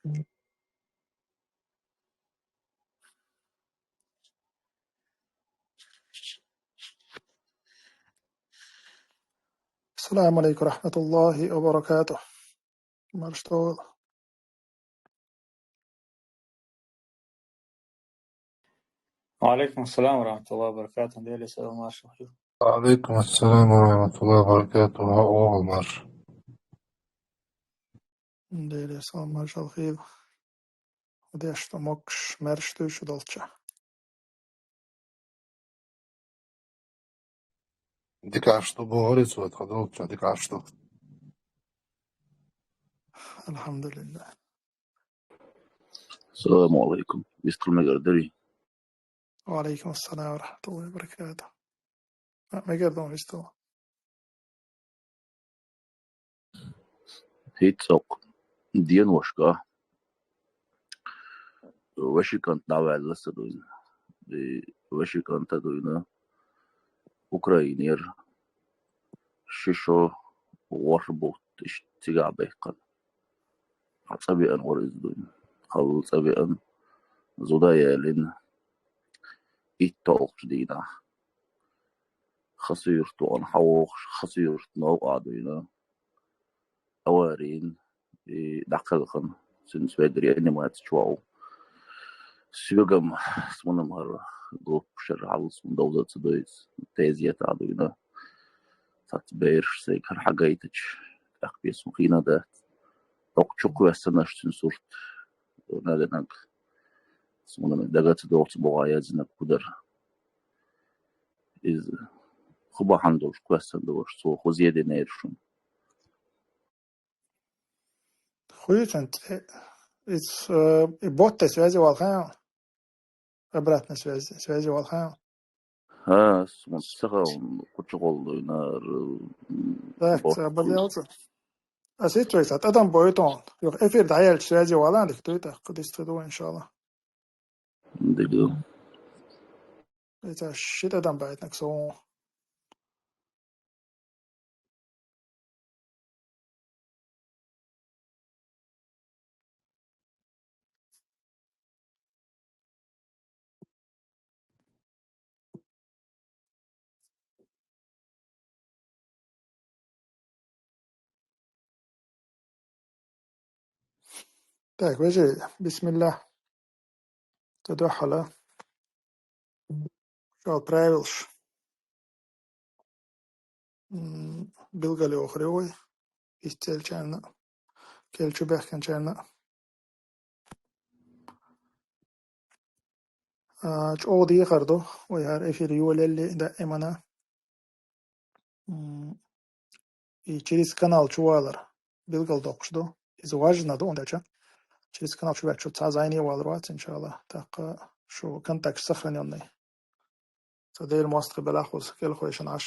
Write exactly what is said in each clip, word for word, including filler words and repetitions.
السلام عليكم ورحمة الله وبركاته. Марш тӀа вала. وعليكم السلام ورحمة الله وبركاته. Дела салам маршал хийла. وعليكم السلام ورحمة الله وبركاته. Хьо вала, марш. Дела салам маршал хийла. Хьо деш ду могаш, маьрша дуй шу долча. Дика Ӏаш ду, бохури цо, тха долча дика Ӏаш ду. الحمد لله. السلام عليكم. Вистхила мегар дарий? وعليكم السلام ورحمة الله وبركاته. А, мегар ду вистхила. ХӀинца цӀокъ деношка вешин кӀант дӀаваьлла са дуйна. И вешин кӀанта дуйна Украинера ши шо ворхӀ бутт иштта цигахь баьккхина. Хьан цӀа веана вара иза дуйна. Халла цӀа веана, зуда ялийна, итт толхачу дийнахь. Хасуьйрта вахана хьан вохуш, Хасуьйрта новкъа дуйна. Аварийна, и дӀакхелхина, цуьнца вегга реанимаци чу ву. Соьгам, суна-м хӀара группа шера хьалла суна довза ца дойца, тезета а дуйна. Цац бераш сайга хӀара хьагайтача, тӀаккха бен суна хиъна дац. ТӀаккха чукхоьссина аша цуьнан сурт, нага-нага. Суна-м дага ца догӀу цу бухахь яздинарг хӀун дара. Иза хӀун бахьана долуш кхоьссина ду аша, цо хӀун зе динера шуна? ХӀун ю цуьнан цӀе? Иза, э, и бот тӀе связи вала хаьий? Обратной связи, связи вала хаьий? ХӀа, ас ма ца хаьа, кху чу гӀолла дуйна, р-, Так, бот ца бала ялца. Ас итт вай ца тӀадам бой тон. Юха эфир дӀаяьлча связи вала, дика дуй, тӀаккха дистхи ду, иншалла. Дика ду. Ица ши тӀадам байтнаг со. Так, вежарий, бисмиллах. Ца дуьхьала. Шал правилаш. М, билгал йохур ю вай. Исцелчарна, кел чу баьхкинчарна. А, чӀогӀа дехар ду, вай хӀара эфир йолалли даимана. М, и через канал чу валар билгал доккхуш ду. Иза важна ду, ондача. Через канал чу ваьлча, шу цхьа зайне валар вац, иншалла. ТӀаккха шу контакт сохранённый. Ца Делан мостагӀий белахь, кхуза кӀелхойшина Ӏаш,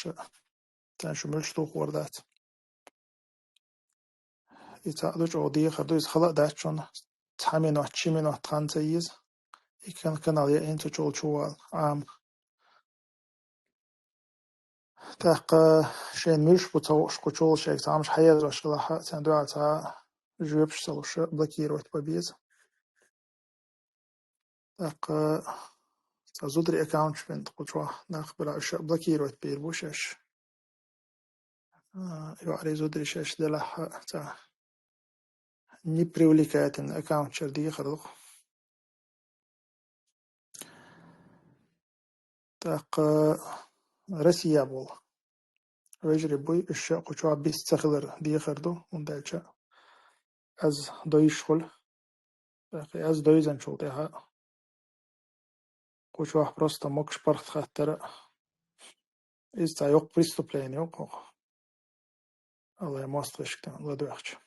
царна шу муьлш тухур дац. И цхьаъ ду, чӀогӀа дехар ду, иза хала а дац шуна. Цхьа минот, ши минот хан ца еза. И кан-, канал яийна цу чул чу вала, Ӏама. ТӀаккха шайна муьлш бу ца хууш, кху чул шайга цхьа хӀумаш хьаязъеш хилахь а, царна дуьхьал цхьа жоьпаш ца луш, блокировать бан беза. ТӀаккха цхьа зударий аккаунташ бина кху чохь нах бара, уьш блокировать бийр бу шаьш. А, йоӀарий зударий шаьш делахь а, цхьа непривлекательный аккаунт чуьра дехар ду. ТӀаккха Россия болу вежарий буй, уьш кху чохь бист ца хилар дехар ду, хӀунда аьлча аз дойуш хуьлу. ТӀаккха аз дойзанчул тӀаьхьа кху чохь просто могуш паргӀат хаттара. Иза цхьа йоккха преступление ю кху. Аллай мостагӀашка ладоьгӀча.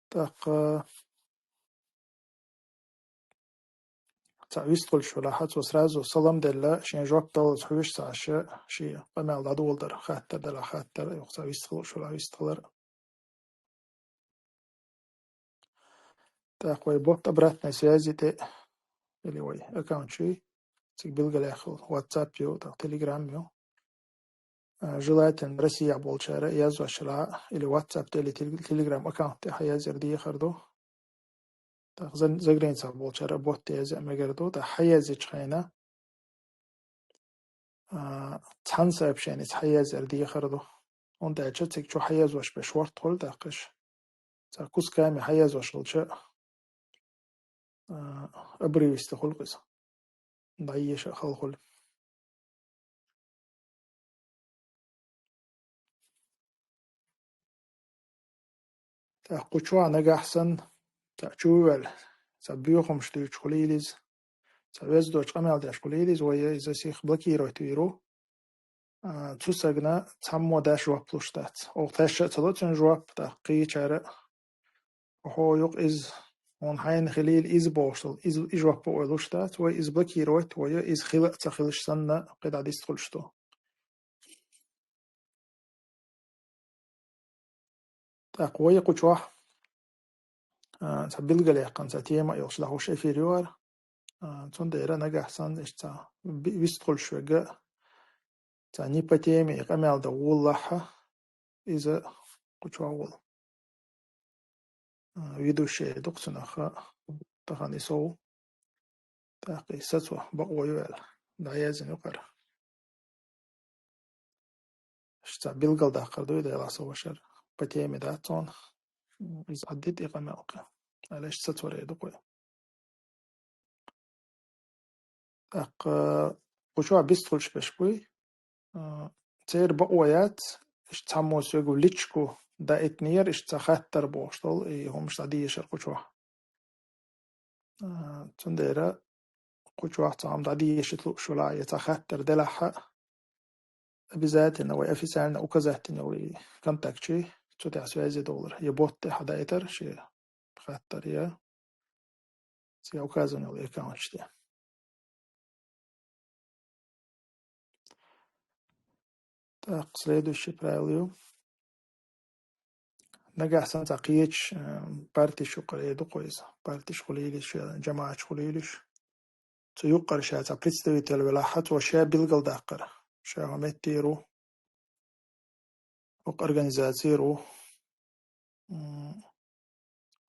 ТӀаккха цхьа вистхуьлуш велахь а, цо сразу салам делла, шен жоп даллалц хьоьжуш ца Ӏаш, шен къамел дӀадоладар, хаттар делахь хаттар, юха цхьа вистхуьлуш велахь вистхилар. ТӀаккха вай бот обратной связи тӀе, или вай аккаунт ю, цига билгалехь хуьлу, WhatsApp ю, тӀаккха Telegram ю. А, желательно Россия болчара язъеш хилахь или WhatsApp тӀе, или Тел-, Telegram аккаунт тӀе хьаязъяр дехар ду. ТӀаккха за-, заграницах болчара бот тӀе язъян мегар ду. ТӀаккха хьаязъечу хенахь, а, цхьана сообщеница хьаязъяр дехар ду. ХӀунда аьлча цига чу хьаязъеш берш ворхӀ хуьлу тӀаккха уьш. Цхьа кусками хьаязъеш хилча, а, обрывисто хуьлу иза. ДӀаеша а хала хуьлу. ТӀаккха кху чохь нагахь санна, цхьа чу а ваьлла, цхьа боьхамаш дуьйцуш хуьлийла иза, цхьа веза доцчу къамел деш хуьлийла иза, вай иза сиха блокировать вийр ву. А, цу сагана цхьаммо даш жоп луш дац. Оха тхаьш а ца ло цуьнан жоп, тӀаккха кхечара а. Хьо юкъа иза, хьуна хьайна хилийла иза бохуш долу, иза, и жоп а вай луш дац, вай иза блокировать вай, иза хила а ца хилча санна, кхидӀа дистхуьлуш ду. ТӀаккха вай кху чохь, а, цхьа билгалъяьккхина цхьа тема а йолуш дӀахьуш эфир ю хӀара. А, цундела нагахь санна иштта цхьа би-, вистхуьлуш верг а, цхьа не по теме къамел дан волалахь а, иза кху чохь волу. А, ведущий ду-кх цунах, а, тахана и сов. ТӀаккха и сацо бакъо ю аьлла, дӀаяздина ю хӀара. Иштта цхьа билгалдаккхар ду и, Делахь, со вашар. По теме дац цунах. Иза Ӏаддита и къамел кхин. Аьлла, иштта сацоре ду кхуьй. ТӀаккха кху чохь бистхуьлуш берш буй. А, церан бакъо яц, иштта цхьаммо соьга личку даийтинера, иштта цхьа хаттар бохуш долу, и хӀумаш дӀадешар кху чохь. А, цундела кху чохь цхьа хӀума дӀадешийта лууш велахь, я цхьа хаттар делахь а, обязательно вай официально указать дина йолу и контактчий, цу тӀехь связи долура, я бот тӀе хьадаийтар шен хаттар, я цигахь указан йолу аккаунташ тӀе. ТӀаккха следующий правило ю. Нагахь санна цхьа кхечу, э, партиш юкъара эр ду-кх иза. Партиш хуьлийла уьш, жамаӀаташ хуьлийла уьш. Цу юкъара ша цхьа представитель велахь а, цо ша билгалдаккхар. Ша хӀокху меттера ву, хӀокху организацера ву, м,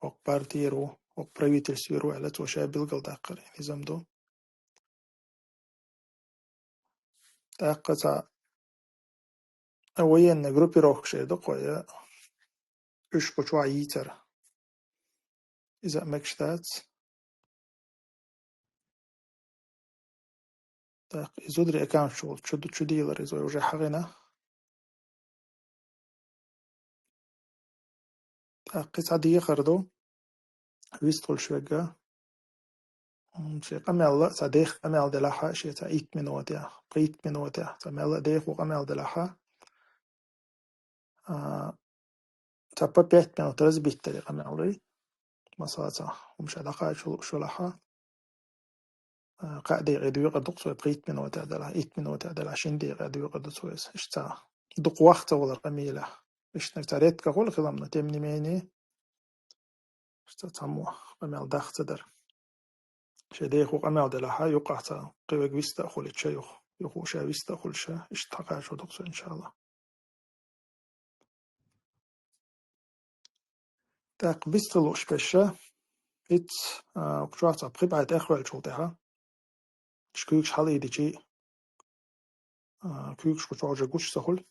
хӀокху партера ву, хӀокху правительствера ву аьлла, цо ша билгалдаккхар и низам ду. ТӀаккха цхьа военный группировкаш эр ду-кх вай, уьш кху чохь йийцар. Иза а мегаш дац. ТӀаккха и зударий аккаунташ волчу чу, чу дийлар иза вай уже хьахийна. ТӀаккха и цхьа дехар ду, вистхуьлуш верг а. М, шен къамел а, цхьа деха къамел делахь а, шен цхьа итт минотехь, пхийтта минотехь, цхьа мелла а дехо къамел делахь а. А, цхьа по пять минут разбить дара и къамел вай. Масала, цхьа хӀума ша дӀакхачо лууш велахь а. А, кхаа декъе доькъур ду-кх цо, пхийтта минотехь делахь, итт минотехь делахь, шина декъе доькъур ду цо иза. Иштта цхьа дукха ваха ца валар къамелехь. Иштта цхьа редко хуьлу хилам, но тем не менее, иштта цхьаммо къамел даха ца дара. Шен дехо къамел делахь а, юкъахь цхьа кхин верг вист а хуьлийта ша юха, юха ша вист а хуьлуш ша, иштта дӀакхачо ду-кх цо, иншалла. ТӀаккха вист хила лууш берш а, хӀинца, а, кху чохь цхьа пхи бӀе тӀехваьллачул тӀаьхьа, уьш куьйгаш хьалаийдичи, а, куьйгаш кху чохь уже гуш ца хуьлу.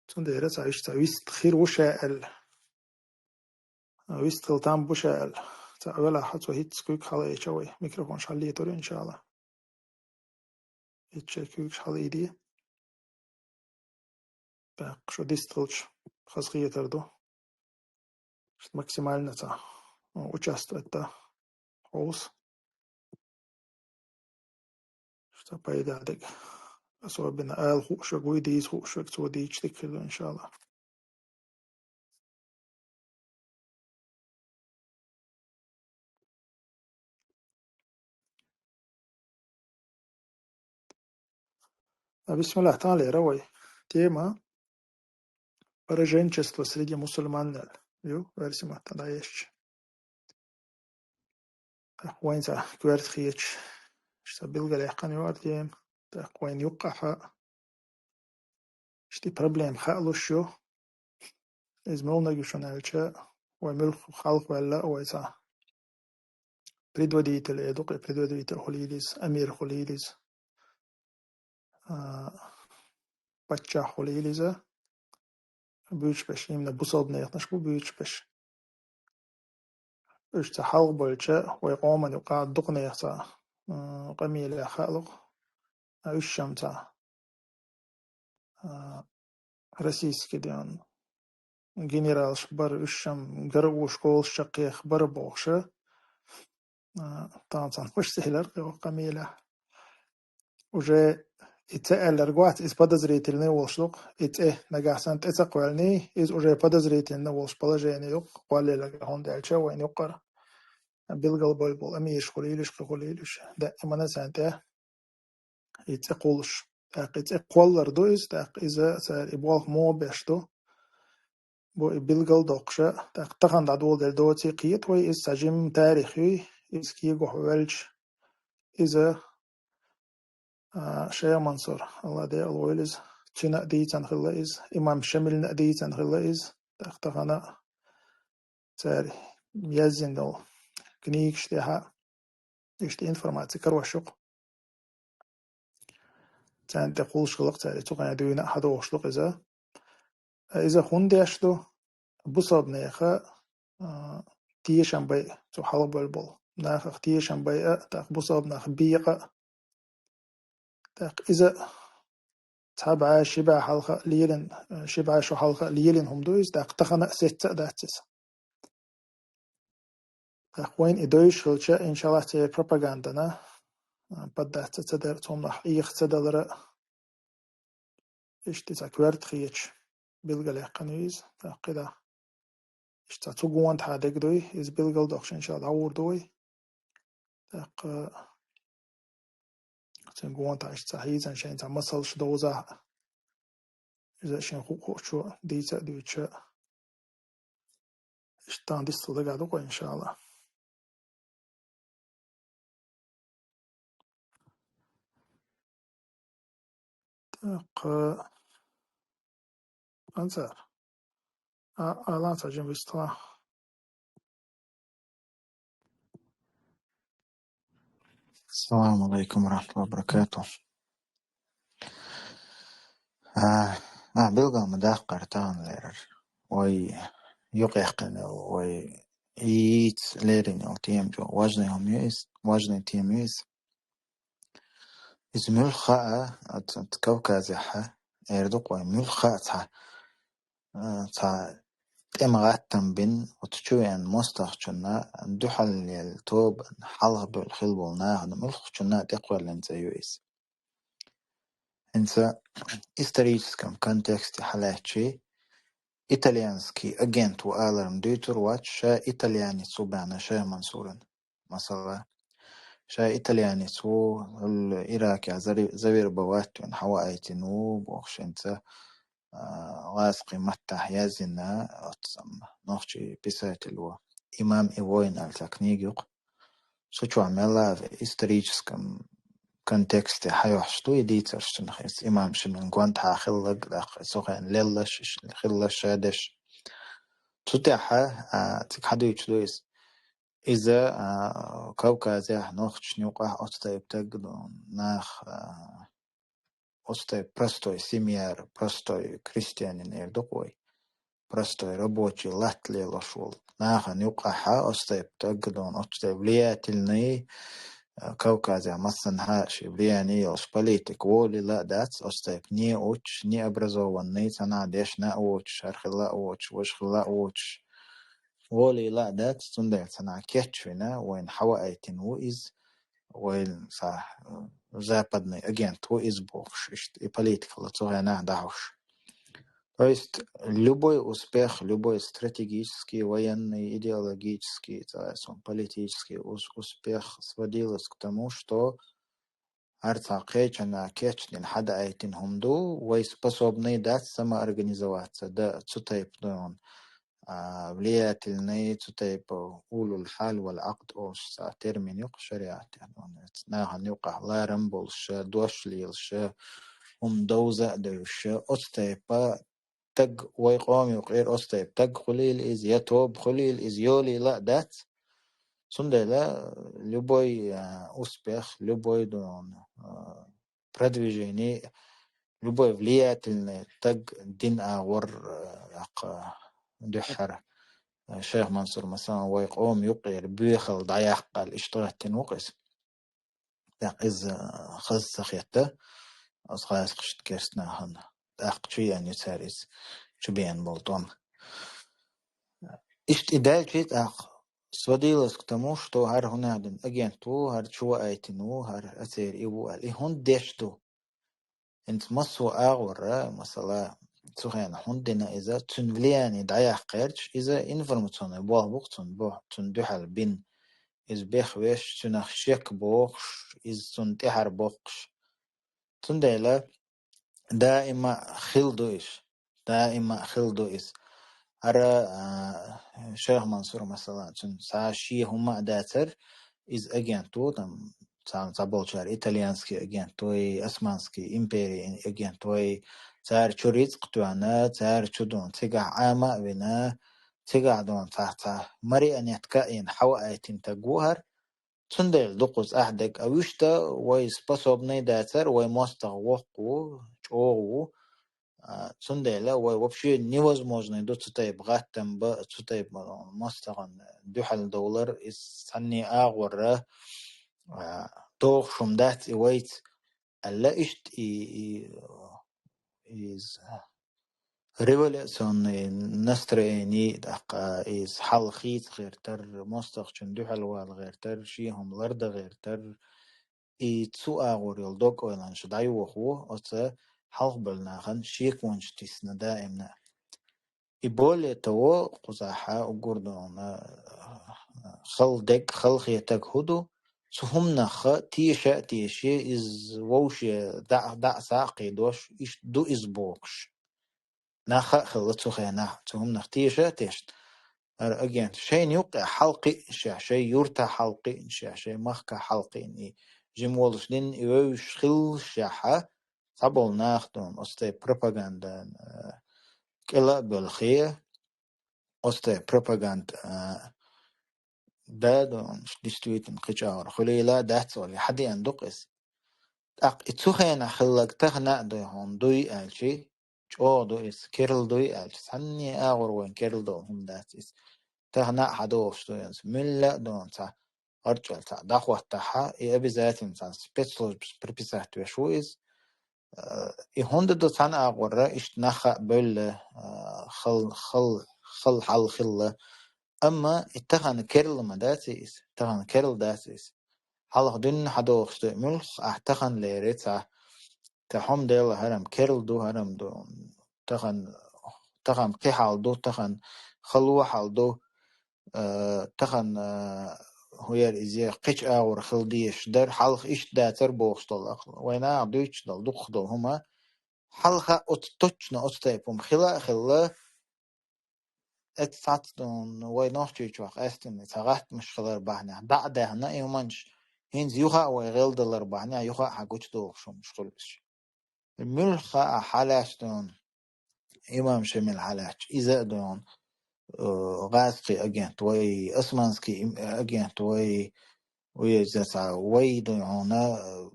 Цундела цхьа иштта цхьа вист хир ву ша аьлла. А, вист хила там бу ша аьлла. Цхьа велахь а, цо хӀинцца куьг хьалаайча вай, микрофонаш хьаллетара, иншалла. Итт шайн куьйгаш хьалаийде. ТӀаккха шу дистхилча хазахетар ду. Максимально цхьа участвовать дан хьовса. Шу цхьа пайда дерг. Особенно ала хууш верг вуй, дийца хууш верг, цо дийцича дика хир ду, иншалла. А, бисмиллахӀ, тахана лера вай. Тема: пораженчество среди мусульман аьлла ю, оьрсийн маттахь дӀаешча. ТӀаккха вайн цхьа коьрта хеташ, ша билгалъяьккхина ю хӀара тема. ТӀаккха вайн юккъахь а Иштта и проблема хаалуш ю. Иза мел нагишун аьлча, вай муьлха хьалха ваьлла а вай цхьа предводитель, э, дукха предводитель хуьлийла иза, амир хуьлийла иза, а, паччахь хуьлийла иза, буьйцуш берш, именно бусалба нехаш бу буьйцуш берш. Уьш цхьа хьалха болча, вай къоман юкъа дукха нехан цхьа, м, къамелехь хаалуш, а уьш шам цхьа, а, российский ден генералш бара, уьш шам гара а вуш, школаш чаккхех бара бохуша, а, тахана цхьана хуш ца хилар кхин къамелехь. Уже и цӀе аьлларг вац, иза подозрительный волуш ду-кх. И цӀе нагахь санна тӀе ца кхоьллиний, иза уже подозрительный волуш положение ю-кх, кхоллаелларг, хӀунда аьлча вайна юккъара билгал болу болу амираш хуьлийла уьш, кхин хуьлийла уьш, даимана царна тӀе и цӀе кхуллуш. ТӀаккха и цӀе кхоллар ду иза, тӀаккха иза цара и болх муха беш ду. Бу и билгал доккхуша, тӀаккха тахана дӀадоладелла доций кхета вай, иза цхьа жимма тарих юй, иза кегахь ваьлча, иза, а, Шайх Мансур, Алла декъала войла иза, цуьнан а дийцина хилла иза, имам Шамилна а дийцина хилла иза, тӀаккха тахана цара язйина долу книгаш тӀехь а иштта информаци карош ю-кх. Царна тӀе кхуллуш хилла-кх цара, цу хенахь дуьйна а хьадогӀуш ду-кх иза. Иза хӀунда деш ду? Бусалба нехан, а, тешам байа, цу хьалха болу болу нахах тешам байа, тӀаккха бусалба нах бекъа. ТӀаккха иза цхьа бӀе, ши бӀе хьалха а лелина, ши бӀе шо хьалха а лелина хӀума ду иза, тӀаккха тахана а сецца а дац иза. ТӀаккха вайна и девзаш хилча, иншаллахӀ, церан пропагандана, а, поддаться ца дар, цунах Ӏеха ца далара, иштта цхьа коьрта хеташ билгалъяьккхина ю иза. ТӀаккха и да, иштта цу гонахьа дерг дуй, иза билгал доккхуш, иншаллахӀ, дӀагӀур ду вай. ТӀаккха цуьнан гонахьа иштта цхьа хьийзан шайна цхьа масалш довзахь а, иза шен ху-, хуучо дийца а дуьйцуша, иштта тахана дистал дагахь ду-кх вай, иншаллахӀ. ТӀаккха, Ансар. А, алан цхьа жима вистхилахь. Ассаламу алейкум ва рахматуллахи ва баракатух. А, а, билгал ма даккхара тахана лерар. Вай юкъаьккхина йолу, вай йийца лерина йолу тема чӀогӀа важный хӀума ю иза, важный тема ю иза. Иза муьлхха а, оцу, оцу Кавказехь а, эр ду-кх вай, муьлхха а цхьа, а, цхьа тӀеман гӀаттам бина, оцу чу веана мостагӀчунна дуьхьал лелла тобанна хьалха бевлла хилла болу нахана муьлххачунна а тӀекхоьллина цӀе ю иза. ХӀинца историческом контексте хьалаьцчи, итальянский агент ву аларна дуьйцур вац, ша итальянец ву баьхна Шайх Мансуран. Масала, ша итальянец ву, хӀул Иракехь зари-, завербовать вина хьаваийтина ву, бохуш, хӀинца, а, гӀазкхийн маттахь яздина, оццам, нохчий писатель ву. «Имам и воин» аьлла цхьа книга ю-кх. Цу чохь мел а историческом контексте хьайохьуш ду и дийцарш цунах, иза имам Шамилан гонахьа хилларг, тӀаккха цу хенахь лелларш, хилларш а деш. Цу тӀехь, а, цига хьадуьйцуш ду иза. Иза, а, Кавказехь, нохчашна юкъахь оцу тайпа таггадон нах, а, оцу тайпа простой семьяра, простой крестьянин эр ду-кх вай, простой рабочий латта лелош волу нахана юкъахьа оцу тайпа таггадон, оцу тайпа влиятельный, а, Кавказехь массанхьа шен влияние йолуш политик волийла а дац, оцу тайпа неучаш, необразованный, цхьанхьа дешна а воцуш, хӀара хилла а воцуш, важа хилла а воцуш, волийла а дац, цундела цхьанхьа кечвина, вайна хьаваийтина ву иза, вай са-, западный агент ву иза бохуш, иштта и политикалла цу хенахь дӀахьуш. То есть любой успех, любой стратегический, военный, идеологический, цхьа а политический ус-, успех сводилось к тому, что хӀара цхьа кхечанхьа кечдина хьадаийтина хӀума ду, вай способный дац самоорганизоваться, да, цу тайпа дон, а, влиятельный, цу тайпа улул хьал вал Ӏакъд олуш цхьа термин ю-кх шариатехь, нахана юкъахь ларам болуш, дош лелаш, хӀума довза а девзаш, оцу тайпа таг вай къоман юкъера, оцу тайпа таг хуьлийла иза, я тоба хуьлийла иза, йолийла а дац. Цундела любой, а, успех, любой дон, а, продвижение, любой влиятельный таг дин агӀор, а, яккха дуьххьара. Шайх Мансур, масалан, вай къоман юкъера боьхалла дӀаяккха аьлла, иштта гӀаттина ву-кх иза. ТӀаккха иза хаза ца хетта, оцу гӀазкхашна, керста нахана. ТӀаккха чу еана ю цара иза, чу беана болу тӀом. Иштта и даьлча тӀаккха сводилось к тому, что хӀара хӀунда дина агент ву, хӀара чу ваийтина ву, хӀара оцеран и ву аьлла. И хӀунда деш ду? ХӀинца массо а агӀора, масала, цу хенахь хӀунда дина иза, цуьнан влияние дӀаяккха гӀерташ, иза информационный болх бу-кх цунна бу-, цунна дуьхьал бина. Иза бехвеш, цуьнах шек бохуш, иза цунна тӀаьхьара боккхуш. Цундела даима хилла ду иза. Даима хилла ду иза. ХӀара, а, Шайх Мансур, масала, цуьнан цхьа шен хӀума а дацара, иза агент ву, там, цхьа, цхьаболчара итальянский агент вай, Османский империн агент вай, цара чу рицкъ тоьхна, цара чу дон, цигахь Ӏама а вина, цигахь дон, цхьа, цхьа марионетка а йина, хьаваийтина таг ву хӀара. Цундела ду кхуза ахь дерг, а вуьшта вай способный дацара, вай мостагӀа воккха ву, чӀогӀа ву. А, цундела вай вообще невозможный ду цу тайпа гӀаттам бан, цу тайпа мостагӀан дуьхьал довлар, иза цхьанне агӀора, а, дохуш хӀума дац и вайца. Аьлла иштта и, и, иза революционный настроение, тӀаккха иза хьал хийца гӀертар, мостагӀчунна дуьхьал вала гӀертар, шен хӀума лардан гӀертар, и цу агӀор йолу дог-ойланаш дӀайоху ву оцу хьалхабевлла нахана шеконаш тисна даимна. И более того, кхузахь уггар дона хала дерг, хала хетарг хӀун ду? Цу хӀуманах теша а теший, иза вовше дӀа, дӀа а схьа а кхийдош, иштта ду иза бохуш. Нах а хилла цу хенахь, цу хӀуманах теша а тешна. ХӀара агент шайна юккъехь хьалакхиънашехь, шайн юьртахь хьалакхиънашехь, шайн махкахь хьалакхиъна, и жима волуш дина и вевзаш хилалашехь, цхьаболу нах дона оцу тайпа пропаганда, а, кӀела а боьлхий, оцу тайпа пропаганда, а, да дона, действительно, кхин чӀагӀар хуьлийла а дац олий, хьадеана ду-кх иза. ТӀаккха и цу хенахь хилларг тахана а дуй хьуна, дуй аьлчи, чӀогӀа ду иза, керла дуй аьлча, цхьанне агӀор вайн керла долу хӀума дац иза. Тахана а хьадогӀуш ду иза, муьлла а дона цхьа гӀарчӀалла цхьа дӀахӀоттахь, и обязательно цхьа спецслужбас приписать веш ву иза. Э, и хӀунда ду цхьана агӀора, иштта нах а бевлла, э, хал, хал, хал хьал хилла. Амма и тахана керла ма дац иза, тахана керла дац иза. Хьалха дуьйна хьадогӀуш ду, муьлхха ахь тахана лерий цхьа, тхан хӀума делла хӀара-м керла ду, хӀара-м ду, тахана, тахана кхин хьал ду, тахана хало хьал ду, э, тахана, э, хӀун яра иза, кхечу агӀор хила дезаш дара, хьалха иштта дацара бохуш долу ахь. Вайн наха дуьйцуш долу дукхах долу хӀума, хьалха оцу точно оцу тайпа хӀума хила а хилла, эццахь цхьацца дона вай Нохчийчохь къаьстина цхьа гӀаттамаш хилар бахьанехь, дӀа а даьхна и хӀуманаш, хӀинца юха а вай гӀелдалар бахьанехь, юха а хьан гучудохуш хӀуманаш хуьлу иза. Муьлхха а хьалаьцна дона, имам Шемил хьалаьцча, иза а дона, э, гӀазкхи агент вай, османский им-, агент вай, вай иза цхьа вай дона хьуна, э,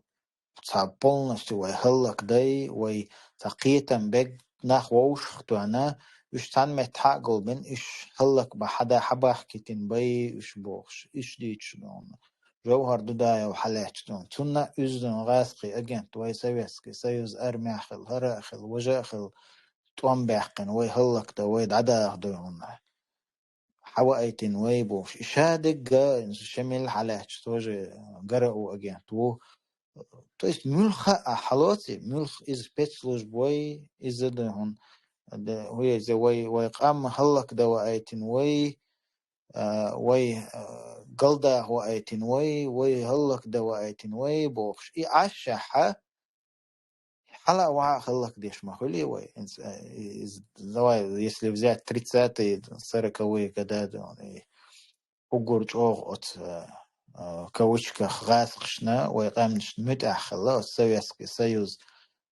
цхьа полностью вай хӀаллакдай, вай цхьа кхетам бег нах вовшах а тоьхна, уьш цхьана метта хьа а гулбина, уьш хӀаллакбан хьада хьабахкийтина бай уьш бохуш, уьш дуьйцуш дона. Жовхар Дудаев хьалаьцча дона. Цунна а уьззина гӀазкхи агент вай Советский Союз армехь а хилла, хӀара а хилла, важа а хилла, тӀом баьккхина, вай хӀаллакдан, вай дӀадаха дуй хьуна. Хьаваийтина вай бохуш. И ша дегга, Шемил хьалаьцча, тоже ГРУ агент ву. То есть муьлхха а хьалоций, муьлхха иза спецслужба вай, иза ду хьуна, д-, вай, иза вай, вай къам хӀаллакдан ваийтина вай, а, вай, а, галдаха ваийтина вай, вай хӀаллакдан ваийтина вай бохуш. И Ӏашшехьа, хьала а ваха а хӀаллакдеш ма хуьлий вай. Инс-, а, из-, давай, если взять тридцатые, сороковые года, да, и уггар чӀогӀа оцу, а, а, кавычках гӀазкхашна, вай къаьмнашна муьтӀахь хилла, оцу Советский Союз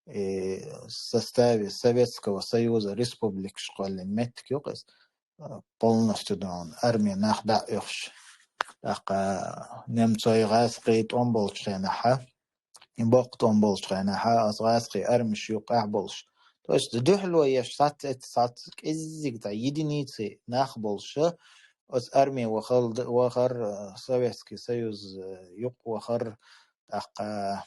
э, в составе Советского Союза республикаш кхоьллина меттиг ю-кх иза, э, полностью дона арме нах дӀа а оьхуш. ТӀаккха немцой, гӀазкхий тӀом болчу хенахьа, и боккха тӀом болчу хенахьа, аса гӀазкхий армеш юккъехь болуш. То есть дуьхьало еш сац эца сац кӀеззиг цхьа единицы нах болуша, оцу арме вахал-, вахар, э, Советский Союз, э, юкъ вахар, тӀаккха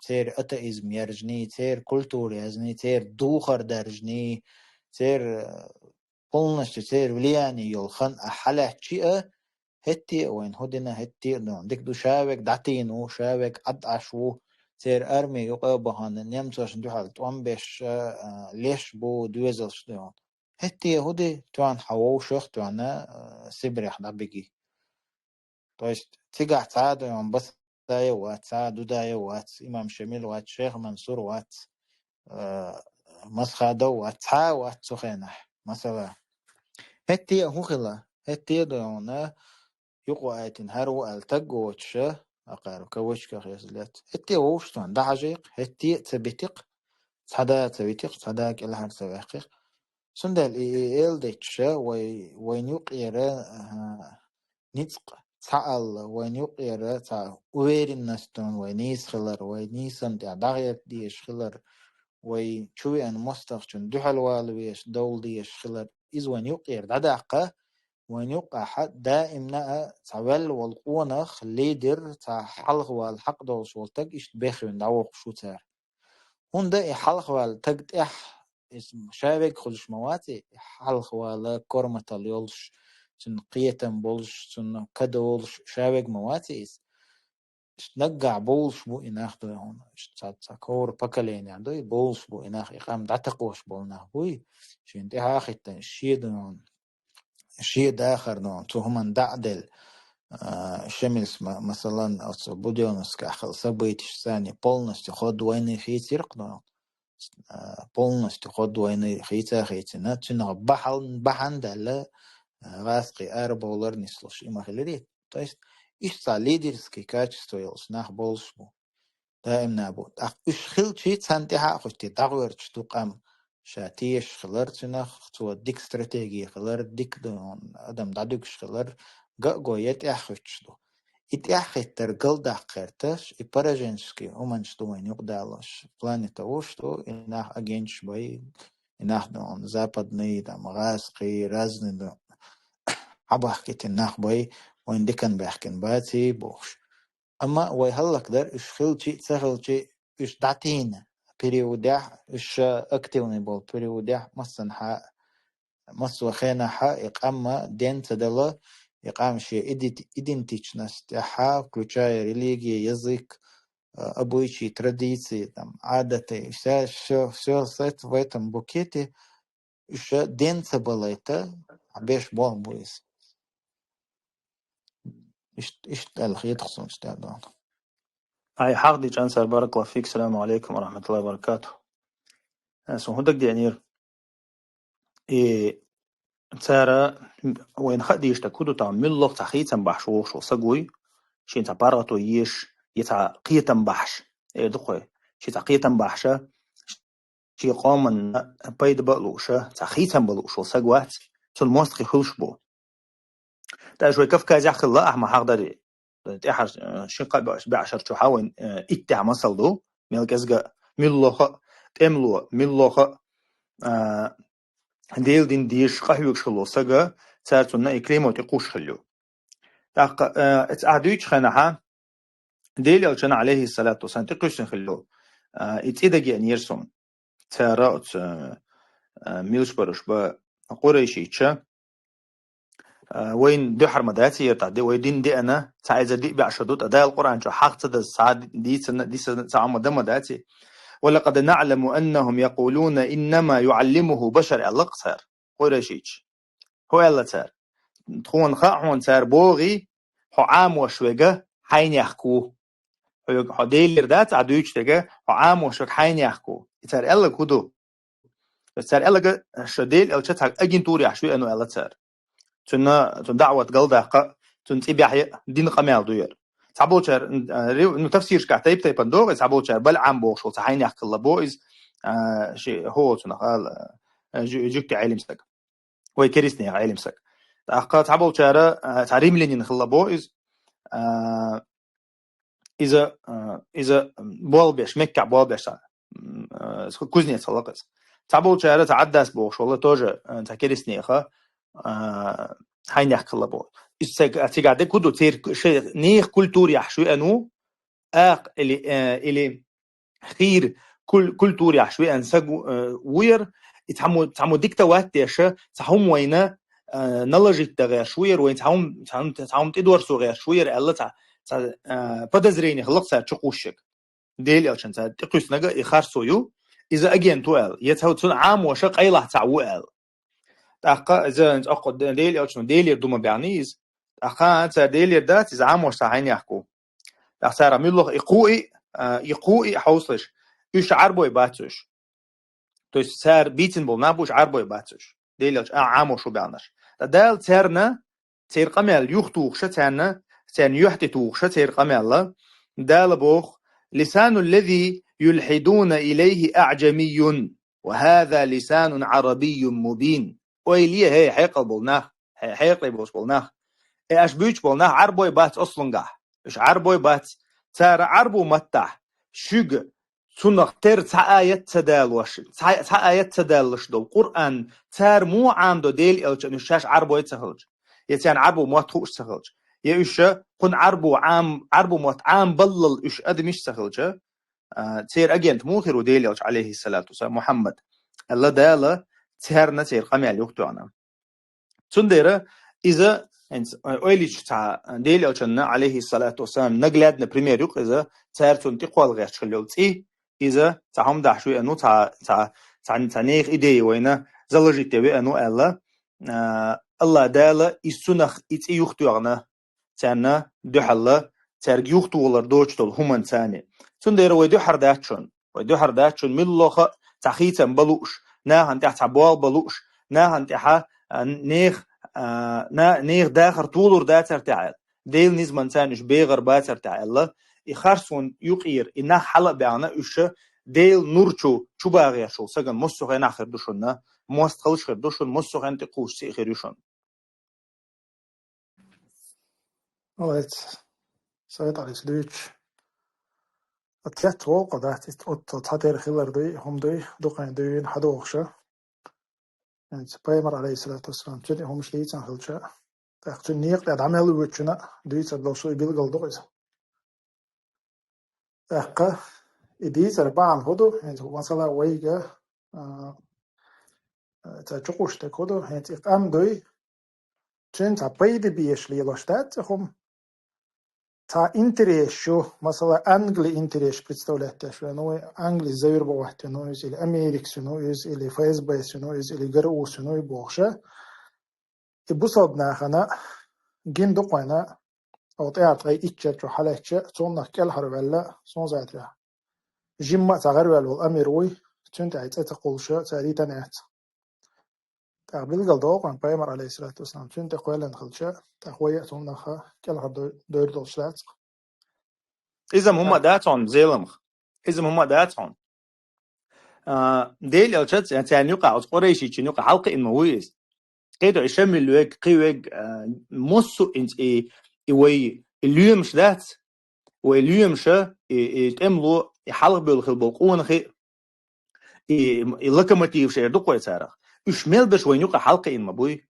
церан атеизм яржаний, церан культура язний, церан духар даржаний, церан, э, полностью церан влияние йолу хан а хьалаьцчи а, хӀетте а вайна хӀу дина, хӀетте а дона. Дика ду, ша вега дӀатийна ву, ша вега Ӏад Ӏаш ву, церан арме юкъа а бахана, немцошна дуьхьал тӀом беш а, а, леш бу, доьзалш дона. ХӀетте а хӀу ди, тоьхна хьан вовшах, тоьхна, а, Сибрех дӀабиги. То есть цигахь цхьа а дона Басая вац, цхьа а Дудая вац, имам Шемил вац, шейх Мансур вац, а, Масхадов вац, цхьа а вац цу хенахь, масала. ХӀетте а хӀун хила? ХӀетте а дона юкъа айтина хӀара ву аьлла таг воцуша, акхар кавычках еза лец. ХӀетте а вовшах дона, дӀахьажийкх, хӀетте а ца битикх, цхьа да а ца витикх, цхьа да а кӀелхьара ца ваьккхикх. Цундела и, и эла дечуша, вай, вайна юкъера, а, ницкъ цхьаалла, вайна юкъера цхьа уверенность дона, вай нийса хилар, вай нийсан тӀехь дӀахӀетта дезаш хилар, вай чу веана мостагӀчунна дуьхьал вала везаш, довла дезаш хилар, иза вайна юкъера дӀадаккха, вайна юккъехь даимна а цхьа ваьлла волу къонах, лидер, цхьа хьалхавала хьакъ долуш волу таг иштта бехвина дӀавохуш ву цара. ХӀунда и хьалхавала таг тӀехь, иза ша вега хуьлуш ма вац и, хьалхавала корматалла йолуш, цунна кхетам болуш, цунна кадолуш ша вега ма вац иза. Иштта наггахь бовлуш бу и нах, ду хьуна. Иштта цхьа, цхьа ковра поколение ду и, бовлуш бу и нах, и къам дӀатакхош болу нах буй. Шена тӀаьхьа а хӀиттина, шен ду хьуна, шен дахар ду хьуна, цу хӀуманна дӀа а делла. А, Шемилс, ма-, масалан, оцу Будённовскехь хилла событияш санна полностью ход войны хийцира-кх ду хьуна. А, полностью ход войны хийца а хийцина, цуьнах бахьан, бахьана даьлла, а, гӀазкхий арабовлар нислуш, и ма хилирий. То есть, иштта цхьа лидерский качество йолуш нах болуш бу. Даимна бу. ТӀаккха уьш хилчий, царна тӀаьхьа а хӀуьттий дӀагӀоьртуш ду къам. Ша тешаш хилар цуьнах, цо дика стратеги хилар, дика ду-, адам дӀадуьгуш хилар, га а гой, я тӀаьхьа хӀуьттуш ду. И тӀаьхьахӀиттар галдаккха гӀерташ, и пораженческий хӀуманаш ду вайна юкъадалош. Планета вуш ду, и нах агенташ бай, и нах ду хьуна западный, там, гӀазкхий, разный ду. Хьабахкийтина нах бай, вайна диканна баьхкина баций бохуш. Амма вай хӀаллакдар, уьш хилчий, ца хилчий, уьш дӀатийна периодехь, уьш ша активный болу периодехь, массанхьа, массо а хенахьа и къамма ден ца дала, и къам шен идит-, идентичность тӀехьа, включая религия, язык, а, обычаи, традиции, там, Ӏадатий, вся, всё, всё с эт-, в этом букете, уьш ден ца балайта, беш болх бу иза. Ишт-, иштта аьлла хетах суна стаг дона. Ай, хьахдичан сар, баракаллаху фик, саламу алейкум ва рахматуллахи ва баракатух. Э, сон хӀун дагадеанера? И цара вайна хаа дийша даг хӀун ду там, муьллах цхьа хийцам бахьаш вохуш волу саг вуй, шен цхьа паргӀато еш, я цхьа кхетам бахьаш, э, дукхой, шен цхьа кхетам бахьаша, шен къоманна пайда ба а лууша, цхьа хийцам ба лууш волу саг вац, цунна мостагӀий хуьлуш бу. ТӀаккха вай Кавказехь хилла ахьа ма хьахдари. ТӀаьхьа, э, ши-кхаа баьш-, баьшар чу хьан вайн, э, иттехь масал ду, мел кӀезга а, муьллаха а, тӀемало, муьллаха а, а, Делан дин дезаш къахьоьгуш хилла сага, цара цунна и клеймо тӀекхуш хилла ю. ТӀаккха, э, эца ахьа дуьйцучу хенахьа, Делан элчана, алейхиссалату вассалам, тӀекхуьссина хилла ю, а, и цӀе дагеанера суна. Цара оцу, а, милаш бараш ба къурайшийча, а, вайн дуьхьар ма дац яра тӀа, де-, вай дин деана, цхьа эзар диъ баьӀ шо ду тӀа, Дала Къуръан чу хьах ца даза, цхьа дийцина, дисина, цхьа Ӏамма дан ма дац. «ولقد نعلم أنهم يقولون إنما يعلمه بشر», аьлла-кх цара, къурайшийча. ХӀун аьлла цара? Тхуна хаьа хьуна цара бохий, хьо Ӏамош верг хьайнех ву. Хьоьга, хьо Делера дац ахьа дуьйцуш дерг, хьо Ӏамош верг хьайнех ву. И цара аьлларг хӀун ду? Цара аьлларг, ша Делан элча цхьа агентурехь веана ву аьлла цара. Цунна, цунна даӀват галдаккха, цунна цӀе бехьа а дина къамел ду яра. Цхьаболчар, м, а, ри-, ну, тафсирашкахь тайп-тайпана догӀу, цхьаболчар БалӀам бохуш волу цхьа хьайнехкалла бо иза, а, ши хӀо цунах ала, а, жу-, жуьгти Ӏелимсаг. Вай керистанех Ӏелимсаг. ТӀаккха цхьаболчара, а, цхьа римлянин хилла бо иза, а, иза, а, иза болбеш, Меккахь болбеш цхьа, м, а, кузнец хилла иза. Цхьаболчара цхьа Ӏаддас бохуш волу тоже, а, цхьа керистанеха, а, хьайнехкалла бо. Иза цига, цига де куду церан ку-, шайн нехан культурехь шу ану, акъ или, э, или хийра кул-, культурехь веана саг ву-, э, ву яра, и цхьаммо, цхьаммо диктовать деша, цхьа хӀума вайна, э, наложить дан гӀерташ ву яра, вайна цхьа хӀума, цхьа хӀума, цхьа хӀума тӀедорсо гӀерташ ву яра аьлла, цхьа, цхьа, э, подозрение хилла цара чукхуссуш. Делан элчанца тӀекхуьссинарг и харцо ю, иза агент ву аьлла, я цхьа цуьнан Ӏамоша къайлахь цхьаъ ву аьлла. ТӀаккха иза цӀоккха Делан элчано Делера ду ма баьхна иза. ТӀаккха цара Делера дац, иза Ӏамош цхьа хьайнехка ву. ТӀаккха цара муьлхха и кху и, а, и кху и хьовсалаш. Уьш Ӏарбой бац уьш. То есть цара бийцина болу нах бу уьш Ӏарбой бац уьш. Делан элча-, а, Ӏамош ву баьхнарш. Ткъа Дала царна, церан къамел юхатухуша царна, царна юьхь тӀетухуша церан къамелла. Дала боху: «Лисану ллази юлхьидуна илайхи аӀжамийюн». «Ва хаза лисанун Ӏарабийюн мубин». Ойла е, хӀей, хьекъал болу нах, хье-, хьекъале болуш болу нах. Э, аша буьйцуш болу нах Ӏарбой бац ослунгахь. Уьш Ӏарбой бац. Цара Ӏарбу маттахь шуьга цунах тера цхьа аят ца далош, цхьа, цхьа аят ца далалаш долу Къуръан цара муха Ӏамадо Делан элчана уьш шаьш Ӏарбой ца хилча, я царна Ӏарбу мотт хууш ца хилча, я уьш кхунна Ӏарбу Ӏам-, Ӏарбу мотт Ӏамабаллал уьш адамаш ца хилча, а, церан агент муха хир ву Делан элча, алейхиссалату вассалам, Мухаммад, аьлла Дала царна церан къамел юхатоьхна. Цундела иза, хӀинца, ойла йича цхьа Делан элчанна, алейхиссалату вассалам, наглядный пример ю-кх иза, цара цунна тӀекхолла гӀерташ хилла йолу цӀий, иза цхьа хӀума дахьаш веана ву, цхьа, цхьа, цхьа, цхьа нехан идея вайна заложить де веана ву аьлла, а, Аллах Дала иза цунах и цӀий юхатоьхна, царна дуьхьал, цаьрга юхатухалар доцуш долу хӀуманца. Цундела вай дуьхьара дац шуна. Вай дуьхьара дац шуна муьлхха а цхьа хийцам бан лууш, нахана тӀехь цхьа болх бан лууш, нахана тӀехь, а, нех, а, на-, нехан дахар толур дацара тӀехь аьлла. Делан низамца уьш бегӀар бацара тӀехь аьлла. И харцонан юкъера, и нах хьала а баьхна, уьш Делан нур чу чубагӀарш волу сагана массо а хенахь хир ду шуна, мостагӀаллаш хир ду шуна, массо а хенахь тӀекхуссуш цӀий хир ю шуна. Молодец. Совет Алис дуьйцуш. Цец вовкъа дац, ист оццо цхьатерра хилар дуй, хӀума дуй, дукхайн дуьйна хьадохуша. ХӀинца пайхамар, алейхиссалату вассалам, цуьнан и хӀумаш дийцан хилча, тӀаккха цуьнан некъа тӀе дӀа мел воьдучуьнан дуьйцар долуш и билгал ду иза. ТӀаккха и дийцар бахьана хӀун ду, хӀинца масала вайга, а, а, ца чукхуш дерг хӀун ду, хӀинца и къам дуй, цуьнан цхьа пайда беш лелош дац цӀе хӀума. Цхьа интерес шу, масала, Англи интерес представлять деш веана вуй, Англи завир бан ваттина ву иза, или Америкас вина ву иза, или ФСБ-с вина ву иза, или ГРУ-с вина ву бохуша. И бусалба нахана гина ду кхойна, оха тӀаьхьа ткъе итт чу хьалаьцча, цунах кӀелхьарваьлла, сон затехь. Жимма а цхьа гӀарваьлла волу амир вуй, цуьнан тӀехь цӀе ца кхуллуша, цара йитан яц. ТӀаккха билгал догӀу кхойна пайхамар, алейхиссалату вассалам, цуьнан тӀе кхоьллина хилча, тӀаккха вай а цунах кӀелхьар дой-, дойр долуш дац. Иза хӀума а дац хьуна, Зеламха. Иза хӀума а дац хьуна. А, Делан элчаца, царна юкъа, оцу къурайшичун юкъа хьалкхиъна ма вуй иза. Кхета и Шамил вег, кхин вег, а, массо а инца и, и вай, и лоьмаш дац, вай лоьмаша, и, и тӀемало, и хьалха бевлла хила болу къонахий, и, и локомотиваш эр ду кхой царах. Уьш мел берш вайна юкъа хьалкхиъна ма буй.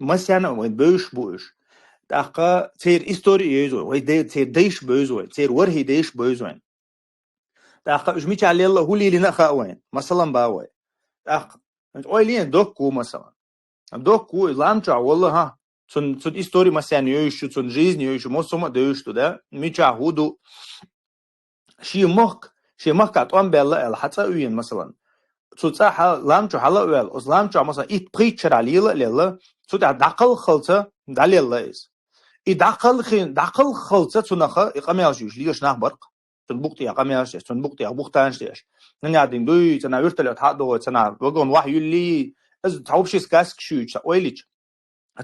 Массарна а вайн бевзаш бу уьш. ТӀаккха церан истори а евза вайн, вай де-, церан дайш а бевза вайн, церан ворхӀе дайш а бевза вайн. ТӀаккха уьш мичахь лелла а, хӀун лелийна а хаьа вайн, масалан, бан вай. ТӀаккха ойла е, доккха ву, масалан. Доккха ву, и лам чохь волла, хӀа, цун, цун истори массарна евзаш ю, цун жизнь евзаш ю, массо а девзаш ду, да? Мичахь хӀун ду? Шен мохк, шен махкахь тӀом баьлла аьлла, хьан цӀа а вийна, масалан. Цу цӀа хьан лам чу хьала а ваьлла, оцу лам чохь, масалан, итт-пхийтта шарахь лела а лелла, цу тӀехь дӀакхалххалца дӀалелла иза. И дӀакхалхин-, дӀакхалххалца цунаха и къамелаш юьйш лелаш нах бара-кх. Цунна букъ тӀехь къамелаш деш, цунна букъ тӀехь бухтанаш деш. Нанядин дуй, цана вертолёт хьа а догӀой, цана вагон вахь юьллий, иза цхьа вообще сказка шуьйчу, ца ойла йича.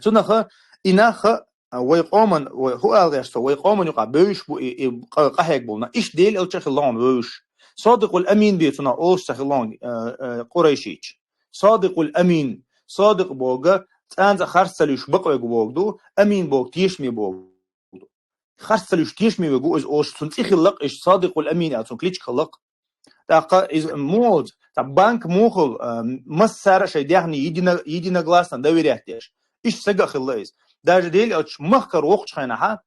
Цунаха, и наха, вай къоман, вай хӀу алгӀеш со, вай къоман юкъа бевзаш бу и, и къа-, къахьег болна. Иш Дела элча хилла хьона вевзаш. Садикъул Амин бе цунах олуш ца хилла хьона, э, э, Къурайшича. Садикъул Амин. Садикъ бога, цӀанца харц ца луьйш бакъвег бога ду, Амин бога, тешаме бога ду. Харц ца луьйш тешаме вег ву иза олуш, цун цӀи хилла-кх иштта Садикъул Амин аьлла, цун кличка хилла-кх. ТӀаккха иза муха, цхьа банк муха, а, массара а шайн даьхни едино-, единогласно доверять деш. Иштта сага а хилла иза. Даже Дела элча махкара воккхачу хенахьа,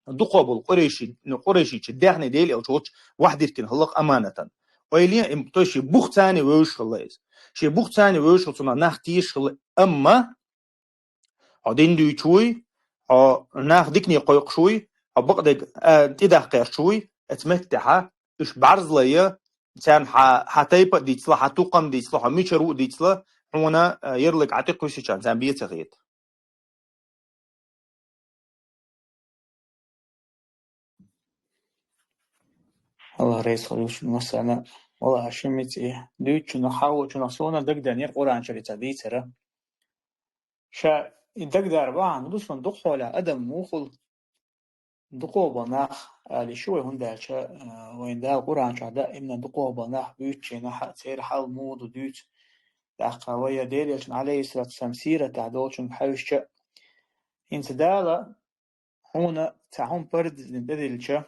дукхо болу къурайши-, ну, къурайшича даьхни Дела элча волчу вахьдиркина хилла-кх аманатан. Ойла е, им, то есть шен бух царна вевзаш хилла иза. Шен бух царна вевзаш хилла, цунах нах тешаш хилла, амма хьо дин дуьйцуш вуй, хьо нах дикане кхойкхуш вуй, хьо бакъдерг, а, тӀедаккха гӀерташ вуй, оцу меттехьа уьш бӀарзлайа, царна хьан, хьан тайпа а дийцала, хьан тукхам а дийцала, хьо мичара ву а дийцала, хьуна, а, ярлык Ӏа тӀе кхуьссича, царна бен ца хета. АллахӀ реза хуьлда шуна массарна. ВаллахӀи, шимма цӀе дуьйцучунах, хьахочунах суна дагадеанера Къуръан чуьра цхьа дийцар. Ша и дагадар бахьана ду суна дукхахьолехь адам мухула дукхо бо нах, али шу вай, хӀунда аьлча, а, вайн Дала Къуръан чохь даимна дукхо бо нах буьйцучу хенахь, церан хьал муха ду дуьйцу. ТӀаккха вай я Делан элчан, Ӏалайхиссалату вассалам, сиратехь долчуьнга хьаьвсича, хӀинца Дала хьуна цхьа хӀума парз дина тӀедиллича,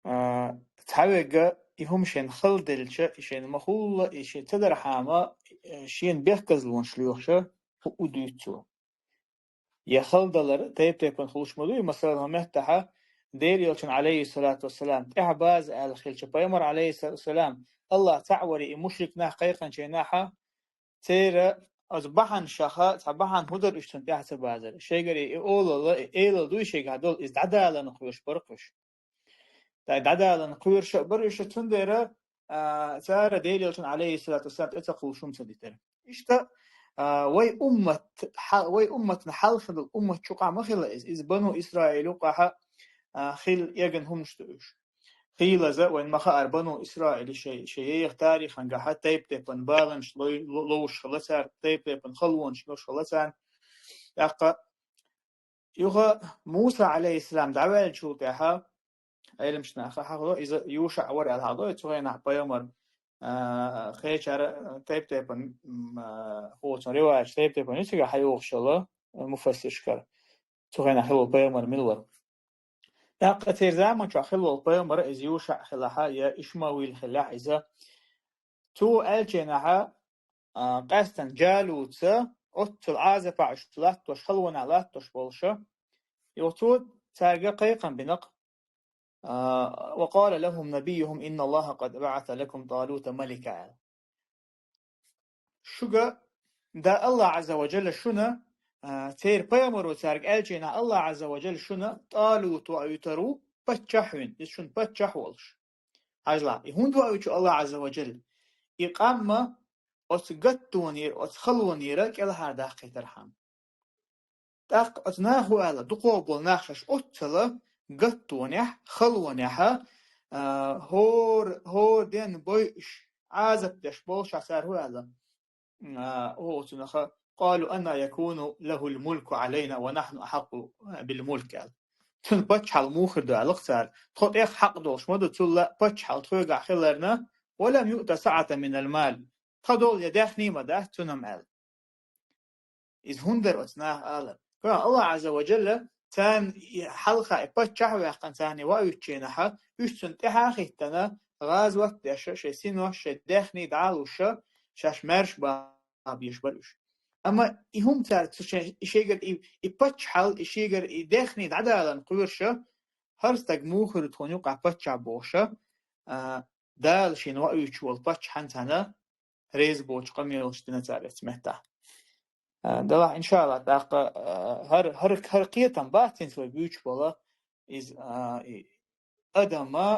а, цхьаверг и хӀума шена хала делча, и шена ма-хуьллу, и шена ца дархьама, э, шена бехказлонаш лоьхуша, хӀуъу дуьйцу цо. Я хала далар тайп-тайпана хуьлуш ма дуй, масала, хӀокху меттехьа Делан элчан, Ӏалайхиссалату вассалам, тӀаьхьа база аьлла хилча, пайхамар, Ӏалайхиссалату вассалам, АллахӀ цхьаъ варе и мушрик нах кхайкхинчу хенахьа, церан оцу бахьанашха цхьа бахьана хӀун дара уьш цунна тӀаьхьа ца базар? Шайгара и олалла, и элалла дуй шайгахь долу, иза дӀадаларна кхоьруш бара-кх уьш. Дай дӀадаларна кхоьруш а бара уьш, цундела, а, цара Делан элчан, Ӏалайхиссалату вассалам, тӀе ца кхуллуш хӀума ца дитира. Иштта, а, вай уммат, хьа-, вай умматна хьалха долу уммат чу къа ма хилла иза. Иза Бану Исраил юкъахьа, а, хилла эгна хӀуманаш ду уьш. Хийлаза вайн ма хаара, Бану Исраил шай, шай еха тарихангахьа тайп-тайпана баланаш лой-, ло-, ловуш хилла цара, тайп-тайпана халонаш ловуш хилла царна. ТӀаккха юха Муса, Ӏалайхиссалам, дӀаваьллачул тӀаьхьа, Ӏеламчу наха хьахо, иза Юша вара аьлла хьахо, цу хенахь пайхамар, а, кхечара тайп-тайпана, м, а, хӀоцун риваяташ тайп-тайпана ю цигахь хьайогӀуш йолу, а, муфассиршкара. Цу хенахь хилла пайхамар мила вара? ТӀаккха церан заман чохь хилла волу пайхамар иза Юша хилахьа, я Ишмавил хилахь иза. Цо аьллачу хенахьа, а, къаьстина Джалуца, оццул Ӏазапахь уьш латтош, халонехь латтош болуша, юха цо цаьрга кхайкхам бина-кх, а, «وقال لهم نبيهم إن الله قد بعث لكم طالوت ملكا», аьлла. Шуьга, да, АллахӀ Ӏазза ва Джалла шуна, а, церан пайхамаро цаьрга аьллачу хенахь, АллахӀ Ӏазза ва Джалла шуна ТӀалут ваийтар ву паччахь вина, иза шуна паччахь волуш. Хьажал, и хӀунда ваийтар АллахӀ Ӏазза ва Джалла? И къам оцу гаттонера, оцу халонера кӀелхьардаккхийтархьама. ТӀаккха оцу наха хӀун аьлла, дукхо болу нах шаьш оццул гаттонехь, халонехь, а, хӀора, хӀора ден бойуш, Ӏазап деш болуш цара хӀун аьлла, а, оцунах: «قالوا أنى يكون له الملك علينا ونحن أحق بالملك», аьлла. Цунна паччахьалла муха хир ду аьлла-кх цара. Тхо тӀех хьакъ долуш ма ду цул а паччахьалла тхоьгахь хиларна, «ولم يؤت سعة من المال». Тхан долу я даьхни ма дац цунна-м аьлла. Иза хӀунда дара оцу наха алар? Кхин АллахӀ Ӏазза ва Джалла царна и хьалха и паччахь а ваьккхина, царна и ваийтинчу хенахьа, уьш цунна тӀаьхьа а хӀиттина, гӀазот а деш, шайн синош, шайн даьхни дӀа а луш, шаьш маьрша бан беш бара уьш. Амма и хӀума цара цу шайн, и шайгара и, и паччахьалла, и шайгара и даьхни дӀадаларна кхоьруш, хӀара стаг муха хир ву тхуна юкъахь паччахь бохуш, а, Дала шена ваийтуш волу паччахьна цхьаьна реза боцу къамелаш дина цара оцу меттехь. А, делахь, иншалла, тӀаккха, а, хӀара, хӀара, хӀара кхетам бац хӀинца вай буьйцуш болу, иза, а, и, адама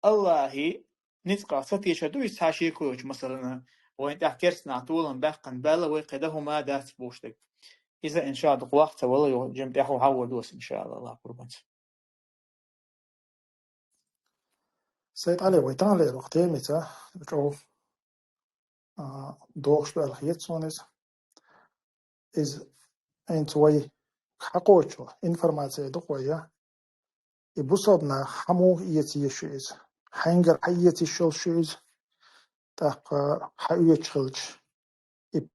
АллахӀан ницкъах ца тешар ду иза цхьа шеко йоцуш, масалан, вайн тӀехь керстанахь толам баьккхина баьлла, вай кхин дан хӀума дац бохуш дерг. Иза, иншалла, дукха вахт ца вала, йо, жимма тӀаьхьо хьахор ду аса, иншалла, АллахӀ пурбанца. Сайд-Ӏали, вай тахана леррина темица чӀогӀа, а, догӀуш ду аьлла хета суна иза. Иза хӀинца вай хьакхочу информация дукхойя. И бусалба нах хьамуха эца еза шу иза? Хьайнгара хьаэца йиш йолуш шу иза? ТӀаккха хьаоьцуш хилча, и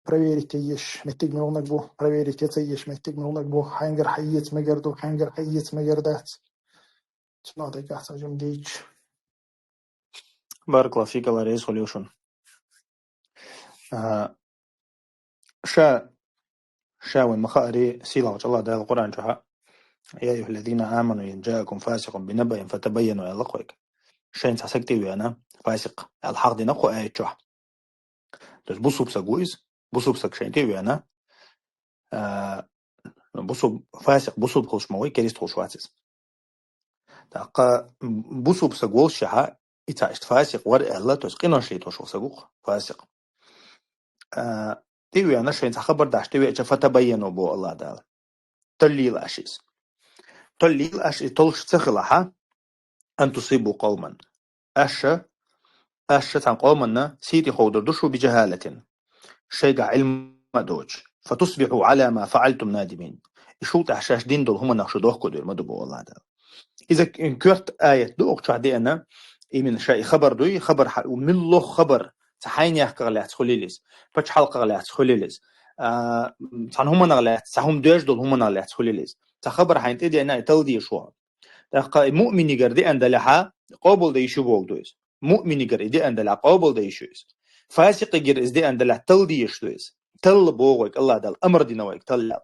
проверить е езаш меттиг муьлханиг бу, проверить е ца езаш меттиг муьлханиг бу, хьайнгара хьаэца мегар ду, хьайнгара хьаэца мегар дац. Цунах дагахь цхьа жима дийцича. Баракаллаху фика, Алла реза хуьлийла шуна. А, ша, ша вайн ма хаъара, сийлахьчу Аллах Дала Къуръан чохь: «يا أيها الذين آمنوا إن جاءكم فاسق بنبأ فتبينوا», аьлла кхойга. Шайна цхьа саг тӀе а веана, фасикъ аьлла хьахдина кху аят чохь. То есть бусулба саг ву иза, бусулба саг шайна тӀе а веана, а, бусулба, фасикъ бусулба хуьлуш ма ву, керста хуьлуш вац иза. ТӀаккха бусулба саг волуш шаьхьа, и цхьа иштта фасикъ вара аьлла, то есть къинош летош волу саг ву-кх фасикъ. А, тӀе а веана, шайна цхьа хабар даш тӀе а веача, «فتبينوا», бо Аллах Дала. Толлийла аша иза. Толлийла аша и толлуш ца хилахьа, «أن تصيبوا قوما». Аша, аша цхьана къоманна сий тӀе ховдар ду шу «بجهالة», шайгахь Ӏилма а доцуш, «فتصبحوا على ما فعلتم نادمين». И шул тӀаьхьа шаьш дина долу хӀуманах шу дохко дер ма ду, бо Аллах Дала. Иза коьрта аят ду, окху чохь деана, именно ша и хабар дуй, хабар хьа-, муьлхха хабар, цхьа хьайнехках лаьцна хуьлийла иза, пачхьалкхах лаьцна хуьлийла иза, а, цхьана хӀуманах лаьцна, цхьа хӀума доьжна долу хӀуманах лаьцна хуьлийла иза. Цхьа хабар хьайна тӀе деана, и талла дезаш ву хьо. ТӀаккха и муъминигара деана далехьа, къобалдан йиш ю боху ду иза. Муъминигара и деана далехьа, къобалдан йиш ю иза. Фасикъигара иза деана далехьа, талла дезаш ду иза. Талла боху вайга Аллах Дала, амар дина вайга талла.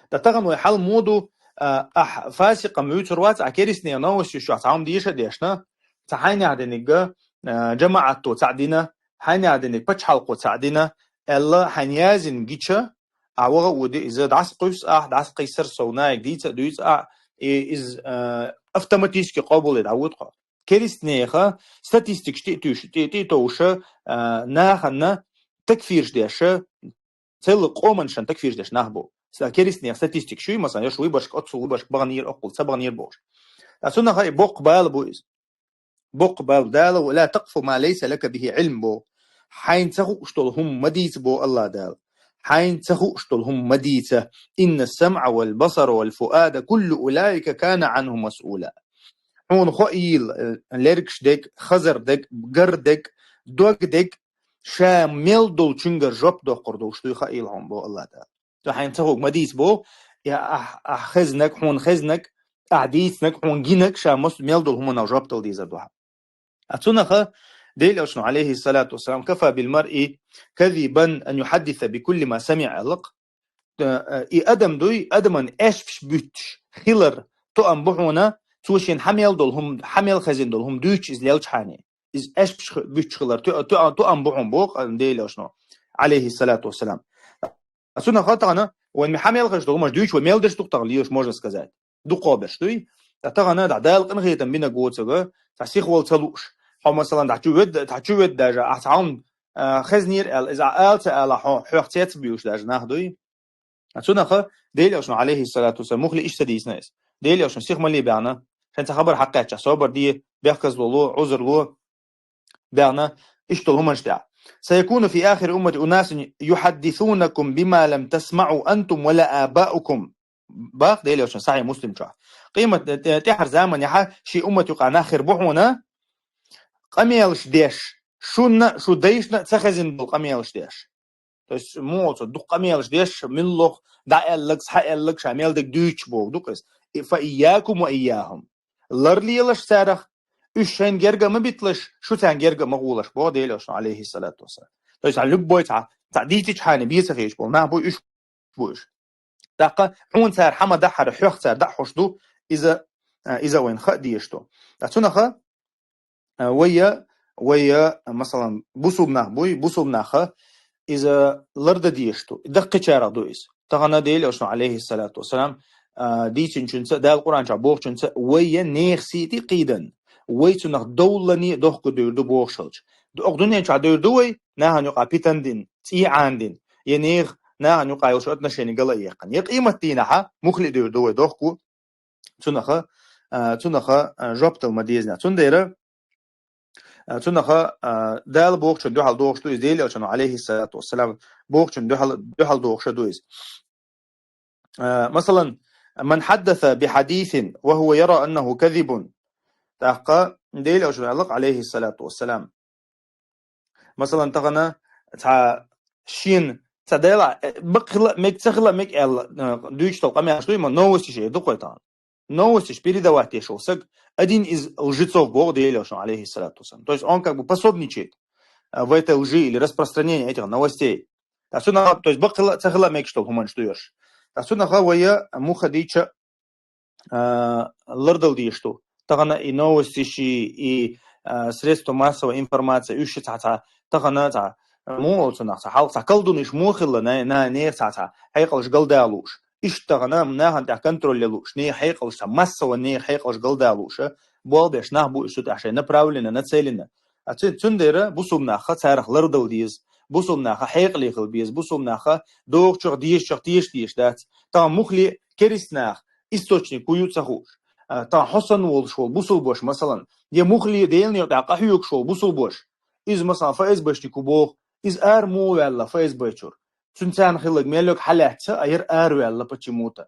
Ткъа тахана вай хьал муха ду, а, ахь фасикъ-м вуьйцур вац, ахь керстанех новость йиш йолуш цхьа хӀума деша а дешна, цхьа хьайнех диниг, а, жамаӀато цхьаъ дина, хьайнех диниг пачхьалкхо цхьаъ дина, аьлла, хьайна яздина гича, ахь ваха а воьду, иза дӀасакхуьссу ахь, дӀасакхийсар сов наиг дийца а дуьйцу ахь, и иза, а, автоматически къобале дӀавоьду хьо. Керстанеха статистикаш тӀе а туьйш-, тӀе, тӀе а товша, а, нахана такфирш деша, цхьана къоманна такфирш деш нах бу. Ца керстанех статистикаш ю, масалан, йо шу выборшка, оццул выборшка баханера, оккхул ца баханера бохуш. Ткъа цунах и боккха бала бу иза. Боккха бала Дала: «ولا تقف ما ليس لك به علم», бо. Хьайна ца хууш долу хӀума ма дийца, бо Аллах Дала. Хьайна ца хууш долу хӀума ма дийца. «إن السمع والبصر والفؤاد كل أولئك كان عنه مسؤولا». Хьуна хоийла, э, лергаш дег, хазар дег, гар дег, дог дег, ша мел долчуьнгара жоп доккхур долуш дуй хаийла хьуна, бо Аллах Дала. Цо хьайна ца хууг ма дийца бо, я ахь, ахь хезнаг, хьуна хезнаг, ахь дийцинаг, хьуна гинаг, ша мос-, мел долу хӀуманал жоп дала дезар ду хьан. А цунаха Делан Элчано, алейхиссалату вассалам: «كفى بالمرء كذبا أن يحدث بكل ما سمع», аьлла-кх. Э, э, и адам дуй, адаман аьшпаш буьттуш хилар тоам бу хьуна, цо шен хьан мел долу хӀума, хьан мел хезина долу хӀума дуьйцуш иза лелчхьане. Иза аьшпаш х-, буьттуш хилар то-, то-, тоам бу хьуна боху Делан Элчано, алейхиссалату вассалам. А цунаха тахана, вайн хьан мел хезаш долу хӀумаш дуьйцуш, вай мел дерш ду-кх тахана лелаш, можно сказать. Дукхо берш дуй. Ткъа тахана дӀа Дала къинхетам бинарг воцург, цхьа сиха вала ца лууш. Хьо, масалан, дӀа чу ведда, дӀа чу ведда даже, ахь цхьа хӀума, а, хезнера аьлла, иза ахь ала ца ала, хьо, хьох цец а буьйлуш даже нах дуй. А цунаха Делан Элчано, алейхиссалату вассалам, мухли иштта дийцина иза. Делан Элчано сиха ма ле баьхна, шен цхьа хабар хьакхаьчча, собар де, бехказло ло, Ӏузур ло, баьхна, иштта долу хӀуманаш тӀехь. «سيكون في آخر أمتي أناس يحدثونكم بما لم تسمعوا أنتم ولا آباؤكم». Бах Делан Элчано Сахьихь Муслим чохь. Къемат, э, тӀаьхьара заманехьа шен уммат юкъа нах хир бу хьуна, къамелаш деш, шуна, шу дайшна ца хезина долу къамелаш деш. То есть, муха цо дукха къамелаш деш, муьлхха, дӀа аьлларг, схьа аьлларг, ша мел дерг дуьйцуш боху ду-кх иза. И, «فإياكم وإياهم». Лар лелаш царах, уьш шайна герга а ма битталаш, шу царна герга а ма гӀолаш, боху Делан Элчано, алейхиссалату вассалам. То есть, а любой цхьа, цхьа дийцичхьана бен ца хеташ болу нах бу уьш, бу уьш. ТӀаккха хьуна цара хьан ма дахьара, хьох цара дӀа а хьош ду, иза, а, иза вайна хаа дезаш ду. Ткъа цунаха, а, вайя, вайя, масалан, бусулба нах буй, бусулба наха иза лардан дезаш ду. Даккхийчарах ду иза. Тахана Делан Элчано, алейхиссалату вассалам, а, дийцинчуьнца, Дала Къуръан чохь бохучуьнца, вайя нехан сий тӀе а кхийдан, вай цунах довллане а дохко девр ду бохуш хилча. Ду-, окху дуьнен чохь девр ду вай, нахана юкъа питан дин, цӀий Ӏан дин, я нехан, нахана юкъа йолуш отношение гала а яьккхина. Я къемат дийнахьа мухли а девр ду вай дохко, цунаха, а, цунаха, а, жоп дала ма дезна. Цундела, а, цунаха, а, Дала бохучун дуьхьал дохуш ду иза, Делан Элчано, алейхиссалату вассалам, бохучун дуьхьал, дуьхьал дохуш ду иза. А, масалан, «من حدث بحديث وهو يرى أنه كذب». ТӀаккха Делан Элчано аьлла, алейхиссалату вассалам. Масалан, тахана цхьа шен, цхьа Дала, э, бакъ хила мег, ца хила мег аьлла, э, дуьйцуш долу къамел ду, ма новости ше ду кхой тахана. Новости ш передавать деш волу саг, один из лжецов боху Делан Элчано, алейхиссалату вассалам. То есть он как бы пособничает, э, в этой лжи или распространении этих новостей. Ткъа цунах, то есть бакъ хила, ца хила мегаш долу хӀуманаш ду ерш. Ткъа цунах вай муха дийча, а, лардала дезаш ду. Тахана и новости ши, и, а, средства массовой информации, уьш ши цхьа-цхьа, тахана цхьа, муха олу цунах, цхьа хьалха цхьа колдунаш муха хилла, на-, на-, нехан цхьа-цхьа хьекъалш галдалуш. Иштта тахана нахана тӀехь контроль луш, нехан хьекъалш, цхьа массово нехан хьекъалш галдалуш, болх беш нах бу уьш цу тӀехь шайн направленно, нацеленно. А цу-, цундела бусулба наха царах лардала деза, бусулба наха хьекъале хила беза, бусулба наха догӀучух, дезачух теша дезаш дац. Тахана муххале керист нах, источник хӀун ю ца хууш. А, тахана хьо санна волуш волу бусулбаш, масалан, я муххале Делан некъа тӀехь къахьоьгуш волу бусулбаш. Иза, масалан, ФСБшник ву боху, иза ара муха ваьлла ФСБ чуьра. Цуьнан царна хилларг мел йолу хьалаьцна, а яра ара ваьлла почему-то.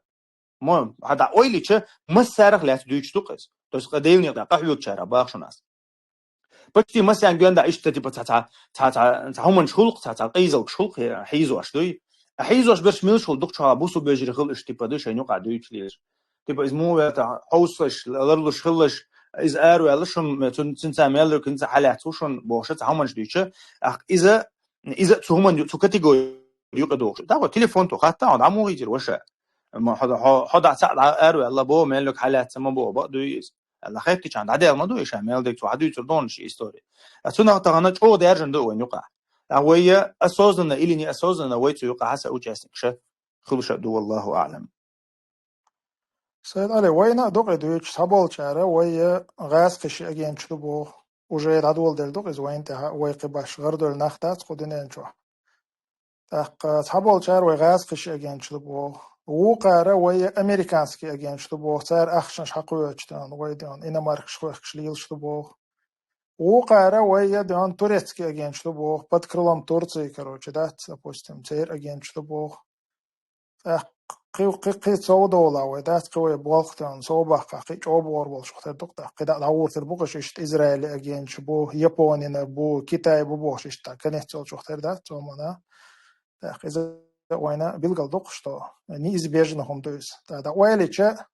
Мо, хьан дӀа ойла йича, массарах лаьцна дуьйцуш ду-кх иза. То есть, къа Делан некъа тӀехь къахьоьгучара бахаш у нах. Почти массарна гоьнда иштта, типа, цхьа, цхьа, цхьа, цхьа, цхьа хӀуманаш хуьлу-кх, цхьа, цхьа къийзалгаш хуьлу-кх, хьийзош дуй. А хьийзош берш мила шу хила ду-кх, чохь бусулба вежарий хила уьш, типа, ду шайн юкъахь дуьйцуш лелаш. Типа, иза муха ваьлла, хьовсалаш, ларлуш хилалаш, иза ара ваьлла шуна, цун-, цуьнца мел йолу, хӀинца хьалаьцна ву шуна бохуш, цхьа хӀуманаш дуьйцу. Ахь иза, иза цу хӀуманна ю-, цу категори юкъа догӀуш. ТӀаккха телефон тӀе хатта, хьо дӀа муха хийтира, ваша? Ма хьо, хьо, хьо дӀа цхьаъ дӀа ара ваьлла боху, мел йолу хьалаьцна ма боху, бакъ дуй иза. Аьлла, хеттича, дӀадаьлла ма ду и ша, мел дерг цо хьан дуьйцур ду ши истори. А цунах тахана чӀогӀа даьржина ду вайн юкъахь. А вай я осознанно или неосознанно вай цу юкъахь хьаса участник ша хуьлуш а ду, валлаху аӀлам. Сайд Али, вайна а ду-кх и дуьйцуш, цхьаболчара вай я гӀазкхи ши агенташ ду боху. Уже дӀадоладелла ду-кх иза вайна тӀехь, вай кхин баш гӀардолу нах дац кху дуьнен чохь. ТӀаккха цхьаболчара вай гӀазкхи ши агенташ ду боху. Вукхара вай я американский агенташ ду боху. Цара ахчанаш хьакхоьхьучу тӀехь, вай тӀехь иномаркаш хохкуш лелаш ду боху. Вукхара вай я тӀехь турецкий агенташ ду боху. Под крылом Турции, короче, дац, допустим, церан агенташ ду боху. ТӀаккха кхин, кхин, кхин сов довла вай, дац, кхин вай болх тӀехь сов баккха, кхин чӀогӀа бохур болуш хӀуттур ду-кх тӀаккха. Кхин дӀа, дӀагӀортар бу-кх иштта Израиль агенташ бу, Японина бу, Китай бу бохуш иштта конец йолуш хӀуттур дац цомана. ТӀаккха иза вайна билгал ду-кх, что неизбежно хӀума ду иза. ТӀаккха дӀа ойла йича,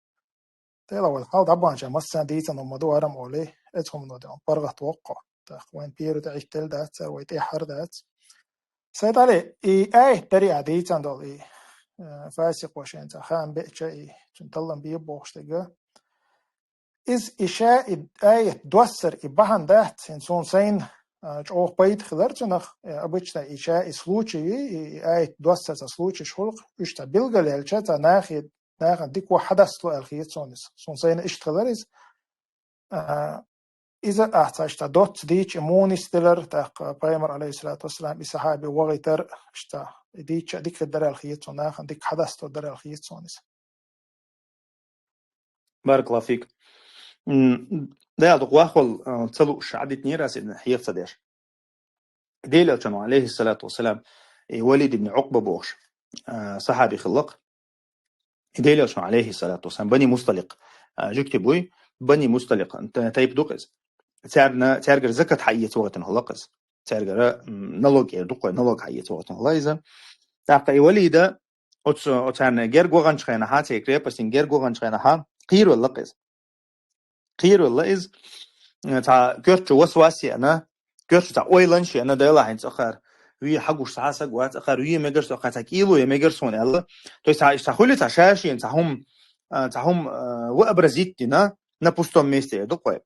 тӀела вай хьал дӀабаханча массарна дийцина хӀума ду, арам олий, эцу хӀумано тӀехь паргӀат воккху. ТӀаккха вайн пера тӀе Ӏиттелла дац цара, вай тӀехьара дац. Сайд Али, и аят даре а дийцина долу и, э, фасикъо шайн цхьа хаам беача и, цуьнан таллам бе бохуш дерг. Иза и ша и аят доссар и бахьана дац, хӀинца суна сайна, а, чӀогӀа пайда хилар цунах, э, обычно и ша и случай, и, и аят доссар цхьа случайш хуьлу-кх, уьш цхьа билгалъяьлча, цхьа нахе, нахана дика хьадастло аьлла хета суна иза. Суна сайна иштта хилар иза. А, иза ахь цхьа иштта доцца дийча, и муха нисделар, тӀаккха пайхамар, алейхиссалату вассалам, и сахьаби вахийтар, иштта, и дийча дика хир дара аьлла хета суна, нахана дика хьадасто дара аьлла хета суна иза. Баракаллаху фик. М, Дала дукха вахвал, а, ца лууш, Ӏадитнера ас иза хьеха ца деш. Делан Элчано, алейхиссалату вассалам, и Валид ибн Укъба бохуш, а, сахьаби хилла-кх. И Делан Элчано, алейхиссалату вассалам, Бани Мусталикъ, а, жуьгти буй, Бани Мусталикъ, т-, тайпа ду-кх иза. Царна, цаьргара закат хьаэца вахийтина хилла-кх иза. Цаьргара, м, налог эр ду-кх вай, налог хьаэца вахийтина хилла иза. ТӀаккха и Валида оцу, оцарна герга ваханчу хенахьа, церан крепостина герга ваханчу хенахьа, кхеравелла-кх иза. Кхеравелла иза, э, цхьа коьртачу васвас еана, коьртачу цхьа ойланаш еана, Дела хьайн цӀахара ве хьагуш цхьа а саг вац, цӀахара ве мегар со, цхьа кӀело е мегар суна аьлла. То есть цхьа, цхьа хуьли цхьа ша-шена цхьа хӀума, э, цхьа хӀума, э, вообразить дина на пустом месте, эр ду-кх вай.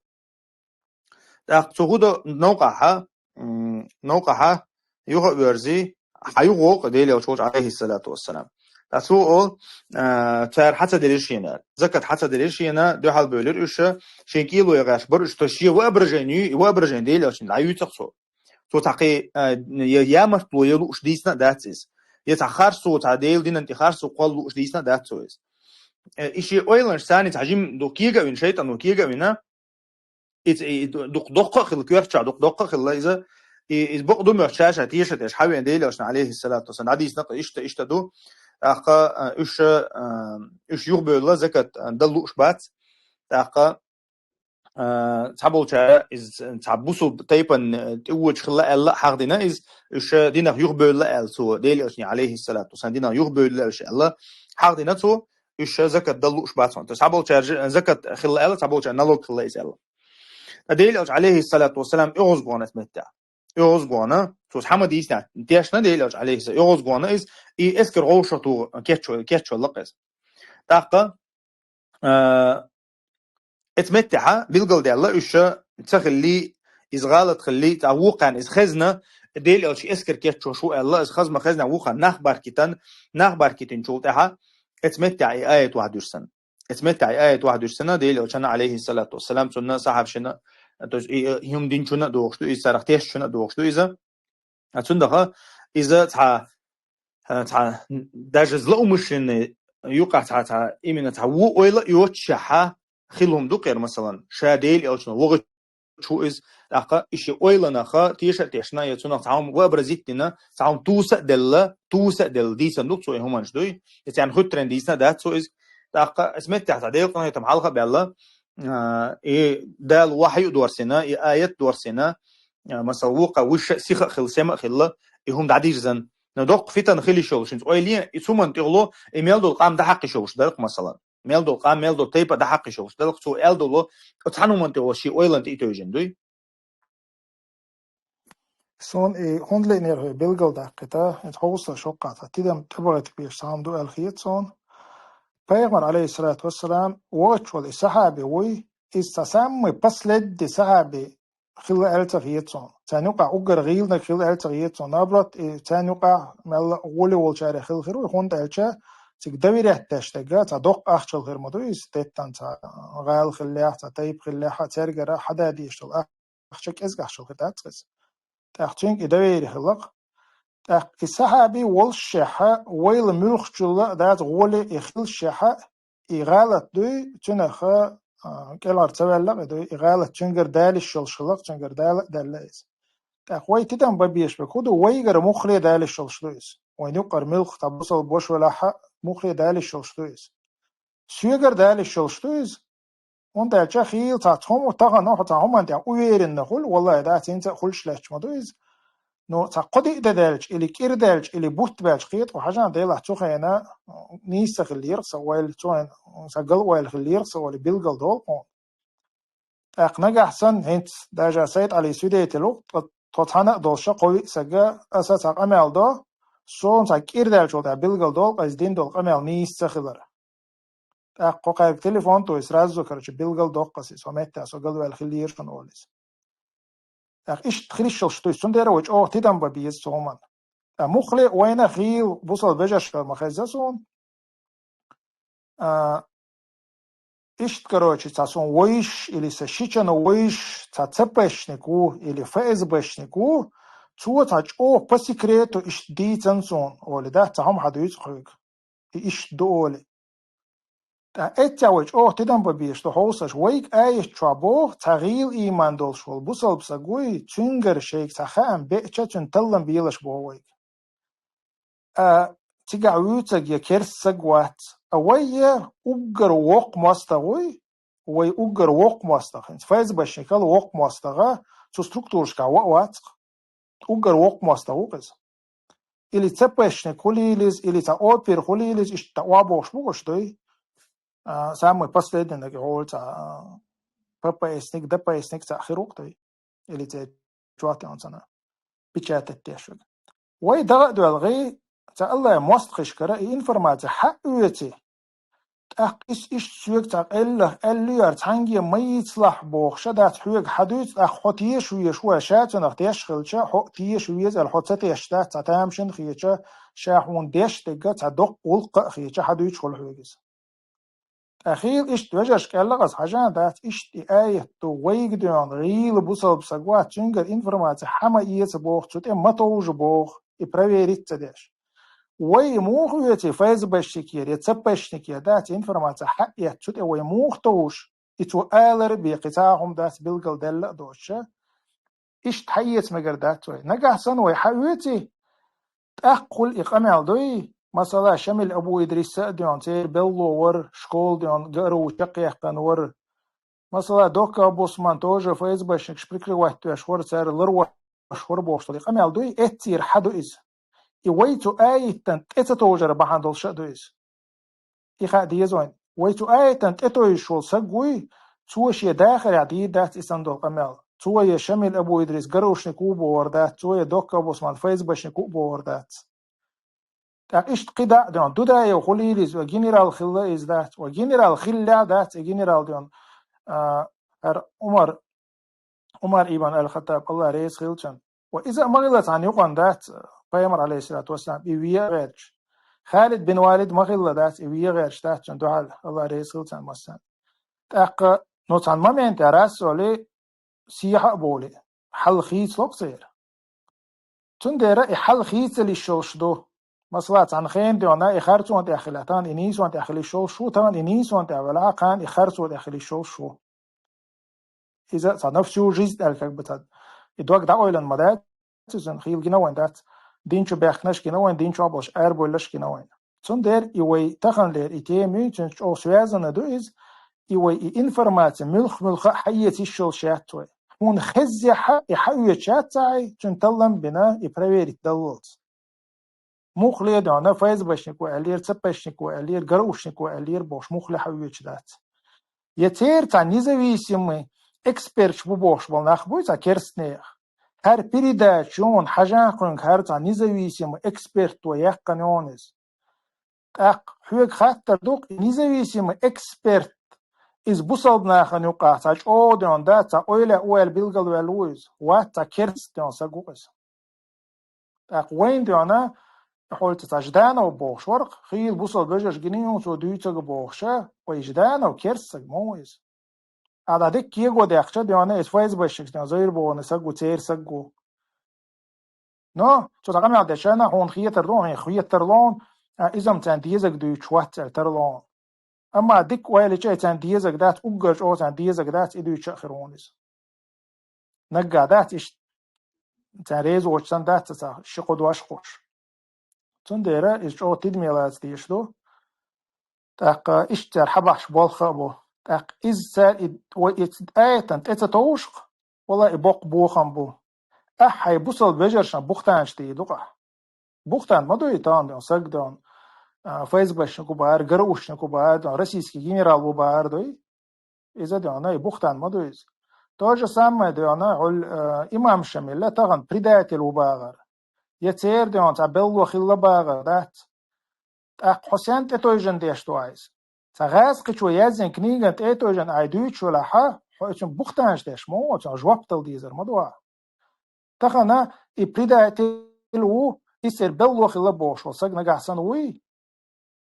ТӀаккха цо хӀун до новкъахьа, м, новкъахьа юха а воьрзи, хьан юха воккха Делан Элча волчу, алейхиссалату вассалам. ТӀаккха цо олу, а, цара хьан ца дерира шена, закат хьан ца дерира шена, дуьхьал бевлира уьш, шен кӀело ян гӀерташ бара уьш, то шен воображение, и воображение Делан Элчанна дӀаюьйцу-кх цо. Цо цхьа кхин, а, я, ямартло я лууш дийцина а дац иза. Я цхьа харцо, цхьа Делан динан тӀе харцо кхолла лууш дийцина а дац цо иза. Э, и шен ойланаш царна цхьа жима ду кега а вина, шайтӀано кега а вина, иза, и, ду-, дукха доккха а хилла, коьртачохь дукха доккха а хилла иза, и, иза бакъ ду моьтту ша-ша теша деш, хьан вен Делан Элчано, алейхиссалату вассалам, дӀадийцина-кх иштта, иштта ду. тӀаккха, а, уьш, а, уьш юхабевлла закат, а, дала лууш бац, тӀаккха, а, цхьаболчара из цхьа бусалба тайпан, а, тӀевоча хилла аьлла хьахдина из, уьш динах юхабевлла аьлла цо, Дела Элчане, алейхиссалату вассалам, динах юхабевлла уьш аьлла хьахдина цо, уьш закат дала лууш бац хьона. То есть цхьаболчара ж-, закат хилла аьлла, цхьаболчара налог хилла из аьлла. Ткъа Дела Элча, алейхиссалату вассалам, оьгӀазгона эцу метте. ОьгӀазгона, цо хӀама дийцина, тешна Дела Элча, алейхиссалам, оьгӀазгона из, и эскар гӀовшах тугӀу кечвелла, кечвелла-кх из. ТӀаккха, а, эцу меттехьа билгалдаьлла уьш ца хилли, из гӀалат хилли, тӀаккха вукхарна из хезна, Дела Элча эскар кечвеш ву аьлла, из хаза ма хезна вукхарна нах баркитан, нах баркитинчул тӀехьа, эцу меттехьа и аят вахьа дуьрсана. Эцу меттехь и аят вахьа дуьрсина, Дела Элчана, алейхиссалату вассалам, цунна сахьабашна, то есть и, э, хӀума динчунна а догӀуш ду иза, царах тешначунна а догӀуш ду иза. А цундаха иза цхьа, э, цхьа, даже злоумышленный юкъахь цхьа, цхьа, именно цхьа вон ойла а йоццушехьа хила хӀума ду-кх ер, масалан, ша Дела Элчано вахийтина ву иза, тӀаккха и ши ойланаха теша а тешна, я цунах цхьа хӀума вообразить дина, цхьа хӀума туса а делла, туса а делла, дийцина ду-кх цо и хӀуманаш дуй, я царна хӀуьттаренна дийцина а дац цо иза. ТӀаккха эцу меттехь цхьа Делан къинхетам хьалха а баьлла, а, и Дала вахьйу а доссийна, и аят а доссийна, а, масала, вукхо вуьшша а сиха а хилла, сема а хилла, и хӀума дӀадирзина. Но доккха фитан хила йиш йолуш хӀинца ойла е, и цу хӀуманна тӀехула и мел долу къам дӀахьакха йиш йолуш дара-кх, масалан. Мел долу къам, мел долу тайпа дӀахьакха йиш йолуш дара-кх, цо аьлла долу, оцу цхьана хӀуманна тӀехула шен ойланна тӀе а тевжина дуй. Суна и хӀунда лиънера хӀу билгалдаккхийта, хӀинца хьовса шоккха цхьа тидам тӀебахийта безаш цхьа хӀума ду аьлла хета суна. Пайхамар, алейхиссалату вассалам, вахча волу и сахьаби вуй, иза цхьа самый последний сахьаби хилла аьлла ца хета суна. Царна юкъахь уггар гӀийланиг хилла аьлла ца хета суна. Наоборот, и царна юкъахь мелла а гӀоли волчарех хилла хир ву, хӀунда аьлча цига доверять деш дерг, цхьа доккха ахчал хир ма ду иза, теттан цхьа гӀала хиллехь, цхьа тайпа хиллехь, цергара хьада дезаш долу ахча кӀезиг ахчал хир дац иза. ТӀаккха цуьнга и доверие хилла-кх. ТӀаккха и сахьаби волушшехьа, вайла муьлххачулла а дац гӀоли и хилшшехьа, и гӀалат дуй, цуьнах, а, кӀелхьара ца ваьлла а дуй, и гӀалат цуьнгара далиш йолуш хилла-кх, цуьнгара дала а даьлла иза. ТӀаккха вай тидам бан безаш берг хӀун ду, вайгара муххале далиш йолуш ду иза. Вайн юккъара муьлхха цхьа бусалба бошвелахь а, муххале далиш йолуш ду иза. Соьгара далиш йолуш ду иза. ХӀунда аьлча хийла цхьа хӀума тахана хьо цхьа хӀуманна тӀехь уверенно хуьлу, валлахӀи, дац, хӀинца а хуьлуш лаьтташ ма ду иза. Ну, цхьа кхо-диъ де даьлча, или кӀира даьлча, или бутт баьлча, кхета хьо хьажа, делахь цу хенахь нийса ца хиллера-кх сан ойла, цу хенахь сан гала ойла хиллера-кх сан ойла, билгал долу хьуна. ТӀаккха нагахь санна, хӀинца даже Сайд-Ӏали свидетель ву, ткъа тхо цхьаьна а долуш, кхо-виъ сага аса цхьа къамел до, суна цхьа кӀира даьллачул тӀаьхьа билгал долу-кх иза дина долу къамел нийса ца хилар. ТӀаккха кхо кхаьрга телефон тӀе, сразу, короче, билгал доккху аса иза, хьо меттехь со галваьлла хиллера шуна олу иза. ТӀаккха иштта хир йиш йолуш ду иза, цундела вай чӀогӀа тидам бан беза цу хӀуманна. ТӀаккха муххале а вайна хийла бусалба вежаршка ма хезза суна. А, иштта, короче, цхьа суна вайш, или сан шичана вайш, цхьа ЦПшник ву, или ФСБшник ву, цо цхьа чӀогӀа по секрету иштта дийцина суна, олий, да, цхьа хӀума хьадуьйцу хьоьга. И иштта ду олий. ТӀаккха эццехь вай чӀогӀа тидам бан безаш ду хьовсаш, вайга аят чохь боху, цхьа гӀийла ийман долуш волу бусалба саг вуй, цуьнгара шайга цхьа хаам беача, цуьнан таллам белаш боху вайга. А, цигахь вуьйцург я керста саг вац, а вай я уггар воккха мостагӀа вуй, вай уггар воккха мостагӀа, хӀинца ФСБшникал воккха мостагӀа, цу структурашкахь ван а вац-кх. Уггар воккха мостагӀа ву-кх иза. Или ЦПшник хуьлийла иза, или цхьа опер хуьлийла иза, иштта охьабохуш бу уьш дуй. А, самый последний наг хьолу цхьа, а, ППСник, ДПСник цхьаъ хир ву-кх дуй. Или цӀе чохь тӀе цхьана печатать деш верг. Вай дагӀа а доьлхий, цхьа Аллахьан мостагӀашкара и информаци хьаоьций, тӀаккха иза иштта соьга цхьа къеллах аьллий яра, цхьаьнгге ма йийцалахь бохуш а дац, хьоьга хьадуьйцу, тӀаккха хьо теша везаш ву, ша цунах деш хилча, хьо а теша веза аьлла, хьо ца тешаш дац, цхьа тамашийна хетча, ша хьуна деш дерг цхьа доккха гӀуллакх а хетча, хьадуьйцуш хуьлу хьоьга иза. Ткъа хийла иштта вежаршка аьлла-кх аса, хьажа дац, иштта и аят ду, вайга доьгӀна гӀийла бусалба саг вац, цуьнгара информаци хьа ма эца боху, цу тӀе ма товжа боху, и проверить ца деш. Вай и муха оьций ФСБшникера я ЦПшникера, дац, информаци хьа а эцна, цу тӀе вай муха товжа, и цо алар а бен, кхин цхьа а хӀума дац, билгалдаьлла а доцуша, иштта хьаэца мегар дац вай. Нагахь санна вай хьаоьций, тӀаккха хуьлу и къамел дуй, Масала, Шамил Абу Идрис а ден, церан белло вар, школа ден, гару чакхъяьккхана вар. Масала, Докка Абусман тоже ФСБшникаш прикрывать веш вар, цара ларвеш вар бохуш долу къамел дуй, эццера хьа ду иза. И вай цу аятан тӀе ца товжар бахьана долуш а ду иза. И хаа деза вайн. Вай цу аятан тӀе тойжуш волу саг вуй, цо шен дахарехь дийр дац и санна долу къамел. Цо я Шамил Абу Идрис гарушник ву бохур дац, цо я Докка Абусман ФСБшник ву бохур дац. ТӀаккха иштта кхидӀа а ден, Дудаев хуьлийла иза, вай генерал хилла иза дац, вай генерал хилла дац, и генерал ден, а, хӀара Умар, Умар ибн аль-Хаттаб, Аллах реза хилчан. Ва иза а ма хилла цхьана юкъана дац, пайхамар, алейхиссалату вассалам, и вен а гӀерташ. Халид бин Валид ма хилла дац, и вен а гӀерташ дац, цунна дуьхьал, Аллах реза хилчан массарна. ТӀаккха, ну, цхьана моментехь расоли, сехьа а боли, хьал хийцалуш церан. Цундела и хьал хийцалуш йолуш ду. Масала, цхьана хенан дуьйна и харцонна тӀехь хилла, тахана и нийсонна тӀехь хилуш йолуш ву, тахана и нийсонна тӀехь велахь, кхана и харцонна тӀехь хилуш йолуш ву. Иза цхьа на всю жизнь аьлла, как бы, цхьа и дог дӀакъойлан ма дац, иза хийла гина вайн дац, дин чу баьхкинарш гина вайн, дин чохь болуш арабевлларш гина вайн. Цундела и вай таханлера и тема, цуьнца чӀогӀа связано ду иза, и вай и информаци муьлх-муьлха а хьаэца йиш йолуш яц вай. Хьуна хеззехь а и хьаоьцуш яц ахь, цуьнан таллам а бина, и проверить даллалц. Муххале а ден, ФСБшник ву аьллера, ЦПшник ву аьллера, ГРУшник ву аьллера бохуш, муххале хьаоьцуш дац. Я церан цхьа независимый эксперташ бу бохуш болу нах буй, цхьа керстанех. ХӀара передача юна хьажахь кхуьнга хӀара цхьа независимый эксперт ву яьккхина юна иза. ТӀаккха хьоьга хаттар ду-кх, и независимый эксперт, иза бусалба нахана юкъахь цхьа чӀогӀа ден дац, цхьа ойла а ойла билгалваьлла ву иза. Вац, цхьа керста ден саг ву иза. ТӀаккха вайна ден, хьоьца цхьа Жданов бохуш вара-кх, хийла бусалба вежарша гина юна цо дуьйцург бохуша, вай Жданов керста саг ма ву иза. Ала дика кего даьккхича ден, иза ФСБшникаш ден, Зуйр бохуш саг ву, церан саг ву. Но, цо цхьа къамел дечарна, хьуна хетар ду, хьуна хетар лоун, а, иза-м царна дезарг дуьйцуш вац аьлла тарло. Амма дика ойла йича, царна дезарг дац, уггар чӀогӀа царна дезарг дац, и дуьйцуш а хир ву иза. Наггахь дац иштта, царна реза воцуш санна дац цхьа ши-кхо дош а хууш. Цундела иза чӀогӀа тидаме лаца дезаш ду. ТӀаккха иштта цара хьабахьаш болх а бу. ТӀаккха иза цара и, вай и аятан тӀе ца товш-кх, валла, и боккха бохам бу. Ахьа хьайн бусалба вежаршна бухтанаш дийр ду-кх ахь. Бухтан ма дуй, тахана ден, саг ден, а, ФСБшник ву бахар, ГРУшник ву бахар ден, российский генерал ву бахар дуй. Иза ден, и бухтан ма дуй иза. То же самое ден, хьуьлла, а, имам Шамилла тахана предатель ву бахар. Я церан ден, цхьа белло хилла бахар дац. ТӀаккха хьо сенна тӀетойжан деш ду ахь иза? Цхьа гӀазкхичо яздина книган тӀетойжан ахь дуьйцуш велахь, хьо оцунна бухтанаш деш ма ву, оцунна жоп дала дезар ма ду ахь. Тахана и предатель ву, и церан белло хилла бохуш волу саг нагахь санна вуй?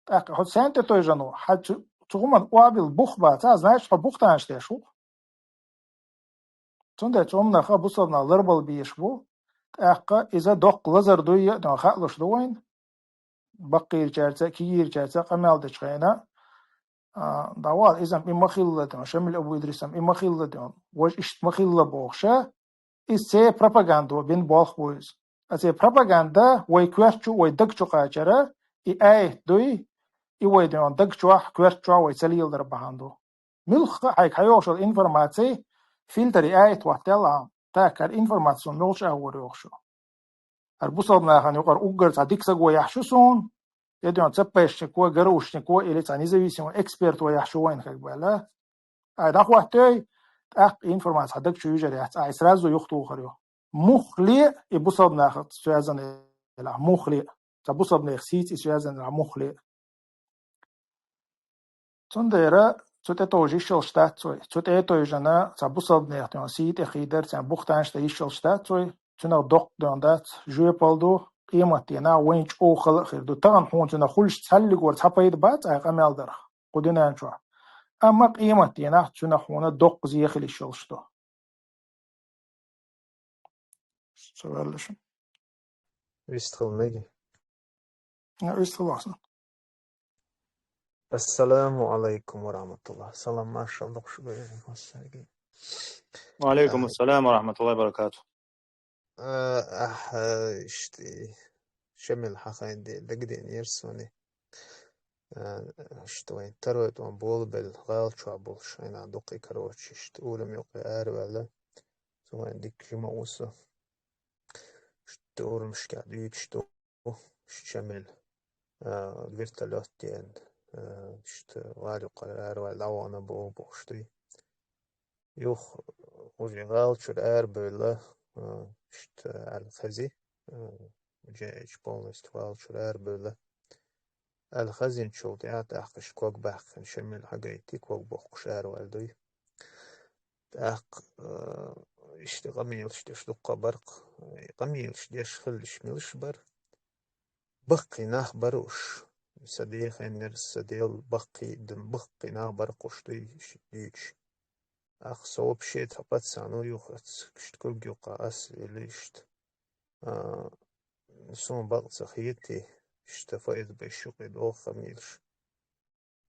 ТӀаккха хьо сенна тӀетойжан ву? Хьан цу, цу хӀуманна къобил бух бацахь, значит, хьо бухтанаш деш ву-кх. Цундела цу хӀуманах бусалба нах ларбала безаш бу, тӀаккха иза доккха лазар дуй а ден хаалуш ду вайна. Баккхийчаьрца а, кегийчаьрца а къамел дечу хенахь, а, дӀавала, иза-м и ма хилла ден, Шамил Абу Идрис-м и ма хилла ден, важа иштта ма хилла бохуша, иза церан пропагандо бина болх бу иза. А церан пропаганда вай коьрта чу, вай даг чу кхачара, и аят дуй, и вай ден даг чохь, коьрта чохь вай ца леладар бахьана ду. Муьлхха а хьайга хьайогӀуш йолу информаци фильтре аят хӀоттаелла ахьа. Так, хӀара информаци суна муьлхачу агӀор йогӀуш ю. ХӀара бусалба нахана юкъара уггар цхьа дика саго яхьаш ю суна, я ден ЦПшнико, ГРУшнико или цхьа независимый эксперто яхьаш ю вайна хаг баьлла. Ай дӀахӀоттайой, тӀаккха информаци хьан даг чу йижар яц, ай сразу юхатухур ю. Муххале а и бусалба нахаца связано елахь, муххале а. Цхьа бусалба нехан сийца и связано елахь, муххале а. Цундела цу тӀетовжа йиш йолуш дац вай. Цу тӀетойжана цхьа бусалба нехан сий тӀе хийдар, царна бухтанаш дан йиш йолуш дац вай. Цуьнах доккха ден дац, жоьпалла ду, къематдийнахь вайна чӀогӀа хала а хир ду. Тахана хьуна цуьнах хуьлуш цхьаллигора цхьа пайда бац ахь къамел дарх кху дуьнен чохь. Амма къематдийнахь цуьнах хьуна доккха зе хила йиш йолуш ду. Ца ваьлла шун. Вистхила мега. А, вистхила вахсан. Ассаламу алайкум ва рахматуллах. Салам, маршалла, доккхуш бу массаьрга. Ва алайкум ассалам ва рахматуллахи ва баракатух. А, ахь, а, ишти, Шемил хьахайна де дагадеънера суна. А, иштта вайн второй тӀом болабелла гӀала чохь болуш, айна дуккхий, короче, иштта урам юккъе араваьлла. Цу вайн дика жима ву со. Иштта урамашкахь дуьйцуш ду, иштта Шемил, а, вертолёт деана, а, иштта гӀала юккъара араваьлла дӀавахана боху бохуш дуй. Юха уже гӀала чуьра арабевлла, а, иштта Аль-Хази, а, жеачу полностью гӀала чуьра арабевлла. Аль-Хазинчул тӀаьхьа тӀаккха иштта ког баьккхина, Шемил хьагайти, ког боккхуш араваьлла дуй. ТӀаккха, а, иштта къамелаш деш дуккха баркъ, къамелаш деш хилалаш милаш бара. Баккхий нах бара уьш. Сан дехеннера, сан Дела баккхий дан баккхий нах бара кхуш дуй, иштта дуьйцуш. Ах, со вообще тхан пацан ву юха, иштта ког юккъа ас велла иштта. А, суна бакъ ца хетий, иштта ФСБ-ш юккъе доху къамелаш.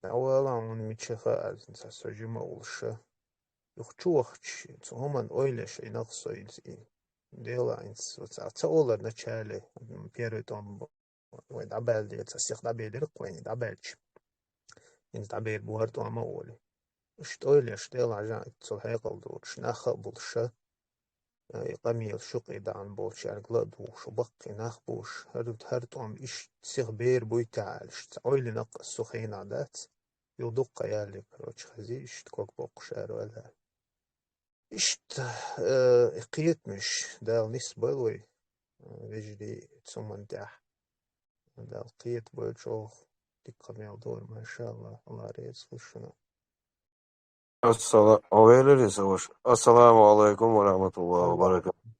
ДӀавала хьуна мича хаьа, ца со жима а волуша. Юха чу вахча, цу хӀуманна ойла еш ӀинагӀа со иза и. Дела хӀинца, ца, ца олар начале, первый тӀом бу-, вай дӀабаьлла дела, ца сих дӀабелира-кх вайна дӀабаьлча. ХӀинца дӀабер бу хӀара тӀом а олий. Иштта ойла еш, Дела хьажа, цул хьекъал доцуш, нах а болуша. Э, и къамелаш юккъе даьхна болчаьрга ла а дугӀуш, баккхий нах бу уьш, хӀара, хӀара тӀом иштта сиха бер буй те аьлла, иштта ца ойла йина-кх ас цу хенахь дац. Юха дуккха ялале, короче, хезий, иштта ког боккхуш араваьлла. Иштта, э, и кхетамаш, Дала нисбойла вай, э, вежарий, цу хӀуманна тӀехь. Дала кхетабойла чӀогӀа, дика къамел дора, машаАллахӀ, АллахӀ реза хуьлда шуна. Ассала-, Ӏо веларий сан ваша? Ассаламу Ӏалайкум ва рахьматуллахӀи ва баракатухӀу.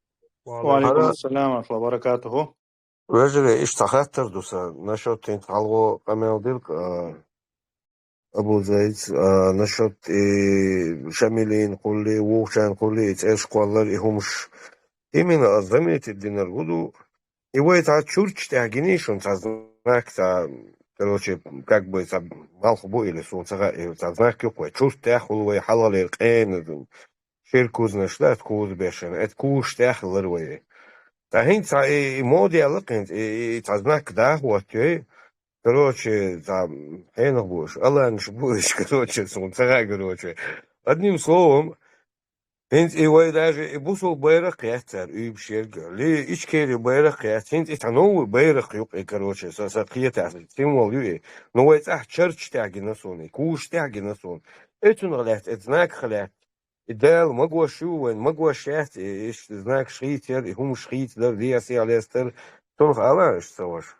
Ва Ӏалайкум ассалам ва рахьматуллахӀи ва баракатухӀу. Вежарий, иштта цхьа хаттар ду сан. Насчёт хӀинца хьалхо къамел дира-кх, а, Абу Зайдс, а, насчёт и Шамилин кхуллий, вукхачарна кхуллий, и цӀераш кхоллар, и хӀумаш. Именно ас заметить динарг хӀун ду, и вай цхьа чурташ тӀехь гиний шуна цхьа знак, цхьа, короче, как бы цхьа малх бу или суна ца хаьа, и цхьа знак ю-кх вай чурт тӀехь хуьлу вай хьалхалера къена, шира кузанаш дац, куза бешана, это кузаш тӀехь хилар вай. Ткъа хӀинца цхьа и, и мода яьлла-кх хӀинца, и, и, и цхьа знак даха хӀоттайой, короче, цхьа хьенах бу уьш, аланаш бу уьш, короче, суна ца хаьа, короче. Одним словом, хӀинца и вай даже и бусалба байракх яц цара уьйбуш ерг, ли ичкери байракх яц, хӀинца и цхьа новый байракх ю-кх и, короче, сан, сан кхетахь, символ ю и. Ну, вай цӀахь чурташ тӀехь гина суна, и кузаш тӀехь гина суна. Оцунах лаьцна, оцу знаках лаьцна. И Дала магош ю, вайна магош яц, и иштта знакаш хийцаяр, и хӀумаш хийцадар, дехьа-сехьа лестар, цунах ала уьш, сан ваша.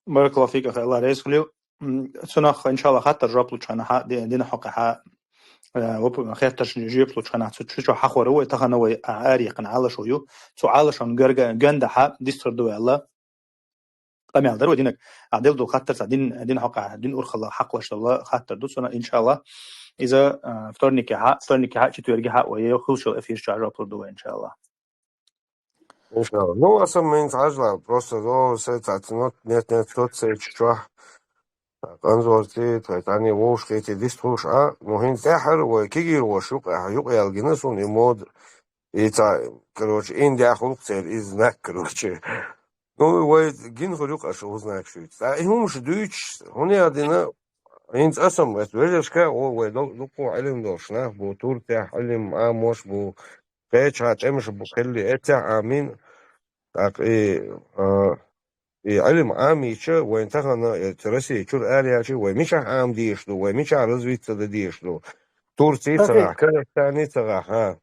Баракаллаху фик, ахи, АллахӀ реза хуьлийла. М, цунах, иншаАллахӀ, хаттар жоп лучу хенахь, ди-, дина хьокъехь, э, воп-, хеттаршна жоп лучу хенахь, цу чу чохь хьахор ву вай, тахана вай, а, арахьа яьккхина Ӏалашо ю. Цу Ӏалашонна герга-, гондахьа дистхир ду аьлла, къамел дара вай динарг. А, делла долу хаттар цхьа дин, дин хьокъехь, дин урхалла хьакхалуш долу хаттар ду цунах, иншаАллахӀ. Иза, э, вторникехьа, вторникехьа, четвергехьа вай хуьлуш йолу эфир чохь жоп лур ду вай, иншаАллахӀ. ИншаАллахӀ. Ну, аса мин цхьажла, просто, ну, се цац, ну, нет, нет, тот се чохь. Къанзорций, тхай цхьаьний вовшахкхетий дистхуьлуш а, ну, хӀинца тӀаьххьара вай кегийрхоша юкъа, юкъаяьлла гина суна и мода, и цхьа, короче, ин дехьа гӀуллакх церан, иза знак, короче. Ну, вай гина хуьлу юкъа аша хӀу знак шуьйца. Ткъа и хӀумаш дуьйцуш, хӀунда аьлла дина, хӀинца аса-м, аса вежаршка, о, вай дол-, дуккха Ӏилма долуш нах бу, Турцехь Ӏилма Ӏамош бу, кхечахьа тӀемаш бу, хилли, эццехь Ӏамийна, тӀаккха и, а, и Ӏилма Ӏамийча, вайн тахана, э, Россия чуьра араяьлча, вай мичахь Ӏама дезаш ду, вай мичахь развиться дан дезаш ду. Турций ца гӀахь, Казахстаний ца гӀахь, хьа?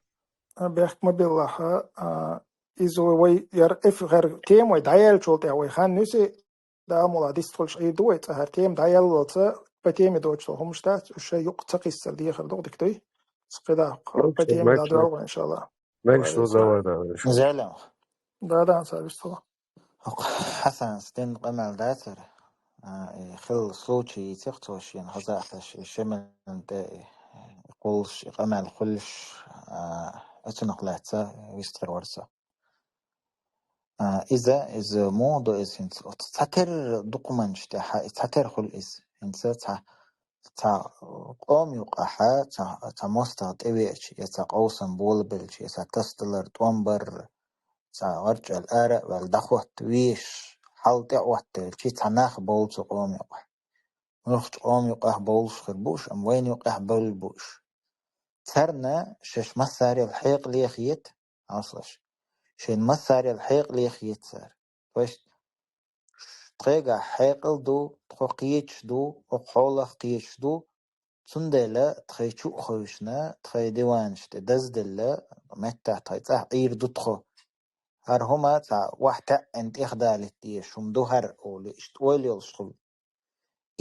А, бехк ма биллахьа, а, иза вай, вай яр эф-, хӀара тема вай дӀаяьллачул тӀехь вай хан нуьси, Дала мукъ лахь, дистхуьлуш Ӏийр ду вай цкъа хӀара тема дӀаяллалца, по теме доцуш долу хӀумаш дац, уьш шайн юкъа ца кхиссар дехар ду, дика дуй? Цкъа даккха, по теме дӀадоьлху, иншаллах. Мегаш ду, давай, давай. Зелем. Да, да, ца вистхула. ХӀокху Хьасанас дина къамел дацара. А, и хилла случай йийцира цо шена хаза а хьаьжча, и Шемална тӀе и, и кхуллуш, и къамел хуьлуш, а, оцунах лаьцна вистхир вара со. А, иза, иза муха ду иза хӀинца? Оцу цхьатерра документаш тӀехь, и цхьатерра хуьлу иза. ХӀинца цхьа, цхьа къоман юкъахь, цхьа, цхьа мостагӀа тӀевеача, я цхьа къовсам болабелча, я цхьа тасадалар, тӀом барра, цхьа гӀарчӀал ара а ваьлла, дӀахотта везаш, хьал тӀе а оттаелча, цхьа нах бовла цу къома юкъахь. Муьлххачу къома юкъахь бовлуш хир бу уьш, амма вайна юкъахь бевлла бу уьш. Царна шаьш массарел хьекъале хета, хьовсалаш. Шайна массарел хьекъале хета цара. То есть, тхайгахь хьекъал ду, тхо кхеташ ду, оцу хьолах кхеташ ду, цундела тхайн чу а хевшина, тхайн диванаш тӀе дазделла, меттахь тхайн цӀахь Ӏийр ду тхо. ХӀара хӀума цхьа вахь таьӀӀина тӀехдалийта дезаш хӀума ду хӀара олий, иштта ойла йолуш хуьлу.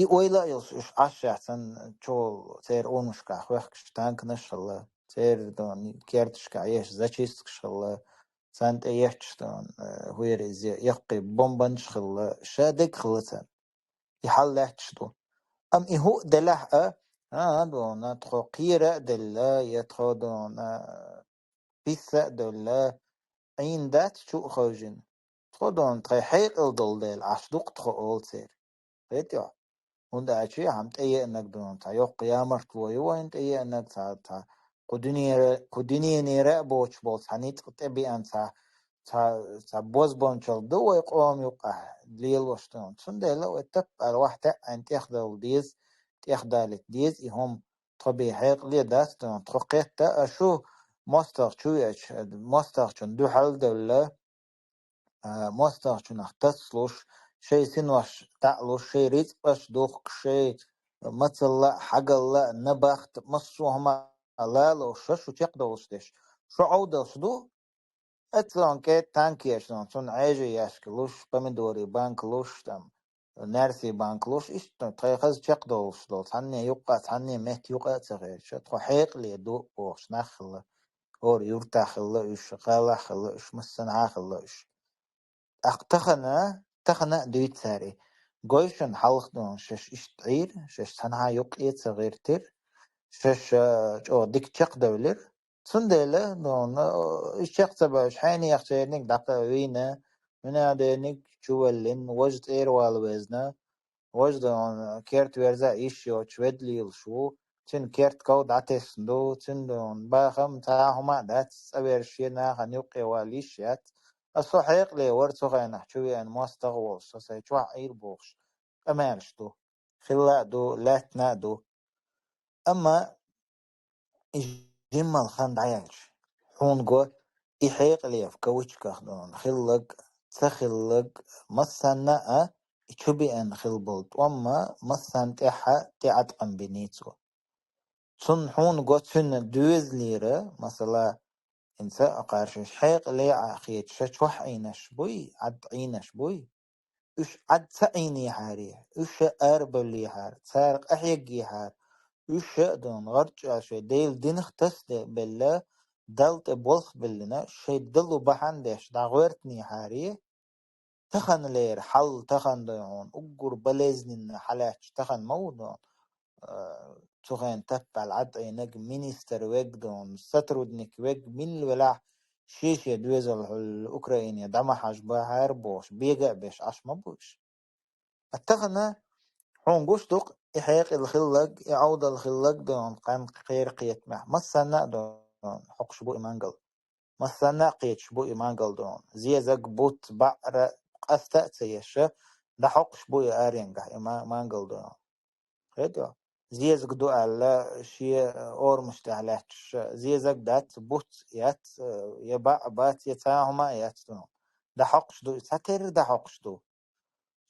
И ойла а йолуш, уьш Ӏаш яц санна, чу церан унушкахь хоьхкуш танканаш а хилла, церан дона керташкахь еш зачисткаш а хилла, царна тӀе етташ дона, э, хӀара иза яккхий бомбанаш а хилла, ша дерг хилла царна. И хьал лаьтташ ду. Амма и хӀуъа делахь а, а, дона, тхо кхера а делла, я тхо дона, писса а делла, Ӏийна дац чу а хевшина. Тхо дона тхайн хьекъал долу дела Ӏаш ду-кх тхо олу церан. Хетий хьо? ХӀунда аьлча хьан тӀееанарг дона, цхьа йоккха ямартло ю вайна тӀееанарг, цхьа, цхьа кху дуьнера, кху дуьненера а боцуш болу цхьа ницкъ тӀебеана, цхьа, цхьа, цхьа бозбунчалла ду вай къома юкъахь лелош дона. Цундела вай таппа аьлла вахь таьӀӀина тӀехдала деза, тӀехдалийта деза и хӀума. Тхо бен хьекъале дац дона, тхо кхетта а шу мостагӀчу веача, мостагӀчунна дуьхьал а девлла, а, мостагӀчунах тасалуш, шайн синош дӀа а луш, шайн рицкъаш а духкуш, шайн мацалла а, хьагалла а, набахт а, массо а хӀума а лалуш, шу чекхдовлуш деш, шу Ӏовдалш ду, эццалгӀа кӀе танкеш дона, цунна Ӏежа яьшка луш, помидорий банка луш, там, наьрсий банка луш, иштта тхайн хаза чекхдовлуш долу, цхьанне юккъа а, цхьанне метта юкъа а ца гӀерташ, тхо хьекъале ду бохуш нах хилла. ХӀора юьртахь хилла уьш, гӀалахь хилла уьш, массанхьа хилла уьш. ТӀаккха тахана, тахана а дуьйцу цара и. Гой шуна хьалха дона, шаьш иштта Ӏийра, шаьш цхьанхьа юккъе а ца гӀиртира, шаьш, а, чӀогӀа дика чекхдевлира. Цундела, дона, и чекх ца бевлча, хьенех церниг дӀакхавийна, муьнадениг чувеллина, важа цӀера вала везна, важа, дона, керта верза а йиш йоцуш ведда лелаш ву, цуьнан керта ков дӀатесна ду, цуьнан, дона, бахам цхьа хӀума а дац, цӀа верза шен нахана юккъе вала йиш яц. Аса со хьекъале вара цу хенахь чу веана мостагӀа волуш, со сайн чохь Ӏийра бохуш, къамелаш ду. Хилла а ду, лаьттина а ду. Амма и жиммал хан дӀаяьлча, хьуна го, и хьекъале в кавычках дона хилларг, ца хилларг, массанна а и чу беана хилла болу тӀом а массанна тӀехь а тӀеӀаткъам биний цо. Цунна хьуна го цуьнан доьзалера, масала, хӀинца а кхаршаш хьекъале а хеташ, ша чохь Ӏийнарш буй, Ӏад Ӏийнарш буй? Уьш Ӏад ца Ӏийнехьара, уьш арабевллехьара, цара къахьеггехьара, уьш а дона, гӀарчӀа шайн Делан динах тасабелла, Далла тӀе болх биллина, шайн дало бахьана деш дӀагӀоьртинехьара, таханалера хьал, тахана дона хьуна, уггар болезненно хьалаьтташ тахана ма ву дона, а, цу хенахь таппаьлла Ӏад Ӏийнарг, министр верг дона, сотрудник верг, милла велахь, шен-шен доьзал хьуьлла Украине дӀа ма хьажа бахьара бохуш, бега а беш Ӏаш ма бу уьш. А тахана хьуна гуш ду-кх, и хьекъал хилларг, и Ӏовдал хилларг дона кхаьн кхера кхетамехь. Массанна а дона хьокхуш бу и мангал. Массанна а кхеташ бу и мангал дона. Зезаг, буц, баӀра, къаста а ца еш, дӀахьокхуш бу и аренгахь и ма-, мангал дона. Хетий? Зезаг ду аьлла, шен орамаш тӀехь лаьтташ, зезаг дац, буц яц, я баӀ бац, я цхьа а хӀума а яц дона. ДӀахьокхуш ду, цхьатерра дӀахьокхуш ду.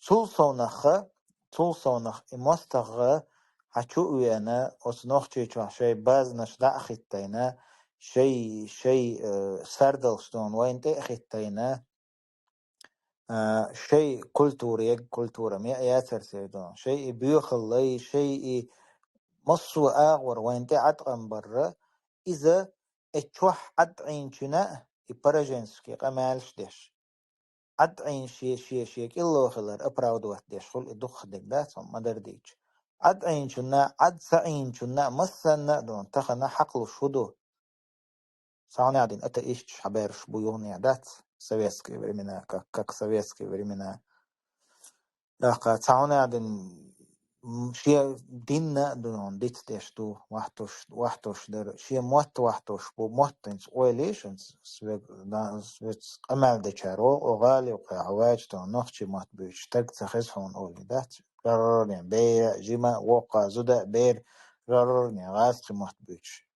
Цул совнаха, цул совнаха и мостагӀа хьан чу а веана, оцу Нохчийчохь шайн базанаш дӀа а хӀиттайна, шай, шай, э, сардалш дона вайна тӀе а хӀиттайна, а, шай культура, ег культура, ме а яцар сай дона, шай и боьхаллай, шай и массо а агӀор вайна тӀе Ӏаткъам барра, иза э чохь Ӏад Ӏийначуьнан а и пораженский къамелаш деш. Ӏад Ӏийна шен, шен, шен кӀилло хилар оправдывать деш хуьлу и дукхахдерг дац хьуна ма-дарра дийча. Ӏад Ӏийначунна, Ӏад ца Ӏийначунна а массанна а дона тахана хьакхалуш хӀун ду? Цхьа хӀуна а дина атеисташ хьаберш бу юханехь дац, советские времена, как, как советские времена. ТӀаккха цхьа хӀуна а дина Шен дин а ду, дицдеш ду, вахтуш, вахтуш дара. Шен мотт вахтуш бу, мотт хӀинца ойла еш, хӀинца све-, да-, свец къамел дечаро, о гӀали, кхе хьаваьча, то нохчий мотт буьйцуш, стаг ца хеза хьуна олий дац. Рарарне, бера, жима, воккха, зуда, бер, рарарне, гӀазкхий мотт буьйцуш.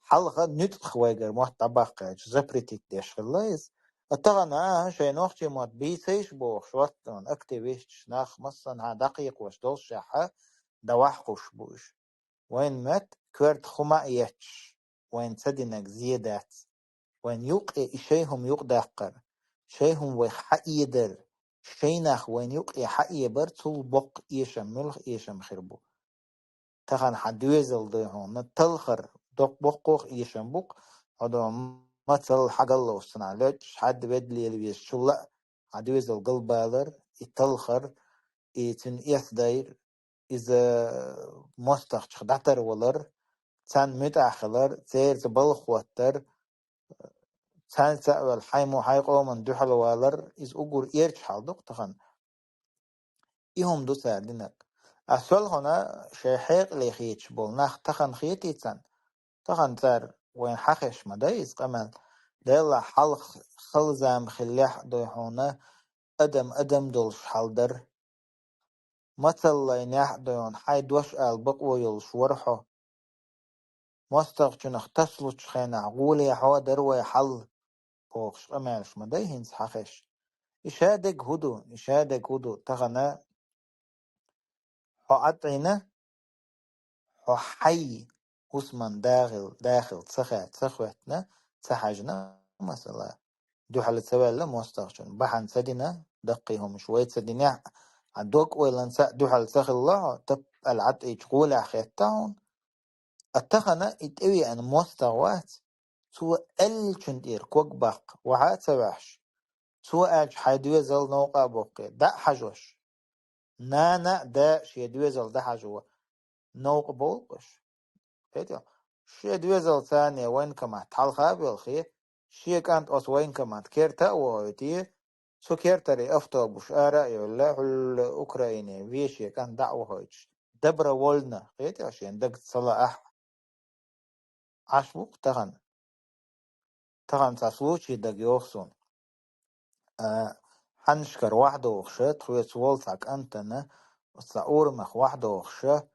Хьалха нуьцкъах вайгара мотт дӀабаккхаьча, запретить деш хилла иза. А тахана, а, шайн нохчий мотт бийцайш бохуш, ваттон, активисташ, нах массанхьа дӀакхайкхош долшехьа, дӀавахкуш бу уьш. Вайн мотт коьрта хӀума а етташ, вайн ца динарг зе дац. Вайн юкъе и шай хӀума юкъадаккхар, шай хӀума вайх хьаэдар, шайнах вайн юкъе хьаэбар, цул боккха эшам, муьлха эшам хир бу. Тахана хьан доьзал дай хьуна, талхар, доккха боккхох эшам бу-кх, хьо до мацалла хьагалловш цунахь лоьтташ, хьад ведда лела везачул а хьан доьзал галбалар, и талхар, и цуьнан эс дайр, иза мостагӀчух дӀатарвалар, царна муьтӀахь хилар, церца балха хӀоттар, царца а ваьлла, хьайн мо хьайн къоман дуьхьал валар, иза уггар эрча хьал ду-кх тахана. И хӀума ду цара динарг. А солхана шайн хьекъале хеташ болу нах тахана хетий царна? Тахана цара вайн хьахеш ма дай иза къамел. Делла хьалха хала зама хиллехь а дой хьуна, адам адам долуш хьал дара. Мацаллайнехь а дойна хьайн дош ала бакъо йолуш вара хьо. МостагӀчунах тасалучу хенахь гӀоле хьо дара вай хьал, бохуш къамелаш ма дай хӀинца хьахеш. И шадерг хӀу ду, и шадерг хӀу ду, тахана хьо ӀатӀина, хьо хьай хӀусаман дахил, дахил ца хаа, ца хӀоьттина, ца хьаьжна, масала, дуьхьал ца ваьлла мостагӀчун, бахьана ца дина, даккхий хӀумаш вай ца динехь а, дог-ойланца а дуьхьал ца хилла хьо, таппал ӀатӀийчу гӀолехь хетта хьуна. А тахана и тӀевеана мостагӀа вац, цо аьллачун тӀера ког баккха, ваха а ца ваьхьаш. Цо аьлча хьайн доьзал новкъа а боккхий, дӀа а хьажош. Нана а, да а шен доьзал дӀахьажо новкъа бовлу-кх уьш. Кхетий? Шен доьзал царна военкомат хьалха а воьлхий, шен кӀант оцу военкомат керта а вохуьйтий, цу кертара автобус ара а йолла, хьуьлла Украине вен шен кӀант дӀа а вохуьйтуш. Добровольно, кхетий, шен дагца ца лаахь а. Ӏаш ву-кх тахана. Тахана цхьа случай дага йогӀу суна. А, хьаннашкара вахьадохуша, тхоьца волу цхьа кӀантана, цхьа урамах вахьадохуша,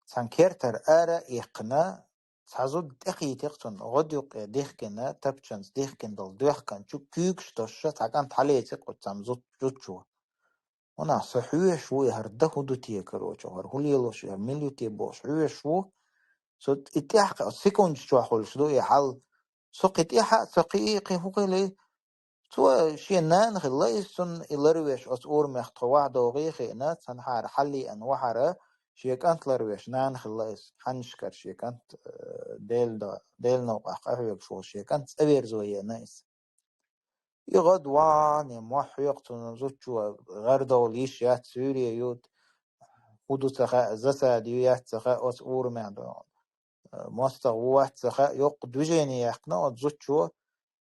цхьана кертара ара а иккхина, цхьа зуда тӀекхийтира цунна, гӀодаюккъе дихкина, тапчанца дихкина долу доьхкан чу куьйгаш тосуша, цхьа кӀант хьалецира оцу цхьана зуд-, зудчо. Ванах, со хьоьжуш ву, и хӀара дан хӀун ду те, короче, хӀара хӀун лелош, хӀара мила ю те бохуш хьоьжуш ву. Со и тӀаьхьа секундаш чохь хуьлуш ду и хьал. Со кхин тӀаьхьа а, со кхин и, кхин хӀун хили. Цо шен нана хилла иза, цунна и ларвеш оцу урамех тхо вахьадогӀий хиъна, цхьанхьара хьаллиъна вахьара, шен кӀант ларвеш нана хилла иза, хьаннашкара шен кӀант, э, Делан до-, Делан новкъахь къахьоьгуш волу шен кӀант цӀа верзо еана иза. И гӀад вахьана, мохь хьоькху цунна зудчо, гӀардовла йиш яц, суьйре ю, хӀун ду ца хаьа, засада ю яц ца хаьа, оцу урамехь до-, мостагӀа ву вац ца хаьа, йоккха движение яьккхина оцу зудчо.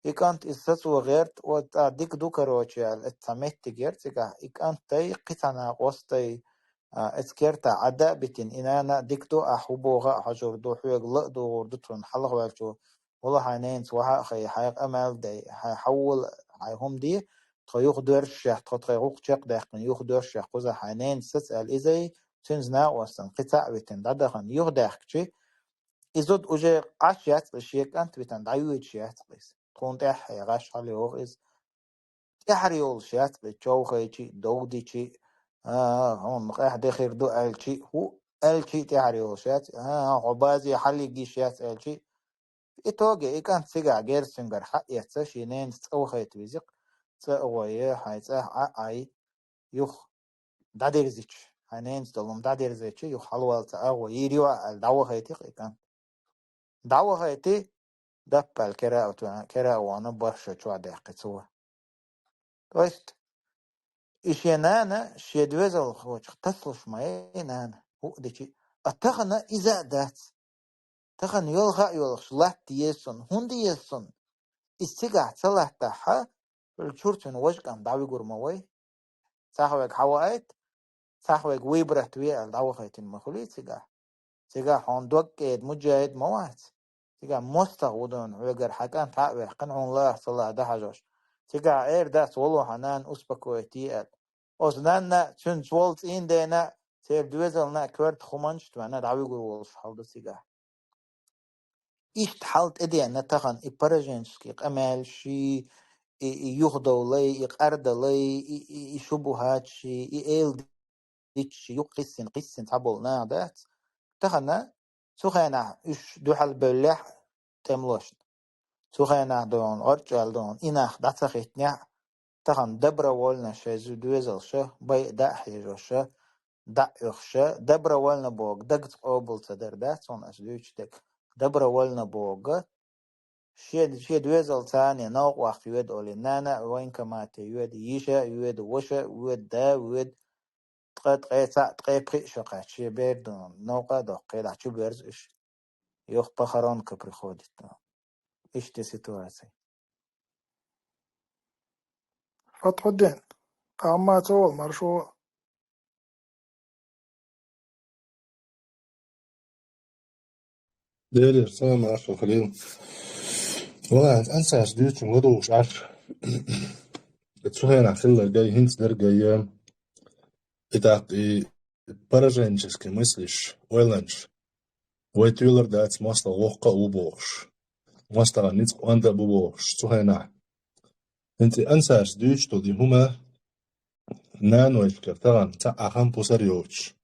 И кӀант иза сацо гӀерта, оцу тӀа дика ду, короче, аьлла, эцу цхьа меттиг яра цигахь. И кӀантай, кхин цхьа накъостай, а, эцу кертахь Ӏадда а битина, и нана а дика ду, ахь хӀун боху а хьожур ду, хьоьга ла а дугӀур ду цунна хьалха ваьлчо. Вала хьайн ненаца ваха а хай, хьайн къамел а дай, хьайн хьавола, хьайн хӀума де, тхо юха доьршушехь, тхо тхайн гӀуллакх чекхдаьккхина юха доьршушехь кхузахь хьайн ненаца саца аьлла иза, цуьнца накъостана кхин цхьаъ витина дӀадахана юхадаьхкичи, и зуда уже Ӏаш яц-кх иза, шен кӀант витина дӀайоьдуш яц-кх иза. Тхуна тӀаьххье гӀаш хьалайогӀу иза. ТӀаьхьара йолуш яц-кх иза, човхайчи, довдичи, а, хьуна къаьхьа де хир ду аьлчи, хӀу аьлчи тӀаьхьара йолуш яц, а, хьо базе хьалйигиш яц аьлчи. Итоге и кӀант цигахь герз цуьнгара хьаэцна, шен ненаца цӀа вахайта визи-кх, цӀа а гӀой, хьайн цӀа а Ӏай, юха дӀадирзича, хьайн ненаца долу хӀума дӀадирзича, юха хьалавалла цӀа а гӀой, йийр ю ахь аьлла, дӀавахайти-кх и кӀант. ДӀавахайти, даппал кера а вахана, кера а вахана, бархӀ шо чохь даьккхи цо. То есть, и шен нана, шен доьзалхочух тасалуш ма яй нана, хӀуъа дичи. А тахана иза а дац. Тахана йолха а йолуш, латта еза цунна. ХӀунда еза цунна? Иза цигахь ца латтахьа, хӀуьлла чуьра цуьнан важа кӀант дӀавигур ма вай. Цхьа хьавега хьаваайта, цхьа вайга выбрать ве аьлла дӀавахийтина ма хуьлий цигахь. Цигахь хьуна дог кӀеда муджахид ма вац. Цигахь мостагӀа ву дона хьоьгара хьан кӀант хьа а ваьккхина, хьуна лаха ца лаха дӀахьажош. Цигахь эр дац, вало хьан нана успокоить е аьлла. Оцу нанна, цуьнца волу цӀийндена, церан доьзална коьрта хӀуманаш а тоьхна дӀавуьгур волуш хьал ду цигахь. Иштта хьал тӀедеана тахана и пораженческий къамелаш, и, и юхадовлай, и къардалай, и, и, и шубухаташ, и эла дича юкъ кхиссина, кхиссина цхьаболу наха дац. Тахана цу хенахь уьш дуьхьал бевллехь тӀемалошна. Цу хенахь дона, гӀорчӀал дона, и нах дӀа ца хиттинехь, тахана добровольно шайн зу-, доьзалша, байа дӀа а хьежоша, дӀа а оьхуша, добровольно боху дагца къобал ца дара дац хьуна аса дуьйцу дерг. Добровольно боху, шен, шен доьзалца царна новкъа ваккха йоьду олий, нана а военкомате йоьду, йиша а йоьду, ваша а воьду, да а воьду, ткъа, ткъе цхьаъ, ткъе пхиъ шо кхаьчча, шен бер дона, новкъа а доккху, кхелахь чу берза уьш. Юха похоронка приходит. Иштта ситуация. Фатхуддин, амма ца вол маршо. Делера салам, Ӏаш Халил. Валлахьи, ансарш дуьйцучун ладугӀуш Ӏаш. Цу хенахь хилларгай, хӀинца даргай, и тӀаккха и пораженческий мыслиш, ойланаш. Вай тоьлар дац, мостагӀа воккха а ву бохуш. МостагӀа ницкъ онда а бу бохуш, цу хенахь. ХӀинца и ансарш дуьйцуш долу и хӀума нанойшкара тахана цхьа а хам пусар йоцуш.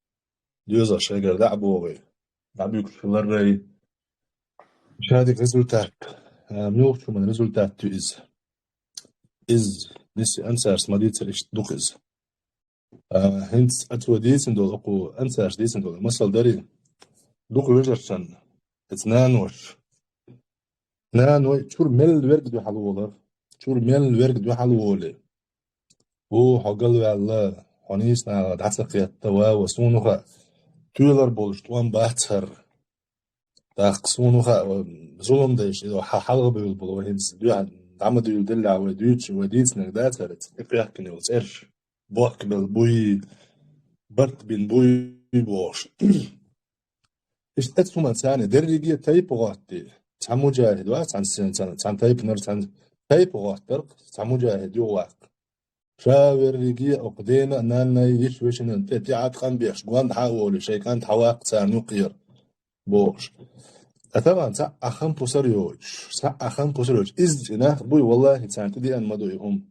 Доьзал шайгара дӀа а богӀий, дӀабуьгуш хиларрай. Шадерг результат, а, муьлхачу хӀуман результат ю иза. Иза, нисси ансарс ма дийцара, иштта ду-кх иза. А, хӀинца ацо дийцина долу, оцу ансарш дийцина долу масал дарий, дукха вежаршна, эца нанош. Наной чуьра мел верг дуьхьал волар, чуьра мел верг дуьхьал волий. Ву, хьо галваьлла, хьо нийса нахах дӀа ца кхетта, ва, ва, суна хаьа, тоьлар болуш тӀом бац хӀара. ТӀаккха суна хаьа, зулам дайша, иза хьан хьалха бевлла болу вай хӀинца дуьхьа дӀа ма дуьйладеллехь, вай дуьйцуш, вай дийцинарг дац хӀара, и кхехкина йолу цӀераш, бохкабелла буй, барт бина буй бохуш. Иштта эцу хӀуманца царна дерриге а тайпа гӀоттий, цхьа муджахид вац, цхьана, цхьана, цхьана тайпанара, цхьана тайпа гӀоттар-кх, цхьа муджахид юхаваккха. Ша верриге а окху дена а, наннай, йиша-вешина тӀе тӀеӀаткъам беш, гондахьа а волий, шайн кӀант хьаваккха царна юккъера, бохуш. Ткъа тахана цхьа а хам пусар йоцуш, цхьа а хам пусар йоцуш, изза цӀе нах буй, валлахьи, царна тӀедеана ма ду и хӀума.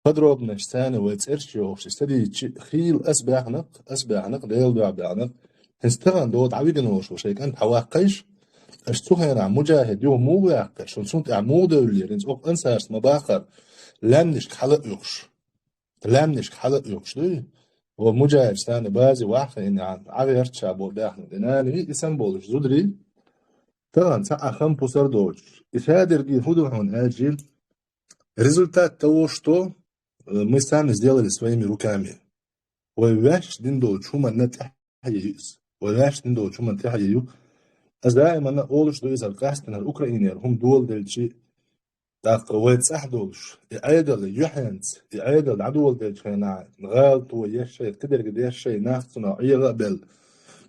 Подробнаш царна вай цӀераш йохуш, ца дийцча, хийла ас баьхнакх, ас баьхнакх, Делан дуьхьа баьхнакх, хӀинца тахана догӀу дӀавигина волуш ву шайн кӀант хьаваккхийша, аша цу хенахь муджахид юха муха ваьккхира, шуна цунна тӀехь муха девллера, хӀинца окху ансаршца ма баххара, лаьмнашка хьала а оьхуш. Лаьмнашка хьала а оьхуш дуй? Ва муджахидаш царна базе ваххийна, Ӏа гӀертача болу даьхна, и нана вий, и санна болуш зударий. Тахана цхьа а хам пусар доцуш. И шадерриге хӀун ду хьуна аьлча, результат того, что, э, мы сами сделали своими руками. Вай ваьш дина долчу хӀуманна тӀаьхье ю иза. Вай ваьш дина долчу хӀуманна тӀаьхье ю. Аса даиманна олуш ду иза, къаьсттинарг Украинера хӀума доладелчи, тӀаккха вай цӀахь долуш, и Ӏедал юьхьенца, и Ӏедал дӀадоладелчу хенахь, гӀала тоеш шай, кхидерг деш шай, нах цунах Ӏеха а белла.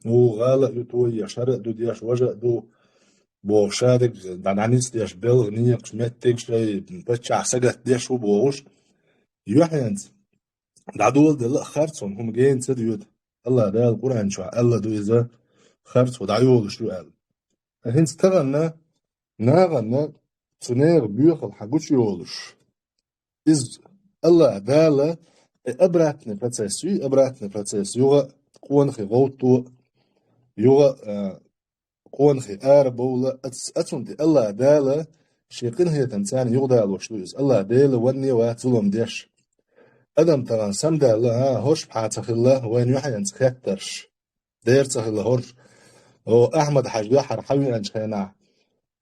Ву гӀала а ю тоеш, хӀара а ду деш, важа а ду, бохуш, шадерг дӀа-, дӀаницдеш, белгӀа некъаш, меттиг шай, паччахь сагатдеш ву бохуш. Юьхьенца дӀадоладелла а харцонан хӀума гена ца доьду. АллахӀ Дала Къуръан чохь аьлла ду иза, харцо дӀайолуш ю аьлла. ХӀинца тахана нахана цу нехан боьхалла хьан гучуйолуш. Иза АллахӀ Дала и обратный процесс ю, обратный процесс, юха а къонахий гӀовтто, юха а, а, къонахий ара бовла, ац-, ацунна тӀе АллахӀ Дала шен къинхетам царна юхадалош ду иза. АллахӀ Дела ванне вац зулам деш. Адам тахана самдаьлла, хӀа, хӀорш бахьа ца хилла, вайна юьхьенца хеттарш. Дера ца хилла хӀорш. О, Ахьмад-Хьаьжа дуьххьара хьавеанчу хенахь,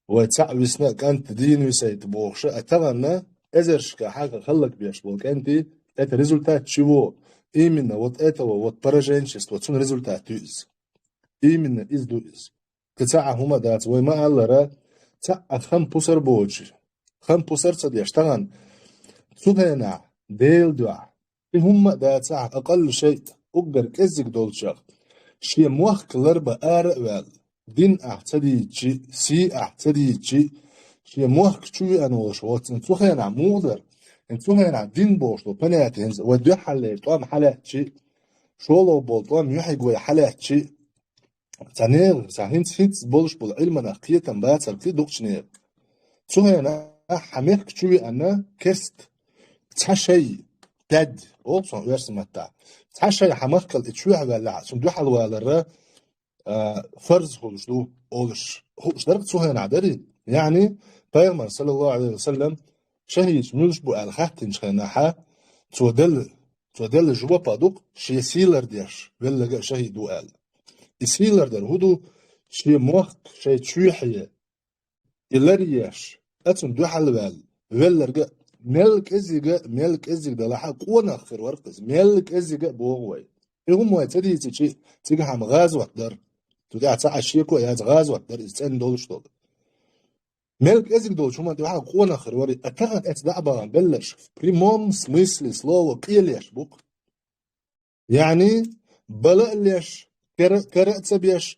вай цхьаъ висна а, кӀант дийна висайта бохуша, а тахана эзаршка хьагӀ хӀаллакбеш болу кӀентий, это результат чего? Именно вот этого вот пораженчества, цунна результат ю иза. Именно иза ду иза. Кхин цхьа а хӀума дац, вай ма-аллара, цхьа а хам пусар боцуш, хам пусар ца деш тахана, цу хенахь, Делан дуьхьа, и хӀумма а дацахь, акъалла шайъ, уггар кӀеззиг долчех, шен мохк ларба ара а ваьлла, дин ахь ца дийцчи, сий ахь ца дийцчи, шен мохк чу веана волуш воццун цу хенахь муха дара? Цу хенахь дин бохуш долу понятие хӀинца вай дуьххьаллера тӀом хьалаьцчи, шолгӀа болу тӀом юьхьиг вай хьалаьцчи, цхьа нехан, цхьа хӀинца, хӀинца болуш болу Ӏилманах кхетам бацара кхин дукхачу нехан. Цу хенахь хьан мехка чу веана керст цхьа шай, дад, олу сан оьрсийн маттахь, цхьа шай хьан махкал и чоьхьа ваьллехь, цунна дуьхьал валарра, а, фарз хуьлуш ду, олуш хууш дара цу хенахь дарий? Яъни, пайхамар, саллаллаху Ӏалайхи ва саллам, шахӀидаш муьлш бу аьлла хаьттинчу хенахь, цо делла, цо делла жоп а ду-кх, шен сий лардеш, велларг а шахӀид ву аьлла. И сий лардар хӀун ду? Шен мохк шайн чоьхье и ларъеш, оцунна дуьхьал ваьлла, велларг а, мел кӀеззиг а, мел кӀеззиг далахь а, къонах хир вара-кх иза, мел кӀеззиг а боху вай. И хӀума вай ца дийцичи, цигахь-м гӀазот дара. Цу тӀехь цхьа а шеко а яц, гӀазот дара иза цӀена долуш долу. Мел кӀезиг долчу хӀуманна тӀехь къонах хир вара, а тахана эцу дӀа а бахана белларш, в прямом смысле слова, къелеш бу-кх. Яъни, бала а леш, кара, кара а ца беш,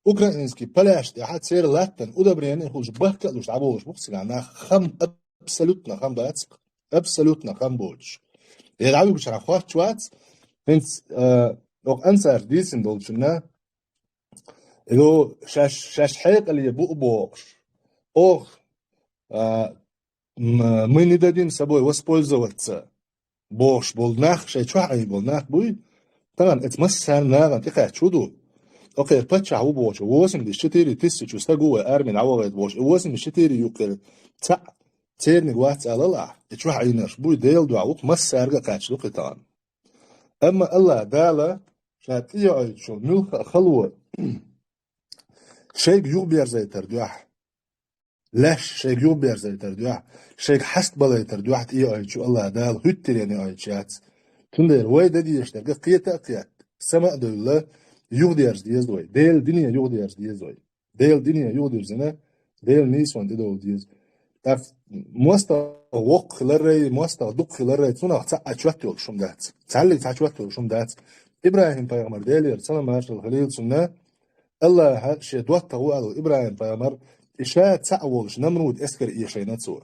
украинский поляш тӀехь церан латтана удобрение хуьлуш, бахка а луш дӀаболуш бу-кх цигахь нах, хам, абсолютно хам бац-кх, абсолютно хам боцуш. Я дӀавуьгучу хьан хоттуш вац, хӀинца, а, окху ансарш дийцина долчунна, Ю, шаьш, шаьш хьекъале бу а бохуш, оха, а, м-, мы не дадим собой воспользоваться бохуш болу нах, шайн чохь Ӏийна болу нах буй, тахана эцу массарна нахана тӀекхаьчча хӀун ду? Окхеран паччахь ву бохучу восемьдесят четыре тысячи стаг ву вай армина дӀавахийта бохуш, и восемьдесят четыре юккъера цхьаъ церниг вац алал ахь, и чохь Ӏийнарш буй, Делан дуьхьа ву-кх, массаьрга а кхаьчна ду-кх и тахана. Амма АллахӀ Дала ша тӀеоьцучу муьлхха а хало шайга юхаберзайтар дуьхьа, лаьш шайга юхаберзайтар дуьхьа, шайга хьастабалайтар дуьхьа тӀеоьцучу АллахӀ Дала хӀуьттаренна оьцуш яц. Цундела вай дан дезаш дерг кхета а кхетта, сама а девлла, юхадерза деза вай. Делан дине юхадерза деза вай. Делан дине юхадирзина, Делан нийсонан тӀедовла деза. ТӀаккха мостагӀа воккха хиларрай, мостагӀа дукха хиларрай, цунах цхьа а чот йолуш хӀума дац. Цхьаьллиг цхьа чот йолуш хӀума дац. ИбрахӀим-пайхамар, Делера салам-маршалла хуьлийла цунна, АллахӀа шен доттагӀа ву аьлла ИбрахӀим-пайхамар, и ша цхьаъ волуш Намруд эскар эшийна цо.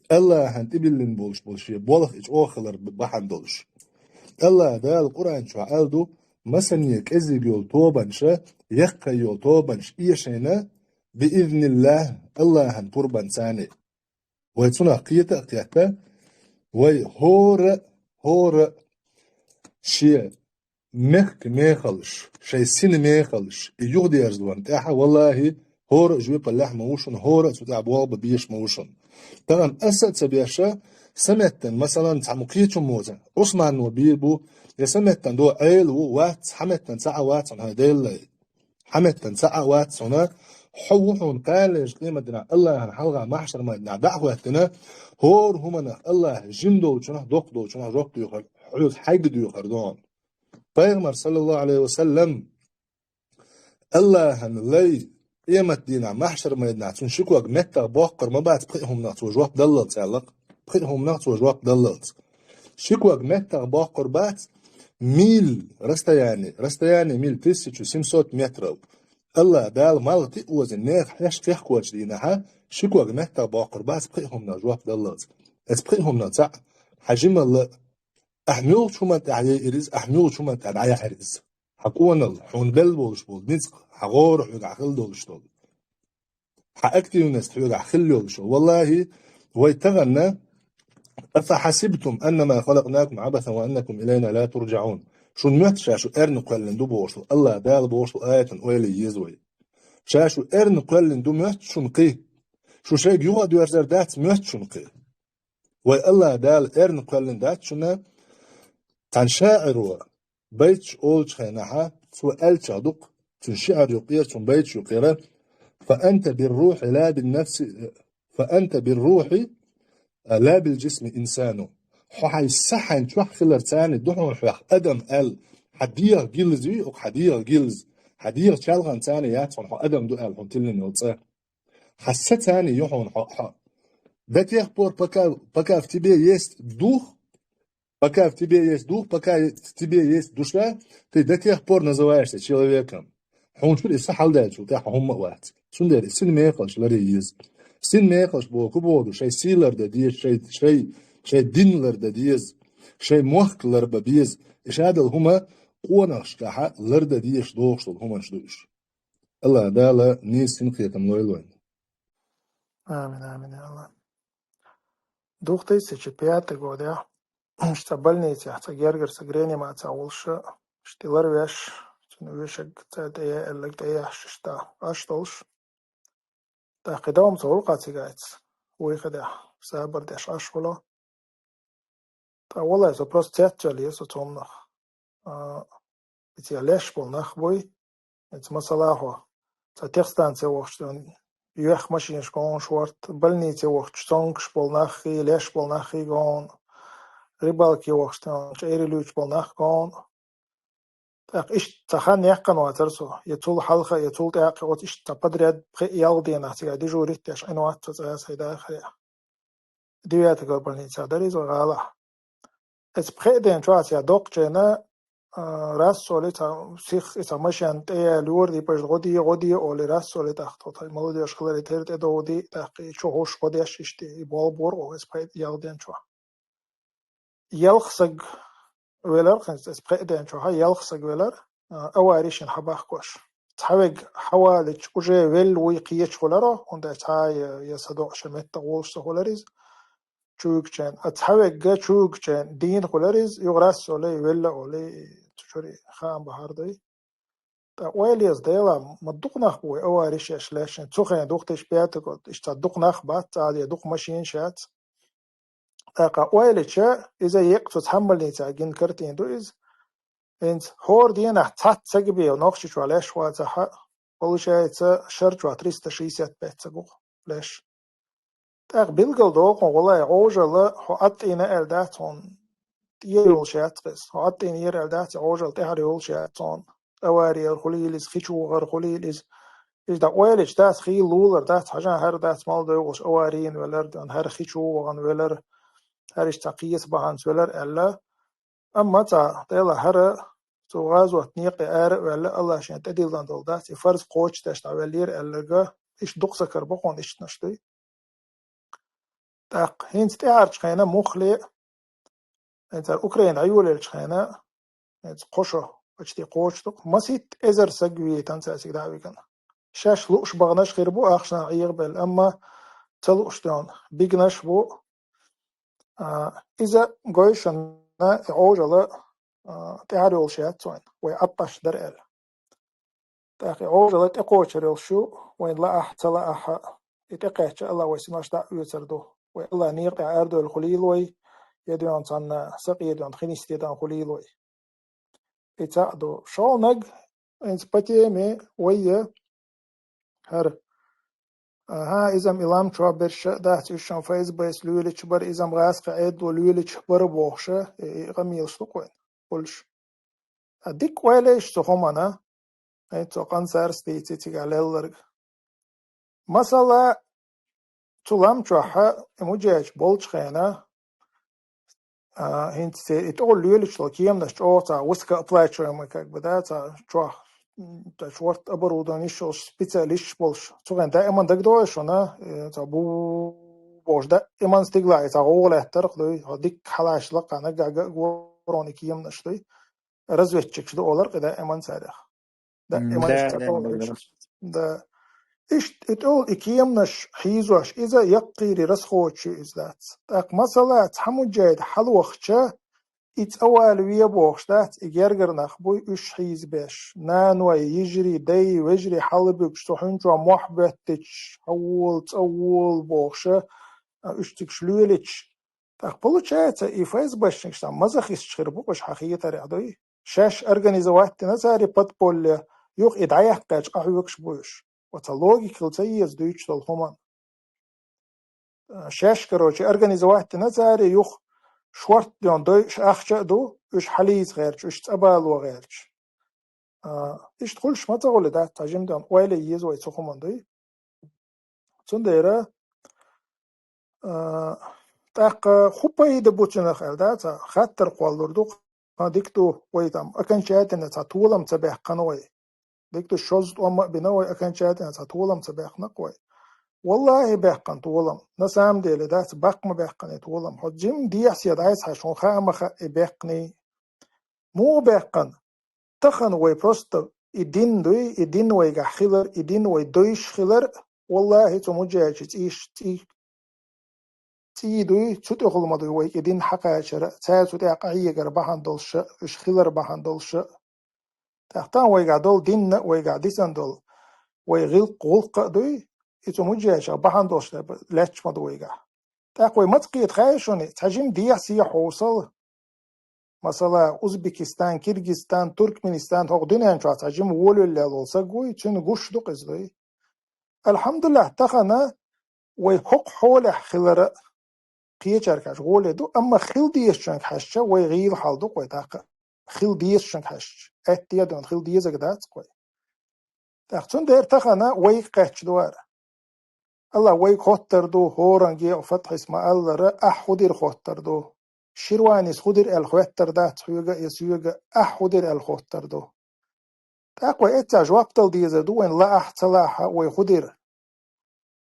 АллахӀан тӀебиллина болуш болу шен болх и чӀогӀа хилар бахьана долуш. АллахӀ Дала Къуръан чохь аьлла ду, масане кӀеззиг йолу тобанаш, яккхий йолу тобанаш эшийна, биизниллахӀ, АллахӀан пурбанца. Вай цунах кхета а кхетта, вай хӀора, хӀора шен мехкан мехаллаш, шайн синан мехаллаш, и юхадерзорна тӀехь, валлахӀи, хӀора а жоьпаллехь ма ву шуна, хӀора а цу тӀехь болх бан безаш ма ву шуна. Тахана аса а ца беша, саметтан, масалан, цхьа ма кхечун моца, Ӏусмано бийр бу, я саметтан до Ӏела ву, вац, хьаметтан цхьа а вац хьуна, хьайн Деллай. Хьаметтан цхьа а вац хьуна, хьо ву хьуна кхаллерчу къематдийнахь АллахӀан хьалха махьшар-майданахь дӀа а хӀоьттина, хӀора хӀуманах АллахӀа жима долчунах, доккха долчунах жоп доьхур, хьоьга хьайга доьхур ду хьуна. Пайхамар, саллаллаху Ӏалайхи ва саллам, АллахӀан лай, къематдийнахь, махьшар-майданахь, цунна ши ког меттах боккхур ма бац пхи хӀуманах цо жоп даллалц аьлла-кх. Пхи хӀуманах цо жоп даллалц. Ши ког меттах боккхур бац, миль расстояние, расстояние миль, тысяча семьсот метров. АллахӀ Дала малх тӀе а озийна, нехан хьеш кхехкочу дийнахьа, ши ког меттах боккхур бац пхи хӀуманах жоп даллалц. Эцу пхи хӀуманах цхьаъ, хьан жималла, ахь муьлхачу хӀуманна тӀехь яйира иза, ахь муьлхачу хӀуманна тӀехь дӀаяьхьира иза. Хьан къонал, хьуна делла болуш болу ницкъ, хьан гӀора хьоьгахь хила долуш долу, хьан активность хьоьгахь хила йолуш йолу. ВаллахӀи, вай тахана, «Афа хьасибтум аннама халакнакум Ӏабасан ва аннакум илайна ла турджаӀун». Шуна моьтту ша шу эрна кхоьллина ду бохуш долу, АллахӀ Дала бохуш долу аятан ойла е еза вай. Ша шу эрна кхоьллина ду моьтту шуна кхин? Шу шайга юха а доьрзар дац моьтту шуна кхин? Вай АллахӀ Дала эрна кхоьллина дац шуна? Цхьана шаӀиро байташ олучу хенахьа, цо аьллачех ду-кх, цуьнан шиӀар юкъера, цуьнан байташ юкъера: «Фа анта бир-рухьи ла бин-нафси, фа анта бир-рухьи, а, ла бил-джисми инсану». Хьо хьайн са хьайн чохь хиларца ду хьуна хьох адам аьлла. Хьан дегӀан гилза юй, оцу хьан дегӀан гилза. Хьан дегӀан чалханца яц хьуна хьо адам ду аьлла хьуна тиллина йолу цӀа. Хьан саца ю хьуна хьо, хьо. До тех пор, пока, пока в тебе есть дух, Пока в тебе есть дух, пока в тебе есть душа, ты до тех пор называешься человеком. Хьуна чура и са хьалдаьлчул тӀаьхьа хӀумма а вац. Цундела и син мехалш ларъе еза. Син мехалш боху боху, шайн сий лардан деза, шайн, шайн, шайн дин лардан деза, шайн мохк ларбан беза. И шадала хӀума къонахашкахьа лардан дезаш дохуш долу хӀуманаш ду уьш. Аллах Дала нийса синкхетам лойла вайна. Амин, амин, я Аллах. Две тысячи пятый годехь, цхьа больницехь, цхьа гергара стаг реанимацехь волуш, иштта ларвеш, цуьнан вешаг цӀа тӀе яьлларг тӀе яьхьаш иштта Ӏаш долуш. ТӀаккха и дом ца гӀуллакха цигахь, вуй хи дехь, сабар деш Ӏаш волу. Ткъа валлай, со просто цецваьлла еза со цунах. А, и цигахь леш болу нах буй, эца масала хьо. Цхьа техстанция вахча, юьхь машинаш гон шорта, больнице вахча, цонгаш болу нах хи, леш болу нах хи гон, рыбалке вахча, чӀерий луьйчу болу нах гон. ТӀаккха иштта цхьа хан яьккхина вацара со, я цул хьалха, я цул тӀаьхьа оцу иштта цхьа подряд пхи-ялх денахь цигахь дежурить деш Ӏина вац со цкъа а сайн дахаре. Девятый горбольницехь дара иза гӀалахь. Эца пхеа ден чохь аса я доккхачайна, а, раз олий цхьа сих, и цхьа машен тӀе яьлла юра, и паш гӀо де, гӀо де олий, раз олий тӀаккха тхо молодёжь хиларе тера тӀедовди, тӀаккха и чу хӀуш гӀо деш иштта, и болу бора оха эца пхеа-ялх ден чохь. Ялх саг велар, хӀинца эца пхеа ден чохь ялх саг велар, а, авари шина хьабахкош. Цхьа вег хьавалича уже велла вуй кхечахуларо, хӀунда аьлча цхьа я, я садоӀуш, я меттах волуш ца хулар иза, чуьйгачен. А цхьа вегга чуьйгачен дийна хулар иза, юха раз олий, велла олий, цу чуьра хаам бахьар дуй. ТӀаккха ойла еза, Дела, ма дукха нах бу вай авариш еш лаьшна, цу хенахь две тысячи пятый год, иштта дукха нах бац, цӀа а дукха машинаш яц. ТӀаккха ойла йича, иза еккъа цу цхьана больницехь гина картина ду иза. ХӀинца хӀора денахь цхьацца саг бен Нохчийчохь леш вацахь, получается, шарчохь триста шестьдесят пять саг ву леш. ТӀаккха билггал догӀу хьуна, валлай, Ӏожалла хьо ӀаттӀийна аьлла дац хьуна, тӀера йолуш яц иза. Хьо ӀаттӀийна яра аьлла дац, Ӏожалла тӀаьхьара йолуш яц хьуна. Аварияр хуьлийла иза, хи чу вахар хуьлийла иза. Иза дӀа ойла йича дац, хийла лулар дац, хьажа хӀара дац, мала дойгӀуш аварийна велар, хӀара хи чу вахана велар, хӀара иштта цхьа кхечу бахьанца велар аьлла. Амма цхьа, Дела, хӀара цу гӀазот некъе ара а ваьлла, Аллах шен тӀедиллина долу дац, и фарз кхочушдеш дӀавеллера аьлларга, иштта дукха сакар бу хьуна иштанаш дуй. ТӀаккха хӀинца тӀаьхьарчу хенахь муххале а, хӀинца Украина дӀайолаелчу хенахь, хӀинца кхо шо почти кхочуш ду-кх, масийтта эзар саг витина цаьрцига дӀа а вигина. Шаьш лууш баханаш хир бу ахчанах Ӏехабелла, амма ца лууш ден бигнаш бу. А, иза гойшанна и Ӏожалла, а, тӀаьхьара йолуш яц вайн, вай ӀаттӀаш дара аьлла. ТӀаккха и Ӏожалла тӀекхочур йолуш ю, вайна лаахь а, ца лаахь а, и тӀекхаьчча Аллах вай синош дӀа а оьцур ду. Вай Аллах некъа тӀехь арадевлла хуьлийла вай, я дуьйна цхьанна сакъе дуьйна хин йисте дан хуьлийла вай. И цхьаъ ду. ШолгӀаниг, хӀинца по теме вай я, хӀара, аха, иза-м и лам чохь берш а дац, уьш-м ФСБ-с лоьлуьйтуш бара, иза-м гӀазкхийн Ӏедало лоьлуьйтуш бара бохуш а, и, и къамелаш ду-кх вайн хуьлуш. Ткъа дикка ойла йича цу хӀуманна, хӀинца цо къанзарца дийци цигахь лелларг. Масала, цу лам чохь и муджахӀидаш болчу хенахь, а, хӀинца церан и тӀехула лоьлуьйтуш долу кеманаш чӀогӀа цхьа высокооплачиваемый, как бы, да, цхьа чохь, м, цхьа шорта оборудовани йолуш, специалисташ болуш. Цу хенахь даиман дагадогӀий шуна, э, цхьа бу-, бу-, бохуш, даиман стигалахь и цхьа гӀовгӀа лаьттарх дуй, хьо дикка хьалаш лакхахь наггахь ган а гур и кеманаш дуй. Разведчикаш ду олар кхидӀа эман царех. Да, М, эман да, иштта да, тӀехула да, да. Иштта. Да. Иштта и тӀехула и кеманаш хьийзош, иза яккхийри расходчу иза дац. ТӀаккха масала, цхьа муджахӀид хьалавахча, и цӀа вала ве бохуш дац, и гергара нах буй, уьш хьийзабеш. Наной, йижарий, дай, вежарий хьалабуьгуш, цу хьуьнчохь мохь боьттича, хьавола, цӀа вола бохуша, а, уьш цигаш лоьлуьйтуш, ТӀаккха получается, и ФСБшникаш цхьа мазохисташ хир бу уьш хьан хетарехь дуй. Шаьш организовать дина цара подполье, юха и дӀаяьккхича къахьоьгуш бу уьш. Оцу логика хила ца еза дуьйцуш долу хӀуманна. Шаьш, короче, организовать дина цара, юха шорта ден дойуш ахча а ду, уьш хьалийца гӀерташ, уьш цӀа бало гӀерташ. А, иштта хуьлуш ма ца хуьлу дац, цхьа жимма ден ойла е еза вай цу хӀуманна дуй. Цундела, а, ТӀаккха хӀун пайда бу цунах аьлча, цхьа хаттар кхоллалур ду, а, дика ду вай там, окончательно цхьа толам ца баьккхина вай. Дика ду, шозза тӀом а бина вай, окончательно цхьа толам ца баьккхина вай. Валлахьи, баьккхина толам. На самом деле, дац, бакъ ма баьккхина толам. Хьо жима дехьа-сехьа дӀасахьажа, хьуна хаа ма хаьа и баьккхиний. Муха баьккхина? Тахан вай просто и дин дуй, и дин вайгахь хилар, и дин вай дойш хилар, валлахьи, цу муджахӀидийн цӀийш, цӀий, цӀий дуй, цу тӀехула ма дуй вай и дин хьакхачар, цаьрца цу тӀехь къахьегар бахьана долуш а, уьш хилар бахьана долуш а. ТӀаккха вайгахь долу дин а, вайгахь дисина долу вай гӀиллакх-гӀуллакх а дуй, и цу муджахӀидех бахьана долуш лаьтташ ма ду вайгахь. ТӀаккха вай маца кхета хаьий шуна, цхьа жима дехьа-сехьа хьовсал, масала, Узбекистан, Киргизстан, Туркменистан, хӀокху дуьнен чохь цхьа жима волавелла волу саг вуй, цуьнан гуш ду-кх иза дуй. Алхьамдулиллахь, тахана вай хӀокху хьолехь хилар а, кхечаьрга хьаьжча гӀоле ду, амма хила дезачуьнга хьаьжча, вай гӀийла хьал ду-кх вай тӀаккха. Хила дезачуьнга хьаьжча, аьтто а дуьйна хила дезарг дац-кх вай. ТӀаккха цундела тахана вайга кхаьчна ду хӀара. Аллахь вайга хоттур ду, хӀоранге а Фатхьис ма-аллара, ахь хӀун дира хоттур ду. Ширванис хӀун дира аьлла хоттур дац хьоьга а, я соьга а, ахь хӀун дира аьлла хоттур ду. ТӀаккха вай эццехь жоп дала дезар ду вайна, лаахь а, ца лаахь а, вай хӀун дира.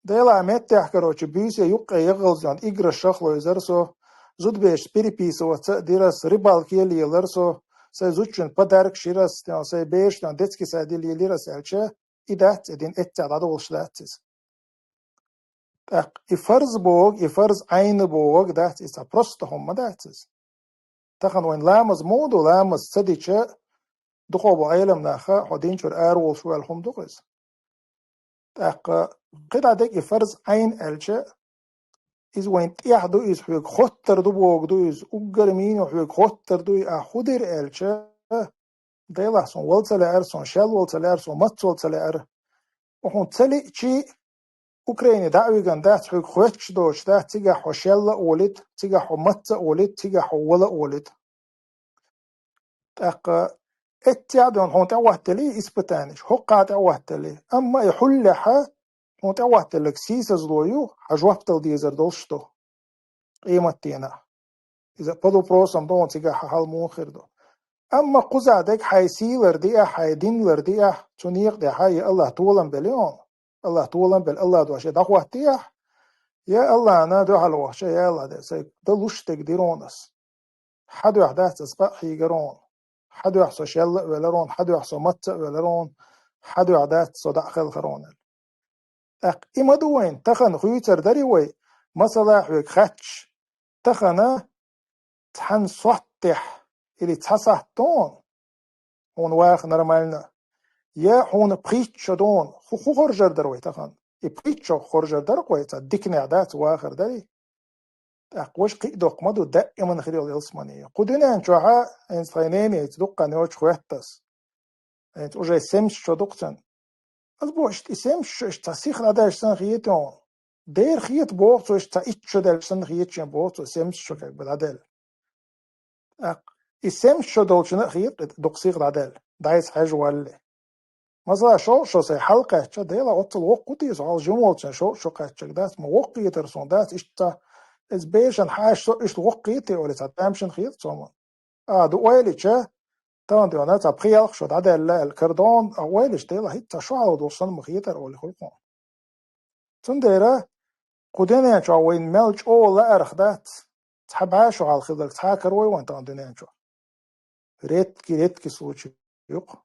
Делахь меттехь, короче, буьйса юккъе ягӀалза йолу играшах ловзара со, зудабераш переписываться а дира ас, рыбалке лелара со, сайн зудчунна подаркаш йира ас, сайн берашна детский саде лелира ас аьлча, и дац и дин, эццехь дӀадолуш дац иза. ТӀаккха и фарз бохург, и фарз Ӏайн бохург дац иза, просто хӀума дац иза. Тахана вайн ламаз муха ду, ламаз ца дича, дукхах болу Ӏеламнаха, хьо дин чуьра ара волуш ву аьлла хӀума ду-кх иза. ТӀаккха кхидӀа дерг и фарз Ӏайн аьлча, иза вайн тӀехь ду, иза хьоьга хоттур ду бохург ду иза, уггар мийна хьоьга хоттур ду и, ахь хӀун дира аьлча, Делахь, суна вала ца лаьара, суна шел вала ца лаьара, суна мацвала ца лаьара. Хьуна ца лиъчий, Украине дӀа а вигна дац, хьоьга хоьттуш доцуш дац, цигахь хьо шелла а волуьйту, цигахь хьо маца а волуьйту, цигахь хьо вала а волуьйту. ТӀаккха эццехь а дуьйна хьуна тӀехӀоттаделлий испытанеш, хӀокхахь тӀехӀоттаделлий. Амма и хьуллехь хьуна тӀехӀоттаделларг сийсазло ю, хьан жоп дала дезар долуш ду. Къематдийнахь. Иза под вопросом ду хьуна, цигахь хьан хьал муха хир ду. Амма кхузахь дерг хьайн сий лардиахь, хьайн дин лардиахь, цу некъа тӀехь я Аллахь толам белли хьуна. Аллахь толам белли, Аллахь дош я дӀахӀоттаехь, я Аллахьна дуьхьал вахча, я Аллахь, де, сайн дан луш дерг дира хьуна ас. Хьан дуьхьа дац ас къа а хьийгара хьуна. Хьан дуьхьа со шелла а велара хьуна, хьан дуьхьа со маца а велара хьуна, хьан дуьхьа дац со дӀа а хелхара хьуна аьлла. ТӀаккха и ма ду вайн, тахана хуьйцур дарий вай, масала хьоьга хаьтташ, тахана цхьана сохьтехь или цхьа сахьт ду хьуна, хьуна ваха нормально, я хьуна пхийтта шо ду хьуна, хӀу-, хӀун хоржур дара вай тахана? И пхийтта шо хоржур дара-кх вай, цхьа диканехь дац вахар дарий? ТӀаккха важа кхин а доккха ма ду, даиман хир йолу ялсамани. Кху дуьнен чохь, хӀинца тхайн ненаца дуккха ночу хоьтту ас. ХӀинца уже семьдесят шо ду-кх цуьнан. Ас боху, иштта и семьдесят шо иштта цхьа сиха дӀадаьлча санна хета хьуна. Дера хета боху цо, иштта цхьа итт шо даьлча санна хета шена боху цо, семьдесят шо как бы дӀадаьлла. ТӀаккха и семьдесят шо долчунна а хета дукха сиха дӀадаьлла, дӀасахьажа валале. Масала, шовзткъа шо сайн хьалакхаьчча, Дела, оццул воккха ву те со, хьал жима волчун шовзткъа шо кхаьччарг дац, ма воккхавитара суна дац, иштта ца, иза бешан хьаша со, иштта воккхавитий олий, цхьа тамашийна хета цо ман. А, ду ойла йича, тахана дуьйна цхьа пхи-ялх шо дӀадаьлла аьлла карадо хьуна, а ойла йича, Дела, хӀинца цхьа шо хьалха долуш санна ма хетара олий хуьлу хьуна. Цундела кху дуьнен чохь вайна мел чӀогӀа лаарх дац, цхьа бӀе шо хьалха хилларг цхьа а каравой вайн тахана дуьнен чохь. Редкий, редкий случай ю-кх.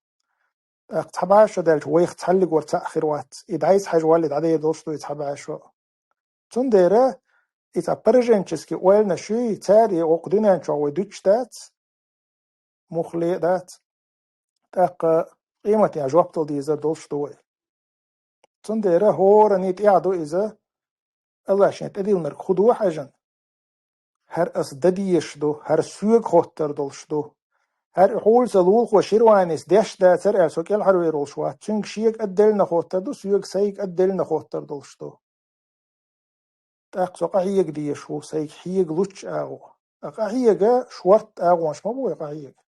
ТӀаккха цхьа бӀе шо даьлча, вайх цхьаллигвар цхьаъ хир вац. И дӀасахьажа валале дӀадер долуш ду и цхьа бӀе шо. Цундела и цхьа пораженческий ойланаш юй, цара и вокху дуьнен чохь вай дуьтуш дац, муххале а дац. ТӀаккха къематдийнахь жоп дала дезар долуш ду вай. Цундела хӀоранна тӀехь ду иза, Аллахь шена тӀедиллинарг хӀун ду хьаьжна. ХӀара ас дан дезаш ду, хӀара соьга хоттур долуш ду. ХӀара и хьулса лулахо Ширванис деш дацара аьлла, со кӀелхьарвер волуш вац. Цуьнга шега а деллина хоттур ду, соьга сайга а деллина хоттур долуш ду. ТӀаккха со къахьега дезаш ву, сайга хьега лучча агӀо. Ткъа къахьега шортта агӀонаш ма бу вай къахьега.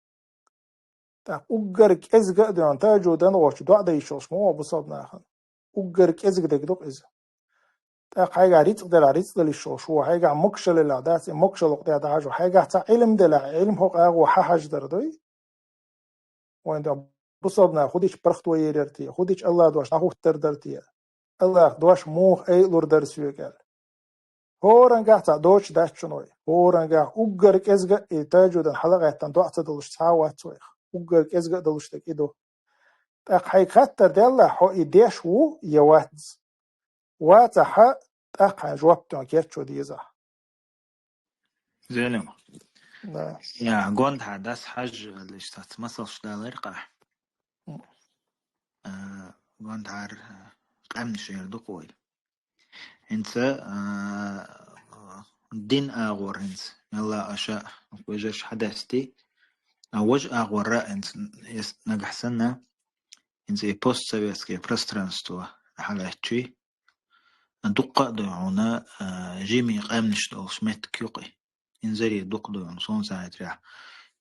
ТӀаккха уггар кӀезга а доьгӀна, тахӀажуд дан гӀочу доӀа дан йиш йолуш ма ву бусалба нахана. Уггар кӀезга дерг ду-кх иза. ТӀаккха хьайгахь рицкъ делахь, рицкъ дала йиш йолуш ву, хьайгахь могушалла делахь, дац, и могушалла кху тӀехь дӀахьажо, хьайгахь цхьа Ӏилма делахь, Ӏилма хӀокху агӀо хьан хьаждар дуй? Вайн ду бусалбанаш хӀу дича паргӀато йийр яра те, хӀу дича АллахӀан дош дӀахӀуттур дара те, АллахӀан дош муха айалур дара соьга аьлла. ХӀорангахь цхьа доцуш дац шуна вай. ХӀорангахь уггар кӀезга а и тажудан хьала а гӀаьттина доӀа ца долуш цхьа а вац вайх. Уггар кӀезга а долуш дерг и ду. ТӀаккха хьайга хаттар делла, хьо и деш ву я вац? Вацахь, тӀаккха хьайн жоп тоьхна кеччо дезахь. Зелим. Да. Я, гондахьа дас хьажа, лиш сац масалш далар къа. М. А, гондахьар, а, къаьмнаш эр ду-кх вай. ХӀинца, а, дин агӀор хӀинца, мелла аша, вежарш хьадасти, а, важа агӀорра хӀинца, эс нагахь санна, хӀинца и постсоветское пространство хьалаьттачий, дуккха а ду хьуна, а, жимий къаьмнаш долуш меттиг юкъе. Инзаре дукха ду хьуна, суна ца хетарехь,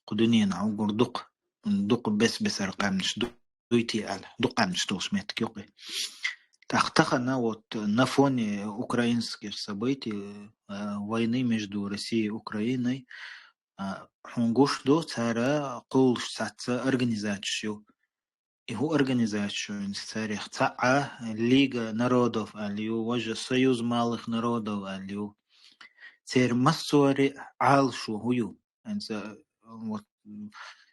кху дуьненахь уггар дукха, дукха бес-бесара къаьмнаш ду-, дуй те аьлла, дукха къаьмнаш долуш меттиг юкъе. ТӀаккха тахана вот на фоне украинских событий, а, войны между Россией и Украиной, а, хьуна гуш ду, цара кхуллуш цхьацца организацеш ю. И хӀу организацеш ю, хӀинца царех цхьаъ Лига народов аьлла ю, важа Союз малых народов аьлла ю. Церан массо а ре-, Ӏалашо хӀу ю? ХӀинца, вот,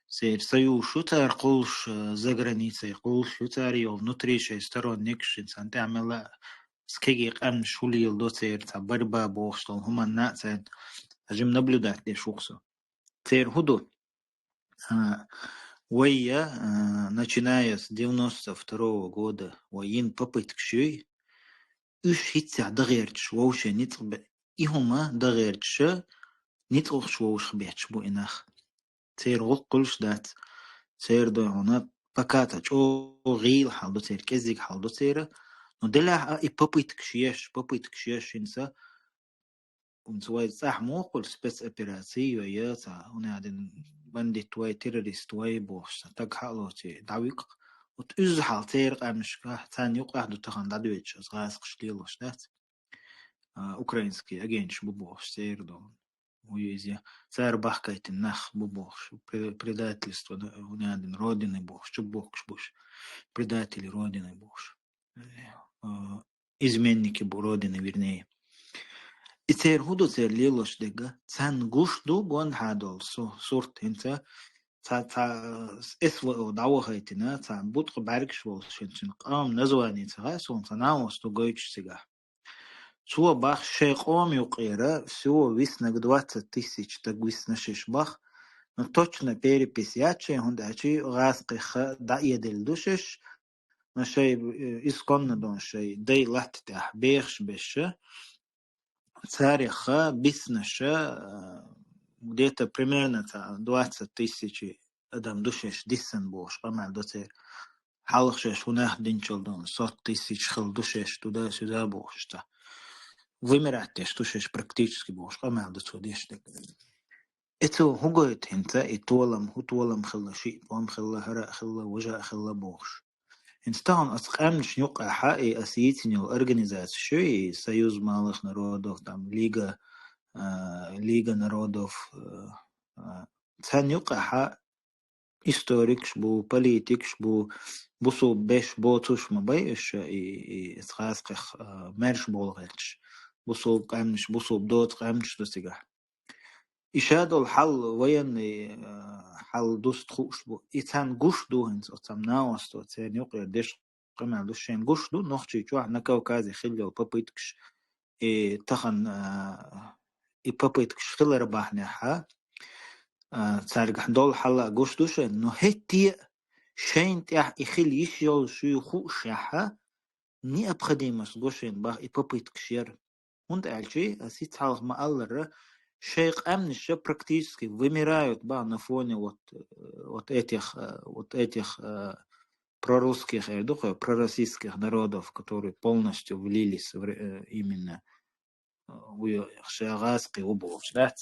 церан союзаш ю цара кхуллуш, э, за границей кхуллуш ю цара, йо, внутри шайн сторонникаш, хӀинца царна тӀехь мелла а кегий къаьмнаш хӀу леладо церан, цхьа борьба бохуш долу хӀуманна а царна жима наблюдать деш ву-кх со. Церан хӀу ду? А, вай я, а, начиная с девяносто второго года, вай йина попыткаш юй, уьш хӀинццехь дан гӀерташ вовшийн ницкъ бе-, и хӀума дан гӀерташа, ницкъ лохуш вовшах бетташ бу и нах. Церан гӀуллакх хуьлуш дац, церан ду хьуна, пока цхьа чӀогӀа гӀийла хьал ду церан, кӀеззиг хьал ду церан, но делахь а и попыткаш еш, попыткаш еш хӀинца, ХӀинца вай цӀахь муха хуьлу спецопераци, йо, я цхьа, хӀунда аьлла бандит вай, террорист вай бохуш, цхьа стаг хьа а лоций, дӀавуьгу-кх. Вот уьзза хьал церан къаьмнашкахь, царна юкъахь ду тахана дӀадоьдуш, аса гӀазкхаша лелош дац. А, украинский агенташ бу бохуш, церан долу. Вуй иза, цара бахкийтина нах бу бохуш, пре-, предательство, хӀунда аьлла Родины бохуш, чубохкуш буш, предатели Родины бохуш. А, изменники бу Родины, вернее. И церан хӀун ду церан лелош дерг? Царна гуш ду гондахьа долу су-, сурт хӀинца. Цхьа, цхьа эс в о дӀавахийтина, цхьа буткъа бӀаьргаш волуш хӀинца, цуьнан къам название ца хаьа суна, цхьа новость ду гойтуш цигахь. Цо бах шайн къома юкъера всего виснаг двадцать тысяч стаг висна шиш бах, но точно перепись яц шайн, хӀунда аьлча гӀазкхех дӀаэделла ду шиш, но шайн, э, исконно долу шайн дай латта тӀехь бехаш беша, царех биснаша, э, где-то примерно цхьа двадцать тысяч адам ду шаьш диссина бохуш, къамел ду церан. Хьалха шаьш хӀун нах динчул ду, сот тысяч хилла ду шаьш туда-сюда бохуш цхьа. Вымирать деш ду шаьш практически бохуш, къамел ду цо деш дерг. И цо хӀун гойту хӀинца, и толам, хӀун толам хилла, шиъ пом хилла, хӀара а хилла, важа а хилла бохуш. ХӀинца тахана оцу къаьмнашна юкъахьа и аса йийцина йолу организацеш ю, и Союз малых народов, там, Лига, а, Лига народов, а, а, царна юкъахьа историкаш бу, политикаш бу, бусулба беш боцуш ма бай уьш, и, и, и гӀазкхех, а, маьрша болу гӀерташ. Бусулба къаьмнаш, бусулба доцу къаьмнаш ду цигахь. И ша долу хьал, военный, а, хьал дуста хууш бу. И царна гуш ду хӀинца, оцу цхьа новость, церан юкъера деш къамел ду, шайн гуш ду, Нохчийчохь, на Кавказе хилла йолу попыткаш, и тахана, а, и попыткаш хилар бахьанехьа, а, цаьргахь долу хьал а гуш ду шайн, но хӀетте а шайна тӀехь и хила йиш йолуш ю хуушехьа, необходимость го шайна бах и попыткаш яр. ХӀунда аьлча, аса хӀинца хьалха ма-аллара, шайн къаьмнаш практически вымирают бах на фоне вот, э, вот этих, э, вот этих, э, прорусских, э, духов, пророссийских народов, которые полностью влились в ре-, э, именно, э, в её, ша гӀазкхи ву бохуш дац.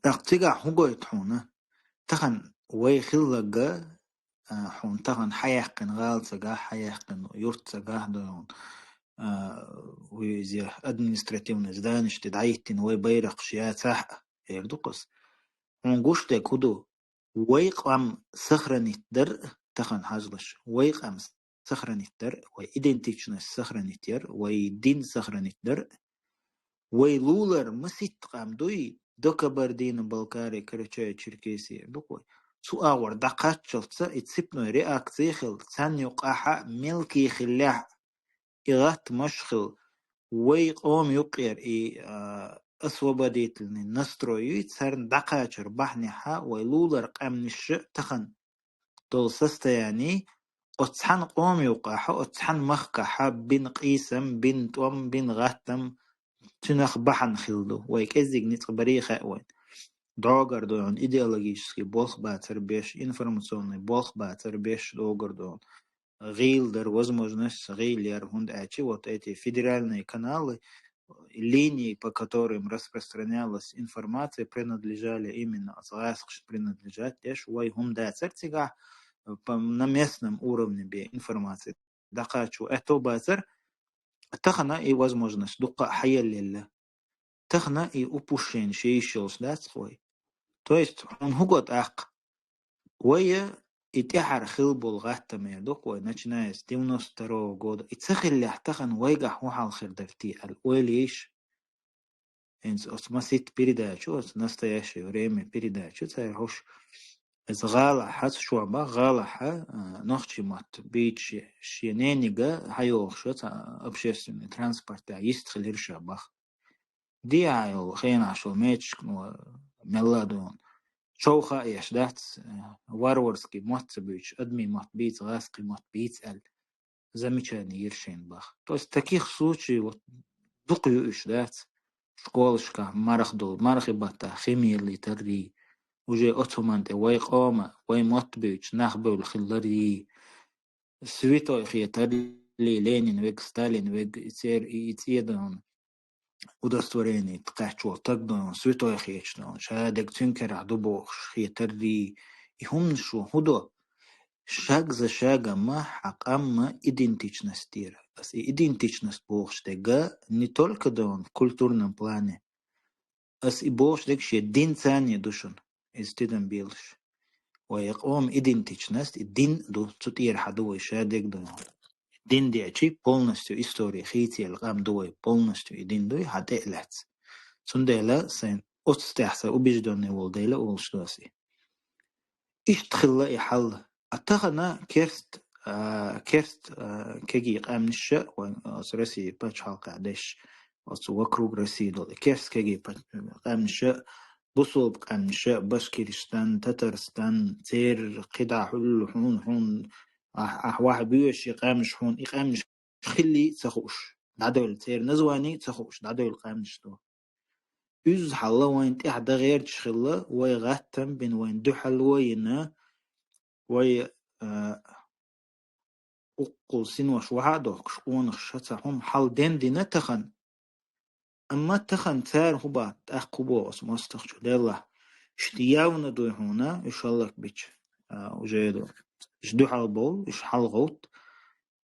ТӀаккха цигахь хӀун гойту хьуна? Тахана вай хилларг, а, хьуна тахана хьаяьккхина гӀала цигахь, хьаяьккхина юрт цигахь ду хьуна. а, вуй иза административный зданиешта дӀайиттина вай байракхаш яцахь а, эр ду-кх ас. Хьуна гуш дерг хӀун ду? Вай къам сохранить дар а, тахан хьажалаш, вай къам сохранить дар а, вай идентичность сохранить яр а, вай дин сохранить дар а, вай лулар маситта къам дуй, до Кабардино-Балкарии, Карачаево-Черкесии эр ду-кх вай. Цу агӀор дӀакхаччалца и цепной реакция хилла, царна юкъахь а мелкий хиллехь а, и гӀаттамаш хилла, вай къоман юккъера и, а, освободительный настрой юй, царна дӀакхачар бахьанехь а вай лулар къаьмнаш а тахан долу состояние, оцу цхьана къоман юкъахь а, оцу цхьана махкахь а бина къийсам, бина тӀом, бина гӀаттам цуьнах бахьана хилла ду. Вай кӀеззиг ницкъ барий хаьа вайн. ДӀогара ду хьуна идеологический болх бацар беш, информационный болх бацар беш дӀогара ду хьуна. ГӀийла дара возможность, гӀийла яра, хӀунда аьлча вот эти федеральные каналы, линии, по которым распространялась информация, принадлежали именно оцу гӀазкхашна принадлежать деш, вай хӀума дацар цигахь, по, на местном уровне бен информация дӀакхачо аьтто бацар, тахана и возможность дуккха а хьаеллаелла. Тахана и упущение шен йиш йолуш дац-кх вай. То есть, хьуна хӀун го тӀаккха? Вай и тӀаьхьара хилла болу гӀаттам эр ду-кх вай, начиная с девяносто второго года. И ца хиллехь, тахана вайгахь хӀун хьал хир дара те аьлла ойла йийша. ХӀинца оцу маситта передача, оцу «Настоящее время» передача, цара хӀуш, иза гӀалахь хьаца шо бах, гӀалахь, а, нохчий мотт бийца шен, шен нениг хьайогӀуш оцу общественный транспортехь йист хилира ша бах. Дехьа йолу хенахь шо мечашкано мелла а ду хьуна. Шовха а еш дац, э, варварский мотт ца буьйцуш, адамийн мотт бийца, гӀазкхийн мотт бийца аьлла, замечание йира шайна бах. То есть таких случаев вот дукха ю уьш, дац? Школашкахь марха долу, мархи баттахь химияллий таррий, уже оцу хӀуманна тӀе вай къома, вай мотт буьйцуш нах бевлла хилларий, святой хетарий, Ленин вега, Сталин вега, и церан и, и цӀе ду хьуна, удостоверение кхаьчча волу таг ду хьуна, святой хеташ ду хьуна, ша дерг цуьнан карахь ду бохуш хетарий, и хӀуманаш шу хӀун до? Шаг за шагом-м хьан къам идентичность дера. Ас и идентичность бохуш дерг не только ду хьуна в культурном плане, ас и бохуш дерг шен динца а ду шуна, иза тидам белаш. Вай къоман идентичность, и дин а ду, цу тӀера хьан ду вай ша дерг ду. Дин деачи полностью истори хийцаелла къам ду вай, полностью и дин дуй хьан тӀе а лаьцна. Цундела сайн оцу тӀехь сайн убеждённый волу дела а волуш ду ас и. Иштта хилла и хьал. А тахана керст, а, керст, а, кегий къаьмнаш а, вайн, а, оцу России пачхьалкхехь деш, оцу вокруг России долу и керст кегий пач-, къаьмнаш а, бусулба къаьмнаш а, Башкиристан, Татарстан, церан кхидӀа хьуьлла хьуна, хьуна, ахь, ахь вахь боьший къаьмнаш хьуна, и къаьмнаш хиллий а ца хууш, дӀадевлла церан названи а ца хууш, дӀадевлла къаьмнаш ду. Уьзза хьалла вайн тӀехь дан гӀерташ хилла, вай гӀаттам бина, вайн дуьхьало йина, вай, а, уккхул синош вахьа а дохкуш, къонахаша цхьа хӀума хьал ден дина тахана. Амма тахана цара хӀун бац, тӀаккха хӀун боху аса мостагӀчо, деллахь, иштта явно дуй хьуна, уьш хӀаллакбича, а, уже ду. Уьш дуьхьал бовлу, уьш хьалагӀовтта.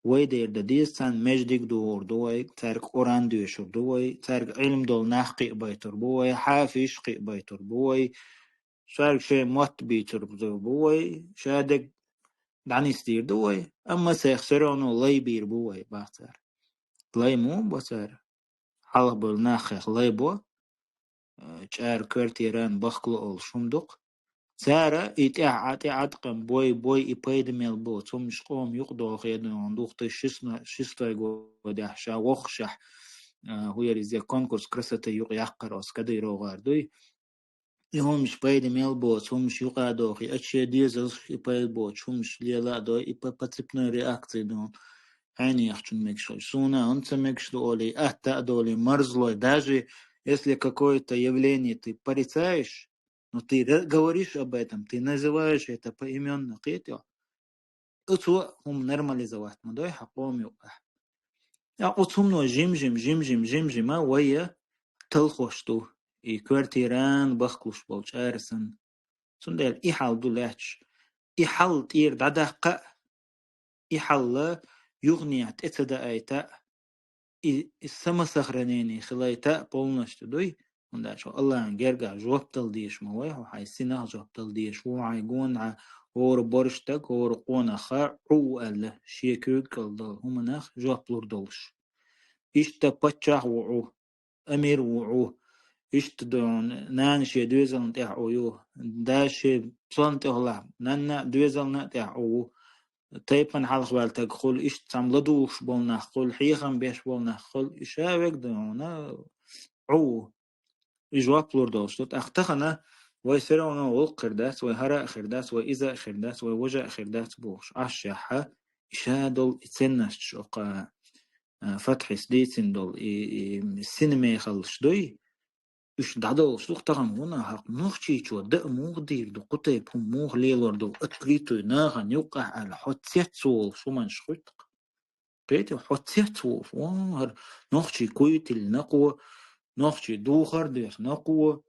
Вай дера дан деза царна, междиг духур ду вай, цаьрга Къуръан доьшур ду вай, цаьрга Ӏилма долу нах кхиабайтур бу вай, хьафизаш кхиабайтур бу вай, цаьрга шайн мотт бийцур бу вай, ша дерг дӀанисдийр ду вай, амма царах всё равно лай бийр бу вай, бах цара. Лай муха бо цара? Хьалха болу нахах лай бо, э, чӀара квартиран бахкало олуш хӀума ду-кх. Цара и тӀаьхьа тӀе Ӏаткъам бой, бой, и пайда мел боцу хӀуманаш къоман юкъа доху хедон, две тысячи шестой годехь ша вохушехь, э, хӀун яра иза, конкурс красоты юкъа яккхар оцу Кадыровгар дуй. И хӀуманаш пайда мел боцу хӀуманаш юкъа а дохий, ачу шен дезалш и пайда боцу хӀуманаш лела а дой, и по, по цепной реакции ду хьуна. Хьайна яхчун мегаш хилча, суна а хӀунда ца мегаш ду олий, атта а долий, марзлой, даже если какое-то явление ты порицаешь, но ты ра-, говоришь об этом, ты называешь это поименно, кхетий хьо? Оцо хӀума нормализовать ма дой хьан къоман юкъахь. Ткъа оцу хӀумано жим-жим, жим-жим, жим-жима вай а талхош ду, и квартиран бахкалуш болу чӀара санна. Цундела и хьал ду лаьтташ, и хьал тӀера дӀадаккха а, и хьал юханехьа тӀе ца даайта а, и, и самосохранение хилайта а полностью дуй, хӀунда аьлча Аллахьан гергахь жоп дала дезаш ма вай хьо, хьайн синах жоп дала дезаш ву, хьайн гонахьа хӀора борш стаг, хӀора къонах Ӏу ву аьлла, шен куьйга кӀал долу хӀуманах жоп лур долуш. Иштта паччахь ву Ӏу, амир ву Ӏу, иштта ду хьуна нана шен доьзална тӀехь Ӏу ю, да шен псална тӀехула, нанна а доьзална а тӀехь Ӏу ву, тайпана хьалхаваьлла таг хуьлу, иштта цхьамма ладугӀуш болу нах хуьлу, хьехам беш болу нах хуьлу, и ша вега ду хьуна Ӏу ву. И жоп лур долуш ду. ТӀаккха тахана вай все равно гӀуллакх хир дац, вай хӀара а хир дац, вай иза а хир дац, вай важа а хир дац бохуш, Ӏаш яхьа, и ша долу и ценносташ оккха, а, Фатхьис дийцина долу и, и сина мехаллаш дуй, уьш дӀадолуш ду-кх тахана хӀунда, хӀокху нохчийчо даа муха дийр ду, кху тайпа хӀума муха лелор ду, открытую нахана юккъехь аьлла, хьо цец волуш хӀуманаш хуьтту-кх. Кхетий, хьо цец волуш, вон хӀара нохчий куйтилла накъо, нохчий духар дех накъо,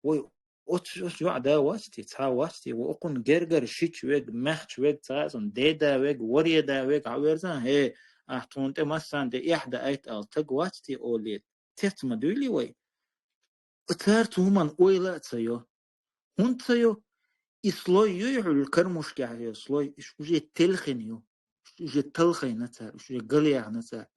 вай оцу, оцу йоӀ да вац те, цхьа вац те, ва окхунна гергара шича вега, мехча вега, цхьа а цунна деда вега, вареда вега, хьан верзан, хӀе, ахь тхуна тӀе массарна тӀе эхь даайта ала таг вац те олий, цец ма дуьйлий вай? Цара цу хӀуманна ойла а ца йо. ХӀунда ца йо? И слой юй хьуьлла кармушкехь йо слой, уьш уже телхина ю. Уьш уже талхайна цара, уьш уже галъяьхна цара.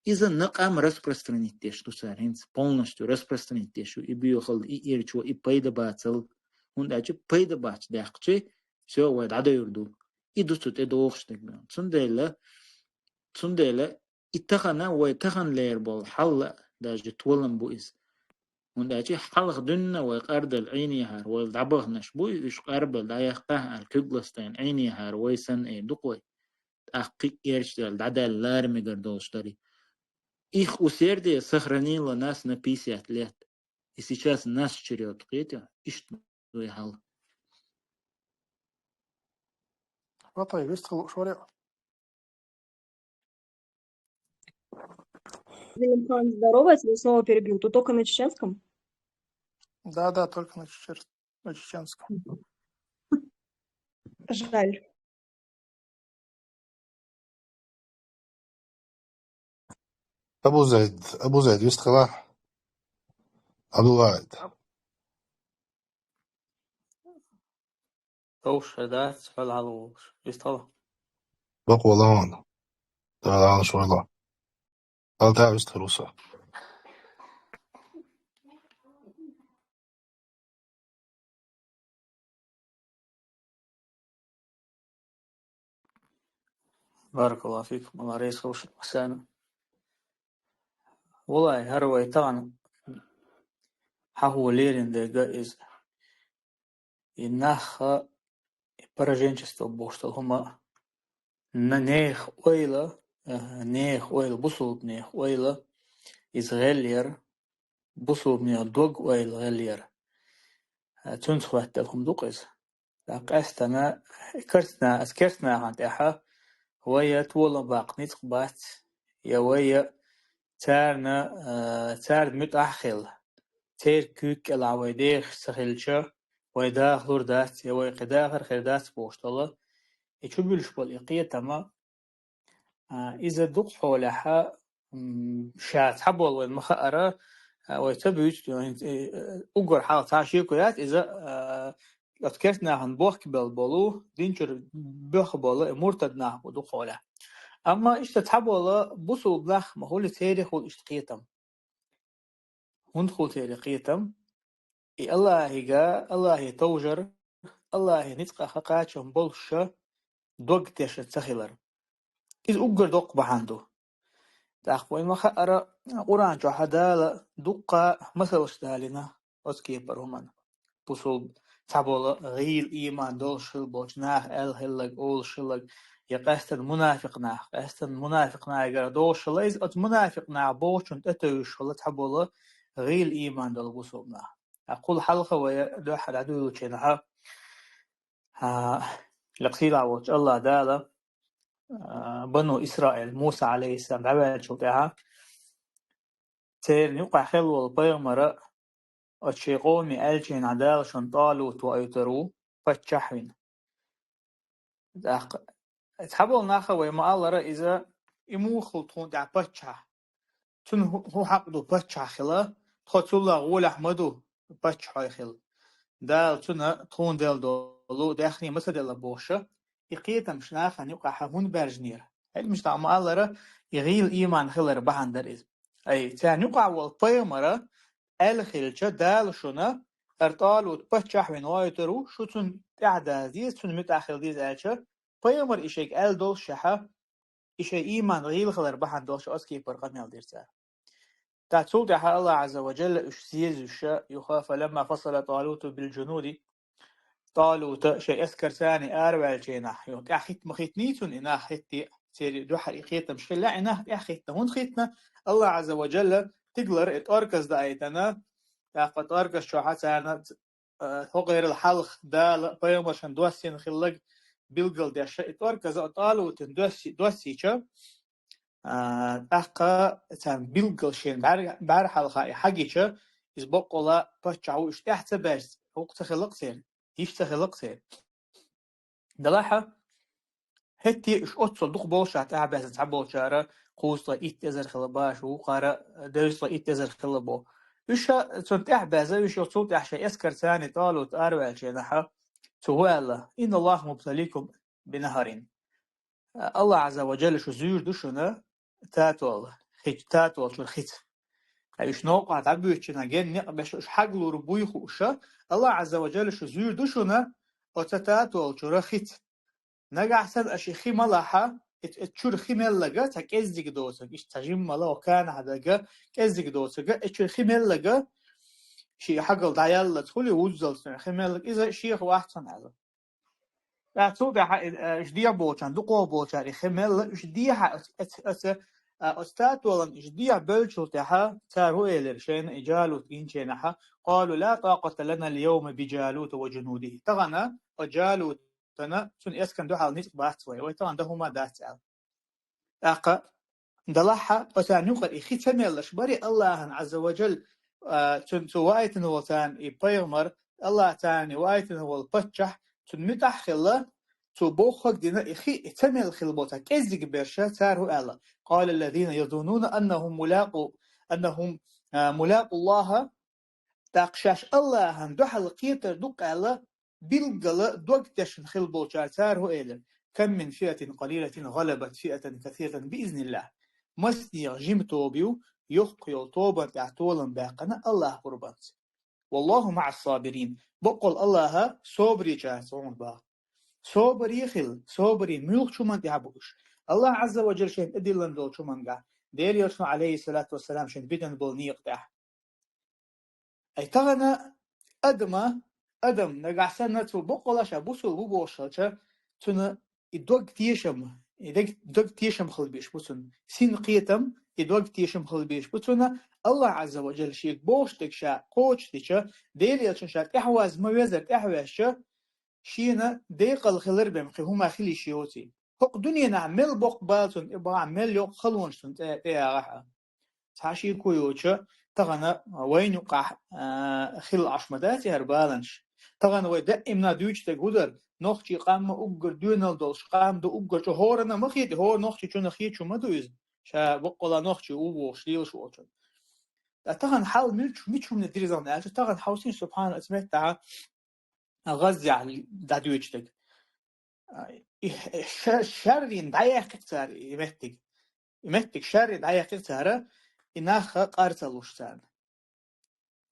Иза накъам распространить деш ду цара, хӀинца полностью распространить деш ю. И боьхалла, и эрчо, и пайда бацал. ХӀунда аьлча пайда бац даьккхичи, всё, вай дӀадевр ду. И ду цу тӀе догӀуш дерг. Цундела, цундела И тахана вай тахана лер болу хьал а даже толам бу иза. ХӀунда аьлча хьалха дуьнна вай къардала Ӏийнехьара, вай дӀабаханаш буй, уьш къарбала дӀаяхкахьара, куьг ластийна Ӏийнехьара вай санна эр ду-кх вай. ТӀаккха кхин а герчадаьлла, дӀадаьлла лара мегар долуш дарий. Их усердие сохранило нас на пятьдесят лет. И сейчас наш черёд, кхетий? Иштта вай хьал. Ватай, вистхила уш варе. Зелимхан, здорово, я тебя снова перебью. Ты только на чеченском? Да, да, только на чечер-, на чеченском. Жаль. Абу Зайд, Абу Зайд, вистхила? Абдулла Зайд. Товш дац, хьол хьалволуш. Вистхила? Бакъо лаон. Дала Ӏалаш вала. Алта вистхила ву со. Баракаллаху фикум, Аллах реза хуьлда шуна. Валлахи, хӀара вай тахана хьахо лерина дерг иза. И нах, и пораженчество бохуш долу хӀума, на-, нехан ойла, э, нехан ойла, бусулба нехан ойла, иза гӀелъяр, бусулба нехан дог ойла гӀелъяр. Э, цуьнца хӀоьттина хӀума ду-кх иза. Ткъа къаьстина керстна-, аса керстнахана тӀехь вай я толам баккха ницкъ бац, я вай я царна, а, царна муьтӀахь а хилла, церан куьйга кӀелахь вай дехаш ца хилча, вай даха лур дац, я вай кхин дахар хир дац бохуш долу, и чубуьлуш болу и кхетам, а, иза дукха хьолехь, м, ша цхьаболу вайн ма хаара, а, вай ца буьйцу, вайн, э, уггар хьалха цхьа шеко яц, иза, а, оцу керста нахана бохкабелла болу, дин чуьра боьха болу, э, муртад нах бу дукха хьолехь. Амма иштта цхьаболу бусулба нах ма хуьлу, церан хуьлу иштта кхетам. ХӀунда хуьлу церан кхетам? И Аллахьига, Аллахье товжар, Аллахье ницкъаха кхачам болуша дог тешна ца хилар. Иза уггар доккха бахьана ду. ТӀаккха вайн ма хаара, Къуръан чохь Дала дуккха масалш далийна оцу кепара хӀуманна. Бусулба цхьаболу гӀийла ийман долуш хилла болчу наха аьлла хилларг, олуш хилларг, я къаьстина мунафикъ нах, къаьстина мунафикъ нахагара долуш хилла иза, оцу мунафикъ наха бохучунна тӀетевжаш хилла цхьаболу гӀийла ийман долу бусулба нах. Ткъа кхул хьалха вай дуьххьара дӀадуьйлучу хенахь, а, лекха сийлахь волчу Аллах Дала, а, бану Исраил, Муса, алейхиссалам, дӀаваьллачул тӀаьхьа, церан юкъахь хилла волу пайхамара оцу шен къоме аьллачу хенахь, Дала шуна ТӀалут ваийтур ву, паччахь вина. ТӀаккха цхьаболу наха вай ма-аллара, иза и муха хуьлу тхуна тӀехь паччахь? цунна хӀу-, хӀу хьакъ ду паччахь хила, тхо цулла гӀолехь ма ду паччахьой хила. Дала цунна тхуна делла долу даьхни ма ца делла бохуша, и кхетамаш нахана юкъахь хӀунда баьржинера? Хьаьлмаш дӀа ма-аллара, и гӀийла ийман хилар бахьана дара иза. Ай, царна юкъахь волу пайхамара аьлла хилча, Дала шуна, хӀара ТӀалут паччахь вина войтур ву, шу цунна тӀаьхьа даза деза, цунна муьтӀахь хила деза аьлча, пайхамар и шайга аьлла долуш шаьхьа, и шайн ийман гӀийла хилар бахьана долуш оцу кепара къамел дира цара. ТӀаккха цул тӀаьхьа Аллах Азза ва Джалла уьш зезуша юха, فلما فصل طالوت بالجنود, ТӀалута шайн эскарца араваьллачийнахь, юха тӀаьхьа хӀитта ма хӀиттаний цунна, и нах хӀетте, церан дуьхьал и кхетамаш хилла, и нах тӀаьхьа хӀиттина, хӀунда хӀиттина? Аллах Азза ва Джалла стигалара и тӀорказ даийтина, тӀаккха тӀорказ чохьа царна а, хӀокхерал хьалха Дала пайхамаршна доссийна хилларг билггал деш, и тӀорказ а ТӀалутан досси-, доссийча, а, тӀаккха царна билггал шен бӀаьр-, бӀаьр хьалха и хьагича, иза баккъала паччахь ву, уьш тӀаьхьа ца баьрза, хӀокху ца хилла-кх церан, йиш ца хилла-кх церан. Делахь а, хӀетте уьш оццул дукха болуш а тӀаьхьа баьзна цхьаболчара кхузткъа итт эзар хилла баша, вукхара девзткъа итт эзар хилла бо. Уьш а цунна тӀаьхьа баьзна, уьш йо цул тӀаьхьа шайн эскарца а ТӀалут араваьллачийнахьа, цо хӀу аьлла: «Инна Аллаха мубталикум бинахарин». Аллах Азза ва Джалла шу зуьйр ду шуна татол, хи-, татолчуьра хица. Ткъа уьш новкъа дӀабуьйцучунна генна некъ беш уьш хьаглур буй хууша, Аллах Азза ва Джалла шу зуьйр ду шуна оцу татолчуьра хица. Нагахь санна аша и хи ма лахьа, и, и чуьра хи меллага, цхьа кӀеззиг доцург, иштта цхьа жиммала, о, канахь дага, кӀеззиг доцурга, и чуьра хи меллага, ши хьагал дӀаяллалц хуьлу, вуззалц хи меллага, иза шех вац цунна аьлла. ТӀаккха цул тӀаьхьа, э, уьш дехьа болчарна, дукхох болчара и хи мелла, уьш дехьа оц-, оц-, оц-, а, оцу татолан уьш дехьа бевллачул тӀаьхьа, цара хӀу элира шайна и Джалут гинчийнахьа: «Къалу ла такъата лана ал-йовма би Джалута ва джунудихи». Тахана, о, Джалутана, цуьнан эскарна дуьхьал ницкъ бац вай, вай тахана дан хӀума дац аьлла. ТӀаккха, делахь а, оцарна юкъара и хи ца меллаш бари Аллахьан Азза ва Джалла, а, цуьнан цу ваийтина волу царна и пайхамар, Аллах царна ваийтина волу паччахь, цунна муьтӀахь а хилла, цо бохург дина и хи, и ца мелла хилла болу цхьа кӀеззиг берша, цара хӀу аьлла: «Къала аллазина язуннуна аннахум мулакъу, аннахум, а, мулакъу Аллаха». ТӀаккха шаьш Аллахьан дуьхьал кхетар ду-кх аьлла, билггала дог тешна хилла болчара цара хӀу элира: «Кам мин фиатин къалилатин гӀалабат фиатан касиратан би изниллах». Массанехьа жима тоба ю, йоккха йолу тобанна тӀехь толам баьккхина Аллах къурбанца. «Валлаху маӀас сабирин». Баккъал Аллаха собаречаьрца гӀур баха. Собаре хила, собаре муьлххачу хӀуманна тӀехь бу уьш. Аллах Азза ва Джалла шайна тӀедиллина долчу хӀумангахь, Делан Элчано, алейхиссалату вассалам, шайна бидина болу некъа тӀехь. Ай, тахана адама, адам нагахь санна цо баккъала ша бусул ву бохуш хилча, цуьнан и дог тешам, и дог, дог тешам хила безаш бу цуьнан. Син кхетам, и дог тешам хила безаш бу цуьнан. Аллах Азза ва Джалла шега бохуш дерг ша кхочушдича, Делан Элчано ша тӀаьхьаваза ма везара тӀаьхьаваьзча, шена декъал хилар бен кхин хӀума хила йиш йоций. ХӀокху дуьненахь мел боккха бала цунна тӀе бахахь, мел йоккха халонаш цунна тӀе, тӀе ягӀахь а. Цхьа шеко йоцуша, тахана вайна юкъахь, а, хилла Ӏаш ма дац и хӀара баланаш. Тахана вай даимна дуьйцуш дерг хӀу дара, нохчийн къам ма уггар доьналла долуш къам ду, уггар чӀогӀа хӀоранна ма хети, хӀора нохчичунна хеташ ма ду иза, ша баккъала нохчи ву бохуш лелаш волчунна. Ткъа тахана хьал мича, мича хӀумане дирзина аьлча, тахана хьовсийша, субхьана, оцу меттехь, ГӀаззехь дӀадоьдуш дерг. И ша-, шаррина дӀаяьккхира цара и меттиг. И меттиг шаррина дӀаяьккхира цара, и нах къар ца луш царна.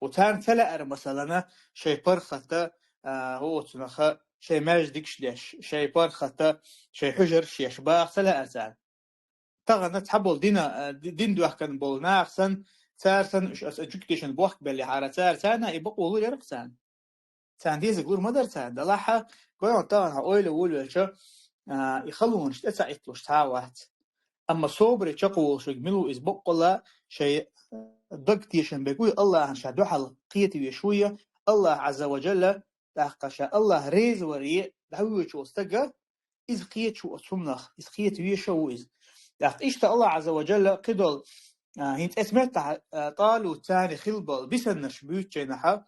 Ва царна ца лаьара, масалана, шайн паргӀата, а, оцунаха шайн маьждигаш деш, шайн паргӀата, шайн хьуьжарш еш баха ца лаьара царна. Тахана цхьаболу дина, а, ди-, дин доьхкина болу наха санна, цара санна уьш аса жуьгташна бохк беллехьара, цара царна и бакъо лур яра-кх царна. Царна дезарг лур ма дара царна. Делахь а, гой хьуна, тахана хьо ойла волавелча, а, и халонаш тӀе ца Ӏитталуш цхьа а вац. Амма собаре чекхволуш верг мила ву, иза баккъала шайн дог тешам берг вуй, Аллахьан ша дуьхьал кхета везаш вуй, Аллах Азза ва Джалла, тӀаккха ша Аллах реза варе дӀавоьдуш волу стага, иза кхеташ ву оцу хӀуманах, иза кхета везаш а ву иза. ТӀаккха иштта Аллах Азза ва Джалла кхидолу, а, хӀинца эцу меттахь, а, ТӀалут царна хилла болу бисаннаш буьйцучу хенахьа,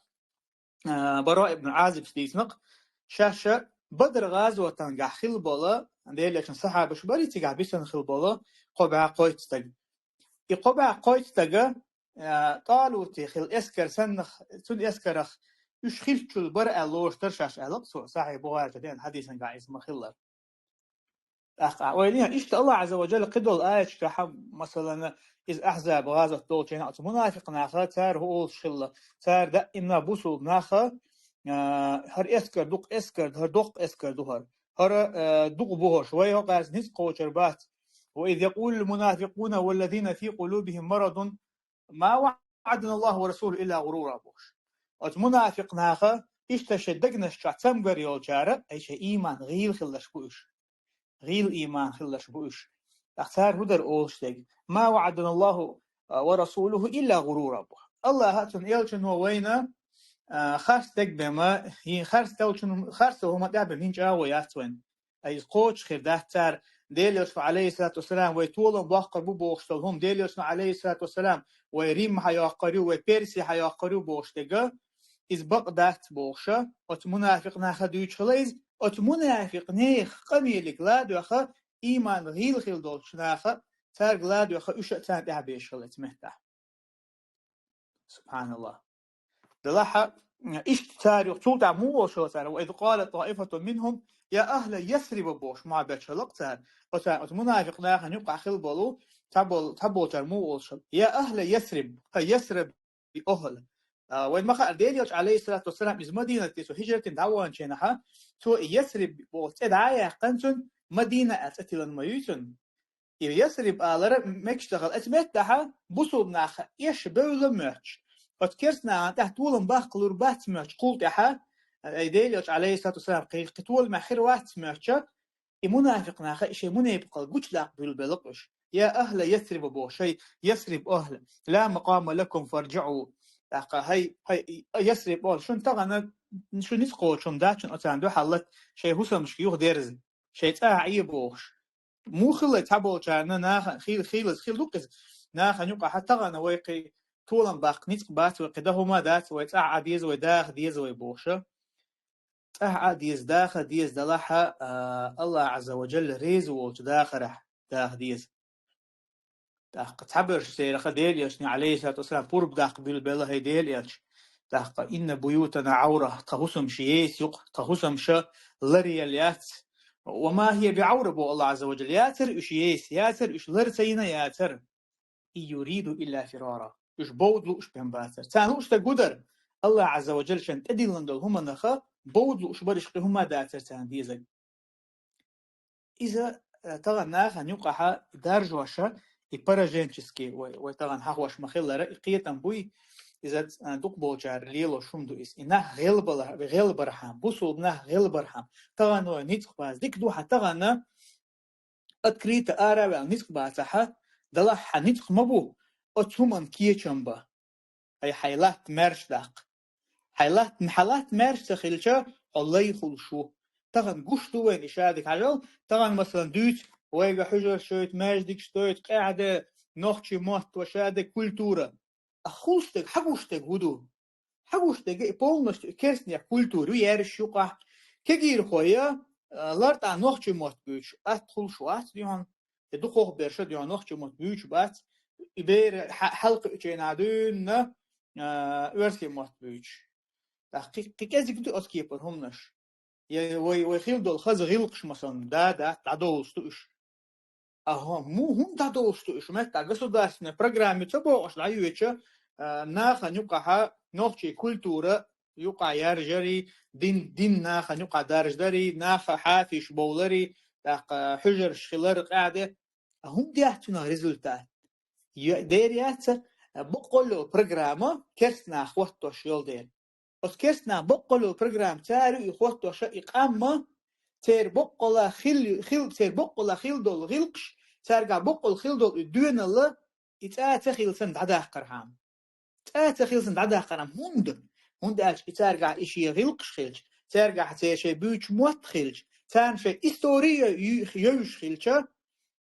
а, Бараъ ибн Ӏазибс дийцина-кх, шаьш Бадр гӀазотангахь хилла болу, Делан Элчан сахьабаш бара цигахь бисина хилла болу, кхо бӀе кхойтта стаг. И кхо бӀаь кхойтта стага, а, ТӀалути хила эскар саннах, цун эскарах уьш хилччул бара аьлла лоруш тара шаьш аьлла-кх цо, Сахьихь Бухари чу деана хьадисан гӀа иза ма-хиллара. ТӀаккха ойла е, иштта Аллахь Ӏазза ва Джалла кхидолу аяташ тӀехь, масалан, иза Ахьзаб гӀазот долчу хенахь оцу мунафикъ наха, цара хӀун олуш хилла, цара даимна бусулба наха, а, хӀара эскар дукха эскар ду, хӀара доккха эскар ду хӀара. ХӀара, а, дукха бу хӀорш, вай хӀокхаьрца ницкъ кхочур бац. وإذ يقول المنافقون والذين في قلوبهم مرض ما وعدنا الله ورسوله إلا غرورا бохуш. Оцу мунафикъ наха, иштта шайн дегнаш чохь цамгар йолчара, ай шайн ийман гӀийла хилларш бу уьш. ГӀийла ийман хилларш бу уьш. ТӀаккха цара хӀун дара олуш дерг? ما وعدنا الله ورسوله إلا غرورا бу. Аллахьа а цуьнан элчано вайна, а, харц дерг бен ма, хӀин харц долчун, харц долу хӀума тӀехь бен хӀинца чӀагӀо яц вайна. Ай иза кхочуш хир дац цара, Делан элчано, Ӏалайхиссалату вассалам, вай толам боккхур бу бохуш долу хӀума, Делан элчано, Ӏалайхиссалату вассалам, вай Рим хьайоккхур ю, вай Перси хьайоккхур ю бохуш дерг, иза бакъ дац бохуша, оцу мунафикъ наха дуьйцуш хила иза, оцу мунафикъ нехан къамелиг ладоьгӀа, ийман гӀийла хилла долчу наха, цаьрга ладоьгӀа, уьш а царна тӀаьхьа безаш хила иза меттахь. Субханаллах. Делахьа, иштта цара юха цул тӀаьхьа муха олуш хила цара, وإذ قالت طائفة منهم يا أهل يثرب бохуш, мохь бечхьалакх цара. Оцара, оцу мунафикъ нахана юкъахь хила болу, цхьаболу, цхьаболчара муха олуш хила. يا أهل يثرب, хӀай Ясриб охӀла. А, вайн ма хаьара, Делан элча, Ӏалайхиссалату вассалам, иза Мадинате цо хӀижрат дина дӀаваханчу хенахьа, цо и Ясриб боху цӀе дӀа а яьккхина цунна, Мадина аьлла цӀе тиллина ма ю цунна. И Ясриб алара мегаш ца хилла, оцу меттахьа бусулба нах эш бевлла моьттуш, оцу керста нахана тӀехь толам баккхалур бац моьттуш кхул тӀаьхьа, ай Делан элча, Ӏалайхиссалату вассалам, кхин, кхин толам хир вац моьттуша, и мунафикъ наха и шайн мунепакъал гучудаккха буьйлабелла-кх уьш. يا أهل يثرب боху, шай Ясриб охӀла, لا مقام لكم فارجعوا. ТӀаккха, хӀай, хӀай, Ясриб охӀла, шуна тахана, шу ницкъ кхочуш хӀума дац шуна оцарна дуьхьал лата, шайн хӀусамашка юха дерза, шайн цӀахь Ӏе бохуш. Муха хилла цхьаболчарна наха хила, хила, хила ду-кх иза. Нахана юкъахьа тахана вай кхин толам баккха ницкъ бац, вай кхин дан хӀума дац, вай цӀахь Ӏа деза, вай даха деза вай бохуша. ЦӀахь Ӏа деза, даха деза делахьа, а, Аллахь Ӏазза ва Джалла реза волчу дахарехь даха деза. ТӀаккха цхьаберш церан Делан элчане, Ӏалайхиссалату вассалам, пурба даккха буьйлабелла, хӀай Делан элча. ТӀаккха إن بيوتنا عورة, тхан хӀусамаш еса ю-кх, тхан хӀусамаш ларъелла яц. وما هي بعورة боху Аллахь Ӏазза ва Джалла. Яцара уьш еса, яцара уьш лар ца йина яцара. إن يريدون إلا فرارا. Уьш бовда лууш бен бацара. Царна лууш стаг хӀун дара? Аллахь Ӏазза ва Джалла шайна тӀедиллина долу хӀуманах бовда лууш бара, уьш кхин хӀума дацара царна дезарг. Иза, э, тахана нахана юкъахьа даржоша, и пораженческий, вай, вай тахана хьахош ма-хиллара, и кхетам буй, иза, э, дукхаболчара лелош хӀума ду иза. И нах гӀелбала-, гӀелбархьама, бусулба нах гӀелбархьама. Тахана вай ницкъ бац, дика ду хьан тахана, открыто ара а ваьлла ницкъ бацахьа, делахь хьан ницкъ ма бу, оцу хӀуманна кечам бан. Хьай, хьайн латта маьрша даккха. Хьайн латта, хьан латта маьрша ца хилча, хьо лай хуьлуш ву. Тахана гуш ду вайна и шадерг, хьажал, тахана, масалан, дуьйцу, вайга хьуьжарш йойту, маьждигаш дойту, къаьхьа де, нохчийн мотт, ва шадерг, культура. А хуьлуш дерг, хьан гуш дерг хӀун ду? Хьан гуш дерг и полностью керстанех культура ю, яьржаш юкъахь. Кегийрхой, а, лартӀа нохчийн мотт буьйцуш, атта хуьлуш вац дуьхьал, и дукхох берша дуьхьал нохчийн мотт буьйцуш бац, и бер хьа-, хьалкхуьучу хенахь дуьйна, а, оьрсийн мотт буьйцуш. ТӀаккха кхин, кхин кӀезиг ду оцу кепара хӀуманаш. Я вай, вай хила долу хаза гӀиллакхаш, масалан, да, да, дӀадовлуш ду уьш. Аха, му хӀунда дӀадовлуш ду уьш? Меттахь государственная программа ца бохуш дӀайоьдуча, а, нахана юкъахьа нохчийн культура юкъахь яржари, дин, дин нахана юкъахь даржадари, наха хьафиш бовлари, тӀаккха хьуьжарш хилар къаьхьа де. А хӀунда яц цунах результат? Ю-, дера яц, а, баккъалла программа керстанах хӀоттош йолу дела. Оцу керстанах баккъалла программа цара ю и хӀоттоша, и къамма, церан баккъалла хил-, хил-, церан баккъалла хила долу гӀиллакхаш, цаьргахь баккъалла хила долу и доьналла, и цӀа ца хилла санна дӀадаккхархьама. ЦӀа ца хилла санна дӀадаккхархьама. ХӀунда? ХӀунда аьлча и цаьргахь и шен гӀиллакхаш хилча, цаьргахь церан шайн буьйцуш мотт хилча, царна шайн истори ю-, йовзуш хилча,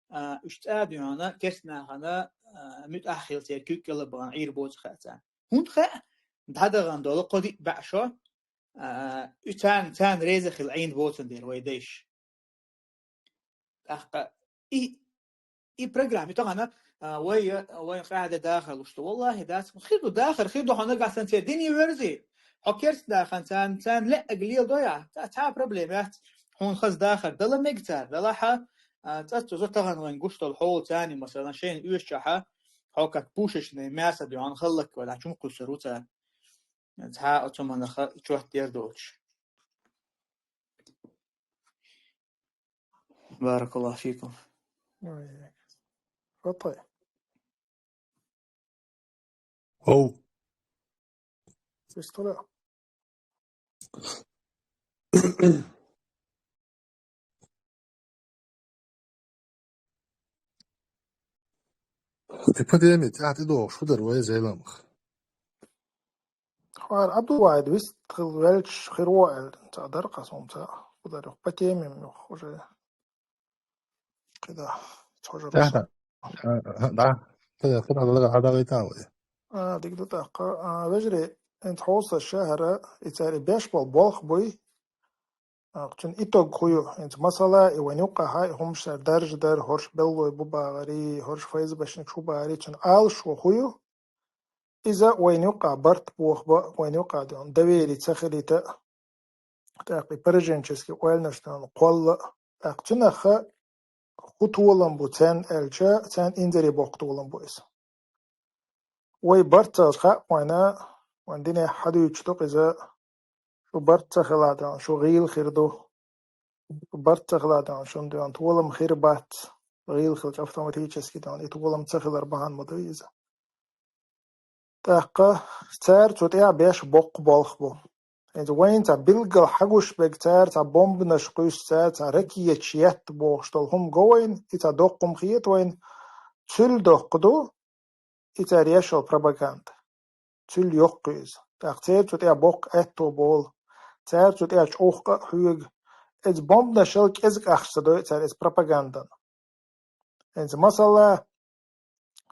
а, уьш цӀа дуьхьана, керстанахана, а, муьтӀахь хила церан куьг кӀела бахана Ӏийр боцу хаьа царна. ХӀунда хаьа? ДӀадахана долу кхо-диъ бӀе шо, а, уьш царна, царна реза хила Ӏийна боцун дера вай дайша. ТӀаккха и и программа, и тахана, а, вай, а, вай къаьхьа де дахар луш ду. Валлахи, дац. Хир ду дахар, хир ду хьо нагахь санна церан дине верзий. Хьо керста дахана царна, царна леӀага леладой ахь. Цхьа, цхьа а проблема яц. Хьуна хаза дахар дала мега цара, далахьа, а, цӀа цу зо тахана вайн гуш долу хьолаца, масала, шайна оьшучохьа, хьо как пушечный мясо бе, хьуна хала лакхаве, чу ма кхуссур ву цара. Цхьа а оцу маннаха чот дер доцуш. بارك الله فيكم. Ой. Фатай. Оу. Сестра. Эпидеми тӀаьхьа тӀедогӀуш хӀу дара вай Зеламха? ХӀара Ӏабдулвахьид вист хила велча хир ву аьлла, ца дара кхасум ца хӀу дара юха по теме юха уже. Кхида, цхьожа ТӀаьхьа, а, а, да. Кхида, кхида, хьадагӀайта вай. А, дика ду тӀаккха. А, вежарий, хӀинца хьовса шахьара, и цара и беш болу болх буй, а, цуьнан итог хӀу ю? ХӀинца масала, и вайн юккъахьа, и хӀумаш цара даржа дара, хӀорш беллой бу багӀарий, хӀорш ФСБшник шу багӀарий, цуьнан Ӏалашо хӀу ю? Иза вайн юккъахь барт бохабан, вайн юккъахь доьхна доверие ца хилийта, тӀаккха и пораженческий ойланаш доьхна кхолла, тӀаккха цуьнах хӀу толам бу царна аьлча, царна инзаре боккха толам бу иза. Вай барт ца хилча хаьа вайна, вайн динехь хьадуьйцуш ду-кх иза, шу барт ца хилахь, шу гӀийла хир ду. Шу барт ца хилахь, шуна доьхна толам хир бац. ГӀийла хилча автоматически доьхна и толам ца хилар бахьана ма ду иза. ТӀаккха цара цу тӀехь беш боккха болх бу. ХӀинца вайна цхьа билггал хьагуш берг, цара цхьа бомбанаш кхуьссу, цара цхьа ракеташ етта бохуш долу хӀума го вайна, и цхьа доккха хӀума хета вайна. Цуьнан доккха ду и цара еш йолу пропаганда. Цуьнан йоккха ю иза. ТӀаккха цара цу тӀехь боккха аьтто болу. Цара цу тӀехь чӀогӀа а хьоьгу. Иза бомбанашал кӀезиг ахча ца дойу цара иза пропагандана. ХӀинца масала,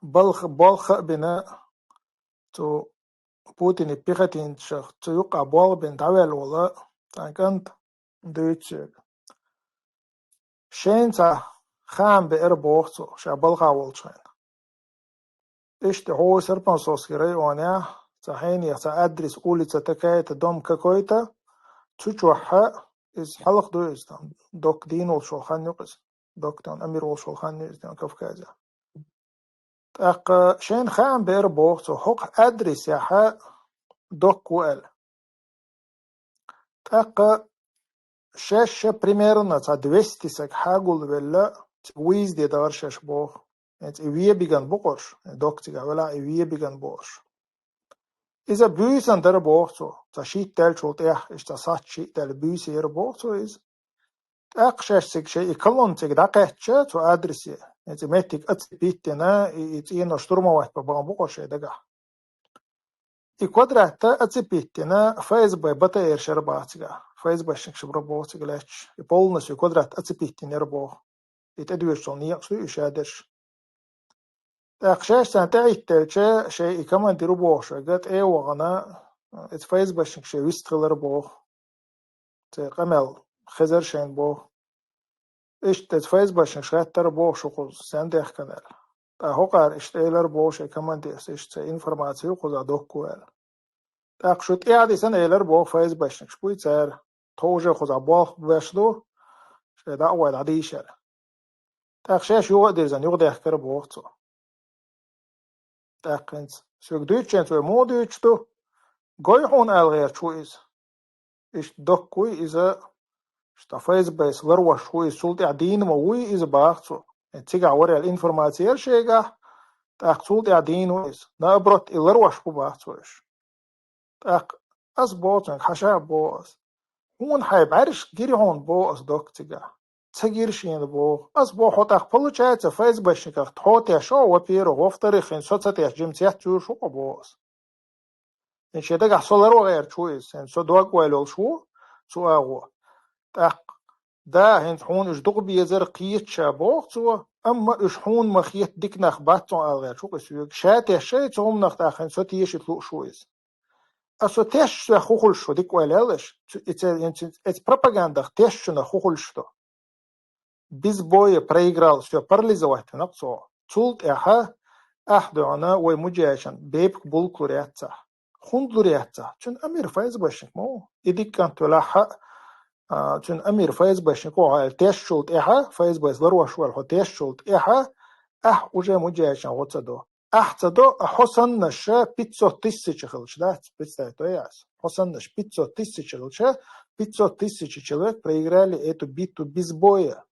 балха, болх а бина, цу Путинан пехотинцех цу юккъахь болх бина дӀаваьлла волу цхьана кӀанта дуьйцу соьга. Шайна цхьа хаам беара боху цо, ша балха волчу хенахь. Иштта хьо Серпансовский районехь, цхьа хьенех цхьа адрес, улица такая-то, дом какой-то, цу чохь иза хьалха ду иза, там, докка дийна волуш волу хан ю-кх иза. Докка там Амир волуш волу хан ю иза, там, Кавказехь. ТӀаккха шайна хаам беара боху цо, хӀокху адресехь докка ву аьлла. ТӀаккха шаьш ша примерно цхьа двести саг хьагулвелла, выезде дахара шаьш боху. ХӀинца и вен бигана бу-кх уьш, докка цигахь велахь, и вен бигана бу уьш. Иза буьйсанна дара боху цо, цхьа шийтта даьллачул тӀаьхьа, иштта цхьа сац шиъ даьлла буьйса яра боху цо иза. ТӀаккха шаьш цига шайн и колонна цига дӀакхаьчча цу адресе, хӀинца и меттиг оцепить дина, и, и цӀенош штурмовать бан бахана бу-кх уьш шайн дагахь. И квадрат оцепить дина, ФСБ БТР шера баха цига. ФСБшник шера боху цига лаьтташ. И полностью квадрат оцепить дина яра боху. И тӀедоьжучул некъаш ду и шадерш. ТӀаккха шаьш царна тӀехӀиттелча, шайн и командир ву бохуш верг тӀе а вахана, иза ФСБшник шайн вист хилар боху. Церан къамел хезар шайна боху. Иштта иза ФСБшникаш хаьттара боху шу кхуза, сен дехкана аьлла. ТӀаккха хӀокхара иштта элара боху шайн командирс, иштта церан информаци ю кхузахь доккху аьлла. ТӀаккха шу тӀаьхьа дисана элара боху ФСБшникаш буй цара. Тхо уже кхузахь болх беш ду, шайн дӀа а гӀой дӀадийшар. ТӀаккха шаьш юха а дирзина, юхадаьхкара боху цо. ТӀаккха хӀинца соьга дуьйцучу хенахь вай муха дуьйцуш ду? Гой хьуна ала гӀерташ ву иза. Иштта доккхуй иза, иштта ФСБ-с ларвеш ву иза, цул тӀаьхьа дийна ма вуй иза, баха цо. Э, цигахь вара аьлла информаци яра шегахь, тӀаккха цул тӀаьхьа дийна ву иза. Наоборот, и ларвеш бу, баха цо уьш. ТӀаккха ас боху цуьнга, хьаша а боху ас. Хьуна хьайн бӀаьргаш гира хьуна боху ас доккха цигахь. Ца гира шена боху. Ас боху, хьо тӀаккха, получается, ФСБшниках тхо тешо, во-первых, во-вторых, хӀинца со ца тешча, жимма цец йолуш ву-кх хьо боху ас. ХӀинца шен дагахь со ларва гӀерташ ву иза, хӀинца со дог ойла йолуш ву цу агӀо. ТӀаккха, да, хӀинца хьуна уьш дукха безар кхеташ а боху цо, амма уьш хьуна ма хетта дика нах бац хьуна ала гӀерташ ву-кх иза соьга. Ша тешча а цу хӀуманах тӀаккха хӀинца со тешийта лууш ву иза. А со тешча соьх хӀун хуьлуш ду, дика ойла ял аша. Цу, и ца, и ца, эца пропагандах тешчунах хӀун хуьлуш ду? без боя проиграл, всё, парализовать вина-кх цо. Цул тӀехьа ахь дуьхьана вай муджахидашна бепиг булклур яцахь. ХӀунда лур яцахь? Цуьнан амир ФСБшник ма ву. И дика кӀант велахь а, а, цуьнан амир ФСБшник ву хьо аьлла тешначул тӀехьа, ФСБс ларош ваьлла хьо тешначул тӀехьа, ахь уже муджахидашна гӀо ца до. Ахь ца до, а хьо саннаш пятьсот тысяч хилча, дац, представь, то яс. Хьо саннаш пятьсот тысяч хилча, пятьсот тысяч человек проиграли эту битву без боя.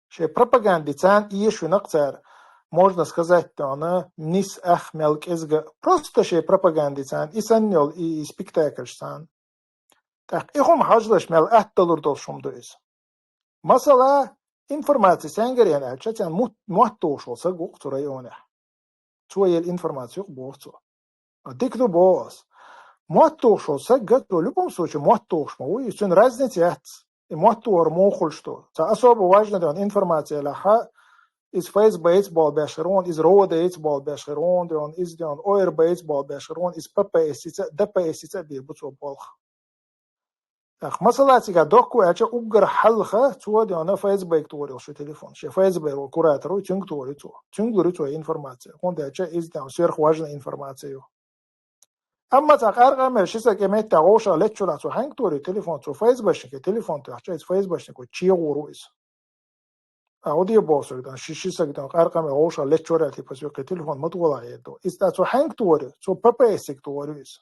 Шайн пропагандица эшвина-кх цара, можно сказать, тӀона, нис ах мел кӀезга, просто шайн пропагандица, и санна йолу, и, и спектакльш царна. ТӀаккха и хӀума хьажалаш мел атта лур долуш хӀума ду иза. Масала, информаци сенгара ян аьлча, царна мут-, мотт тухуш волу саг ву-кх цу районехь. Цо елла информаци ю-кх боху цо. А дика ду боху ас. Мотт тухуш волу саг, цо любом случае мотт тухуш ма ву, и цуьнан разница яц. И мотт тухур муха хуьлуш ду. Цхьа особо важна дена информаци елахь, иза ФСБ-ца болу беш хир вон, иза РОВД-ца болу беш хир вон, дена, иза дена ОРБ-ца болу беш хир вон, иза ППС-ца, ДПС-ца а бийр бу цо болх. ТӀаккха масала цигахь доккху аьлча, уггар хьалха цо дена ФСБ-га тохар йолуш ю телефон. Шен ФСБ-ро куратор ву, цуьнга тохар ю цо. Цуьнга лур ю цо информация. ХӀунда аьлча иза дена сверхважна информация ю. Амма цхьа къаркъа мел ши саг и меттехь вовшах леччунах цо хьаьнга тохар ю телефон, цо ФСБшнике телефон тоьхча, иза ФСБшнико чегӀур ву иза. А, хӀун де боху соьга дена, ши, ши саг дена, къаркъа мел вовшах леччур аьлла, типа, соьга кхин телефон ма тохалахь эр ду. Иза цо хьаьнга тохар ю, цо ППС-га тохар ю иза.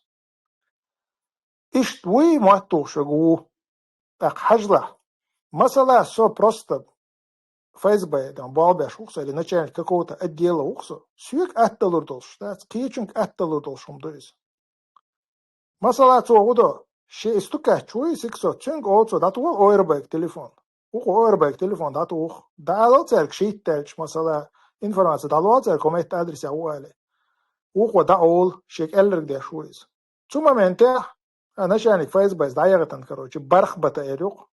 Иштта вуй, мотт тухуш верг ву. ТӀаккха хьажалахь. Масала, со просто ФСБ-дан болх беш ву-кх со, или начальник какого-то отдела ву-кх со. Соьга атта лур долуш дац, кхечуьнга атта лур долуш хӀума ду иза. Масала, цо хӀун до, шен и стукач вуй, сиксо, цуьнга олу цо, дӀатохал ОРБ-га телефон. Вукхо ОРБ-га телефон дӀатуху. ДӀаалал цаьрга шийтта даьлча, масала, информация дӀалол цаьрга, хӀокху метта адресехь ву аьлла. Вукхо дӀаолу, шега аьлларг деш ву иза. Цу моментехь, а, начальник ФСБ-с дӀаяхийтина, короче, барх бата эр ю-кх.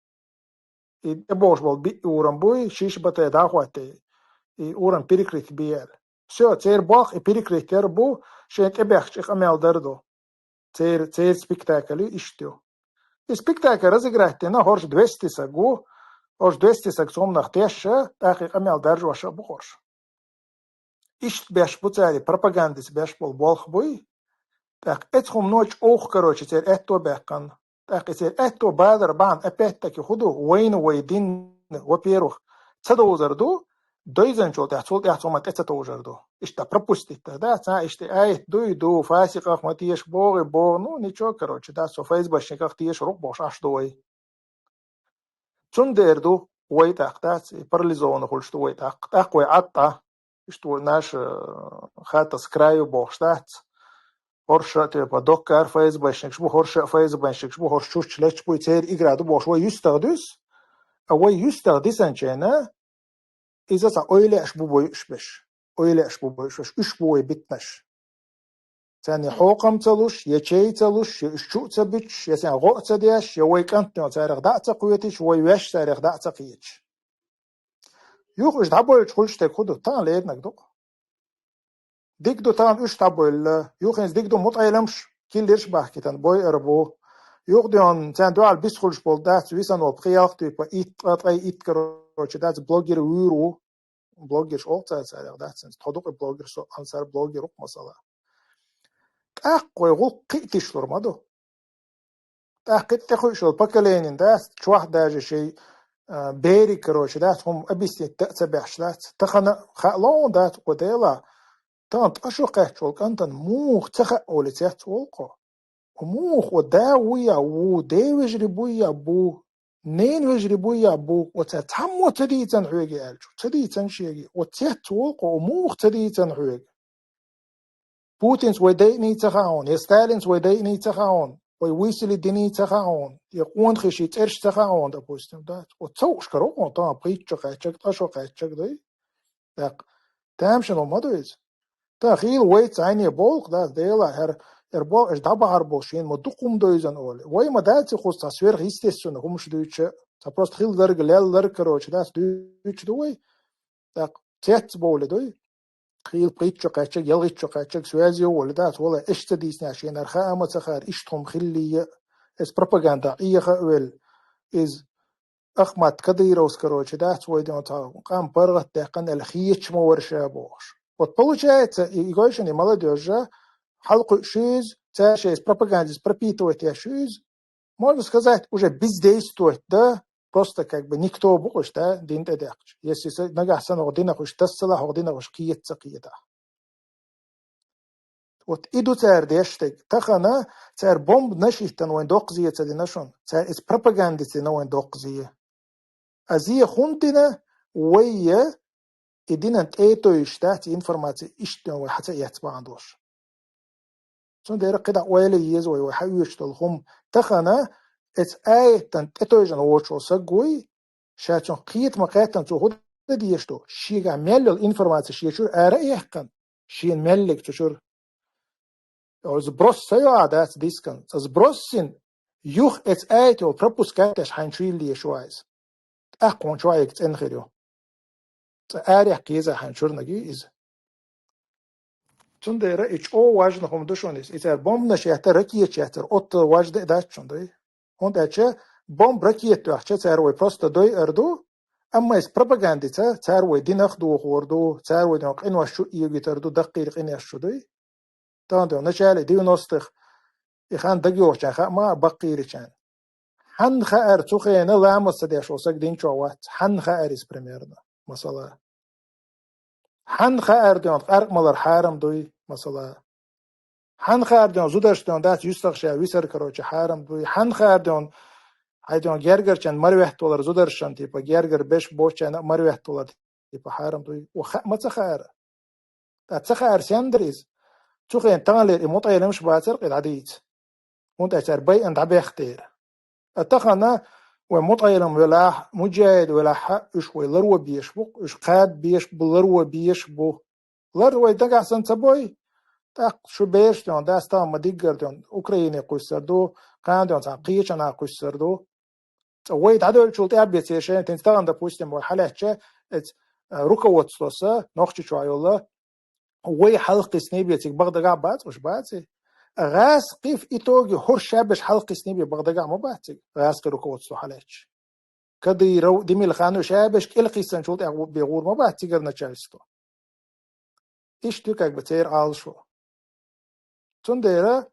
И тӀебогӀуш болу биъ урам буй, шиш бата дӀахӀоттий, и урам перекрыть бе аьлла. Всё, церан болх и перекрыть яр бу, шайн тӀебехкачу и къамел дар ду. Церан, церан спектакль ю, иштта ю. И спектакль разыграть дина, хӀорш двести саг ву, хӀорш двести саг цомнах тешша, тӀаккха и къамел даржош а бу хӀорш. Иштта беш бу цара, пропагандица беш болу болх буй. ТӀаккха эцхьумано чӀогӀа, короче, церан аьтто баьккхина. ТӀаккха и церан аьтто балар бахьана, опять-таки, хӀун ду, вайна вай дин, во-первых, ца довзар ду, дойзанчул тӀаьхьа, цул тӀаьхьа цхьа хӀума тӀе ца товжар ду. Иштта пропустить дар, да, цхьа иштта аят дуй, ду, фасикъах ма теша боху, боху, ну, ничего, короче, да, со ФСБшниках тешар ву-кх бохуш, Ӏаш ду вай. Цундела ду вай тӀаккха, дац, и парализованный хуьлуш ду вай тӀаккха. ТӀаккха вай Ӏад Ӏа, иштта вай наша, э, хатта с краю бохуш дац. ХӀорш а, типа, доккха ФСБшникаш бу, хӀорш а ФСБшникаш бу, хӀорш чучча лечча буй, церан игра ду бохуш, вай юьстах дуьсу. А вай юьстах дисанчийна, иза цхьа ойла еш бу бойуш беш. Ойла еш бу бойуш беш. Уьш бу вай битанаш. Царна я хьокхам ца луш, я чай ца луш, я уьш чу а ца буьтуш, я царна гӀо а ца деш, я вай кӀантана царах дӀа а ца кхеташ, вай ваьш царах дӀа а ца кхеташ. Юха уьш дӀабойлуш хуьлуш дерг хӀун ду? Тахана леринарг ду-кх. Дика ду тахана уьш дӀабойла, юха хӀинца дика ду мутаӀеламаш, киллерш а бахкийтина бойур бу. Юха дена царна дуьхьал биса хуьлуш болу дац, висана волу пхи-ялх типа, итт, ткъа, ткъе итт, короче, дац, блогер вуьйр ву. Блогерш олу цара царех дац, хӀинца тхо ду-кх и блогер, со ансар блогер ву-кх, масала. ТӀаккха вай гӀуллакх кхин а тишлур ма ду. ТӀаккха кхин а тӀекхуьуш йолу поколениен дац, чохь даже шайн, а, бериг, короче, дац, хӀума объяснить дан а ца беш дац. Тахана хаало а дац, кху дела, тахана ткъа шо кхаьчча волу кӀантана муха ца хаьа олий цец волу-кх. Муха, о да вуй я ву, ден вежарий буй я бу, ненан вежарий буй я бу, оцара цхьаммо ца дийцина хьоьга аьлча, ца дийцина шега, о цец волу-кх, о муха ца дийцина хьоьга. Путинца вай дайиний ца хаьа хьуна, я Сталинца вай дайиний ца хаьа хьуна, вай вуьйсалли диний ца хаьа хьуна, я къонахий шайн цӀераш ца хаьа хьуна, допустим, да? О ца хууш каро хьуна, тахана пхийтта шо кхаьччаг, ткъа шо кхаьччаг дай? ТӀаккха тамашийна ма ду иза. Тахана хийла вайца Ӏайне бовлу-кх, да, Дела, хӀара, хӀара боху, аша дӀабахьар бу шена ма дукха хӀума довзан олий. Вай ма дац и кхуза цхьа сверхъестественно хӀумаш дуьйцуш, цхьа просто хилла дерг, лелла дерг, короче, дац дуьйцуш ду вай. ТӀаккха цец бовлий дуй? Хийла пхийтта шо кхаьччаг, ялхитта шо кхаьччаг, связи а волий, дац, валлахӀи, аша ца дийцинехь шена хӀара хаа а ма ца хаьара, иштта хӀума хиллий а, иза пропаганда Ӏеха а велла, иза Ахмат Кадыровс, короче, дац вай ден цхьа къам паргӀатдаьккхина аьлла хеташ ма вара ша бохуш. Вот получается, и, и гойшани молодёжь, хьалкхуьуш ю иза, цара шайца пропагандист пропитывать еш ю иза, можно сказать, уже бездействовать, да, просто как бы никто бу-кх уьш, да, дин тӀедаьккхича. Если са-, нагахь санна хӀокху динах уьш тассалахь, хӀокху динах уьш кхета ца кхетахь. Вот и ду цара деш стаг. Тахана цара бомбанаш хӀиттина вайн доккха зе ца дина шуна. Цара иза пропагандист дина вайн доккха зе. А зе хӀунда дина, вай я и динан тӀе а тойуш дац, и информаци иштта вай хьа ца эцна бахьана долуш. Цундела кхидӀа ойла еза вай, вай хьаоьцуш долу хӀума. Тахана эцу аятан тӀетойжина воцуш волу саг вуй, ша цунах кхета ма-кхеттина цо хӀун дан дезаш ду, шегахь мел йолу информаци шен чуьра ара а яьккхина, шена мел лерг цу чуьра. Сброс ца йо ахь дац дискан. Цкъа сброс йина, юха эцу аятал пропускать деш хьайна чу йилла езаш ву иза. ТӀаккха хьуна чохь ерг цӀена хир ю. Цкъа арех кхеза хьайна чуьра наг ю иза. Цундела и чӀогӀа важна хӀума ду шуна иза. И цара бомбанаш етта, ракеташ еттар, оттал важда а дац шуна, дуй. ХӀунда аьлча бомба, ракета тоьхча, цара вай просто дойар ду, амма иза пропагандица цара вай динах дохор ду, цара вай ден къинош чу эгийтар ду, даккхийра къинеш чу, дуй. Тахана ден начале девяностых и хан дагайогӀучарна хаьа ма баккхийрачарна. Хьанна хаьара цу хенахь ламаз ца деш волу саг дин чохь вац? Хьанна хаьара иза примерно, масала? Хьанна хаьара ден къаркъа малар хьарам дуй, масала? Хьанна хаьара ден зударшна ден дац юьстах ша висар, короче, хьарам дуй? Хьанна хаьара ден хьайн ден гергарчарна марветтавалар, зударшна, типа, гергар беш боцчарна а марветтавалар, типа, хьарам дуй? Ва хаьа ма ца хаьара. Ткъа ца хаьара сен дара иза? Цу хенахь таханлера и мутаӀеламаш бацара кхин дӀадийца. ХӀунда аьлча цара байъина дӀабехтера. Ткъа тахана вай мутаӀелам велахь, муджахид велахь, уьш вай ларо беш бу, уьш кхаба беш бу, ларо беш бу. Лар вай дагахь санна ца бой, тӀаккха шу бераш ден дац, тахана ма диггар ден Украине кхуьссар ду, кхана ден цхьана кхечанхьа кхуьссар ду. Цкъа вай дӀадевллачул тӀаьхьа бен церан шайна, тӀаккха тахана, допустим, вай хьалаьцча, эц, а, руководствоса, Нохчийчохь йолу, вай хьалха кхиссиний бен цига баха дагахь бац, уьш баций? ГӀазкхий в итоге хӀора шаберш хьалха кхиссиний бен баха дагахь ма бац цига, гӀазкхий руководство хьалаьцча. Кадыров, Демилхан шаберш кӀел кхиссинчул тӀаьхьа бен гӀур ма бац цигара начальство. Иштта ю как бы церан Ӏалашо. Цундела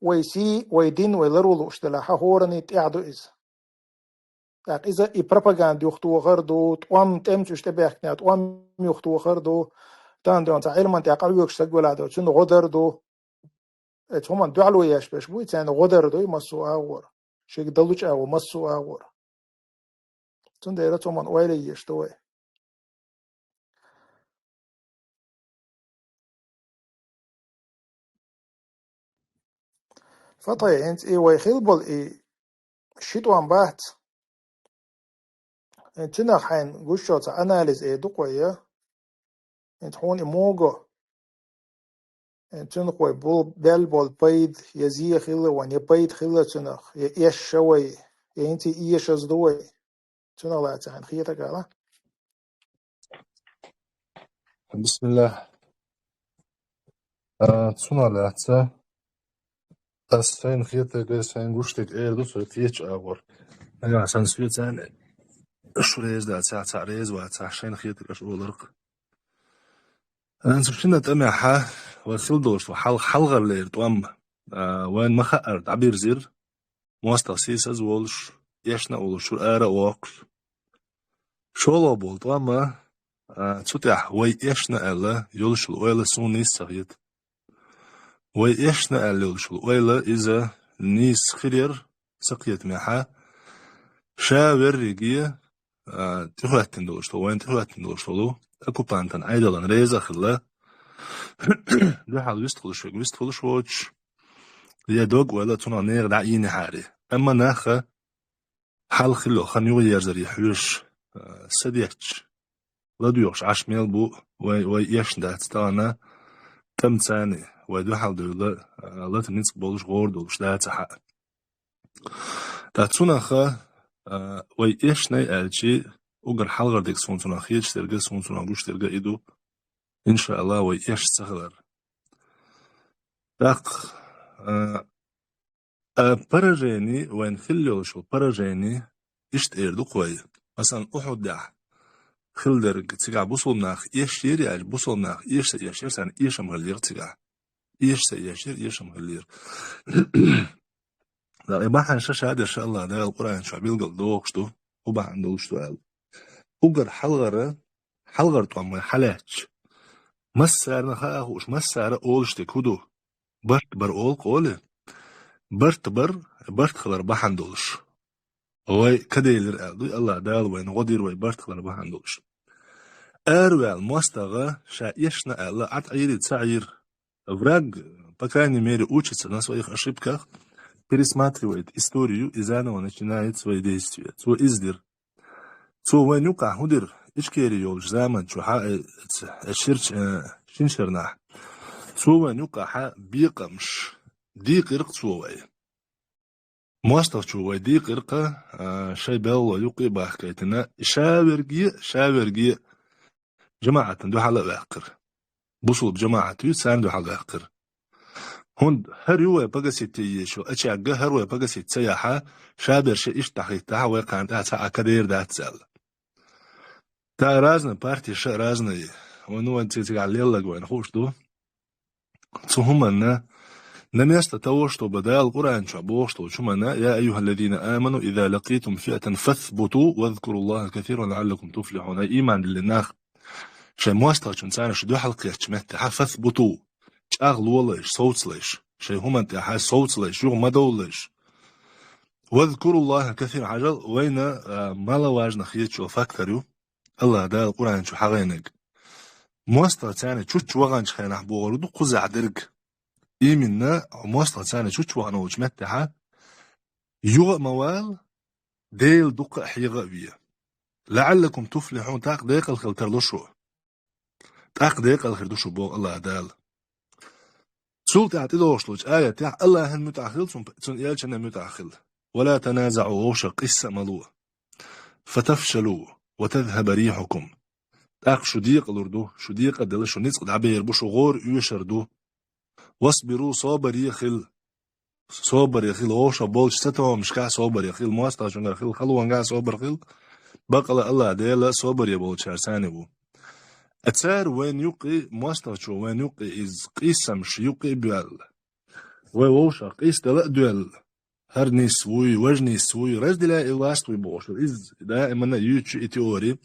вай сий, вай дин, вай ларо лууш делахь, хӀоранна тӀехь ду иза. ТӀаккха иза и пропаганда юхатохар ду, тӀом, тӀемца уьш тӀебаьхкина тӀом юхатохар ду. Тахана ден цхьа Ӏилман тӀехь къахьоьгуш саг велахь ду, цуьнан гӀо дар ду. Эцу хӀуманна дуьхьало еш берш буй, царна гӀо дар дуй массо а агӀор. Шега далучу агӀор, массо а агӀор. Цундела цу хӀуманна ойла еш ду вай. Фатай, хӀинца и вай хила болу и ши тӀом бац. ХӀинца цуьнах хьайна гуш йолу цхьа анализ эр ду-кх вай, я? ХӀинца хьуна и муха го? ХӀинца цуьнах вай бу-, бел болу пайда, я зе хилла вайн, я пайда хилла цуьнах, я эшша вай, я хӀинца и эшаза ду вай. Цунах лаьцна хьайна хетарг ала. Бисмиллах. А, цунах лаьцна. Ас шайна хетарг, ас шайна гуш дерг эр ду, со кхечу агӀор. Нагахь санна соьца шу реза дацахь, цхьаъ реза вацахь, шайна хетарг аша олург. Цу шина тӀамехь вай хила долуш ду хьал-, хьалхара лерина тӀом, а, вайна ма хаъара дӀабирзира, мостагӀа сийсаз а волуш, эшна а волуш, чуьра ара а воккхуш. ШолгӀа болу тӀом, а, цу тӀехь вай эшна аьлла йолуш йолу ойла суна нийса ца хета. Вай эшна аьлла йолуш йолу ойла иза нийса хир яра, сан кхетамехь, ша верриге, а, тӀехӀоьттина долуш долу, вайна тӀехӀоьттина долуш долу оккупантан Ӏедалан реза а хилла, дуьхьал вистхуьлуш верг вистхуьлуш воцуш, я дог-ойла цунах нехан дӀа а йийнехьара. Амма наха хьал хилла хан юхаерзаре хьоьжуш, а, са детташ, ладоьгӀуш Ӏаш мел бу вай, вай эшна дац тахана, тӀамца а вай дуьхьал девлла, а, лата ницкъ болуш, гӀора долуш дацахь а. Ткъа цунах, а, вай эшнай аьлчи, уггар хьалхара дерг суна цунах хеташ дерг а, суна цунах гуш дерг а и ду, иншааллах, вай эш ца хилар. ТӀаккха, а, А, поражение, вайн хилла йолуш йолу поражение, иштта эр ду-кх вай. Масалан, Ухьудехь хилла дерг цигахь бусулба нах эшъера аьлча, бусулба нах эша ца эшъера, царна эшам хиллера цигахь. Эша ца эшъера, эшам хиллера. ТӀаккха и бахьанаш ша дерш АллахӀ Дала Къуръан чохь билгалдохуш ду, хӀун бахьана долуш ду аьлла. Уггар хьалхара, хьалхара тӀом вай хьалаьцча, массарна хаа хууш, массара олуш дерг хӀун ду? Барт бар олу-кх олий? Барт бар, барт хилар бахьана долуш. Вай кадейлира аьлла дуй, АллахӀ Дала вайна гӀо дира вай барт хилар бахьана долуш. Араваьлла мостагӀа ша эшна аьлла, Ӏад Ӏийра, ца Ӏийра. Враг, по крайней мере, учится на своих ошибках, пересматривает историю и заново начинает свои действия. Цо иза дира. Цо вайн юккъахь хӀун дира? Ичкери йолчу заман чохь а, э, ц-, э, ширч-, э, шин шарнахь. Цо вайн юккъахьа бекъамаш дийкъира-кх цо вай. МостагӀчо вай дийкъира-кх, а, шайн белхало юккъе а бахкийтина, ша верге а, ша верге а жамаӀатна дуьхьал а ваьккхира. Бусулба жамаӀат ю, царна дуьхьал ваьккхира. ХӀунда хӀара ю вай погасить е езаш йолу, а чагга хӀара вай погасить ца яхьа, ша берш иштта дӀахӀиттахьа, вай кхана тӀехь цхьа а кадер дац аьлла. Та разные партии, ша разные. Вай, ну, вайн цигахь лелларг вайна хууш ду. Цу хӀуманна, на место того, чтобы Дала Къуръан чохь бохуш долчу хӀуманна: «Я айюхаллазина аману, иза лакъитум фиатан фасбуту, вазкуруллаха касиран лааллакум туфлихун». Ай, ийман диллина нах, шайн мостагӀчунна царна шу дуьхьал кхеччу меттехьа фасбуту, чӀагӀлолайша, совцалайша, шайн хӀуманна тӀехьа совцалайша, юха ма довлалайша. Вазкуруллаха касиран, хьажал, вайна, а, малаважна хеташ йолу фактор ю АллахӀ Дала Къуръан чу хьахийнарг. МостагӀа царна чучча ваханчу хенахь бохург ду кхузахь дерг. Именно, мостагӀа царна чучча вахана волчу меттехьа, юха а ма вала, Делан дуккха а хьеха а ве. «ЛаӀаллакум туфлихьун», тӀаккха декъала хила тарло шу. ТӀаккха декъала хир ду шу, боху АллахӀ Дала. Цул тӀаьхьа тӀедогӀуш долчу аятехь: «АллахӀан муьтӀахь хила, цун, цун элчанна муьтӀахь хила. Ва ла таназаӀу», вовшах къийса а ма ло. «Фатафшалу ва тазхаба рихьукум». ТӀаккха шу декъалур ду, шу декъа а делла, шу ницкъ дӀабер бу, шу гӀора оьшур ду. «Васбиру», собаре хила. Собаре хила, вовшах болчу цатомашкахь собаре хила, мостагӀчуьнгара хила, халонгахь собар хила. Баккъала АллахӀ Дела собаре болчарца цхьаьна ву. А цара вайн юккъе, мостагӀчо вайн юккъе иза къийсамаш юккъе а боьлла, вай вовшах къийсадала а доьлла, хӀара нис вуй, важа нис вуй, разделяй и властвуй бохуш, иза даимана юьйцучу и теори.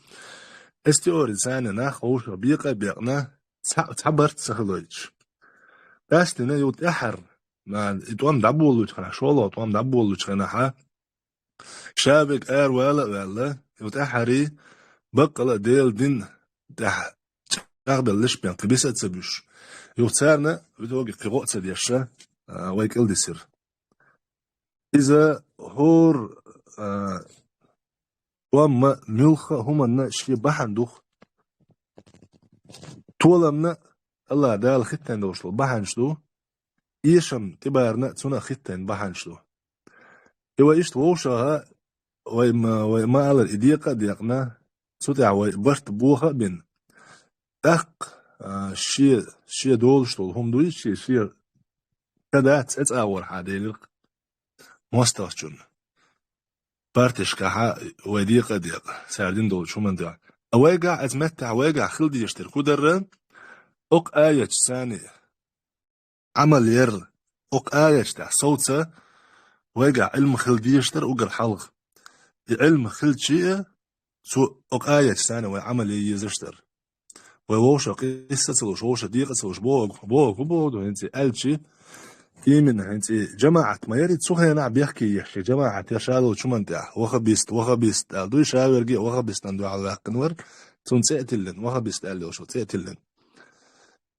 Эс теори царна нах вовшах бекъа а бекъна, цхьа, цхьа барт ца хилойтуш. Къаьстина юха тӀаьххьара, а, и тӀом дӀаболлучу хенахь, шолгӀа тӀом дӀаболлучу хенахьа, ша верг аравала а ваьлла, юха тӀаьххьарий баккъала а Делан дин тӀехь чӀагӀбеллаш бен кхин биса а ца буьсуш. Юха царна, в итоге, кхин гӀо а ца деш, а, вай кӀелдисира. Иза хӀора, а, тӀом а, муьлхха а хӀуманна шен бахьана ду-кх. Толамна АллахӀ Дала хӀиттийна долуш долу бахьанаш ду, эшам тӀебарна а цунах хӀиттийна бахьанаш ду. И вай иштта вовшаха, вай ма, вай ма-аллара, и декъа а декъна, цу тӀехь вай барт боха а бина, тӀаккха, а, шен, шен долуш долу хӀума дуй, шен, шен ца дац, цӀе цӀа а вархьа делира-кх мостагӀчунна. Партишкахьа вай декъа а декъна, цара дина долчу хӀуманна тӀехь. А вайгахь, оцу меттехь вайгахь хила дезаш дерг хӀун дара, окху аяташца цхьаьна Ӏамал яр, окху аяташ тӀехь совца, вайгахь Ӏилма хила дезаш дара уггар хьалха. И Ӏилма хилча а, цу окху аяташца цхьаьна вай Ӏамал ян езаш дара. Вай вовшах къийса ца луш, вовшах декъа ца луш, бохург, бохург хӀун бохург ду хӀинца аьлча, именно хӀинца жамаӀат ма яри, цу хенахь бехке еш, жамаӀат яр ша долчу хӀуманна тӀехь, вахабист, вахабист аьлла дуй, ша верге а вахабистан дуьхьал ваьккхина вара, цунна цӀе а тиллина, вахабист аьлла йолуш цӀе а тиллина.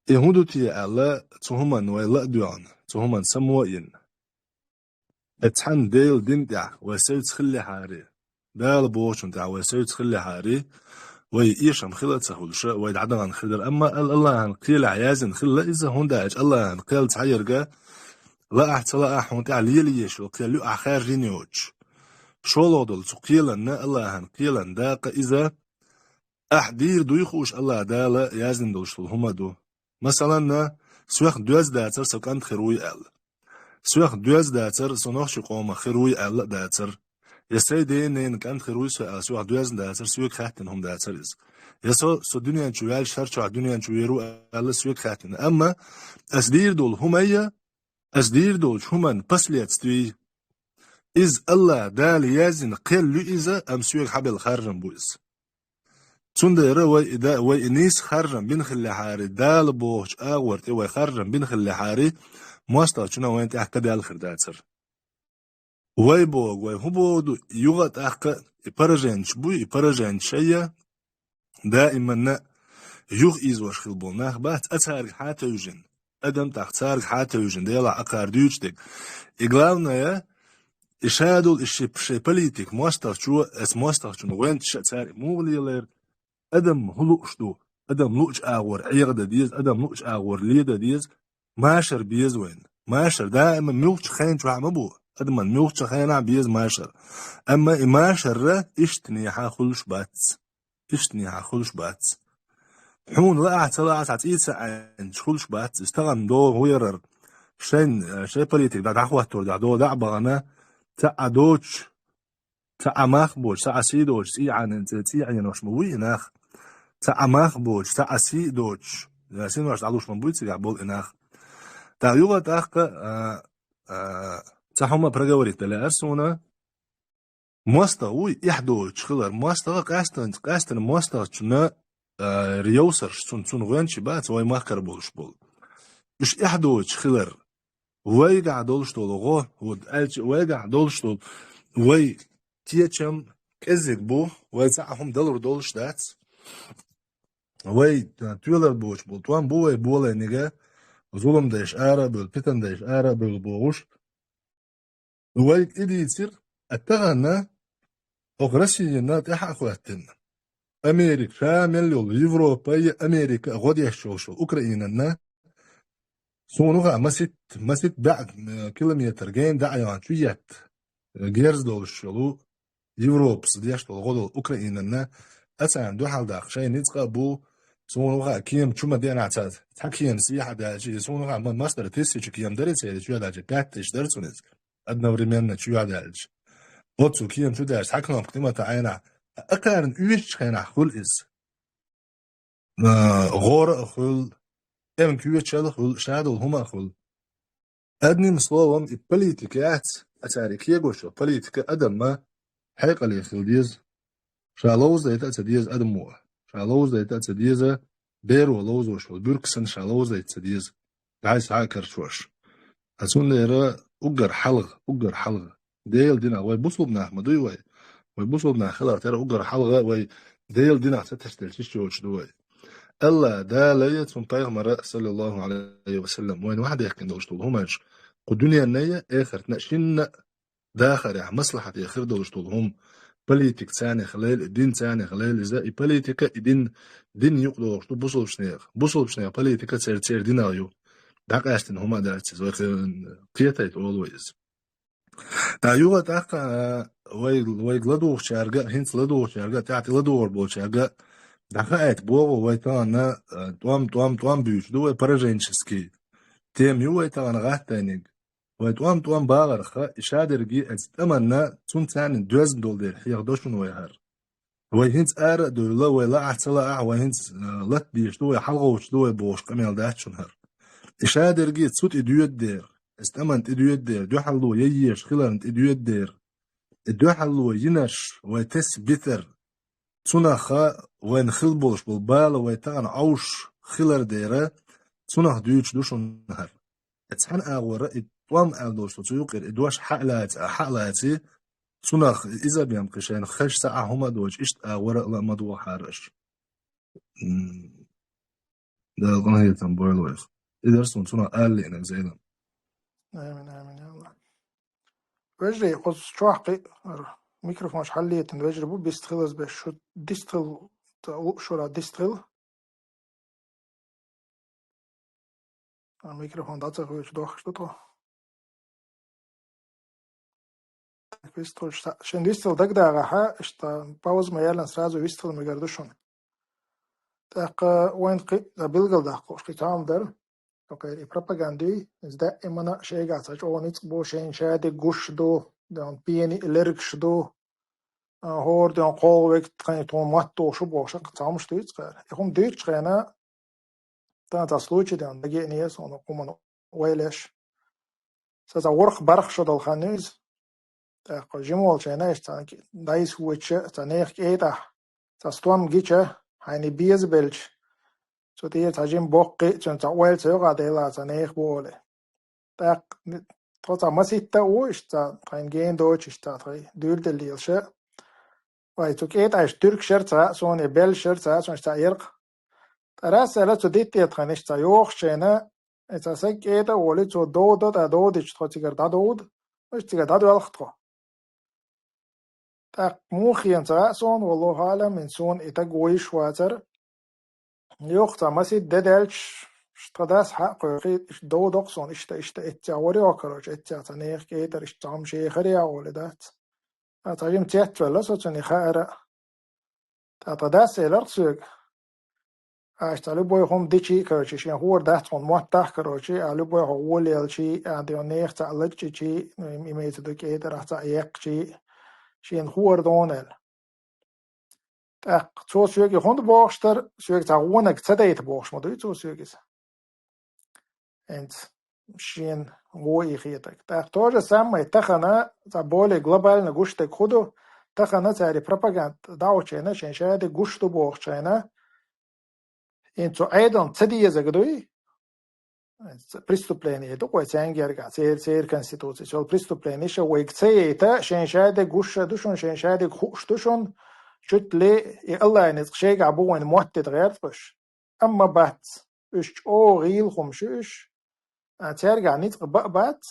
И хӀун ду те аьлла, цу хӀуманна вай ла а доьгӀна, цу хӀуманна само а йина. Э, цхьана Делан дин тӀехь вай севца хиллехьара, Дала бохучун тӀехь вай севца хиллехьара, вай эшам хила а ца хуьлуша, вай дӀадахана хир дара. Амма Ал-, АллахӀан кхелехь яздина хилла иза, хӀунда аьлча АллахӀан кхел цхьаерга лаахь ца лаахь хьуна тӀехь лела езаш йолу кхел ю ахь хаьржина йоцуш. ШолгӀа долу цу кхеланна, АллахӀан кхелан дакъа иза, ахь дийр дуй хууш АллахӀ Дала яздина долуш долу хӀума ду. Масалан, соьх доьзна дацара сан кӀант хир вуй аьлла. Соьх доьзна дацара сан нохчийн къомах хир вуй аьлла а дацара. Я сай ден-ненан кӀант хир вуй со аьлла, соьгахь доьзна дацар, соьга хаьттина хӀума дацар иза. Я со, со дуьнен чу ваьлча, шар чохь дуьнен чу вер ву аьлла, соьга хаьттина. Амма ас дийр долу хӀума я, ас дийр долчу хӀуманна последствий. Иза Аллах Дала яздина кхел ю иза, амма соьга хьабелла харжам бу иза. Цундела вай и да, вай и нийса харжам бина хиллехьара, Дала бохучу агӀор тӀе вай харжам бина хиллехьара, мостагӀчунна вайна тӀехь кадел хир дацар. Вай боху, вай хӀун боху ду, юха а тӀаккха и пораженчаш буй, и пораженчаш шайя, даиманна юха ийзош хила болу нах бац, а цаьрга хьан тевжина, адам тӀаккха цаьрга хьан тевжина, Делахь а кхара дуьйцу дерг. И главное, и ша долу, и ши, шайн политик, мостагӀчо, ас мостагӀчунна гӀоьнча а цара и муха лелайра, адам хӀун лууш ду, адам луучу агӀор Ӏеха дан деза, адам луучу агӀор ледан деза, машар беза вайна. Машар даима муьлххачу хенчохь ма бу, адаман муьлххачу хенахь беза машар. Амма и машарра иштанехьа хуьлуш бац. Иштанехьа хуьлуш бац. Хьуна лаахь, ца лаахь, цхьа цӀий ца Ӏаьнча хуьлуш бац. Иза тахана догӀу ярара шайн, шайн политик дӀа, дӀахӀоттор дӀа, догӀу дӀа а бахана, ца Ӏа доцуш, ца Ӏа мах боцуш, ца Ӏа сий доцуш, цӀий Ӏаьнна, цӀий Ӏенош ма вуй и нах. Ца Ӏа мах боцуш, ца Ӏа сий доцуш, синош дӀалуш ма буй цигахь болу и нах. ТӀаккха юха тӀаккха, а, а, цхьа хӀума проговорить дан лаьара суна. МостагӀа вуй, эхь доцуш хилар. МостагӀа къаьстина, къаьстина мостагӀчунна, а, йовсарш, цунна, цунна гӀоьнчий бац, вай махкара болуш болу. Уьш эхь доцуш хилар. Вайгахь долуш долу гӀо, вот, аьлча, вайгахь долуш долу, вай кечам кӀеззиг бу, вай цхьа а хӀума далур долуш дац. Вай, а, тоьлар боцуш болу тӀом бу вай болайниг, зулам дайша ара а бевлла, питана дайша ара а бевлла бохуш. Вайга и дийцира, а тахана хӀокху Россияна тӀаьхьа а хӀоьттина. Америка, ша мел йолу, Европа а, Америка а гӀо деш йолуш йолу Украинанна, суна хаьа, маситта, маситта бӀе, э, километр гена дӀа а яхана чу етта, э, герз долуш йолу Европас деш долу гӀо долу Украинанна, а царна дуьхьал даккха шайн ницкъ а бу, суна хаьа, кема чу ма деана цара, цхьа кема сехьа даьлча, и суна хаьа, ма-, масала тысяча кема дара церан чоьхьа даьлча, пять тысяч дара цунна иза, одновременно чоьхьа даьлча. Оццу кема чу даьлча, цхьа кнопка тӀе ма таӀийна, а кхарна оьшучу хенахь хуьлу иза. А, гӀора а хуьлу, тӀеман коьчал а хуьлу, ша долу хӀума а хуьлу. Одним словом, и политика яц, а цара и кегош йолу политика адамна хьекъале хила деза. Ша ловзадайта а ца деза адамо. Ша ловзадайта а ца деза, беро ловзош волу буьрка санна ша ловзадайта ца деза. ДӀа-схьа а карчош. Ткъа цундела уггар хьалха, уггар хьалха. Делан динах, вай бусулба нах ма дуй вай. Вай бусулба нах хиларх тера уггар хьалха вай Делан динах ца тешделча йиш йоцуш ду вай. Аллах Дала я цуьнан пайхамара, саллаллаху Ӏалайхи ва саллам, вайна ваьхьадаьккхина долуш долу хӀуманаш, кху дуьненна а, эхартна а шинна а дахарехь, маслахьате хир долуш долу хӀума, политика царна хилийла, и дин царна хилийла иза, и политика, и дин, дин юкъадогӀуш ду бусулбашнех. Бусулбашнех политика церан, церан динах ю. ДӀакъаьстина хӀума а дац иза, вай кхетайта олу вай иза. ТӀаккха юха тӀаккха, а, вай, вайга ладугӀучаьрга, хӀинца ладугӀучаьрга, тӀаьхьа тӀе ладугӀур болчаьрга дӀахаийта боху вай тахана, а, тӀом, тӀом, тӀом буьйцуш ду вай пораженческий. Тема ю вай тахана гӀаттайниг. Вай тӀом-тӀом бахарх, и шадерриге оцу тӀаманна, цунна царна доьзна долу дела хьехадо шуна вай хӀара. Вай хӀинца ара а девлла, вай лаахь а ца лаахь, вай хӀинца, а, лата дезаш ду вай, хьалагӀовттуш ду вай бохуш къамел дац шуна хӀара. И шадерриге цу тӀе доьду дера, оцу тӀаман тӀе доьду дера, дуьхьало ян езаш хиларна тӀе доьду дера. И дуьхьало йинарш вай тесна битар, цунах вайна хила болуш болу бала вай тахана Ӏовшуш хилар дера, цунах дуьйцуш ду шуна хӀара. И цхьана агӀора и тӀом аьлла долуш ду цу юкъера, и дош хьа а лаьци, а хьа а лаьци, цунах иза бен кхин шайна хезаш ца Ӏа хӀума а доцуш, иштта агӀора а ла а ма дохьара аша. М. Дала къинхетам бойла вайх. И дара суна цунах ала лиънарг, Зелам. Амин, амин, я Аллах. Вежарий, оцу чохь кхин а микрофонаш хьаллетина вежарий бу, бистхилаза беш, шу дистхила, та луъ шура дистхила. А, микрофон дӀа ца хуьйцу дохкуш ду тхо. Так, вистхуьлуш са-, шен вистхила дагадагӀахьа, иштта пауза ма яьллина, сразу вистхила мегар ду шуна. ТӀаккха вайн кхин а билгалдаккха хууш кхин цхьа хӀума дара. Окей, и пропагандий, иза даимана шайгахь цхьа чӀогӀа ницкъ бу, шайна шадерг гуш ду, дан пени лергаш ду, хӀора ден кхоалгӀа век тхайн тхуна мотт тухуш бохуш, цхьа хӀумаш дуьйцу кхара. И хӀума дуьйцучу хенахь, тхан цхьа случай ден дагеъне суна хӀуманна ойлеш. Сан цхьа ворхӀ-бархӀ шо долу хан ю иза. ТӀаккха жима волчу хенахь иштта цхьа дайса вочу, цхьа нехан кӀетахь, цхьа стом гича, хьайна беза белча, цу тӀера цхьа жима боккхий, цуьнан цхьа ойла ца йогӀу дела, цхьа нехан бу олий. ТӀаккха тхо цхьа маситта а ву, иштта цхьа тхайна гена доцуш, иштта цхьа тхай дуьйр делла лелаш. Вай, цу кӀетахь иштта туьркаш яра цхьа а суна, я беллаш яра цхьа а суна, иштта цхьа яркъа. Ткъа рассела цу диттера тхайна иштта цхьа йохучу хенахь, и цхьа саг кӀета а волий, цо довдо, тӀаккха довдича тхо цигара дӀадовду, иштта цигара дӀадоьлху тхо. ТӀаккха муха хиъна ца хаьа суна, валлахӀу аӀлам, хӀинца суна и таг вуйш вацара. Юха цхьа маситта де даьлча, тхан дас хьа а кхойкхий, иштта довдо-кх суна, иштта, иштта эццехь вара йо, короче, эццехь цхьа нехан кӀетар, иштта цхьа хӀума шех яра я олий дац. Ткъа цхьа жима цецвелла со цунна и хаьара. ТӀаккха тхан дас элира-кх соьга: «Аша цхьа любой хӀума дичий, короче, шен хӀора дац хьуна моттахь, короче, а любой хьо гӀолаелчий, а ден нехан цхьаъ лачкъийчий, ну, имеется в виду, кӀетарах цхьаъ яьккхичий, шена хӀора дона», — аьлла. ТӀаккха цо соьга и хӀунда бохуш дара, соьга цхьа гӀонаг ца дайта бохуш ма дуй цо соьга иза. ХӀинца шена гӀо и хетарг. ТӀаккха то же самое тахана, цхьа более глобально гуш дерг хӀун ду, тахана цара пропаганда дӀахьочу хенахь, шайн шадерг гуш ду бохучу хенахь, хӀинца цу Ӏедална ца дезарг дуй, преступление ду-кх вай цаьнга гергахь, церан, церан конституцис йолу преступленеш а вайга ца яйта, шайн шадерг гуш а ду шуна, шайн шадерг хууш ду шуна, чуть ли и АллахӀан ницкъ шайгахь бу вайна мотт дита гӀерташ. Амма бац. Уьш чӀогӀа гӀийла хӀумаш ю уьш. А, цаьргахь ницкъ баа бац.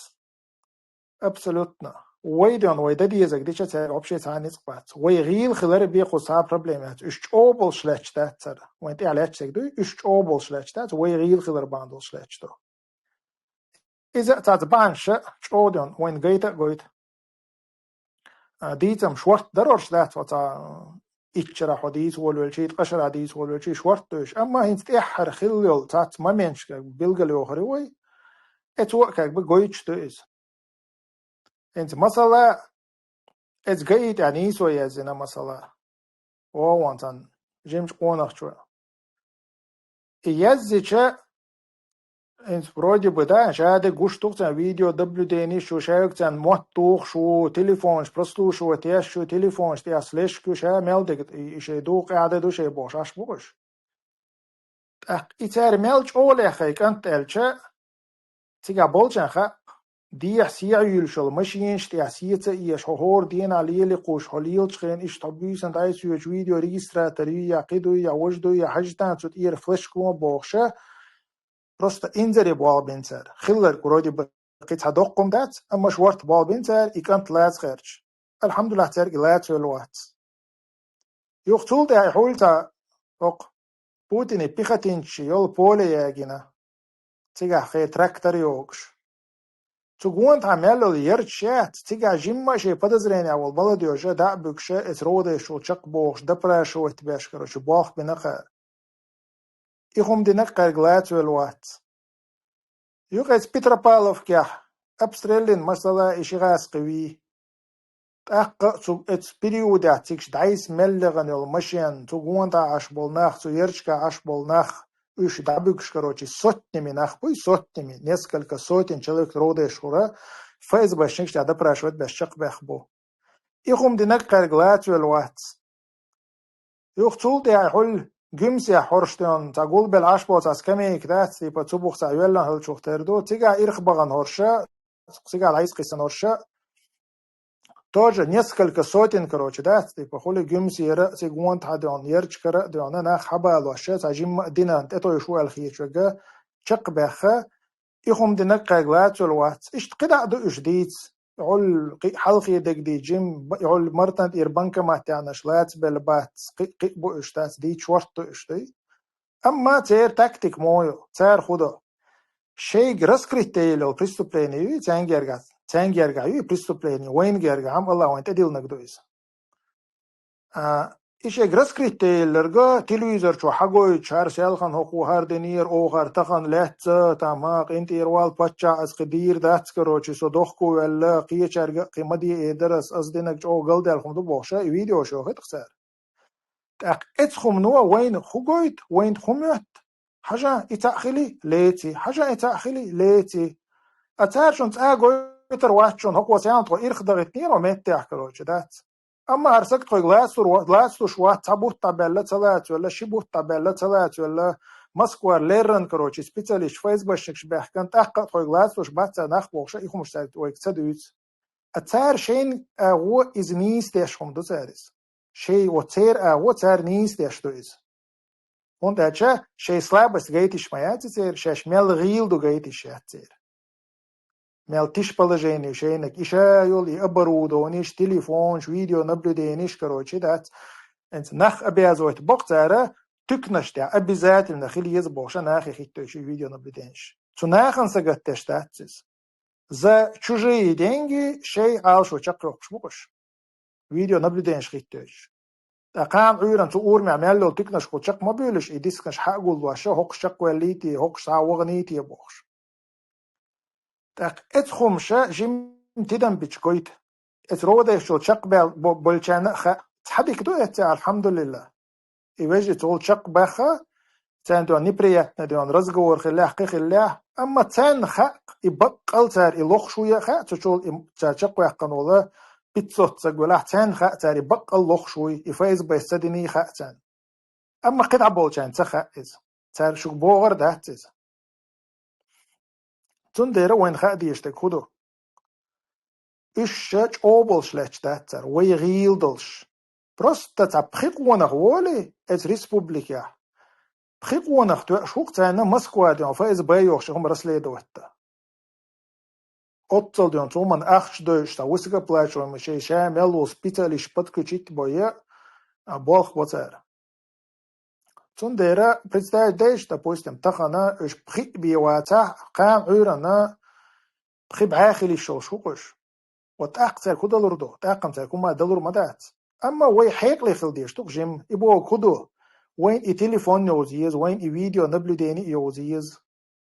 Абсолютно. Вай ден, вай дан дезарг дича цаьрга вообще цхьа а ницкъ бац. Вай гӀийла хилар бен кхуза цхьа а проблема яц. Уьш чӀогӀа болуш лаьтташ дац цара. Вайн тӀехь лаьтташ дерг дуй, уьш чӀогӀа болуш лаьтташ дац, вай гӀийла хилар бахьана долуш лаьтташ ду. Иза а цхьацца бахьанаш чӀогӀа ден, вайна гайта а гойту. А, дийцам шорта дара уьш дац, оцу, а, итт шарахь хьо дийца волавелчий, ткъа шарахь дийца волавелчий шорта ду уьш. Амма хӀинца тӀаьххьара хилла йолу цхьацца моменташка билгалйохур ю вай. Эцо а как бы гойтуш ду иза. ХӀинца масала, эцу ГАИ тӀехь нийсо яздина масала. Вон цхьана жимачу къонахчо. И яздича, хӀинца вроде бы, да, шадерг гуш ду-кх царна, видеонаблюденеш ю, ша юьгу царна мотт тухуш ву, телефонаш прослушивать еш ю, телефонаш тӀехь слежка ю, ша мел дерг и, и шайн дукха къаьхьа ду шайн бохуш, Ӏаш бу уьш. ТӀаккха и цара мел чӀогӀа леххай кӀант аьлча, цигахь болчарна хаьа, дехьа сехьа юьйлуш йолу машинаш тӀехь сеца а еш, хьо хӀора дийнахь лела кхуьуш, хьо лелачу хенахь иштта хьо буьйсанна дӀасаоьцуш видеорегистратор юй я, кхин дуй я, важа дуй я, хьажа тан цу тӀера флешка ло бохуша, просто инзаре болх бина цара. Хилларг вроде бы кхин цхьа доккха хӀума дац, амма шорта болх бина цара, и кӀант лаца гӀерташ. АлхьамдулиллахӀ, цаьрга и лацавелла вац. Юха цул тӀаьхьа хьуьлла цхьа хӀокху Путине пехотинцаш йолу поле ягийна. Цигахь хе трактор йогуш. Цу гонахьа мел йолу ярташ яц, цигахь жимма а шайн подозренехь волу молодёжа, дӀа а буьгуша, эцу родешволу чекхбохуш, допрашивать беш, короче, болх бина кхара. И хӀума динарг кхаьрга лацавелла вац. Юкъа эцу Петропавловкехь обстреллина, масала, и ши гӀазкхи вий. ТӀаккха а цу эцу периодехь цигахь дӀасса мел лехна йолу машен, цу гонахьа Ӏаш болу нах, цу ярташкахь Ӏаш болу нах, уьш дӀабуьгуш, короче, сотнями нах буй, сотнями, несколько сотен человек родеш хура, ФСБшникаш тӀехь допрашивать беш чекхбаьхна бу. И хӀума динарг кхаьрга лацавелла вац. Юха цул тӀаьхьа хьуьлла Гуьмсехь хӀорш тӀехь цхьа гулбелла Ӏаш болу цхьа скамейка дац, типа, цу буха цхьа йоьллина хиллачух тера ду. Цигахь ирх бахана хӀорша, цигахь дӀасакхиссина хӀорша, тоже несколько сотен, короче, дац, типа, хуьлу Гуьмсера а, цигахь тӀехь а доьгӀна, ярташкара а доьгӀна, нах хьабалоша, цхьа жимма а дина, тӀетовжуш ву аьлла хеташ верг, чекхбаьхна, и хӀума динарг кхаьрга лацавелла вац. Иштта кхидӀа а ду уьш дийца. Хьуьлла кхин а хьалхе дерг дийца, жим, хьуьлла Мартан тӀера банкомат яьхьнарш лацабелла бац, кхин а, кхин а бу уьш дац, дийца шорта ду уьш, дуй. Амма церан тактика муха ю, цара хӀун до? Шайга раскрыть де йолу преступление юй, цаьнга гергахь, цаьнга гергахь юй преступление, вайна гергахь-м, АллахӀа вайна тӀедиллинарг ду иза. А, И шег раскрыть делларга, телевизор чу хьагойтуш, хӀара селхан хӀокхо хӀара динера, оха хӀара тахан лаьцна, там, хӀа, къинтӀера вала паччахь, аз кхы дийр дац, короче, со дохко ваьлла, кхечаьрга а кхы ма де эр дар аз, аз динарг чӀогӀа галдаьлла хӀума ду бохуш, и видеош йохуьйту-кх цара. ТӀаккха эцу хӀумано вайна хӀу гойту, вайна хӀу моьтту? Хьажа, и цхьаъ хили, леций, хьажа, и цхьаъ хили, леций. А цара шуна цкъа гойтур вац шуна, хӀокхо селхан тхо ирх дахийтинера хӀокху меттехь, короче, дац. Амма хӀара саг тхоьга лацалур ва-, лацалуш вац, цхьа бутт дӀабаьлла, ца лацавелла, ши бутт дӀабаьлла, ца лацавелла, Москвара леррина, короче, специалисташ, ФСБшникаш баьхкина, тӀаккха а тхоьга лацалуш бац цара нах бохуш, и хӀумаш цаьрга вайга ца дуьйцу. А цара шайна агӀо иза нийса деш хӀума ду цара иза. Шайн, вот церан агӀо цара нийса деш ду иза. ХӀунда аьлча шайн слабость гайташ ма яц церан, шаьш мел гӀийла ду гайташ яц церан. Мел тиша положени шайниг, и ша йолу, и оборудованиш, телефонаш, видеонаблюдениш, короче, дац. ХӀинца нах обязывать бо-кх цара, туьканаш тӀехь обязательно хила еза бохуш нахе хӀиттош и видеонаблюдениш. Цу нахана сагатдеш дац иза. За чужие деньги шайн Ӏалашо чекхйоккхуш бу-кх уьш. Видеонаблюдениш хӀиттош. Ткъа кхана Ӏуьйранна цу урамехь мел йолу туьканашкахула чекх ма буьйлуш, и дисканаш хьа а гуллуш, хӀокхуш чекхваьллий те, хӀокхуш схьа а ваханий те бохуш. ТӀаккха эцу хӀумаша жимма тидам бича гойту. Эцу родайшчул чекхбаьлла бо-, болчарна а хаьа, цхьа дика ду эццехь, алхьамдулиллахӀ. И вежарий цул чекхбаьхна, царна дуьйна неприятный дуьйна разговор хиллехь, кхин хиллехь, амма царна хаьа, и баккъал цара и лохуш ву а хаьа, цучул и цара чекхваьккхина волу пятьсот саг велахь, царна хаьа, цара и баккъал лохуш вуй, и ФСБ-с ца диний хаьа царна. Амма кхидӀа болчарна ца хаьа иза. Цара шуьга бохур дац иза. Цундела вайна хаа дезаш дерг хӀун ду? Уьш ша чӀогӀа болуш лаьтташ дац цара, вай гӀийла долуш. Просто цхьа пхи къонах волий эцу республикехь? Пхи къонах тоьуш ву-кх царна Москва дуьйна ФСБ йохуш хӀума расследовать дан. Оццул дуьйна цу хӀуманна ахча дойуш, цхьа высокооплачиваемый шайн ша мел волу специалист подключить а бой, а, болх бо цара. Цундела представить дайша, допустим, тахана уьш пхиъ бен вацахь, кхана Ӏуьйранна пхи бӀе хила йиш йолуш ву-кх уьш. Вот тӀаккха цаьрга хӀун далур ду? ТӀаккха-м цаьрга хӀума далур ма дац. Амма вай хьекъале хила дезаш ду-кх жимма. И бохург хӀун ду? Вайна и телефон йовза еза, вайна и видеонаблюдени йовза еза.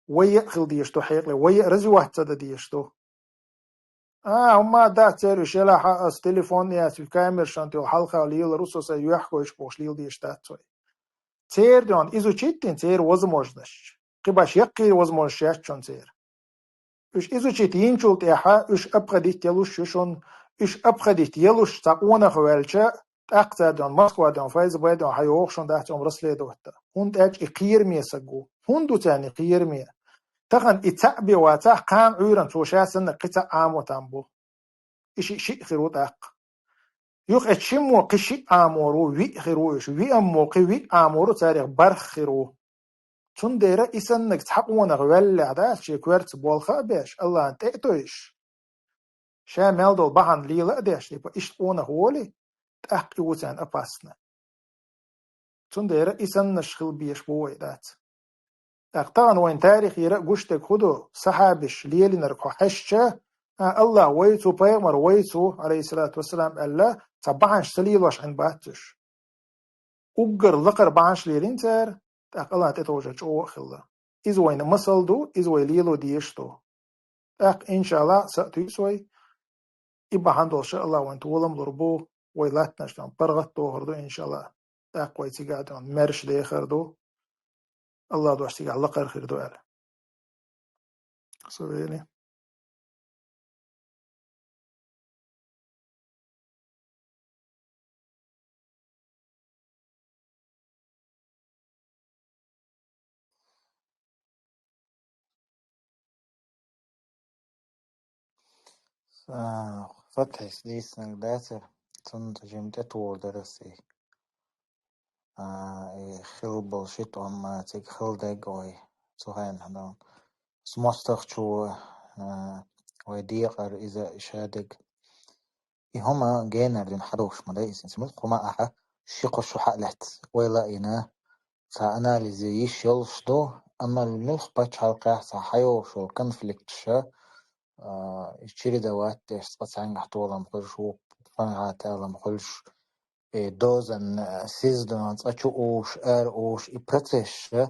Вай а хила дезаш ду хьекъале, вай а развиваться дан дезаш ду. А, хӀумма а дац церан уьш, елахь а ас телефон яц, камерашна тӀехула хьалха лелар ву со, сайн юьхь гойтуш бохуш лела дезаш дац вай. Церан дуьйна изучить дина церан возможносташ. Кхин баш яккхий возможносташ яц шуна церан. Уьш изучить йинчул тӀаьхьа уьш обходить ялуш ю шуна, уьш обходить ялуш цхьа къонах ваьлча, тӀаккха цара дуьйна Москва дуьйна, ФСБ дуьйна хьайогӀу шуна дац хӀума расследовать дан. ХӀунда аьлча и кхераме саг ву. ХӀунда ду царна и кхераме? Тахана и цхьаъ бен вацахь, кхана Ӏуьйранна цо ша санна кхин цхьаъ Ӏамо там бу. И шиъ шиъ хир ву тӀаккха. Юха эцу шиммо кхин шиъ Ӏамор ву, виъ хир ву уьш, виъаммо кхин виъ Ӏамор ву, царех бархӀ хир ву. Цундела и саннарг цхьа къонах ваьллехь дац, шен коьрца болх а беш, Аллахьна тӀе а тойуш. Ша мел долу бахьана лела а деш, типа, иштта къонах волий, тӀаккха и ву царна опасный. Цундела и саннаш хила безаш бу вай, дац. ТӀаккха тахана вайн тарихера а гуш дерг хӀун ду, сахьабаш лелийнарг хьо хьаьжча, а, Аллахь вайцу, пайхамар вайцу, алейхиссалату вассалам, аьлла, цхьа бахьанаш ца лелош Ӏин бац уьш. Уггар лакхара бахьанаш лелийна цара, тӀаккха Аллахьна тӀетовжар чӀогӀа а хилла. Иза вайна масал ду, иза вай лело дезаш ду. ТӀаккха, иншаллахь, са а туьйсу вай. И бахьана долуш Аллахь вайн толам лур бу, вай латтанаш тӀехь паргӀат дохур ду, иншаллахь. ТӀаккха вай цигахь тӀехь маьрша дехар ду, Аллахь дош цигахь лакхара хир ду аьлла. Со вели. А, Фатхьис дийцинарг дацара, цунна жимма тӀетухур дара ас и. А, и хилла болу ши тӀом, а, цига хилла дерг вай цу хенахь дан. Ас мостагӀчо, а, вай декъар иза шадерг. И хӀума генара дуьйна хьадогӀуш ма дай иза. Муьлхха хӀума ахьа ши-кхо шо хьа а лаьцна, ойла а йина, цхьа анализ йиш йолуш ду, амма муьлхха пачхьалкхехь цхьа хьайогӀуш йолу конфликташ, а, и чередовать деш, цкъа цхьаьнгахь толам хуьлуш, вукху цхьаьнгахь толам хуьлуш, и дозан сиздон цӀа чу уш, ар уш, и процесс ша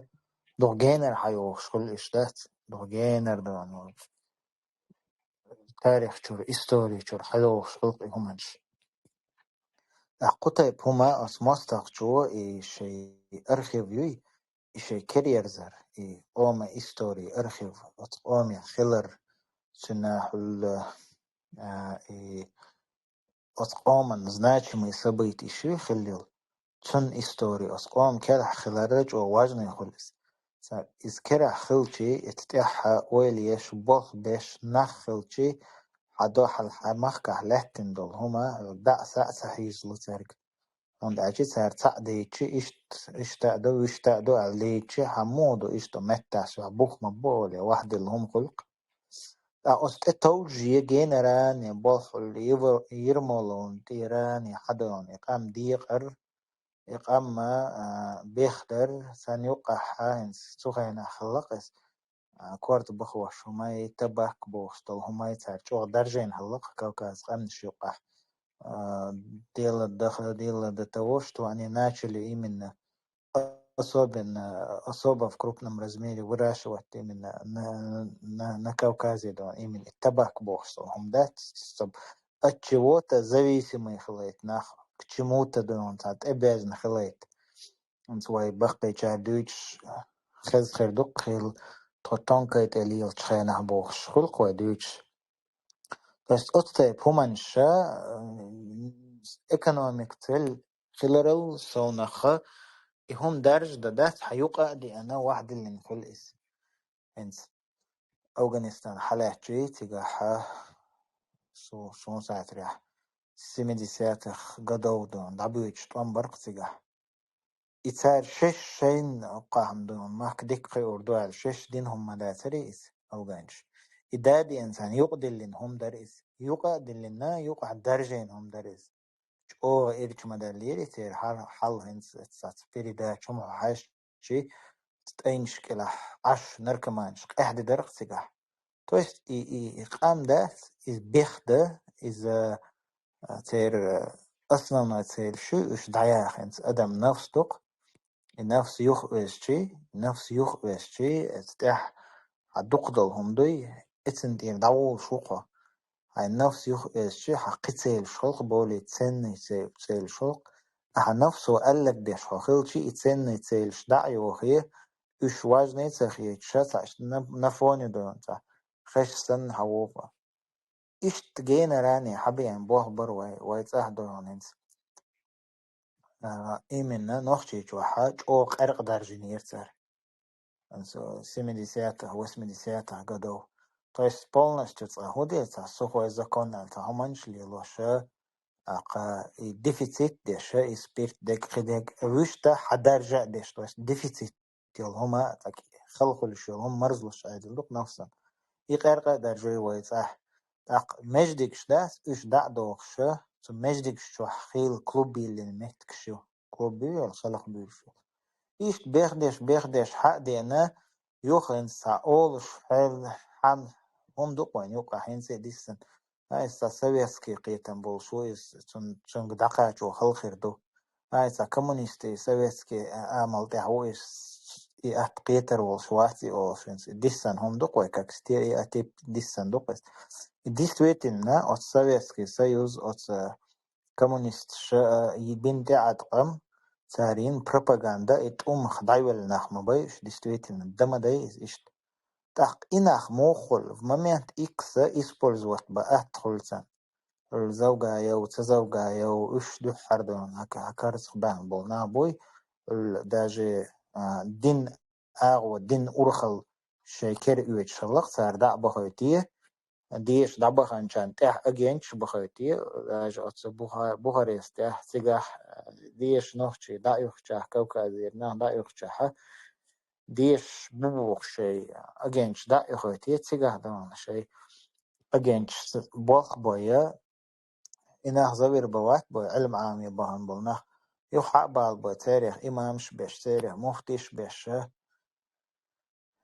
духгенер хьайохуш хуьлу иш дац, духгенер дон тарих чур, истори чур хьайохуш хуьлу и хӀуманаш. ТӀаккха кху тайпа хӀума оцу мостагӀчо и шайн архив юй, и шайн карьерзар, и къоман истори архив, оцу къоме хилар, цуьнан хьуьлла, а, и оцу къоман значимый событий ши хиллал, цуьнан истори оцу къоман керахь хиларра чӀогӀа важный хуьлу иза. Ца-, иза керахь хилчи, иза тӀехь ойла еш, болх беш нах хилчи, хьан дуьхьал хьан махкахь лаьттина долу хӀума дӀа а, схьа а ца хьийзало цаьрга. ХӀунда аьлча цара цхьаъ дийчи, иштта, иштта а ду, вуьшта а ду аьлла дийчи, хьан муха ду иштта меттахь сохь бух ма бу олий, вахдилла хӀума хуьлу-кх. Ткъа оцу тӀе товжа е генаран, е болх хьуьлла, е во-, Ермоловна тӀера, е хьадолна и къам декъар, и къам, а, бехдар, царна юккъахь хӀинца цу хенахь хилла-кх иза, а, корта бахош хӀумай, табак бохуш долу хӀумай цара чӀогӀа даржийна хилла-кх Кавказ къаьмнаш юккъахь. А, дело до, дело до того, что они начали именно особенно, особо в крупном размере выращивать именно на, на, на Кавказе, да, именно табак бохуш долу хӀума дац, чтобы от чего-то зависимый хилийта нах, к чему-то, да, цхьа тӀебеазна хилийта. ХӀинца вай баккхийчара дуьйцуш хеза хир ду-кх хила, тхо тонкай тӀе лелачу хенахь бохуш хуьлу-кх вай дуьйцуш. То есть оцу тайпа хӀуманаш ша, м, экономика цель хиларал совнаха, и хӀума даржа дан дац, хьан юкъа а деана, вахдиллина хуьлу иза. ХӀинца Афганистан хьалаьттачий, цигахь, су-, суна сацарехь, семидесятых годов дон дӀабуьйцуш тӀом бар-кх цигахь. И цара шаьш шайна кхахьна ду, махка дика кхиор ду аьлла, шаьш дина хӀума ма дацарий иза, афганчаш. И да а деана царна юкъа диллина хӀума дара иза. Юкъа а диллина, юкъахь даржийна хӀума дара иза. ЧӀогӀа ирча ма даллера и церан хьал, хьал хӀинца цаца передача хӀума хьаьжчи, тӀайнаш кӀелахь Ӏаш наркоманаш къаьхьа де дара-кх цигахь. То есть и, и, и къам дац, иза бех дан, иза, а, церан, а, основной цель шу, уьш дӀаяханца адам нафс ду-кх. И нафс юха оьзчи, нафс юха оьзчи, иза тӀехь хьан дукха долу хӀума дуй, эцан тӀера дӀавулуш ву хьо. Хьайн нафс юха оьзчи, хьан кхин целаш хилкх, более ценный це-, целаш хилкх. Ахьа нафсо аьлларг деш хьо хилчи, и ценный целаш дӀа а йохе, уьш важный ца хеташ, ша цхьаъ на, на фоне дойна цхьа, хезаш санна хьан ву хьо. Иштта генаран хьан беана болх бара вай, вай цӀахь дойна хӀинца. А, именно Нохчийчохь чӀогӀа къаьркъа даржийнера цара. Ан со семидесятых, восьмидесятых годов. То есть полностью цкъа хӀун дийца, сухой закон аьлла, цхьа хӀуманаш лелоша, а, кха, и дефицит деша, и спирт дег, кхидег, вуьшта хьан даржа а деш, то есть дефицит йолу хӀума, цхьа хала хуьлуш йолу хӀума марзлуш Ӏедал ду-кх нафсан. И къаьркъа а даржой вай цӀахь. ТӀаккха междигаш дац, уьш дӀа а дохуша, цу междигаш чохь хийла клуб йиллина меттигаш ю. Клуб ю йолу, халха буьйлуш ю. Иштта бехдеш, бехдеш хьа а деана, юха хӀинца цхьа олуш хьел хьан хӀума ду-кх вайн юкъахь хӀинца а диссина. Ай, сан советский кхетам болуш ву иза, цун-, цуьнга дӀакхачо хала хир ду. Ай, сан коммунистийн советский а-, амал тӀехь ву иза, и атта кхетар волуш вац и олуш хӀинца. И диссана хӀума ду-кх вай, как сте-, и атта диссана ду-кх иза. И действительно, оцу Советский Союз, оцу коммунисташа, а, и бина тӀеӀаткъам, цара йина пропаганда, и тӀумах дӀайоьлла нах ма бай уьш, действительно, дан ма дай иза иштта. ТӀаккха и нах муха хуьлу, в момент X использовать бан атта хуьлу царна. Уьлла Завгаев, ца Завгаев, уьш дуьххьара дона, хьака-, хьакарцах баьхна болу нах буй, уьлла даже, а, дин агӀо, дин урхалла шайн кера оьцуш хиллакх цара дӀа а бахойтий, деша дӀабаханчарна тӀехь агенташ бахойтий, даже оцу Буха-, Бухарест тӀехь, цигахь, а, деша нохчий дӀа а юхучохь, Кавказера нах дӀа а юхучохь, дешаш бу бохуш шайн агенташ дӀа а юхуьйтий, цигахь дона шайн агенташ болх бойя, и нах завербовать бой, Ӏилма Ӏамий бахана болу нах, юха хьа а бала бой, церах имамаш беш, церах муфтиш беш,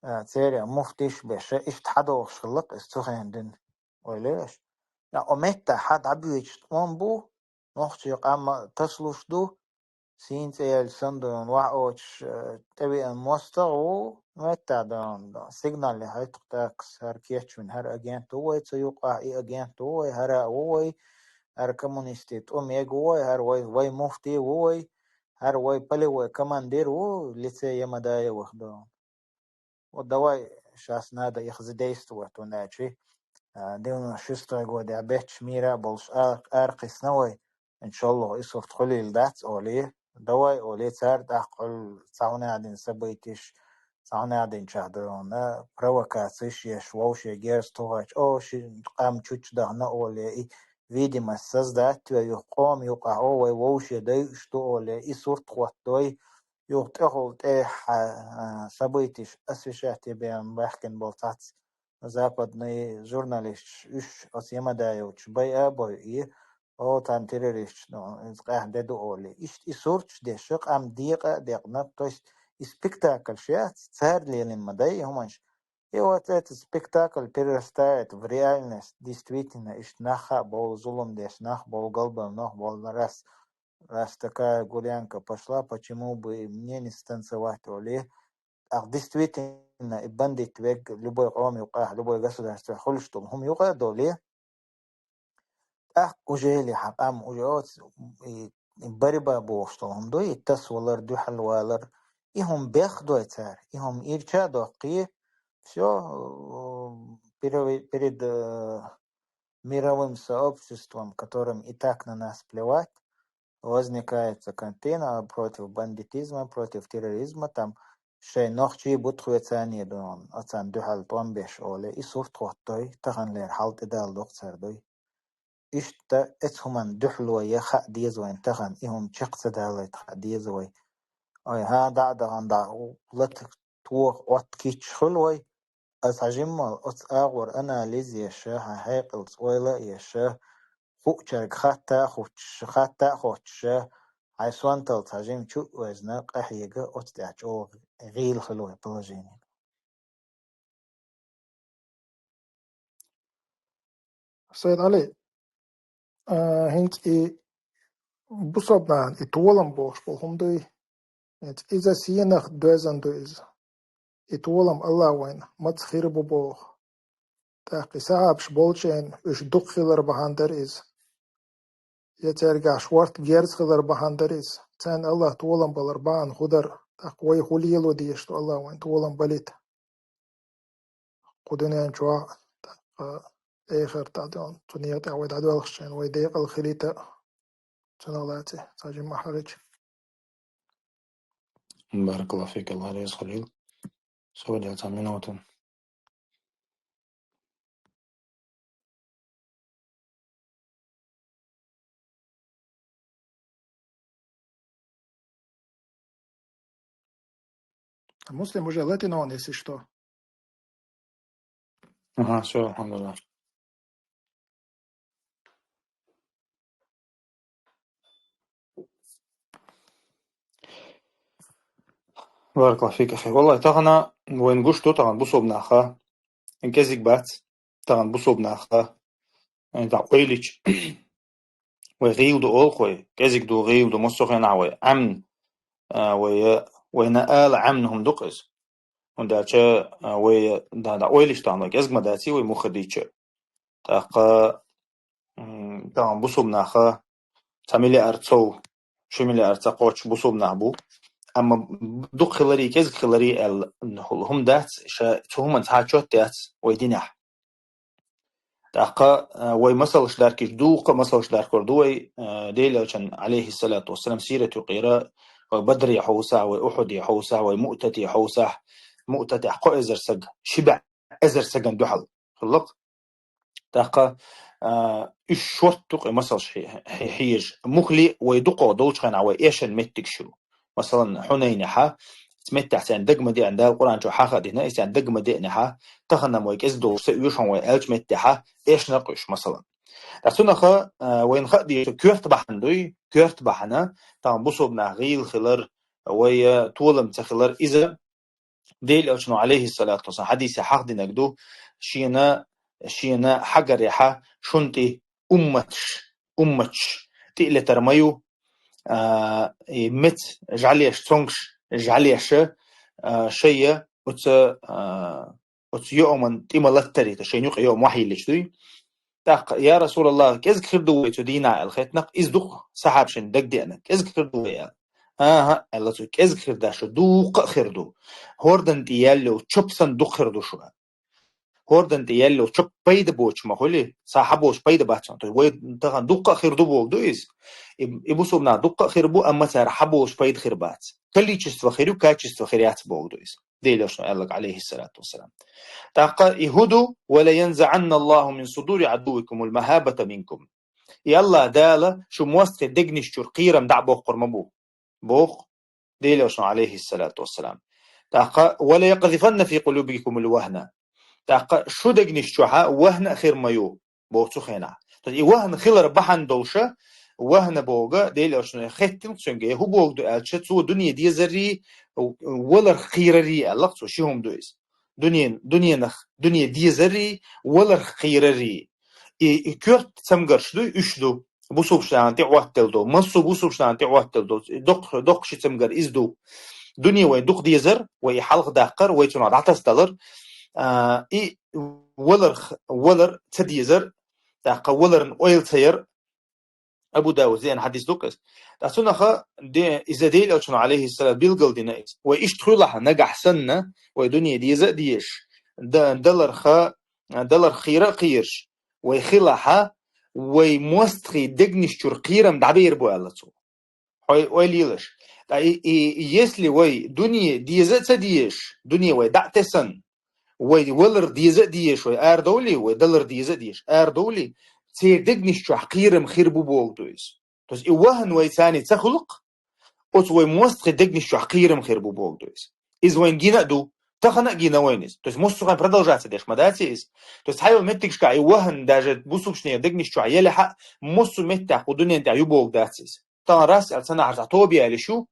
а, церах муфтиш беш, иштта хьадохуш хиллакх иза цу хенан дуьйна. Ойла еш? Я, о метта хьа дӀабоьдуш тӀом бу, Нохчий къам тасалуш ду, сийна цӀе яьлча санна ду, ваха оцуш, э, тӀевеана мостагӀа ву, меттахь ду, сигнал яхьийту-кх тӀаккха, хӀара кечвина, хӀара агент ву вай цу юкъахь, и агент ву вай, хӀара а ву вай, хӀара коммунистийн тӀом егу ву вай, хӀара вай, вай муфти ву вай, хӀара вай полевой командир ву, лице Ямадаевых ду. Вот давай щас надо их задействовать, иначе, а, девяносто шестой годехь бетташ мийра а болуш а-, аракхиссина вай, иншаллахӀ, и сурт хуьлийла дац олий. Давай олий, цара тӀаккха хуьлу цхьа хӀунда дина событеш, цхьа хӀунда динчохь ду хьуна, провокацеш еш, вовшийн герз тухуьйтуш, о, ши къам чучча дахана олий, и видимость создать йой, юха къоман юкъахь, о, вай вовшийн дойуш ду олий, и сурт хӀоттадой, юха тӀехула тӀехьа, а, событеш освещать бен баьхкина болу цхьацца западный журналисташ, уьш оцу Ямадаевчу байа а бойу и, о, царна террористаш, ну, иза къаьхьа де ду олий. Иштта и сурташ деш, къам декъа а декъна, то есть и спектакльш яц, цара лелийна ма дай и хӀуманаш. И вот этот спектакль перерастает в реальность. Действительно, иштта нах а болу зулам деш, нах болу галбан, нах болу раз, раз такая гулянка пошла, почему бы и мне не станцевать, олий. Ах, действительно, и бандит верг любой къоман юкъахь, любой государствехь хуьлуш долу хӀума юкъа а долий. ТӀаккха уже ли хьан къам уже оцу, и, и борьба бохуш долу хӀума ду, и тасавалар, дуьхьал валар. И хӀума бехдой цара, и хӀума ирча а доккхий, всё, э, пере-, перед, э, мировым сообществом, которым и так на нас плевать, возникается картина против бандитизма, против терроризма, там шайн нохчий бу тхоьца а ду, оцарна дуьхьал тӀом беш олий, и сурт хӀоттадой, таханлера хьал тӀедалла доккху цара дуй. Иштта эцу хӀуманна дуьхьало я хаа деза вайн тахана, и хӀума чекх ца далайта хаа деза вай. Ой, хӀан, дӀа а дахана, дӀа лата тоха Ӏотта кийча хуьлу вай, аса хьажимма оцу агӀор анализ еш, хьан хьекъалца ойла а еш, хуучаьрга хатта а хуттуш, хатта а хоттуш, хьайн сонталца хьажим чу а везна, къахьега оцу тӀехь чӀогӀа гӀийла хуьлу вай положение. Сайд Ӏали, а, хӀинца и бусалба нахана и толам бохуш болу хӀума дуй? ХӀинца иза сенах доьзна ду иза? И толам Аллах вайна маца хир бу боху? ТӀаккха и сахьабаш болчеран уьш дукха хилар бахьана дара иза? Я цаьргахь шорта герз хилар бахьана дара иза? Царна Аллах толам балар бахьана хӀун дара? ТӀаккха вай хӀун лело дезаш ду, Аллах вайна толам балийта? Кху дуьнен чохь, тӀаккха эхартахь ду, цу некъа тӀехь вай дӀадоьлхучеран вай декъала хилийта, цунах лаций, цхьа жимма хьагӀича. Баракаллаху фик, Аллах реза хуьлийла. Схьаведа цхьа минута. А Муслим уже латинон, если что. Ага, всё, алхьамдулиллах. Баракаллаху фик, ахи. Валлахи, тахана вайн гуш ду тахана бусалба наха. КӀезиг бац тахана бусалба наха. Айн дӀа ойлича. Вай гӀийла ду олу вай, кӀезиг ду, гӀийла ду, массо а хенахь вай Ӏаьмна, а, вай, вайна ала Ӏаьмна хӀума ду-кх иза. ХӀунда аьлча, а, вай, да, дӀа ойлича тахана вай кӀезиг ма даций вай муха дийча. ТӀаккха, м, тахана бусалба наха цхьа миллиард сов, ши миллиард ца кхоччуш бусалба нах бу. Амма дукха хиларе, кӀезиг хиларе аьлла хӀума дац, ша цу хӀуманна цхьа чот яц вай динехь. ТӀаккха, а, вай масалш даркийча, дуккха а масалш даркор ду вай, а, Делан Элчан, алейхиссалату вассалам, сират юкъера, вай Бадре хьовсахь, вай Ухьуде хьовсахь, вай Муътате хьовсахь, Муътатехь кхо эзар саг, ши бӀе эзар сагана дуьхьал хилла-кх. ТӀаккха, а, уьш шорта ду-кх и масалш хье-, хье-, хьежа. Муххале а вай дукхах долчу хенахь вай эшна меттигаш ю. Масалан, Хьунайнехьа, цу меттехь царна дага ма деана, Дала Къуръан чохь хьаха а дина, и царна дага ма деанехьа, тахана-м вай кӀезиг долуш ца оьшу хьуна вай аьллачу меттехьа, эшна-кх уьш, масалан. Ткъа цунах, а, вайна хаа деза, коьрта бахьана дуй, коьрта бахьана, тахана бусалба нах гӀийла хилар, вай, а, толам ца хилар, иза Делан Элчано, алейхиссалату вассалам, хьадисехь хьахдинарг ду, шена, шена хьагарехьа шуна тӀе умматаш, умматаш, тӀе а летар ма ю, а, и мец жӀалеш, цонгаш жӀалеша, а, шайя оцу, а, оцу йоӀаман тӀе ма латтарийта, шайна юкъа йоӀам вахьийиллича дуй. ТӀаккха: «Я Расулаллах, кӀезиг хир ду вай цу дийнахь?» — аьлла хетнакх, иза дукха сахьабашна дагадеана. «КӀезиг хир ду вай?» — аьлла. «АхӀа, — аьлла цо, — кӀезиг хир дац, шу дуккха а хир ду. ХӀордан тӀе яьлла йолу чоп санна дукха хир ду шу». ХӀордан тӀе яьлла йолу чоп пайда боцуш ма хуьлий, цхьа хьан боцуш пайда бац хьуна. То есть вай тахана дуккха а хир ду бохург ду иза. И, и бусулба нах дуккха а хир бу, амма цара хьан боцуш пайда хир бац. Количество хир ю, качество хир яц бохург ду иза. Делан Элчано аьлларг, алейхиссалату вассалам. ТӀаккха и хӀун ду? «Ва ла янзаӀанна Аллаху мин судури Ӏадуввикумул махьаббата минкум». И Аллах Дала шу мостагӀийн дегнаш чуьра кхерам дӀа а боккхур ма бу, боху Делан Элчано, алейхиссалату вассалам. ТӀаккха: «Ва ла якъзифанна фи къулубикумул вахна». ТӀаккха шу дегнаш чохь а вахна а хир ма ю, боху цу хенахь. То есть и вахна хилар бахьана долуша, вахна бохург Делан Элчано хеттина цуьнга, хӀун бохург ду аьлча, цо дуьне дезарий, валарх кхерарий аьлла-кх цо, ши хӀума ду иза. Дуьне, дуьненах, дуьне дезарий, валарх кхерарий. И, и коьрта цамгарш дуй, уьш ду. Бусулба нахана тӀе Ӏоттаделла ду. Массо а бусулба нахана тӀе Ӏоттаделла ду. Доккха, доккха ши цамгар иза ду. Дуьне вай дукха дезар, вай и хьалха даккхар, вай цунах дӀатасадалар. А, и валарх, валар ца дезар, тӀаккха валарна ойла ца яр, Абу Дауд зеана хьадис ду-кх иза. Ткъа цунах де-, иза Делан Элчано, алейхиссалам, билгал дина иза. Вай иштта хуьлахь нагахь санна, вай дуьне деза а дезаш, да-, даларх, даларх кхера а кхераш, вай хилахь, вай мостагӀийн дегнаш чуьра кхерам дӀабер бу аьлла цо. Хьо ойла йилаш. Ткъа и, и, и если вай дуьне деза а ца дезаш, дуьне вай дӀа а тесна, вай валар деза а дезаш, вай арадовлий, вай далар деза а дезаш, арадовлий, церан дегнаш чохь кхерам хир бу бохург ду иза. То есть и вахна вай царна ца хуьлу-кх, оцу вай мостагӀийн дегнаш чохь кхерам хир бу бохург ду иза. Иза вайна гина а ду, тахана а гина вайна иза. То есть массо а хенахь продолжаться деш ма дац иза. То есть цхьайолу меттигашкахь и вахна даже бусулба нахана дегнаш чохь елахь а, массо а меттехь кху дуьнен тӀехь ю бохург дац иза. Тахана раз аьлла ца нахьарца тоба яьлла ю,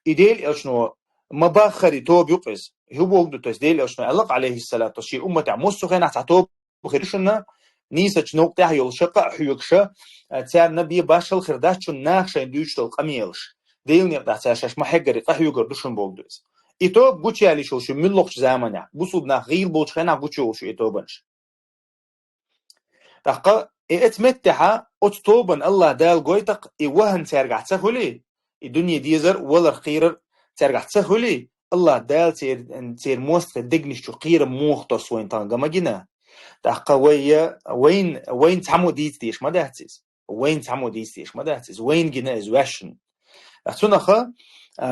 и Делан Элчано ма-баххара тоба ю-кх иза. ХӀун бохург ду, то есть Делан Элчано аьлла-кх, алейхиссалату, шен умматехь массо а хенахь цхьа тоба хир ю шуна, нийсачу новкъа тӀехь йолуша, къа а хьоьгуша, а, царна бен башхалла хир дац шуна наха шайна дуьйцуш долу къамелаш. Делан некъа тӀехь цара шаьш ма-хьеггаре къахьоьгур ду шуна бохург ду иза. И тоба гучуялийша йолуш ю муьлххачу заманехь, бусулба нах гӀийла болчу хенахь гучуйолуш ю и тобанаш. ТӀаккха и оцу меттехь оцу тобанна Аллах Дала гойту-кх, и вахна цаьргахь ца хуьлий, и дуьне дезар а, валарх кхерар а цаьргахь ца хуьлий, Аллах Дала цер-, церан мостагӀийн дегнаш чу кхерам муха тосу вайна тахана ган ма гина. ТӀаккха вай, вайна, вайна цхьаммо дийца дезаш ма дац иза. Вайна цхьаммо дийца дезаш ма дац иза. Вайна гина иза ваьшна. Цунаха,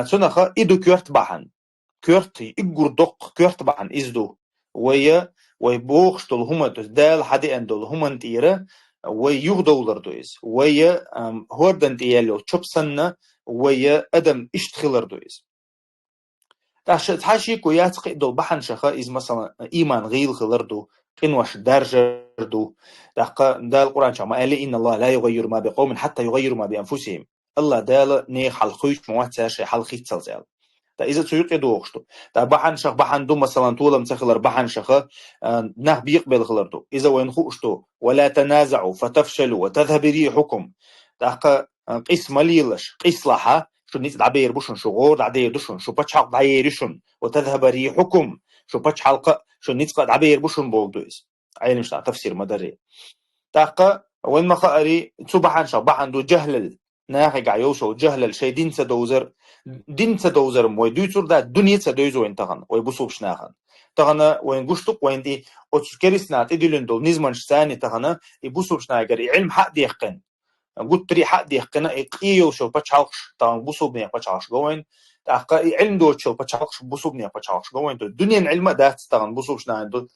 цунаха и ду коьрта бахьана. Коьрта, уггар доккха коьрта бахьана иза ду. Вай, вай бохуш долу хӀума, то есть Дала хьадеана долу хӀуманна тӀера вай юхадовлар ду иза. Вай, ам, хӀордан тӀе яьлла йолу чоп санна, вай адам иштта хилар ду иза. ТӀаккха цхьа шеко яц кхин долу бахьанашха, иза, масала, иман гӀийла хилар ду, къинош даржар ду. ТӀаккха Дала Къуръан чохь ма аьллий: «Инна Аллаха ла югаййиру ма би къавмин хьатта югаййиру ма би анфусихим». Аллах Дала нехан хьал хуьйцуш ма вац, цара шайн хьал хийццалц аьлла. ТӀаккха иза цу юкъе догӀуш ду. ТӀаккха бахьанашах бахьана ду, масалан, толам ца хилар бахьанашха, а, нах бекъабелла хилар ду. Иза вайна хууш ду: «Ва ла таназаӀу фа тафшалу ва тазхаба рихьукум». ТӀаккха, а, къийса ма лелаш, къийсалахь, шу ницкъ дӀабер бу шуна, шу гӀора дӀадер ду шуна, шу пачхьалкх дӀаер ю шуна, «ва тазхаба рихьукум», шу пачхьалкх а, шу ницкъ а дӀабер бу шуна бохург ду иза. Ӏеламнаха тафсир ма дарий. ТӀаккха вайна ма хаарий, цу бахьанашах бахьана ду жахӀлал, нахехь йолуш йолу жахӀлал, шайн дин ца довзар, дин ца довзар-м вай дуьйцур дац, дуьне ца девза вайна тахана, вай бусулба нахана. Тахана вайна гуш ду-кх вайна тӀе, оцу керстанаша тӀедиллина долу низамаш царна тахана, и бусулба нахагара и Ӏилма хьа а дехкина, гуттарий хьа а дехкина, и къе йолуш йолу пачхьалкхаш, тахана бусулба нехан пачхьалкхаш го вайна, тӀаккха и Ӏилма доцуш йолу пачхьалкхаш бусулба нехан пачхьалкхаш го вайна. То есть дуьненан Ӏилма а дац тахана бусулба нахана ду-,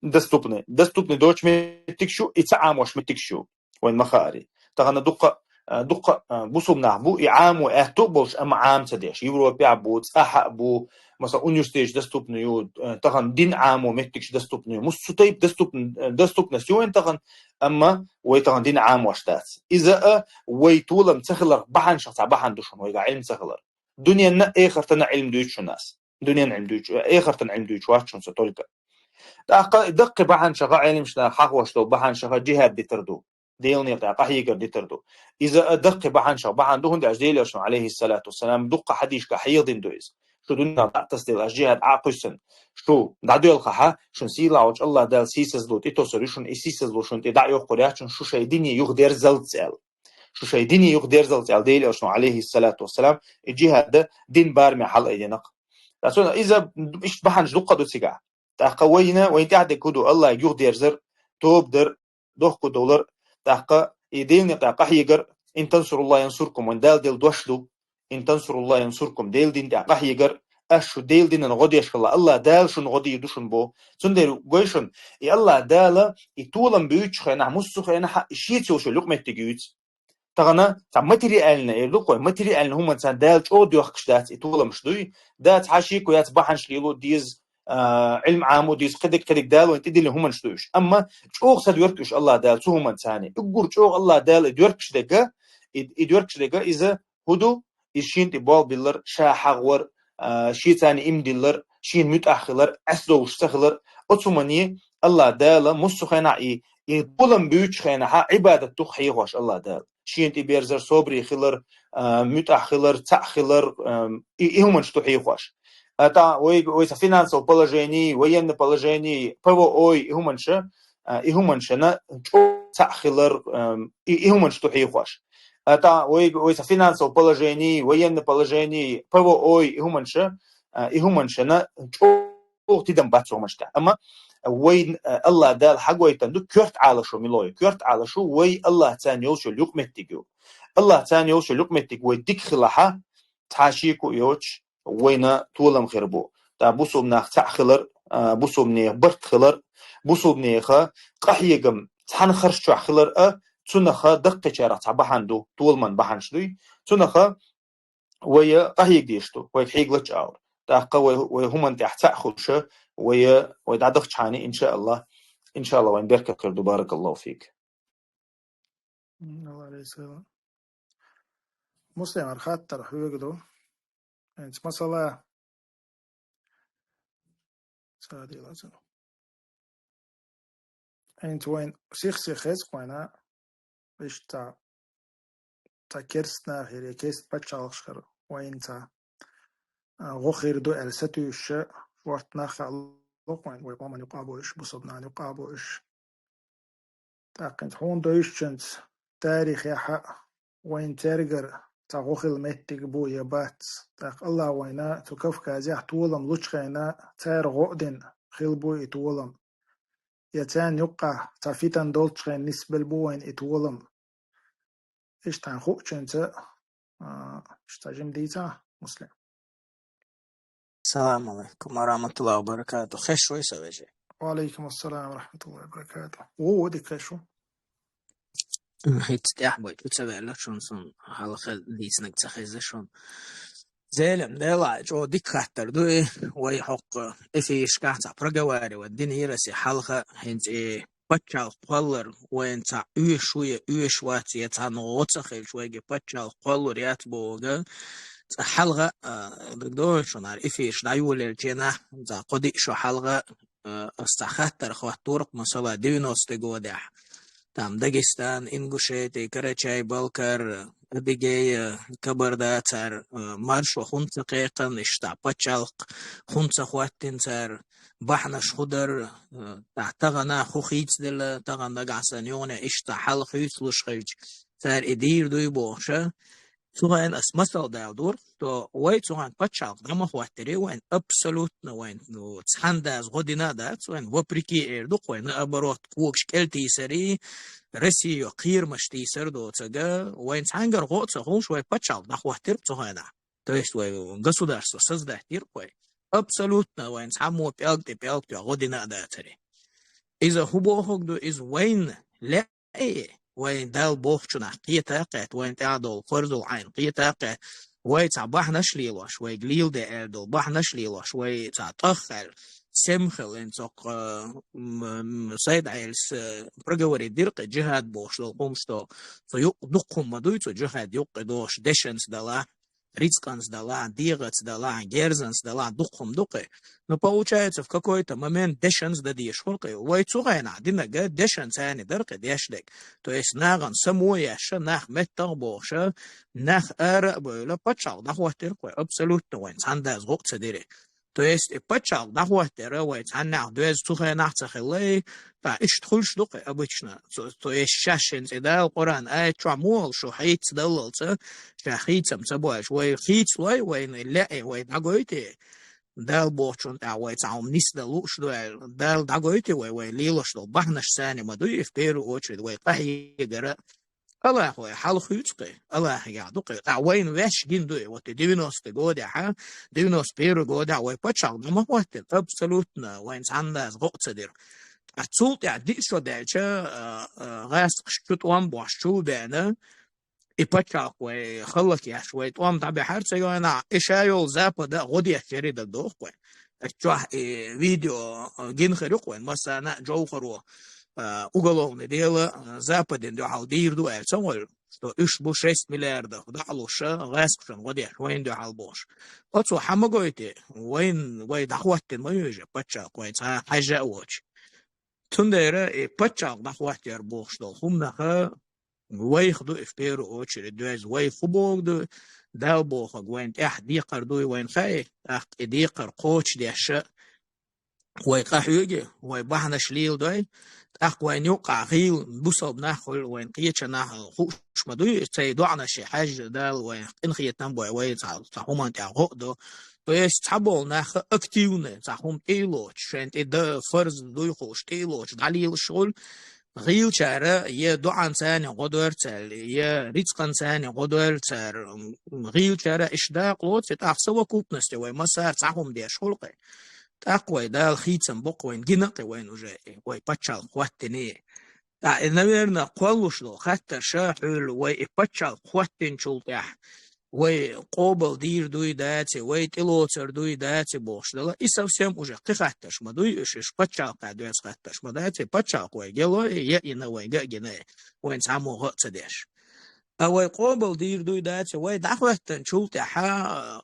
доступный. Доступный доцуш меттигаш ю, и ца Ӏамош меттигаш ю. Вайна ма хаарий. Тахана дуккха, а, дуккха, а, бусулба нах бу, и Ӏамо аьтту а болуш, амма Ӏама ца деш. Европехь а бу, цӀахь а бу, масала, университеташ доступный ю, а, тахана дин Ӏамо меттигаш доступный ю. Муссу тайпа доступн-, а, доступность ю вайн тахана, амма вай тахана дин Ӏамош дац. Иза а вай толам ца хиларх бахьанашах цхьа бахьана ду шуна, вайгахь Ӏилма ца хилар. Дуьненна а, эхартана а Ӏилма дуьйцу шуна ас. Дуьненан Ӏилма дуьйцу, эхартан Ӏилма дуьйцуш вац шуна со только. ТӀаккха даккхий бахьанашха, Ӏеламнаха хьахош долу бахьанашха жихӀад дитар ду. Делан некъа тӀа къахьегар дитар ду. Иза а даккхий бахьанашех бахьан ду, хӀунда аьлча Делан Элчано, Ӏалайхиссалату вассалам, дуккха хьадисашка хьехадина ду иза. Шу дунен тӀа тӀасдела, аш жихӀад Ӏокхуьссина, шу дӀадоьлхахьа, шун сийлахь волчу АллахӀ Дала сийсазло тӀетосур ю шуна, и сийсазло шуна тӀе дӀа а йоккхур яц шуна, шу шайн дине юхадерзалц аьлла. Шу шайн дине юхадерзалц аьлла, Делан Элчано, Ӏалайхиссалату вассалам, и жихӀад дин бараме хьалаайдина-кх. Ткъа цунна иза иштта бахьанаш дуккха ду цигахь. ТӀаккха вайна, вайна тӀехь дерг хӀун ду? АллахӀе юхадерзар, тоба дар, дохко довлар, тӀаккха и Делан некъа тӀа къахьегар, «Ин тансуруллахӀа янсуркум», вайн Дала делла дош ду, «Ин тансуруллахӀа янсуркум», Делан дин тӀа къахьегар, аш шу Делан динан гӀо деш хилла, АллахӀ Дала шуна гӀо дийр ду шуна бо. Цундела гой шуна, и АллахӀ Дала и толам буьйцучу хенахь, массо а хенахь, и шеца йолуш йолу юкъаметтиг юьйцу. Тахана цхьа материальна эр ду-кх вай, материальна хӀуманца царна Дала чӀогӀа доьхкуш дац и толамаш дуй. Да, цхьа шеко яц, бахьанаш лело деза, а, Ӏилма Ӏамо деза, кхидиг-кхидиг Дала вайна тӀедиллина хӀуманаш ду уьш. Амма чӀогӀа са доьрку уьш АллахӀ Дала цу хӀуманца. Уггар чӀогӀа АллахӀ Дала и доьркуш дерг, и, и доьркуш дерг иза хӀун ду? Иза шена тӀе болх биллар, ша хьагӀ вар, а, шеца иман диллар, шена муьтӀахь хилар, Ӏесдовлуш ца хилар. Оцу хӀумане АллахӀ Дала массо а хенахь и, и толам буьйцучу хенахьа Ӏибадат дукха хьехош АллахӀ Дала. Шена тӀе берзар, собаре хилар, а, муьтӀахь хилар, цхьаъ хилар, ам, и, и хӀуманаш ду хьехош. А, тӀаккха вай, вай цхьа финансовое положение, военное положение, П В О, и хӀуманаш, а, и хӀуманашна чӀогӀа цхьаъ хилар, ам, и, и хӀуманаш ду хьехош. А, тӀаккха вай, вай цхьа финансовое положение, военное положение, П В О, и хӀуманаш, а, и хӀуманашна чӀогӀа тидам бац цу хӀуманаш тӀехь. Амма вай, а, АллахӀ Дала хьагойтан ду коьрта Ӏалашо мила ю. Коьрта Ӏалашо вай АллахӀ царна йолуш йолу юкъаметтиг ю. АллахӀ царна йолуш йолу юкъаметтиг вай дика хилахьа, цхьа шеко а йоцуш, вайна толам хир бу. ТӀаккха бусулба нах цхьаъ хилар, а, бусулбанех барт хилар, бусулбанеха къахьегам цхьана харш чохь хилар а, цунаха даккхийчарах цхьа бахьана ду, толаман бахьанаш дуй. Цунаха вай къахьега дезаш ду, вайга хьега лач а агӀор. ТӀаккха вай, вай хӀуманна тӀехь цхьаъ хуьлуша, вай, вай дӀадахчахьана, иншааллахӀ, иншааллахӀ, вайн беркат хир ду. Баракаллаху фик. М, Аллах реза хуьлда. Муслим, хӀара хаттар хьоьга ду. ХӀинца масала, ца дела ца. ХӀинца вайн сих-сих хеза вайна, иштта цхьа керста нах хир я керста пачхьалкхаш хир вайна цхьа, а, гӀо хир ду аьлла сатуьйсуша, шортта нах хаало вайна, вай къоман юкъа а бу уьш, бусалба нахана юкъа а бу уьш. ТӀаккха хӀинца хьуна девзачуьнца тарихехь а вайна цаьргара цхьа гӀо хила меттиг бу я бац. ТӀаккха АллахӀа вайна цу Кавказехь толам лучу хенахь цара гӀо а дина хила бу и толам. Я царна юккъехь цхьа фитан долчу хенахь нисбелла бу вайна и толам. Иштта хьайн хуучуьнца, а, иштта жима дийцахь, Муслим. Салам алейкум ва рахматуллахи ва баракатух. Хезаш вуй сан, вежарий? Ва алейкум ассалам ва рахматуллахи ва баракатух. Ву, ву, дика хезаш ву. ХӀинца тӀехь бой, ду ца ваьлла шуна, сан хьалха дийцинарг ца хезна шуна. Зелим, делахь, чӀогӀа дика хаттар ду и, вай хӀокху эфирашкахь цхьа проговаривать динера аса хьалха, хӀинца и пачхьалкх кхоллар вайна цхьа оьшуш ву я оьшуш вац, я цхьанна гӀо ца хилча вайга пачхьалкх кхоллар яц бохург. Цкъа хьалха, а, дог догӀу шуна, хӀара эфираш дӀайолаелча, цхьа кхо-диъ шо хьалха, а, аса цхьа хаттар хӀоттора-кх, масала, девяностые годехь. Там Дагестан, Ингушетия, Карачай-Балкар, Адыгея, Кабарда цара, а, маршо хӀунда ца кхайкхина, иштта пачхьалкх хӀунда ца хӀоттийна цара, бахьанаш хӀун дара, а, тахана хӀун хийцаделла, тахана нагахь санна юха иштта хьал хуьйцуш хилча, цара и дийр дуй бохуш а. Цу хенахь аса масал далора, то вай цу хенахь пачхьалкх дӀа ма хӀоттийра, вайна абсолютно вайна, ну, цхьана даза гӀо дина а дац, вайна вопреки эр ду-кх вай, наоборот, когаш кӀел тийсарий, Россия кхерамаш тийсар доцург, вайна цхьаьнгара гӀо а ца хуьлуш, вай пачхьалкх дӀахӀоттийра цу хенахь. То есть вай государство создать дира-кх вай. Абсолютно вайна цхьаммо пӀелг тӀе пӀелг тоьхна гӀо дина а дацара. Иза хӀун бохург ду, иза вайна ле- Ай, вай Далла бохучунах кхета а кхетта, вайна тӀехь долу харзал Ӏайна кхета а кхетта, вай цхьа бахьанаш а лелош, вайга леладе аьлла долу бахьанаш а лелош, вай цхьа тӀах аьлла, семхал эн цоккха, м, м, Сайд Ӏелас, э, проговорить дира-кх и джихад бохуш долу хӀумаш долу. Цу юкъа дукха хӀума ма дуй, цу джихад юккъе дохуш дешанца далахь. рицкъанца далахь, дегӀаца далахь, герзанца далахь, дукха хӀума ду-кх. Ну, получается, в какой-то момент дешанца дан дезаш хул-кх. Вай цу хенахь динарг дешанца цхьана дара-кх деш дерг. То есть нахана само еш, нах меттах а бохуш, нах ара а бевлла, пачхьалкх дӀахӀоттийра-кх вай, абсолютно вайна цхьанна дас гӀо а ца дира. То есть и пачхьалкх дӀахӀоттийра вай цхьаннех доьзна цу хенахь ца хилла, ткъа иштта хуьлуш ду-кх обычно. То есть шаьш хӀинца и Дала Къуръан аят чохь мо аьлла, шу хийца даллалца, ша хийцам ца боуьйтуш, вай хийцалой, вайна лаьа, вай дӀагойтий, Дала бохучунна тӀехь вай цхьа хӀума нисдан лууш ду аьлла, Дала дӀагойтий вай, вай лелош долу бахьанаш цхьана ма дуй, и в первую очередь вай къахьегара. Аллахо хьалхуьйцу-кх, Аллахьагахь ду-кх. Ткъа вайна ваьш гина дуй, вот и девяностый годехь, девяносто первый годехь вай пачхьалкх дӀа ма хӀоттийна, абсолютно вайна цхьанна дас гӀо а ца дира. Ткъа цул тӀаьхьа диъ шо даьлча, а, а, гӀазкхаша чу тӀом беш чу а беана, и пачхьалкх вай хӀаллакъеш, вай тӀом дӀабаьхьира цу хенахь, и ша йолу Запада гӀо деш яра и дан доху-кх вай. Ас чохь и видео, а, гина хир ю-кх вайн массарна а, Джовхаро, а, уголовное дело, а, Западина дуьхьал дийр ду аьлла ца волу, что уьш бу шесть миллиардов дӀа а луш, гӀазкхашна гӀо деш, вайна дуьхьал бохуш. Оцо хьан ма гойту, вайна, вай дӀахӀоттийна ма ю иза пачхьалкх вай цхьа хьаьжжа а воцуш. Цундела и пачхьалкх дӀахӀоттийра бохуш долу хӀуманах вайх ду и в первую очередь доьзна, вай хӀун бохург ду, Дала бохург вайна тӀехь декхар дуй вайна хаьа, тӀаккха и декхар кхочушдеш, вай къахьоьгий, вай бахьанаш леладой, тӀаккха вайна юккъахь гӀийла бусалба нах хуьлу, вайна кхечанхьа хууш ма дуй, цай доӀанашна хьаьжжа Дала вайх къинхетам а бой, вай цхьа, цхьа хӀуманна тӀехь гӀо а до. То есть цхьаболу нах активный, цхьа хӀума тӀе а лоцуш, шайна тӀе дан фарз дуй хууш, тӀе а лоцуш, дӀалелаш хуьлу, гӀийлачара я доӀанца гӀо дойр цара, я рицкъанца гӀо дойр цара, м, гӀийлачара иштта дакъа лоцу, и тӀаккха совокупности вай массара цхьа хӀума деш хуьлу-кх. ТӀаккха вай Дала хийцам бо-кх вайна гина-кх вайна уже, вай пачхьалкх хӀоттийний. ТӀаккха и, наверное, кхоллуш долу хаттарш а хуьлу, вай и пачхьалкх хӀоттийначул тӀаьхьа вай къобал дийр дуй даций, вай тӀелоцур дуй даций бохуш дала, и совсем уже кхин хаттарш ма дуй уьш, уьш пачхьалкхехь доьзна хаттарш ма даций, пачхьалкх вай гелой, я и на вай гина, вайна цхьаммо гӀо а ца деш. Ткъа вай къобал дийр дуй даций, вай дӀахӀоьттинчул тӀаьхьа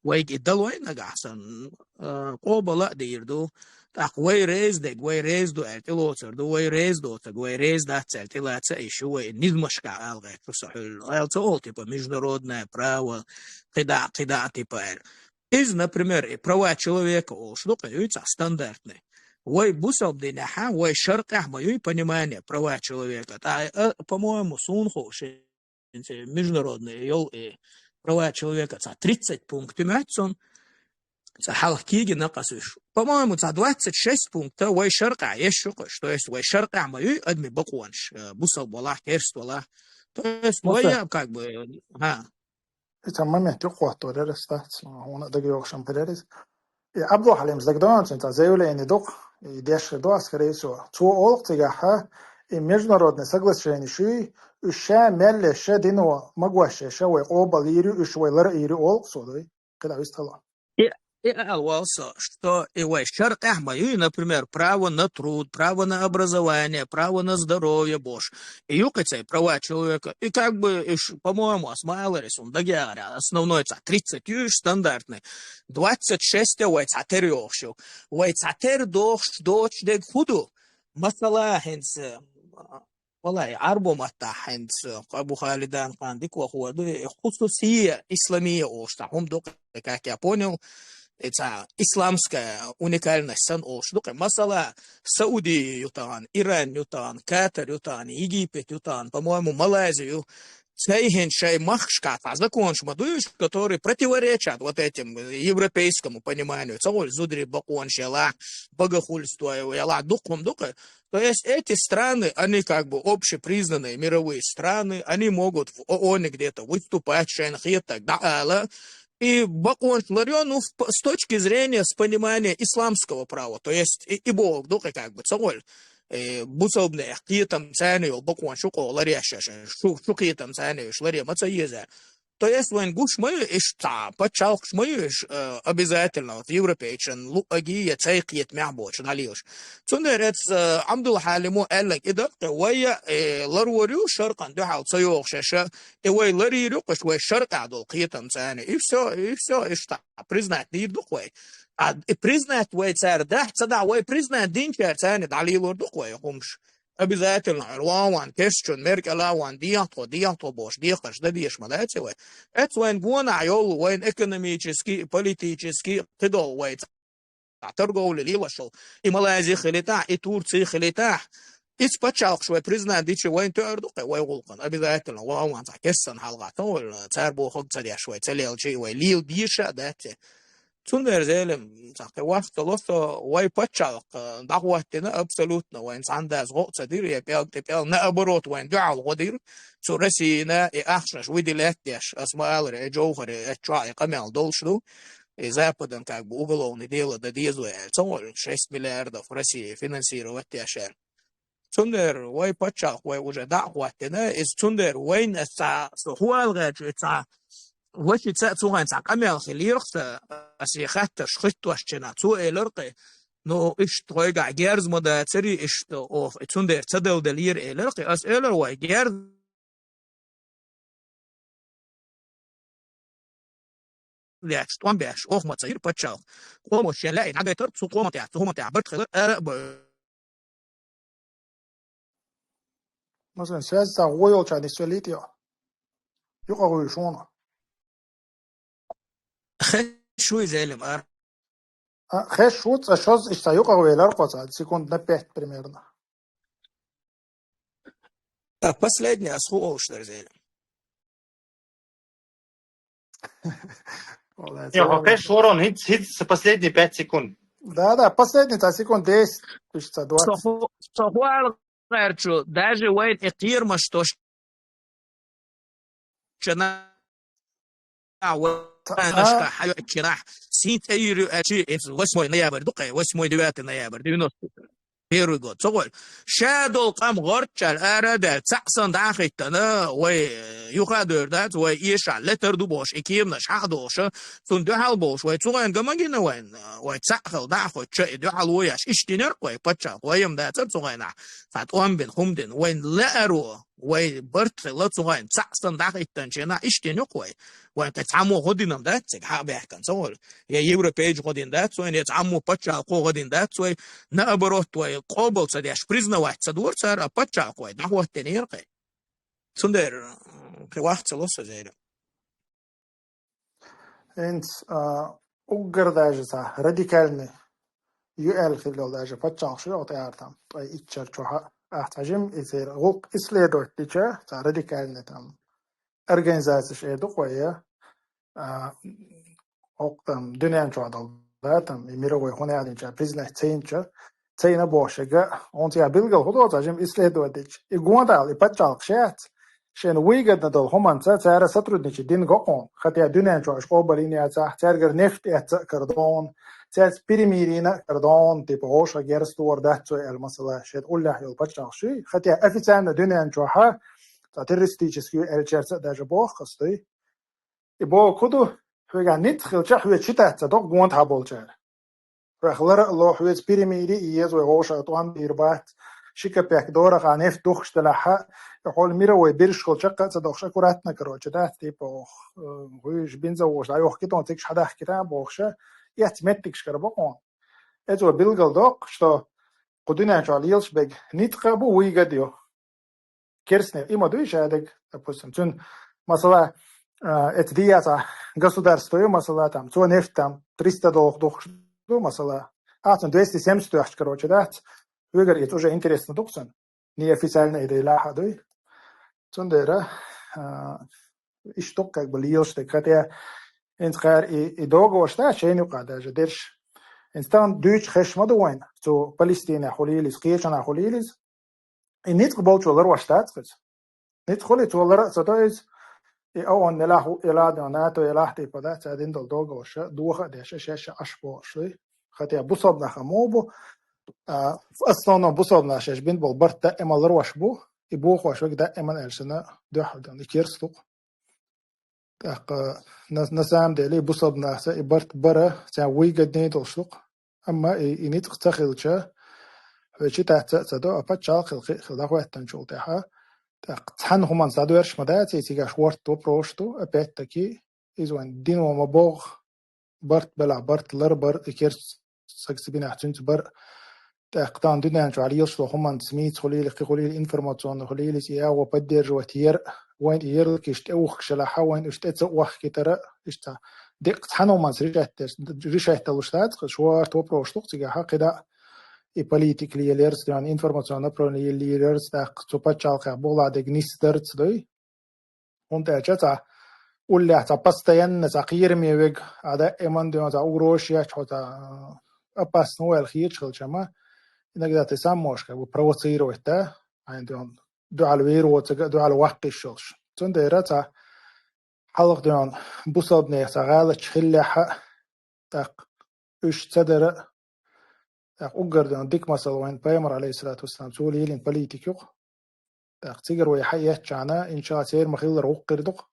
вайга и далой нагахь санна, а, къобал а дийр ду. ТӀаккха вай реза дерг, вай реза ду аьлла тӀелоцур ду, вай реза доцург, вай реза дац аьлла тӀелаца а йиш ю, вай низамашкахь ала гӀерташ шу со хьуьлла. Аьлла ца олу, типа, международное право, кхидӀа, кхидӀа, типа, аьлла. Иза, например, и права человека олуш ду-кх, и цхьа стандартный. Вай бусалба динехь, вай шаркъехь ма юй понимание права человека. ТӀаккха, а, по-моему, суна хууш, хӀинца международный йолу и права человека цхьа тридцать пункт ю моьтту суна, цхьа хьалха кегина-кх ас уьш. По-моему, цхьа двадцать шесть пункта вай шаркъехь еш ю-кх уьш. То есть вай шаркъехь ма юй адамийн бакъонаш, э, бусалба валахь, керста валахь. То есть вай, э, как бы, хӀа. Иза момент юкъахӀотто дара ас дац, хьуна а дагайогӀуш ам дара иза. И Абдулхьалимс дагадогӀу цуьнца заявление ду-кх, и деш хир ду ас, скорее всего. Цо олу-кх цигахь, и международный соглашенеш ю, уьш ша мел еш, ша дино магош еш, ша вай къобал йийр ю, уьш вай лар а йийр ю, олу-кх цо, дуй? КхидӀа вистхила. И, и ала волу со, что и вай шаркъехь ма юй, например, право на труд, право на образование, право на здоровье бохуш. И ю-кх и цхьа права человека. И как бы, и ш-, по-моему, ас ма аллара, ас хьуна дагаяхьара, основной цхьа тридцать ю уьш стандартный. Двадцать шесть вай цхьатера йогӀуш ю. Вай цхьатера дохуш доцуш дерг хӀун ду? Масала, хӀинца, валлахӀи, Ӏарбо маттахь хӀинца, Абу Халидан кхана дика вахор ду, и хусусия исламия олуш цхьа хӀума ду-кх, как я понял, и цхьа исламская уникальность санна олуш ду-кх. Масала, Сауди ю тахана, Иран ю тахана, Катар ю тахана, Египет ю тахана, по-моему, Малайзи ю. Цай хӀинца шайн махкашкахь цхьа законаш ма дуй уьш, которые противоречат вот этим европейскому пониманию. Ца волу зударийн бакъонаш ялахь, богохульство ялахь, дукха хӀума ду-кх. То есть эти страны, они как бы общепризнанные мировые страны, они могут в ООНе где-то выступать, шайна хетарг дӀаала, и бакъонаш ларйо, ну, в п-, с точки зрения, с понимания исламского права. То есть и, и бохург ду-кх, как бы, ца волу, э, бусалбанех кхетам царна йолу бакъонаш ю-кх ларъеш, шу, шу кхетам царна йолуш ларъе ма ца еза. То есть вайн гуш ма ю иш цхьа паччалкхаш ма ю иш, э, обязательно, вот, европейчан луъаги я цайкхета мягь боцу дӀалелаш. Цундера эц, э, Абдул Хьалимо аьллаг и дакъе, вай, э, ларвор ю шаркъан дуьхьал ца йогӀу шаьша, и вай ларийр ю кхуш вай шаркъа долу кхетам царна. И всё, и всё, иш цхьа признать дийр ду вай. А, и признать вай цара дахь ца дахь, вай признать динчара царна дӀалелор ду вай хӀумаш. Обязательно, ван-ван, кешчун, меркӀала ван, дехьа тхо, дехьа тхо бохуш, дехарш дан дезаш ма дац вай. Эц вайн гонахь йолу, вайн экономически, политически, кхидолу вай цхьа торговля лелошал, и Малайзи хилийтахь, и Турци хилийтахь, ицу пачхьалкхаш вай признать дичи вайн тоьар ду кхе вай гӀуллакхана. Обязательно, ван-ван цхьа кесан хьалха товалла, цара бохург ца деш вай, ца лелчи вай, лел дийша а дац. Цундера, Зелим, цхьа кхин вахтало со, вай пачхьалкх, э, дӀахӀоттина абсолютно, вайн цхьана дас гӀо а ца дира, я пӀелг тӀе пӀелг, наоборот, вайн дуьхьал гӀо дира. Цу Россина и ахчанаш выделять деш, ас ма аллара, э, Джовхаре, э, чохь и къамел долуш ду. И Западан как бы уголовный дело дан деза вай аьлла. Ца вай шесть миллиардов Россия финансировать деш аьлла. Цундела вай пачхьалкх вай уже дӀа а хӀоттина, иза цундела вайна аса цхьа, со хӀу ала гӀертачу, и цхьа, вачи ца а цу хьайн цхьа къамел хилийрах сан, аса и хаттарш хӀиттош чина, цо элар кхе, ну, иштта тхойгахь герз ма дацари, иштта оха, и цундела ца далдалийра элар кхе, аса элар вай герз лаьтташ, тӀом беш, оха ма ца йира пачхьалкх. Къомо шен лаьий дӀагайтар, цу къомо тӀехь, цу хӀума тӀехь барт хилар ара а бой. Масалан, связь цхьа гӀо йолчарна иштта веллий тӀе? Юкъа гӀуй шуна. Хеш вуй, Зелим, ара? А, хеш ву, цкъа шозза иштта юкъа гӀуй лар кхо цхьа, секунд на пять примерно. А последний ас хӀу олуш дара, Зелим? Молодец. Не, хӀо кхеш ворон, хӀинца, хӀинца последний пять секунд. Да, да, последний, та секунд десять, тысяча двадцать. Со хӀу-, со хӀу ала гӀертачу, даже вайн и кхерамаш тош чана, а, вайнашка хьайо чирахь, синца эр ю аьлчи, восьмой ноябрь ду кхе, восьмой, девятый ноябрь, девяносто первый год. Ца гӀой. Ша долу къам гӀортчара ара а даьлла, цхьаъ санна дӀа а хӀиттана, вай, э, юха а дойр дац, вай эшахь летар ду бохуш, и кеманаш хьаха долуша, цунна дуьхьал болуш, вай цу гӀайн ган ма гина вайн, вай цхьаъ хила дӀа а хоьттуча, и дуьхьал вояш, иштта йинаркх вай пачхьалкх, вай ма дацара цу гӀайнахь, цхьа тӀом бина, хӀума дина, вайн лааро, вай барт хила цу гӀайн, цхьаъ санна дӀа а хӀиттанчу хенахь, иштта йинаркх вай. Вайн кхин цхьаммо гӀо дина ма дац цига, хьа а баьхкина, ца гӀой. Я европейчу гӀо дина дац вайн, я цхьаммо пачхьалкхо гӀо дина дац вай, наоборот, вай къобал ца деш, признавать ца дора цара, а пачхьалкх вай дӀахӀоттийнера кхе. Цундела, м, кхин вахт ца ло со зеран. ХӀинца, а, уггар даже цхьа радикальный ю аьлла хилла даже пачхьалкх шу йогӀу тӀаьхьара там, ткъе итт шар чохь а. Ахьа хьажим, и церан гӀуллакх исследовать дича, цхьа радикальный там организацеш эр ду-кх вай, а, хӀокху там дуьнен чохь долу, да, там, и мировой хӀун аьлла динча, признать ца йинча, ца йина бохуш яга, хӀунца я билггал хӀу доцу, жима исследовать дича. И гонда ала, и пачхьалкх шаьц, шайна выгодно долу хӀуманца цара сотрудничать дина го къона. Хотя дуьнен чохь уьш къобалйина яцахь, цаьргара нефть эцца а кара дона, цаьрца перемирина а кара дона, типа, гӀоша герз тохар дац цо аьлла масала, шайна уллехь йолу пачхьалкх шуй. Хотя официально дуьнен чохь а, цхьа террористический ю аьллачаьрца а даже боху хастуй. И боху хӀу ду, хьоьгахь ницкъ хилча, хьоьца ши таца докъа гонда хьан болчара. Хьох лара а ло, хьоьца перемири а еза, вай вовшах тӀом дийр бац. Ши капек дорах а нефть духкуш делахь а, и хьол мира вай биржа хила чаккха а ца дохуш, аккуратно, короче, дац, типа, ох, э, гӀуьйш бинза вовш, дӀайохкитон цигаш хьадахкита а бохуша, эццу меттигашкара бакъон. Эцо билгал доккху, что кху дуьнен чохь лелаш бег ницкъа а бу, выгод ю. Керстнех, и ма дуй шадерг, допустим, цуьнан, масала, а, эца дияца государство ю, масала, там, цо нефть там триста доллар духуш ду, масала. А, цуьнан двести семьдесят тохча, короче, дац. Вегар эца уже интересно ду-кх цуьнан. Неофициально и дайлахьа дуй. Цундера, а, иштта как бы лелаш дерг. Хотя, инца кхара и, и договорш да, шайна юкъа даже дерш. Инца тахана дуьйцуш хезаш ма ду вайн, цу Палестинехь хӀу лелийза, кхечанхьа хӀу лелийза. И ницкъ болчо ларош дац кхуьца. Ницкъ хуьлий, цо лара а ца до иза. И ООН елахь, елахь, НАТО елахь, типа, да, цара дина долу договорша, доха а деш, шаьш а Ӏаш бохуш вуй. Хотя бусалба нах а муха бу, а, в основном бусалба нах шаьш бина болу барт даима ларош бу, и бохош верг даиман аьлла санна дуьхьал дан, и керста ду-кх. ТӀаккха на, на самом деле бусалба нахаца и барт бара цхьа выгоднее долуш ду-кх. Амма и, и ницкъ ца хилча, хьоьчу тацца а ца до, а паччахьалкхел хи-, хила дӀахӀоьттинчул тӀаьхьа. ТӀаккха цхьана хӀуманца дӀадоьрзуш ма дац, и цигахь ворхӀ вопрос ду, опять-таки, иза вайн дино ма бохху, барт белахь, барт лар бар, и керста сагца бинехь цуьнца бар. ТӀаккха тахана дуьнен чохь лелаш долу хӀуманца, мийца хуьлийла, кхин хуьлийла, информационно хуьлийла, и агӀо поддерживать яр, вайн и ярлыкаш тӀеухкаш елахь, вайн уьш тӀе ца охкитара, иштта деккъа цхьана хӀуманца решать деш, решать далуш дац, шу ворхӀ вопрос ду-кх цигахь, кхидӀа и политика леларца, тахана информационное направление леларца, тӀаккха цу пачхьалкхехь бухахь дерг нисдарца дуй. ХӀунда аьлча цхьа уллехь цхьа постоянно цхьа кхераме верг, а даиман дуьйна цхьа угрозаш еш, хьо цхьа опасный ву аьлла хеташ хилча-м, иногда ты сам можешь как бы провоцировать, да, хьайна дуьхьал вер воцург а дуьхьал ваккха йиш йолуш. Цундела цхьа хьалха дуьйна бусалбанех цхьа гӀалаташ хиллехь а, тӀаккха уьш ца дара а, тӀаккха уггар дуьйна дика масал вайн Пайхамар, алейхиссалату вассалам, цо лелийна политика ю-кх. ТӀаккха цигара вай хьаэцчахьана, иншалла, церан ма-хиллара гӀуллакх хир ду-кх.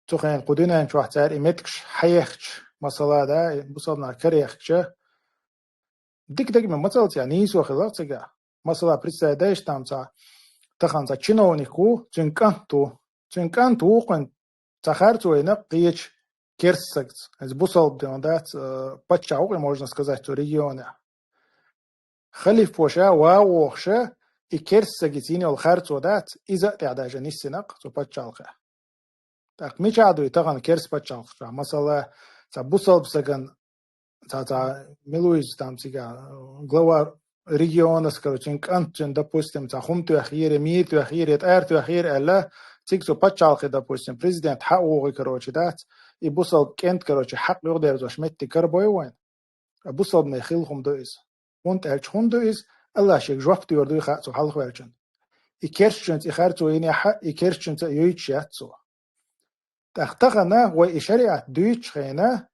Цу хенахь кху дуьнен чохь цара и меттигаш хьаехча, масала, да, и бусалба нах караехкча, дика дагаме ма ца лаьа, нийсо хилла-кх цигахь. Масала, представить дайша там цхьа, тахана цхьа чиновник ву, цуьнан кӀант ву. Цуьнан кӀант ву-кх вайн цхьа харцо йина кхечу керста сагца. Иза бусалба дуьйна дац, э, паччахь ву-кх и, можно сказать, цу регионехь. Халифа ша ван вохуша, и керста сагица йина йолу харцо дац, иза а тӀехь даже нисйина-кх цу пачхьалкхехь. ТӀаккха мичахь дуй тахана керста пачхьалкхаш? Масала, цхьа бусалба сагана, цхьа, цхьа мила ву иза там цигахь, глава региона, короче, цуьнан кӀант, цуьнан, допустим, цхьа хӀума тоьхнера, мийра тоьхнера, тӀара тоьхнера аьлла, цига цу пачхьалкхе, допустим, президент хьа а вогӀий, короче, дац, и бусалба кӀентан, короче, хьакъ юхадерзош меттиг карабой вайн. А бусалбанийн хилла хӀума ду иза. ХӀунда аьлча хӀунда ду иза, Аллах шега жоп доьр дуй хаьа цу хьалхаваьллачунна. И керстачуьнца и харцо йинехь а, и керстачуьнца а йойтуш яц цо. ТӀаккха тахана вай и шариӀат дуьйцучу хенахь,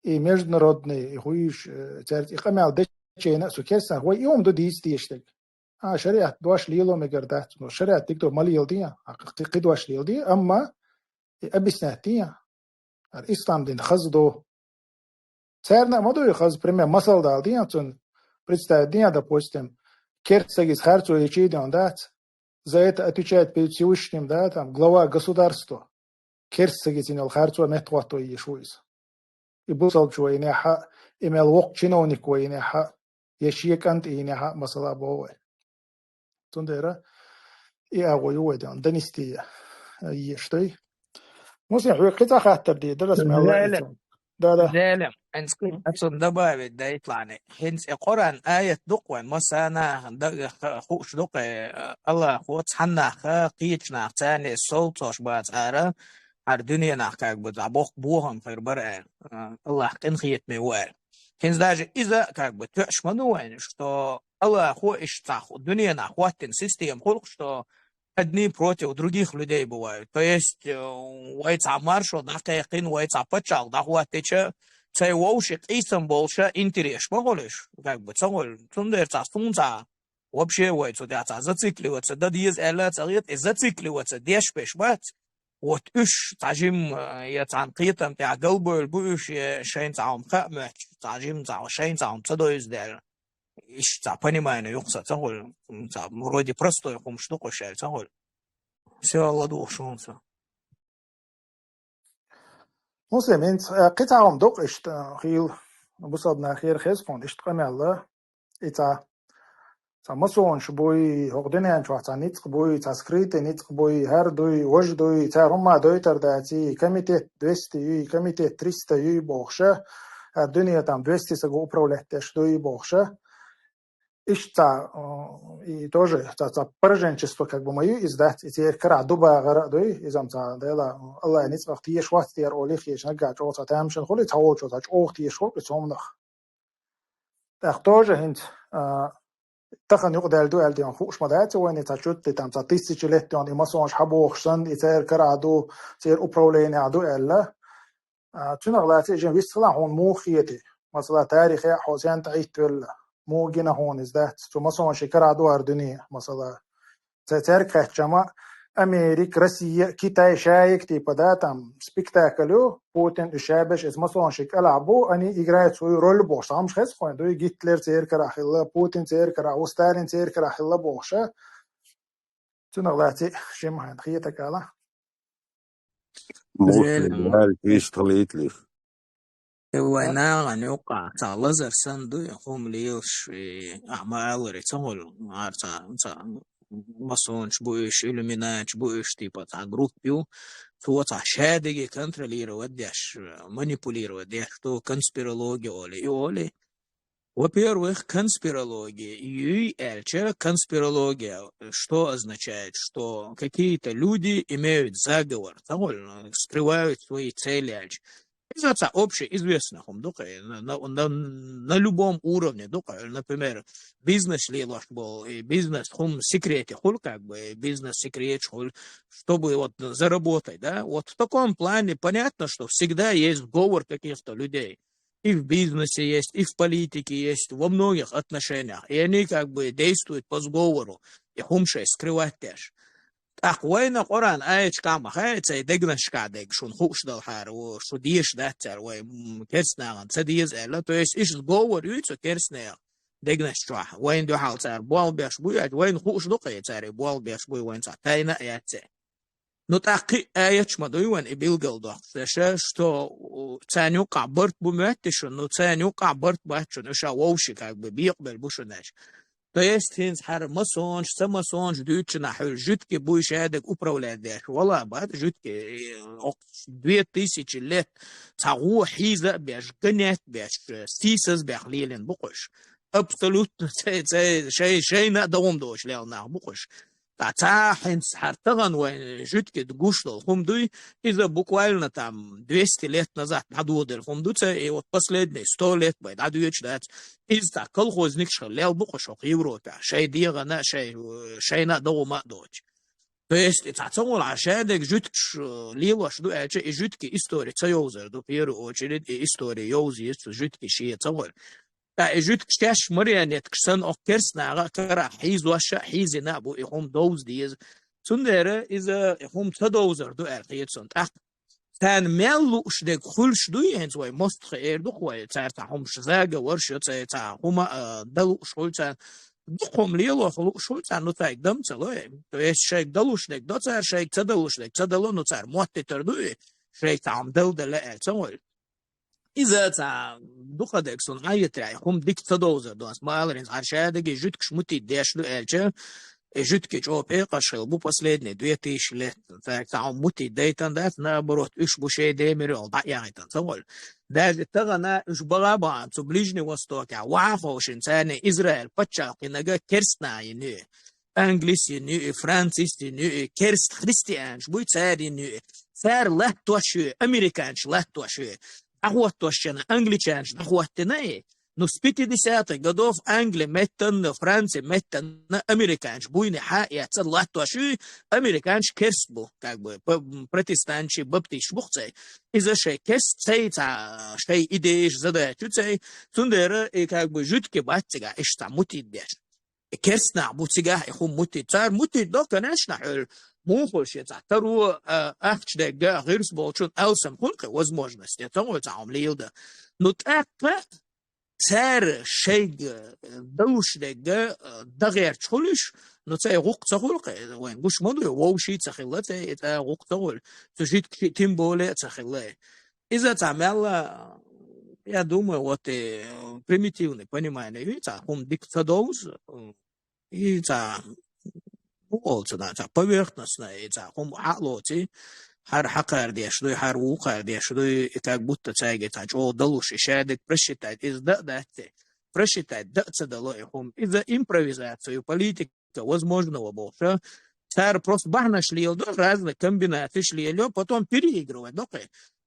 и международный, и хӀуьйш, э, цаьрца и къамел дечу хенахь а цу керстанах вай и хӀума ду дийца дезаш дерг. А, шариӀат дош лело мегар дац, но шариӀат дика ду ма леладе, а, кхи, кхи дош леладе, амма и объяснять де. Ар ислам дин хаза ду. Царна а ма дуй хаза, пример, масал дала ден, цунна представить ден, допустим, керста сагица харцо йичий ден дац. За это отвечает перед Всевышним, да, там, глава государства. Керста сагица йина йолу харцо меттахӀотто езаш ву иза. И бусалбачо йинехь а, и мел воккха чиновнико йинехь а, я шен кӀанте йинехь а, масала боху вай. Цундела и агӀо ю вай ден, донести езаш дуй. Муслим, хьоьга кхин цхьа хаттар дийр дара, ас мел Зеле. Да, да. Зеле, хӀинца кхин а цунна добавить дайтлани. ХӀинца и Къуръан аят ду-кх вайн, массарна а дагаха хууш ду-кх, э, Аллахо цхьаннахха, кхечу нах царна совцош бацара, хӀара дуьненахь как бы цхьа боху бохам хир бара аьлла, э, Аллах къинхетаме ву аьлла. ХӀинца даже иза как бы тоьаш ма ду вайна, что Аллахо иштта цхьа дуьненахь хӀоттина система хуьлу-кх, что одни против других людей бывают. То есть, э, вай цхьа маршо дӀакхайкхина, вай цхьа пачхьалкх дӀахӀоттича, цай вовши къийсам болуша интересаш ма хуьлу уьш, как бы, ца хуьлу. Цундела цхьа суна цхьа вообще вай цу тӀехь цхьа зацикливаться дан деза аьлла а ца хета, и зацикливаться деш берш бац. Вот уьш цхьа жимма, э, я цхьана кхетам тӀехь галбевлла бу уьш, я шайна цхьа хӀума хаа моьттуш, цхьа жимма цхьа, шайна цхьа хӀума ца довза даьлла. Иштта цхьа понимание юкъа сан ца хуьлу, цхьа вроде простой хӀумаш ду-кх уьш аьлла ца хуьлу. Всё, ладугӀуш ву со. Муслим, хӀинца, э, кхин цхьа хӀума ду-кх иштта, э, хийла бусалба нахера хеза хьуна иштта къамел а, и цхьа, цхьа масонаш буй, хӀокху дуьнен чохь цхьа ницкъ буй, цхьа скрытый ницкъ буй, хӀара дуй, важа дуй, цара хӀумма дойтар дац, и комитет двести юй, комитет триста юй бохуша, хӀара дуьне там двести саго управлять деш дуй бохуша. Иштта цхьа, э, и тоже цхьа, цхьа пораженчество как бы ма ю иза дац, и церан карахь ду бахар а дуй, иза-м цхьа, Дела, Аллахьан ницкъах тешаш вац тера олий хеташ наггахь чӀогӀа цхьа тамашийна хуьлу, цхьа волчо цхьа чӀогӀа тешаш хуьлу, и цомнах. ТӀаккха тоже хӀинца, а, тахана юкъадаьлла ду аьлла ден хууш ма дац, вайна цхьа чуть ли там цхьа тысяча лет ден и масонаш хьабохуш санна, и церан карахь ду, церан управлениехь ду аьлла. А, цуьнах лаьцна и жин вист хилахь хьуна муха хетий? Масала, тарихехь хьо сен тӀаӀиттавелла, муха гина хьуна иза дац? Цу масонашийн карахь ду хӀара дуьне, масала. Ца-, цаьрга хаьттича-м, Америка, Россия, Китай шайик типа, да, там спектакль ю, Путин и шабеш эс масоншик алабу, они играют свою роль бо, самш хес хойн, дуй Гитлер церкара хилла, Путин церкара, у Сталин церкара хилла бо, ша. Цунах лаци шим хайн хиета кала. Муслим, Реально. Валь, кристаллитлих. Вайнаган юкъа, ца лазар сан дуй, хум лилш, и, а, ма алари, ца гол, ар ца, ца, масонш буйш, иллюминатш буйш, типа, ца группу, цо ца шадиги контролировать деш, манипулировать деш, то конспирология оли, и оли. Во-первых, конспирология. И эльча конспирология, что означает, что какие-то люди имеют заговор, ца гол, скрывают свои цели эльча. Иза ца общеизвестно хум дукъе, на, на, на, на любом уровне дукъе. Например, бизнес лилош бол, и бизнес хум секрете хул, как бы, бизнес секрет хул, чтобы вот заработать, да. Вот в таком плане понятно, что всегда есть сговор каких-то людей. И в бизнесе есть, и в политике есть, во многих отношениях. И они как бы действуют по сговору, и хум шей скрывать деш. ТӀаккха вайна Къуръан аяташка ма хай, цай дегнашка дег, шун хуш дал хар, во, шу деш дацар, вай, м, керснаган, ца дез эла. То есть, иш сговор ю цу керснех дегнаш чуах. Вайн духал цар бол беш буй, аж вайн хуш дукъе цар бол беш буй, вайн ца тайна яце. Ну, тӀаккха аяташ ма дуй вайн и билгал дохсеша, что, у, цан юкъа барт бу меттишу, ну, цан юкъа барт бачу, ну, ша вовши как бы бекъбел бушунаш. То есть, хинц хар масонш, ца масонш, дючна хул житки буй шадек управлять деш. Вала бат житки, э, ок, две тысячи лет. Ца гу хиза беш, гонять беш, э, сисаз бех лилин букъуш. Абсолютно цай, цай, шай, шайна давам дош лел нах букъуш. Та ца хинц хар таган вайн житки гуш дол хум дуй, иза буквально там двести лет назад дадудер хум ду, цай, и вот последние сто лет бай дадуеч дац. Из та колхозник шхал лел букъуш ок Европе. Шай дегана, шай, э, шайна догума доч. То есть, ца цогул а шадек житк ш-, лилош ду, эльча и житки история ца йовзар ду, в первую очередь, и история йовз есть, житки шие цогул. Та и житк шаш марионетк сан ок керснага кара хиз ваша, хизина бу и хум довз диез. Цундера иза и хум ца довзар ду, эр хиет сон. Так, Цан мел луш дег хулш дуй, хӀинца вай мостха эр ду вай, цар ца хӀумаш заговор шо, ца, ца хӀума, а, да луш хул цан. Дукха хӀума лело луш хул цан, ну, цайг дам ца лой. То есть шайг да луш дег до цар, шайг ца да луш дег ца дало, ну, цар моттитар дуй, шайг ца хӀума дал дала эр ца вай. Иза ца дукха дег сун Ӏайитрай, хӀума дик ца довзар дос. Маларин цар шадаги жуткаш мути деш ду элча, и жутки чӀопе къаш хил бу последние две тысячи лет. Цар ца хӀума мути дайтан дац, наоборот, уж бу шей демир ол баъ ягӀитан ца воль. Даже тагана уж бага баан цу Ближний Востокя, ваха хошин царни Израиль паччахьинага керстнаи ню. Англисин ню, и францисин ню, и керст христианш буй царин ню. Цар латтош ю, американш латтош ю. Дохуоттош чана англичанш дохуоттина и. Ну, с пятидесятых годов Англи меттанна, Франци меттанна, американш буйни хьа яца латтош ю, американш керст бу, как бы, п-, протестантши, баптистш бух цай. Иза шай керст цай, ца, шай идеяш задачу цай. Цундера и, как бы, жутки баццига ишта мутиддеш. Керстнах бу цигахь и хӀума мутит. Цар мутит до, конечно, хӀуьл мухуш я ца. Таро, а, ахча дегга, гӀирс болчун алсам хулкхи возможность. Я ца гӀой ца хӀума лийла да. Ну, тӀаккха цар шайга, э, далуш дегга, э, дагӀерч хулиш, ну, цай гӀукх ца хулкхи, вайн гуш ма дуй, вовши ца хилла, цай, это гӀукх ца хул. Цу житкши тем более ца хилла. Иза ца мелла, я думаю, вот и примитивный понимание, и ца хум дик ца доуз, и ца, ну, олцана, ца поверхностно, и ца хум хьалоци, хар хакар деш дуй, хар вукар деш дуй, и как будто цайге ца чо далуш, и шадик просчитать, из да датте, просчитать да ца дало и хум. Иза импровизацию политика возможного больше. Цар просто бахнаш лил, да, разные комбинации шлил, потом переигрывать, да,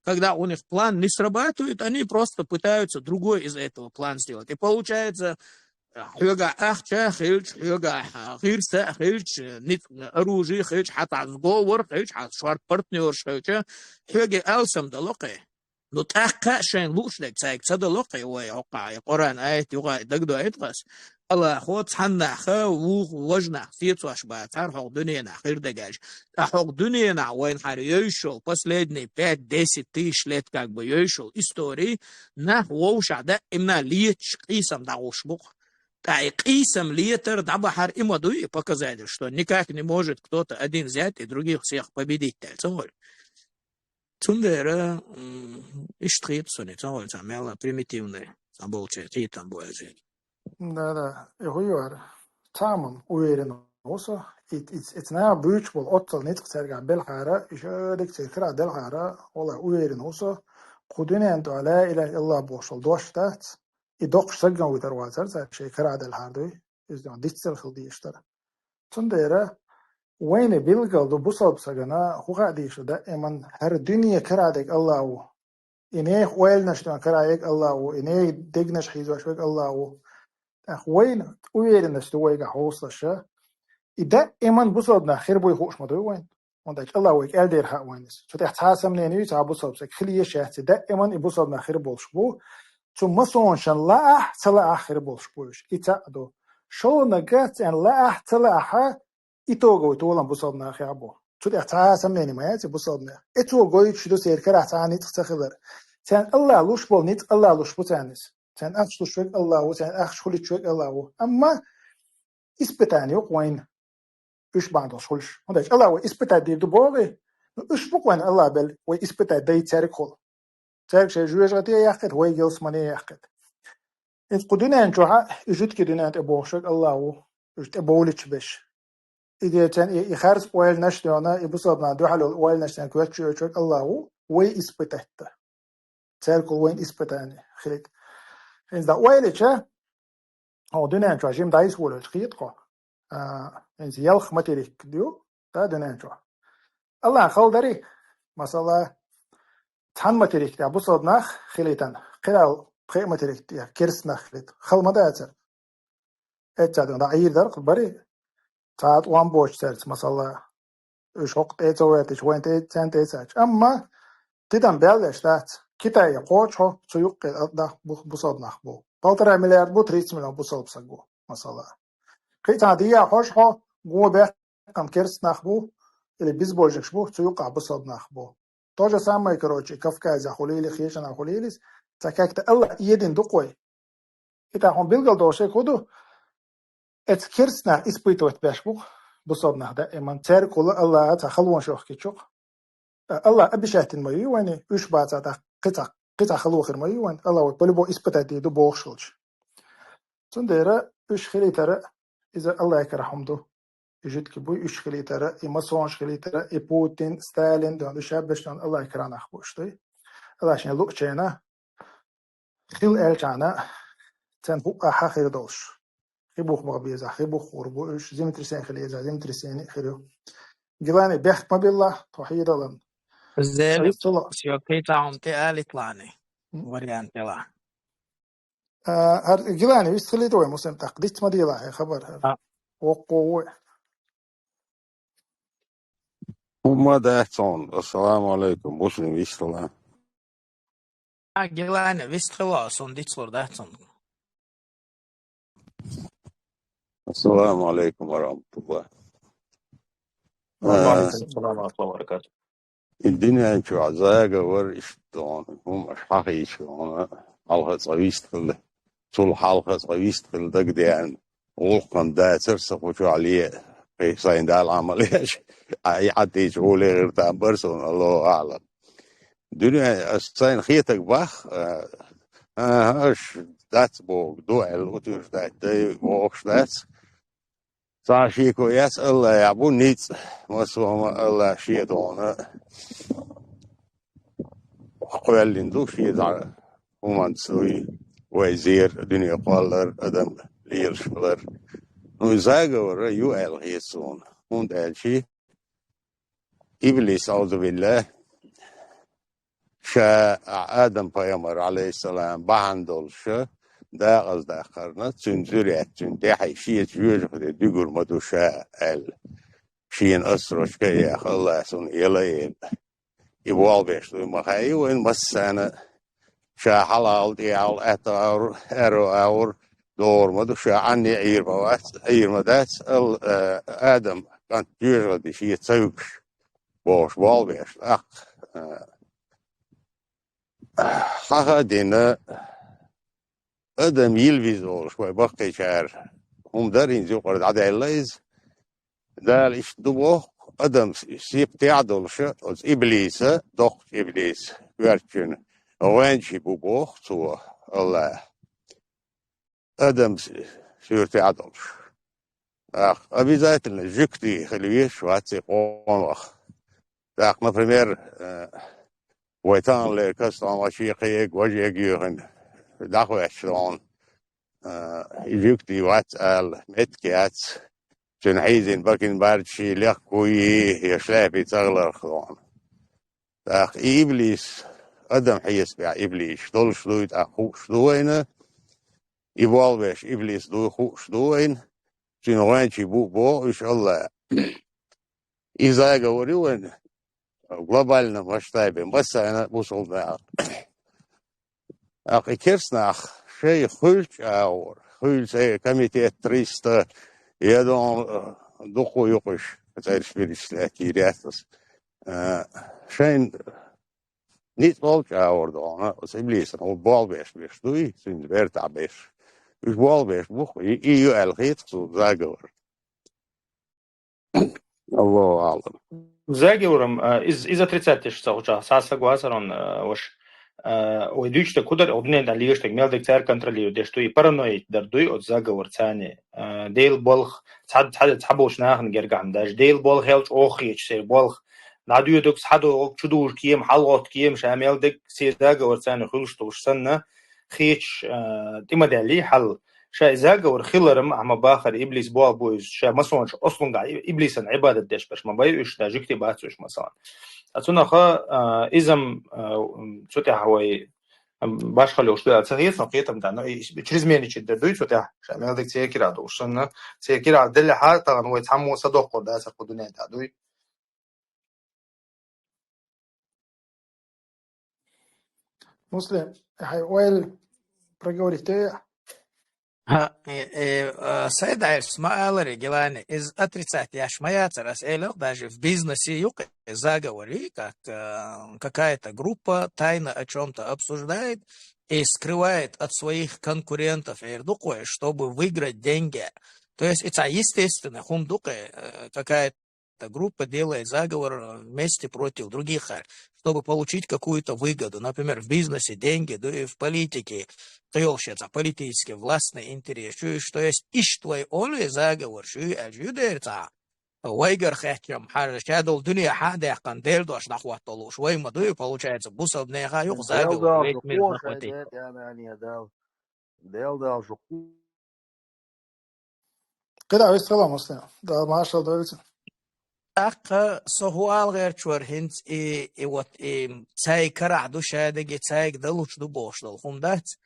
когда у них план не срабатывает, они просто пытаются другой из этого план сделать. И получается, хьоьга ахча хилч, хьоьга гӀирса хилч, ниц оружие хилч, хьата сговор хилч, хьата швар партнёрш хилч, хьоьга алсам далокъе. Ну, тӀаккха а шайн лууш дерг цаьрга ца дало кхе вай, хӀокху и Къуръан аят юкъа дагадоуьйту ас. Аллахо цхьаннах а вуха важа нах сецош бацахьара хӀокху дуьненахь хир дагаж. Ткъа хӀокху дуьненахь вайна хьара йовзуш йолу последние пять-десять тысяч лет как бы йовзуш йолу истори нах вовшахь даимна леташ къийсам дӀагӀуш бу-кх. Ткъа и къийсам летар дӀабахьар и ма дуй, и показатель, что никак не может кто-то один взять и других всех победить, ца вара. Цундела, м, иштта хета суна, ца вара, цхьа мелла примитивный, цхьа болчу кхетам бу аьлча. Да, да, и хӀун ю хӀара? Цхьа а ма уверен ву со, и, и, и цхьа буьйцуш болу оццул ницкъ цаьргахь белхьара, и шадерг церан карахь делхьара, валлахӀи, уверен ву со, кху дуьнен тӀехь ла илаха иллаллахӀ бохуш долу дош дац, и доккхуш сагган вуьтур вацара цара шайн карахь делхьара дуй, иза диццал хила дезаш дара. Цундела вайна билггал ду бусалба сагана хӀун хаа дезаш ду даиман, хӀара дуьне карахь дерг Аллах ву. И нехан ойланаш дуьйна карахь ерг Аллах ву, и нехан дегнаш хьийзош верг Аллах ву. ТӀаккха вайна уверенность ду вайгахь хьовсалаш, и даиман бусалба нах хир буй хууш ма дуй вайна. ХӀунда аьлча Аллах вайга аьлла дера хаьа вайна иза. Цу тӀехь цхьа а сомнени юй, цхьа а бусалба стаг хила езаш яц, и даиман и бусалба нах хир болуш бу. Цу масоншан лаахь а, ца лаахь а хир болуш бу уьш. И цхьаъ ду. ШолгӀаниг царна лаахь а, ца лаахь а, итоговый толам бусалба нахехь бу. Цу тӀехь цхьа а сомнени ма яц и бусалба нехан. Эцо гойтуш ду церан карахь цхьа а ницкъ ца хилар. Царна Аллах луш болу ницкъ Аллах луш бу царна иза. Царна ахча луш верг Аллах ву, царна ахча хуьлуьйтуш верг Аллах ву. Амма испытание ю-кх вайна уьш бахьана долуш хуьлуш. ХӀунда аьлча Аллах вай испытать дийр ду боху и, ну, уьш бу-кх вайна Аллах белла, вай испытать дайта цаьргахула. Цаьрга шайн жоьжахате а яьккхийта, вай ялсамане а яьккхийта. Иза кху дуьнен чохь а, и жуьгтийн дуьнен тӀе бохуш верг Аллах ву, уьш тӀе бовлуьйтуш берш. И децан, и, и харц ойланаш а дуьйна, и бусалба нахана дуьхьал йолу ойланаш царна коьртачу йойтуш верг Аллах ву, вай испытать дан. Цаьргахула вайна испытание хилийта. ХӀинца дӀаойлича, хӀокху дуьнен чохь жима дӀасаволавелча хета хьо. А, хӀинца ялх материк ю, да, дуьнен чохь. Аллахьан хала дарий, масала, цхьана материк тӀехь бусалба нах хилийтина, кхидӀа пхеа материк тӀехь керста нах хилийта. Хала ма дацара? Эццахь дуьйна дӀа Ӏийр дара-кх бари, цхьа а тӀом боцуш цаьрца, масала, уьш хӀокху тӀе а ца веттича, вайн тӀе, царна тӀе а ца аьлча. Амма тидам бел деш дац. Китае кхочу хьо, цу юккъе нах бу-, бусалба нах бу. Полтора миллиард бу, тридцать миллион бусалба саг бу, масала. Кхин цхьа дехьа хьожу хьо, го беккхам керста нах бу, или безбожникаш бу, цу юккъахь бусалба нах бу. То же самое, короче, Кавказехь хуьлийла, хешанахь хуьлийла иза, цхьа как-то Аллах эдина ду-кх вай. И тӀаккха хьуна билггал долуш ерг хӀун ду? Эцу керста нах испытывать беш бу-кх бусалба нах даиман. Цаьргахула Аллаха цхьа халонаш йохкийчу-кх. Аллах обещать дина ма ю вайна, уьш бацахь тӀаккха кхин цхьа, кхин цхьа хало хир ма ю вайна. Аллах вай по-любому испытать дийр ду бохуш хилча. Цундела уьш хилийтара, иза Аллахьан карахь хӀума ду. И жуьгтий буй уьш хилийтара, и масонаш хилийтара, и Путин, Сталин, дон, уьш хӀаббаш дон Аллахьан карахь нах бу уьш дуй. Аллах шен луъучарна хила аьллачарна, царна хӀуъа хьан хир долуш. Хи бух баха безахь, хи бух гӀур бу уьш, землетрясение хила езахь, землетрясение хир ю. Гилани, бехк ма билла, тхо хьедалан. Зеле, Сан йист хила. Всё, кхин цхьа хӀума тӀе алитлани. М. Вариант дела. А, хӀара Гилани вист хилийта вай, Муслим, тӀаккха диц ма дийла хьайн хабар хӀара. А. Воккхо ву. ХӀумма дац хьуна. Ассаламу алейкум, Муслим, вист хила. А, Гилани, вист хила, сон дицлур дац хьуна. Ассаламу алейкум ва рахматуллах. Ва алейкум ассалам ва рахматуллахи ва баракатух. И дуьнен чохь заговор иштта хьуна, хӀумаш хьахийча хьуна, хьалха цкъа вист хила, цул хьалха цкъа вист хила дагадеана, гӀуллакхан дацара сан кху чохь ле, кхин сайн Далла Ӏамал еш, а, и хьатийча гӀоле гӀиртан бара суна, Аллаху аӀлам. Дуьне ас сайна хетаг бах, а, аха, аша дац боху, ду аьлла, утуьждайттай бохуш дац. Цхьа шеко яц, Аллахьехь бу ницкъ, массо хӀума Аллах шен догӀана кхоьллина ду, шен дӀа хӀуманца вай, вай зер, дуьне кхоллар, адам лелаш хилар. Ну, и заговор ю аьлла хета суна. ХӀунда аьлча Иблис, аузубиллахӀ, ша Адам пайхамар, алейхиссалам, бахьана долуш дакъаза даккхарна, цуьнан зуьрет, цуьнан тӀаьхье шеца жоьжахате дуьгур ма ду ша, аьлла. Шена ас рочка а яха, Аллас уна яла а елла. и болх беш дуй ма хаьий вайна массарна. Ша хьалха тӀехьа аьтту агӀор, аьрру агӀор догӀур ма ду, ша Ӏанне Ӏийр ма вац, Ӏийр ма дац, ал, э, Адам кӀант жоьжахати шеца ца вуьгуш бохуш болх беш. ТӀаккха, э, хьаха а дина, адам йила веза волуш вай баккхийчара хӀума дара, хӀинца юкъара дӀадаьлла иза. Дала иштта ду боху, адам сеп тӀехь а долуш, оцу иблиса, доккхачу иблиса, коьртачун гӀоьнчий бу боху цо, АллахӀа. Адам суьртехь а долуш. ТӀаккха обязательно жуьгти хила везаш вац и къомах. ТӀаккха, например, э, вай таханлера кастам а шен кхиъиг, важа эг юьйхина, дӀахветташ дохьуна, э, и жуьгти вац ала меттиг яц, цуьнан хьийзина бакин барчий, лекхкуй, я шляпий цӀагӀларх дохьуна. ТӀаккха и иблис, адам хьесапехь иблис долуш дуй, тӀаккха хууш ду вайна, и болх беш иблис дуй хууш ду вайна, цуьнан гӀоьнчий бу боху уьш АллахӀа. И заговор ю вайн глобальном масштабе, массарна а бусалба нахана. ТӀаккха и керста нах шайн хуьлучу агӀор, хуьлу церан комитет триста, я дон, э, дукха юкъуш, цӀераш перечислять йийр яц аса. Э, шайн ницкъ болчу агӀор дохьуна, оцу иблисана болх беш, беш дуй, цуьнца бертахь беш. Уьш болх беш бу, и, и ю аьлла хета суна заговор. Аллаху аълам. Заговором, а, из, из отрицать деш ца гуча, саса гуасарон, а, ваш, а, вай дуьйцуш дерг кху дара, дуьнен тӀехь лелаш дерг, мел дерг цара контролировать деш дуй, и паранойя дар дуй оцу заговор царна. А, Делан болх, цхьа, цхьа, цхьаболчу нахана гергахь ма дац, Делан болх хьалчу охьахечу церан болх. ДӀадоьдуг схьадогӀу, чудужу кема, хьалагӀотту кема, ша мел дерг церан заговор царна хуьлуш долуш санна, хеташ, а, тӀе ма даьллий хьал. Ша и заговор хиларан ахьа ма бахара, иблис болх бу иза, ша масонаш ослунгахь и-, иблисан Ӏибадат деш берш ма бай уьш, ша жуьгти бац уьш масалан. Ткъа цунах, а, изам, а, м, цу тӀехь вай, м, башхалла йолуш ду аьлла ца хета, но кхетам дан, но и чрезмерничать дер дуй цу тӀехь, ша мел дерг церан кира долуш санна, церан кира деллехьара тахана вай цхьаммо садоккхур дацара кху дуьнен тӀехь дуй. Муслим, хьайн ойла проговорить де? ХӀа, э, э, э, Сайд Айрс ма аларе, Гелани, из отрицать еш ма яцара, ас элира, даже в бизнесе юкъе заговор, и как, э, какая-то группа тайно о чём-то обсуждает и скрывает от своих конкурентов, эр ду кхой, чтобы выиграть деньги. То есть, и цхьа естественно хӀума ду кхой, э, какая-то группа делает заговор, э, вместе против других, э, чтобы получить какую-то выгоду. Например, в бизнесе деньги, да и в политике, кхиолуш яц, а политический властный интерес. Шу, то есть, иштта вай олу и заговор, шу, а шу дер цхьа. Вайгара хеттачам хьажа, ша долу дуьне хьа а даьккхина, Делан дош дӀахӀотта лууш. Вай ма дуй, получается, бусалба неха юкъа заговор, Делан весь мир захватить. Дела Дала шу КхидӀа вистхила, Муслим. Дала маршалла дойла цунна. ТӀаккха со хӀун ала гӀерташ вара хӀинца и, и вот и цаьрга карахь ду шадерг, и цаьрга далуш ду бохуш долу хӀума дац.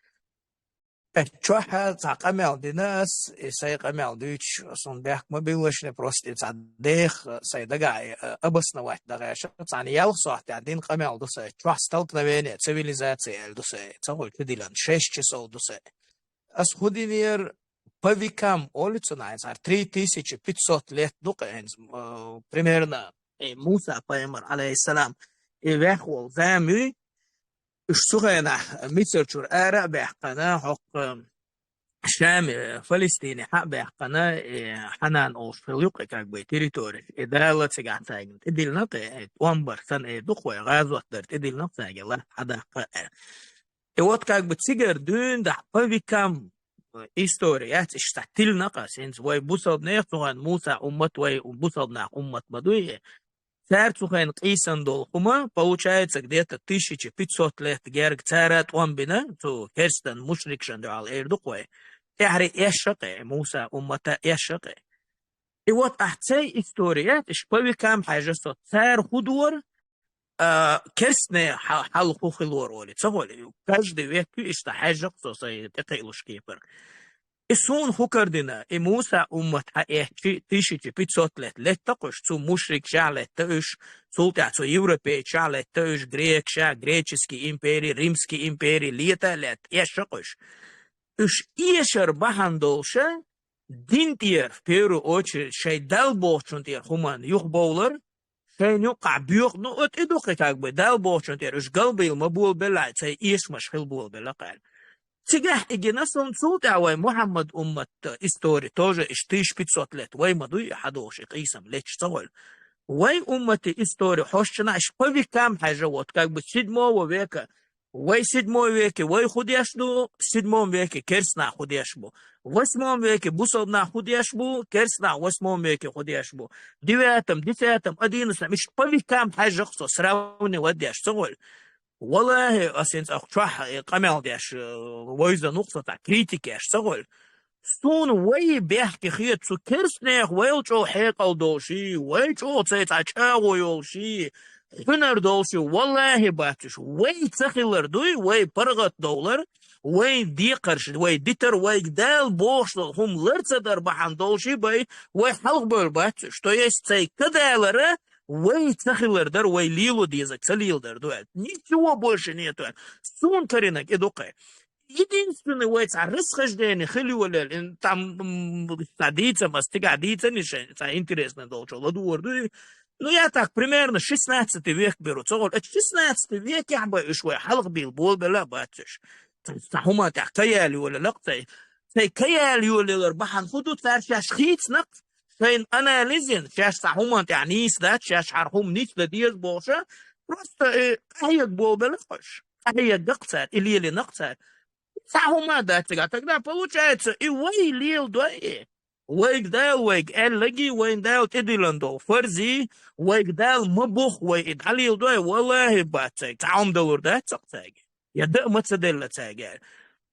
Э, чохь а цхьа къамел дина ас, и сайн къамел дуьйцуш, суна бехк ма биллалаш, просто и цхьа деха сайн дагахь, э, обосновать дан гӀерташ, цхьана ялх сохьтехь дина къамел ду сайн. Чохь столкновение цивилизаций аьлла ду сайн. Ца хуьлу чу диллина, шесть часов ду сайн. Ас хӀун динера, по векам олу цунах, цхьа три тысячи пятьсот лет ду кху хӀинца, э, примерно, э, Муса пайхамар, алейхиссалам, и ваьхна волу зама юй, уьш цу хенахь Мисар чуьра ара а баьккхина, хӀокху Шаме, Фалестине хьа а баьккхина, э, Хьанан олуш хила юкъе, как бы, территория. И Дала цигахь цаьргара тӀедиллина кху, э, тӀом бар санна, э, ду кху, э, гӀазот дар тӀедиллина кху цаьргара, латта хьадаккха, э. И вот как бы цигара дуьйна дахь по векам, э, история яц, иштта тиллина кху, хӀинца вай бусалба нехан цу хенахь Муса уммат, вай бусалба нах уммат ма дуй. Цара цу хенахь къийсан долу хӀума, получается, где-то тысяча пятьсот лет герга цара тӀом бина, цу керстан мушрикашна дуьхьал эр ду кху вай. ТӀаьхьара эшша кху, Муса уммата эшша кху. И вот ахь цай история, иштта по векам хьаьжа со, цара хӀун дора, а, керстне хьал-, хьал хӀун хилора олий. Ца хуьлу, каждый век ю иштта хьаьжжа со сайн тӀекхиалуш кепара. И суна хӀу кара дина, и Муса уммат хьаэцчи, тысяча пятьсот лет летта кхуш, цу мушрикашах летта уьш, цул тӀаьхьа цу европейцашах летта уьш, грекашах, греческий импери, римский импери, лета а летта, эша кхуш. Уьш эшар бахьана долуша, дин тӀера, в первую очередь, шайн Далла бохучун тӀера хӀуманна юхабовлар, шайна юккъахь боьха, ну, оцу и дукха как бы, Далла бохучун тӀера уьш галбийла ма болабелла, цай эшамаш хила болабелла кхаьлла. Цигахь и гина суна цул тӀаьхьа вай Мухьаммад уммат истори тоже иш тысяча пятьсот лет, вай ма дуй, хьадохуш и къийсам леташ ца гӀойла. Вай уммати истори хьошчана иш по векам хьаьжа, вот, как бы, седьмого века, вай седьмой веке вай хӀу деш ду, седьмом веке керстанах хӀу деш бу. Восьмом веке бусалбанах хӀу деш бу, керстанах восьмом веке хӀу деш бу. Девятом, десятом, одиннадцатом, иш по векам хьаьжжа-кх со, сравнивать деш ца гӀойла. Валлахи, ас хӀинца ахчохь, э, къамел деш, э, войзан ву-кх со, цхьа критика еш ца гӀойла. Суна вай бехке хета, цу керстанех вайл чӀогӀа хьекъал долуш и, вай чӀогӀа цай цхьа чӀагӀо йолуш и, хьуьнар долуш и, валлахи, бац уьш. Вай ца хилар дуй, вай паргӀатдовлар, вайн декхарш, вай дитар, вайга Дала бохуш долу хӀума лар ца дар бахьана долуш и бай, вай хьалхабевлла бац уьш. То есть цай кадалара вай ца хилар дар, вай лело дезарг ца леладар ду аьлла. Ничего больше нету аьлла. Суна каринарг и ду-кх. Единственный вай цхьа расхождение хила йолаелла, ин там, м, цхьа дийцам, ас цигахь дийцан и шайн, цхьа интересный долчо ладугӀур ду и. Ну, я так, примерно шестнадцатый век беру. Ца гӀолу, это шестнадцатый векехь бай уьш вай хьалхабийла болабелла а бац уьш. Цхьа хӀуман тӀехь каяла йолаелла-кх цай. Цай каяла йолаелар бахьана хӀу ду, цара шаьш хийцина-кх, шайн анализин, шаьш цхьа хӀуман тӀехь нийса дац, шаьш хӀара хӀума нийса дан деза бохуша, просто, э, къахьега болабелла-кх уьш. Къахьега-кх цара, и лелина-кх цара. Цхьа хӀума дац цигахь. Тогда получается, и вай леладой и. Вайга Дала вайга аьлларг и, вайна Дала тӀедиллина долу фарз и, вайга Дала ма бохху вай и дӀалеладой, валлахи, бац цайга. Цхьа хӀума далур дац-кх цаьрга. Я дан а ма ца делла цаьрга.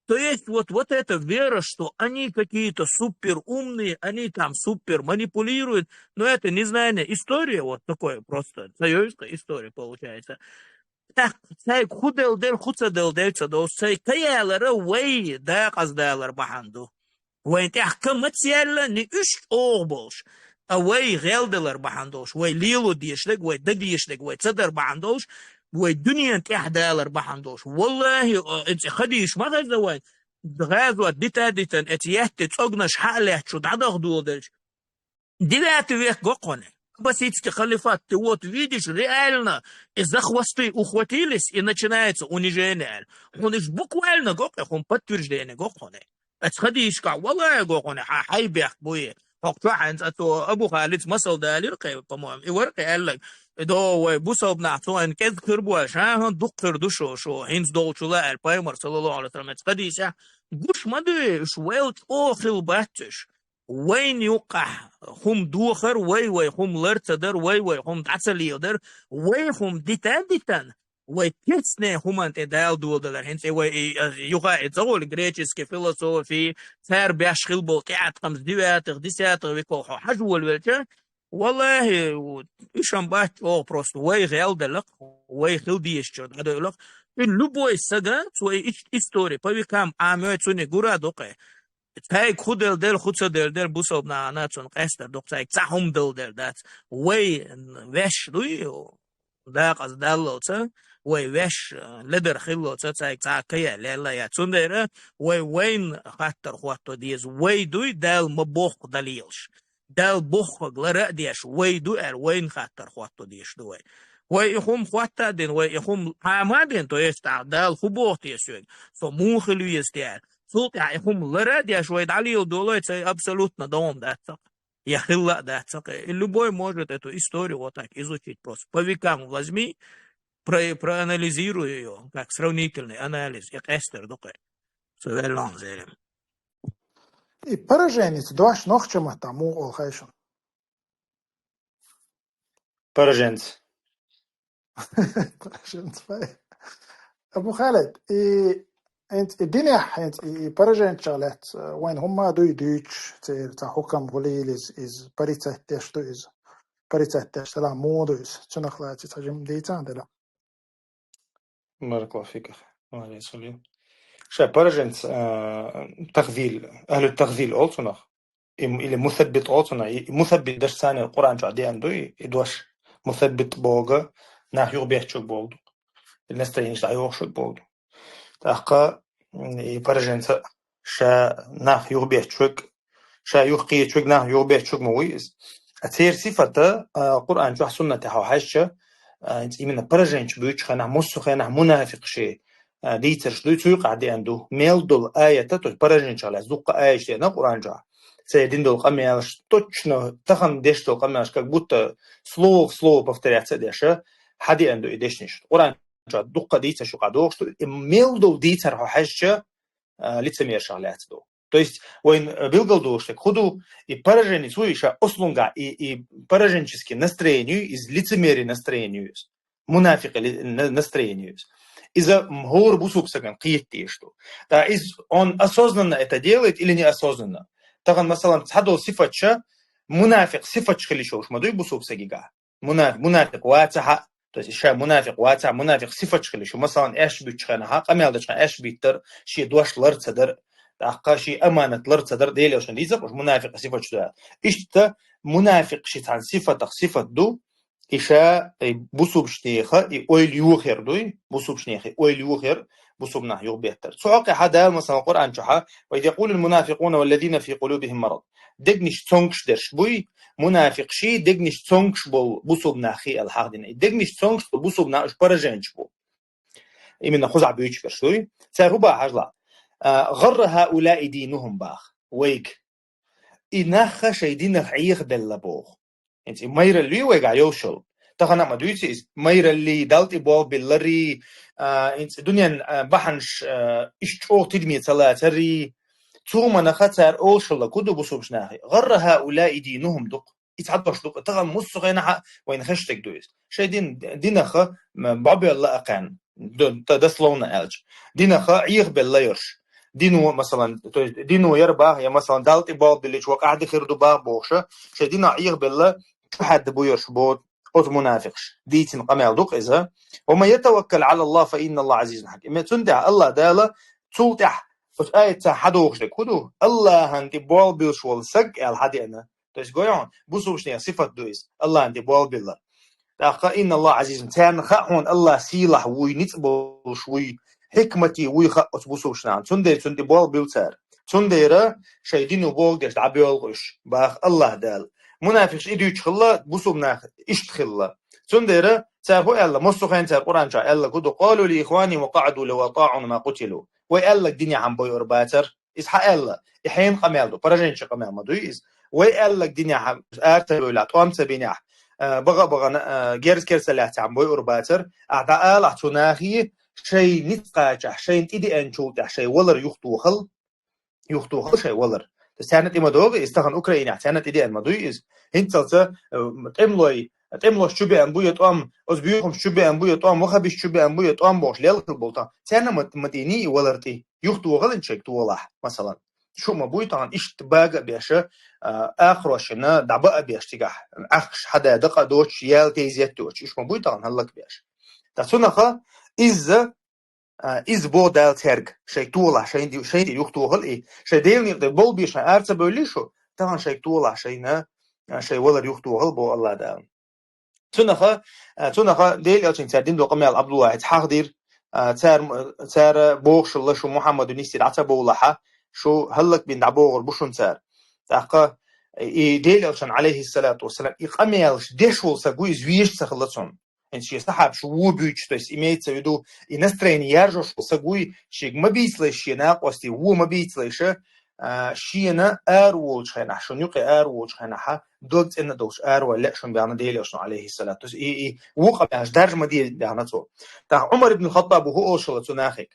То есть вот, вот эта вера, что они какие-то супер умные, они там супер манипулируют, но это незнание истории, вот такое просто. Цаьрга история получается. ТӀаккха цайга хӀу делла дела, хӀу ца делла дела ца долуш, цай каялара вай дакъаздалар бахьана ду. Вайн тӀехь ка ма ца яьлла, ни уьш чӀогӀа болуш, а вай гӀелдалар бахьана долуш, вай лело дезаш дерг, вай дан дезаш дерг, вай ца дар бахьана долуш, вай дуьненан тӀехь далар бахьана долуш. Валлахи, а, эца хадийш ма хезна вайн, гӀазот дита а дитина, эца етта цӀогнаш хьа а лаьцна шу дӀадахадоладелча, девятый век го-кх хьуна. Аббасидский халифат, ты вот видишь, реально, и за хвосты ухватились, и начинается унижение аьлла. Хьуна иштта буквально го-кх, хьуна подтверждение го-кх хьуна. Эца хадийшкахь валлахи го хьуна, хьан хьай бехк бу и. ХӀокху чохь хьайна цӀа цо Абу Халица масал далира кхе, по-моему, и вара кхе аьлларг. И до вай бусалба нах цо хьайна кӀезиг хир бу аьлла, ша хьуна дукха хир ду шу, шу, хӀинца долчул а аьлла, пайхамар, саллаллаху алейхи ва саллям, эца хадийсехь гуш ма дуй, уьш вайл чӀогӀа хила бац уьш. Вайна юккъахь хӀума дохар, вай, вай хӀума лар ца дар, вай, вай хӀума дӀа ца леладар, вай хӀума дита а дитина, вай керстанийн хӀуманна тӀе Дала доладалар. ХӀинца и вай и, а, юха а и ца гӀолу греческий философи, цара беш хила болу тӀеӀаткъамца девятых, десятых веков хьо хьажа волавелча, валлахи, уьш-м бац чӀогӀа просто, вай гӀелдалла-кх, вай хила дезачуьра дӀадоьлла-кх. И любой сага, цо и ис-, истори по векам Ӏамой, цунна гура ду-кх. Цайга хӀу делла дела, хӀу ца делла дела, бусалба нахана цунна къаьстар ду-кх, цайга цхьа хӀума далла дела дац. Вай ваьш дуй, дакъаза даллалца, вай ваьш, э, ледар хиллалца, цайга цхьа а каяла лелла яц. Цундела вай вайна хаттар хӀотто деза. Вай дуй, Дала ма бохху далийлаш. Дала боххург лара а деш, вай ду аьлла, вайна хаттар хӀотто дезаш ду вай. Вай и хӀума хӀотта а дина, вай и хӀума Ӏама а дина, то есть, а, Дала хӀу боху те соьга, со муха хила веза те аьлла. Цул тӀаьхьа и хӀума лара а деш, вай дӀалеладолой, цай абсолютно догӀма дац-кх. Я хилла а дац-кх. И любой может эту историю вот так изучить просто. По векам возьми, про-, проанализируй её, как сравнительный анализ, и къаьстар ду-кх. Со веллон зерем. И пораженец дош нохча маттахь муха олу хаьий шуна? Пораженец. Пораженец, пай. Абу Халид, и, хӀинца и динехь, хӀинца и, и пораженцах лаьцна, э, вайн хӀумма а дуй дуьйцуш, церан цхьа хӀукам хӀу лийла иза, иза порицать деш ду иза. Порицать деш делахь муха ду иза? Цунах лаьцна цхьа жимма дийцахьа делахь. Баракаллаху фиках, ва алейкум салам. Ша пораженец, а, тахзил, ахлу тахзил олу цунах. И, или мусаббит олу цунах. И, и мусаббит деш царна Къуръан чохь деана ду и, и дош. Мусаббит бохург нах юхабетташ верг бохург ду. Или настроение дӀайохуш верг бохург ду. ТӀаккха, м, и пораженца ша нах юхабетташ верг, ша юхакхеташ верг, нах юхабетташ верг ма вуй иза. А церан сифата, а, Къуръан чохь, суннатехь хьо хьаьжча, а, именно пораженчу буьйцучу хенахь, массо а хенахь мунафикъ шен, а, дийцарш дуй, цу юкъахь деана ду. Мел долу аята, то есть пораженчех лаьцна дуккха аяташ деана Къуръан чохь. Церан дина долу къамелаш, точно тахана деш долу къамелаш, как будто слово в слово повторяться а деш, хьадеана ду и дешнаш. Къуръан чохь дуккха дийцарш юкъахь догӀуш ду, и мел долу дийцар хьо хьаьжча, а, лицемершах лаьцна ду. То есть, вайн, а, билгал долуш дерг хӀун ду, и пораженец ву и ша ослунгахь, и, и пораженческий настроение ю, иза лицемерие настроение ю иза. Мунафикъ ли-, на-, настроение ю иза. Иза, м, хӀора бусулба стагана кхета дезаш ду. Да, иза он осознанно это делает или неосознанно? Тахана, масалан, цхьадолу сифаташ, мунафикъ сифаташ хила йиш йолуш ма дуй бусулба стагехь. Муна-, мунафикъ вацахь а, то есть ша мунафикъ вацахь а, мунафикъ сифаташ хила йиш ю. Масалан, аьшпаш буьттучу хенахь, къамел дечу хенахь аьшпаш биттар, шен дош лар ца дар, тӀаккха шен аманат лар ца дар, Делан Элчано дийцира уьш мунафикъ сифаташ ду аьлла. Иштта мунафикъ шен цхьана сифатах сифат ду, и ша, и бусулбанеха и ойла йохаяр дуй, бусулбанеха и ойла йохаяр, бусулба нах юхабеттар. Цу хьокъехь Дала, масалан, Къуръан чохь: «Ва из якъулул мунафикъуна валлазина фи къулубихим марад». Дегнаш цомгуш дерш буй, мунафикъаш, дегнаш цомгуш болу бусулба нах хи аьлла хьахдина. И дегнаш цомгуш болу бусулба нах уьш пораженчаш бу. Именно кхузахь буьйцуш берш дуй. Цара хӀун баха хьажал? А, «ГӀарра хӀаулаи дийнухум» баха вайга. И нах шайн динах Ӏехабелла боху. ХӀинца и майралла ю вайгахь йолуш йолу. Тахана а ма дуьйцу иза. Майраллий, Далла тӀе болх билларий, а, хӀинца дуьненан, а, бахьанаш, а, иштта чӀогӀа тидаме ца лацарий. Цу хӀуманаха цара олуш хилла хӀун ду бусулбанаш нахе? «ГӀарра хӀаулаи дийнухум» ду-кх. И цхьа дош ду-кх. Тахана массо а хенахь а вайна хезаш дерг ду иза. Шайн дин, динах, м, бӀобелла а кхаьнна. Д-, д-, дословно аьлча. Динах Ӏехабелла йолуш. Дино, масалан, то есть дино яра баха, я, масалан, Далла тӀе болх биллича вай къахьди хир ду баха бохуш, шайн динах Ӏехабелла чу хьаьдда бу йолуш боху оцу мунафикъаш. Дийцина къамел ду-кх иза. «Ва ман ятаваккал Ӏала Аллахь, фа инна Аллахь Ӏазизун хьаким». Цундела Аллахь Дала цул тӀаьхьа оцу аятца хьадохуш дерг хӀун ду? Аллахьан тӀе болх буьллуш волу саг аьлла хьадеана. То есть, гой хьуна, бусулбанех сифат ду иза, Аллахьан тӀе болх биллар. ТӀаккха «инна Аллахь Ӏазизун», царна хаьа хьуна Аллахь сийлахь вуй, ницкъ болуш вуй, хьикмати вуй хаьа оцу бусулбанашна. Цундела цунна тӀе болх буьллу цара. Цундела шайн дино бохург деш дӀабоьлху уьш, баха Аллахь Дала. Мунафикъаш и дуьйцуш хилла, бусулба нах иштта хилла. Цундела цара хӀун аьлла, массо а хенахь цара Къуръан чохь аьлларг хӀун ду: «Къалу ли ихванихим ва къаӀаду лав атаӀуна ма къутилу». Вай аьлларг динехь бойур бацара. Иза хьан аьлла? И хьенан къамел ду, пораженчийн къамел ма дуй иза. Вай аьлларг динехь, ара ца бевллехь, тӀом ца бинехь, а, бага а багана, а, герз-керз ца лаьццехь бойур бацара. Ахьа дӀаалахь цу нахе, шайн ницкъ кхачахь, шайна тӀедеанчул тӀаьхьа шайн валар юхатохал, юхатохал шайн валар. Царна тӀе ма догӀу иза, тахана Украинехь царна тӀедеана ма дуй иза. ХӀинццалца, а, тӀемалой, тӀемалошна чу беана бу я тӀом, оцу боьхамашна чу беана бу я тӀом, ваххабисташна чу беана бу я тӀом бохуш лелхина болу тахана. Царна ма, ма тӀедений и валар тӀе. Юхатохал шайга толахь, масалан. Шу ма буй тахана иштта бага а беш, а, акхарошна дӀаба а беш цигахь, Ӏаьхкаш хьада дакъа а доцуш, ял тезет а доцуш. Уьш ма буй тахана хӀаллак беш. Ткъа цунаха иза, а, иза боху Дала цаьрга, шайга толахь, шайн ди-, шайн тӀе юхатохал и, шайн Делан некъа тӀе болх беш ара ца бевллий шу, тахана шайга толахь шайна, а, шайн валар юхатохал боху Аллахь Дала. Цунаха, а, цунаха Делан Элчанга цара дина долу къамел Ӏабдуллахьица хьахдира, а, цара, цара бохуш хилла шу Мухьаммадан нисдийр Ӏа ца бовлахь, шу хӀаллакбина дӀабогӀур бу шуна цара. ТӀаккха и Делан Элчанна, Ӏалайхиссалату вассалам, и къамелаш деш волу саг ву, иза везаш ца хилла цунна. ХӀинца шен сахьабаш вон буьйцуш, то есть имеется в виду, и настроение яржош волу саг вуй, шега ма бийцалаш шен накъостий, вон ма бийцалаш, а, шена ара волчу хенахь, шуна юкъе ара волчу хенахь, дог цӀена а долуш аравала лаьа шуна баьхна Делан Элчано, Ӏалайхиссалату. И, и, вукху къамелаш даржа ма де баьхна цо. ТӀаккха Ӏумар ибн Хаттаба хӀун олуш хилла цу нахе?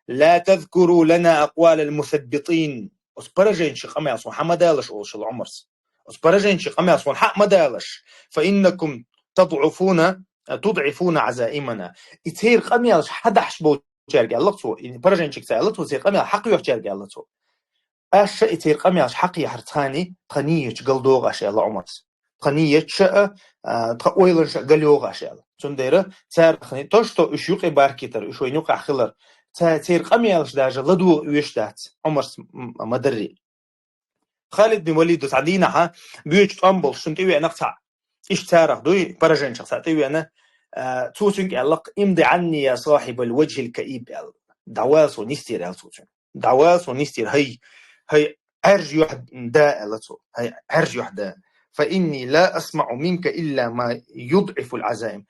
«Ла тазкуру лана акъвалал мусаббитин». Оцу пораженчийн къамелаш вайна хьа ма далаш олуш хилла Ӏумарс. Оцу пораженчийн къамелаш вайна хьа ма далаш. «Фа иннакум тадӀуфуна, тудӀифуна Ӏазаимана». И церан къамелаш хьа дахьаш болчаьрга аьлла цо. И пораженчига ца аьлла цо, церан къамел хьа кхоьхьучаьрга аьлла цо. Аша и церан къамелаш хьа кхехьарца хани тхан нийяташ галдогӀу аша аьлла Ӏумарс. Тхан нийяташ а, а, тхан ойланаш а галйогӀу аша аьлла. Цундела цара хани то, что уьш юкъе баркийтар, уьш вайна юкъахь хилар, ца-, церан къамелаш даже ладугӀа оьшуш дац, Ӏумарс м-, м-, ма дарра. Халид бин Валида цхьан дийнахьа боьчу тӀом болуш цунна тӀевеана цхьаъ. Иштта царах дуй, пораженчех цхьаъ тӀевеана, а, цо цуьнга аьлла: «Имди Ӏанни, я сахьибал ваджхил каиб», аьлла. «ДӀавала суна йистера», аьлла цо цуьнга. «ДӀавала суна йистера, хӀай, хӀай, Ӏаьржа юьхь да», аьлла цо. «ХӀай, Ӏаьржа юьхь да. Фа инни ла асмаӀу минка илла ма юдӀифул Ӏазаим».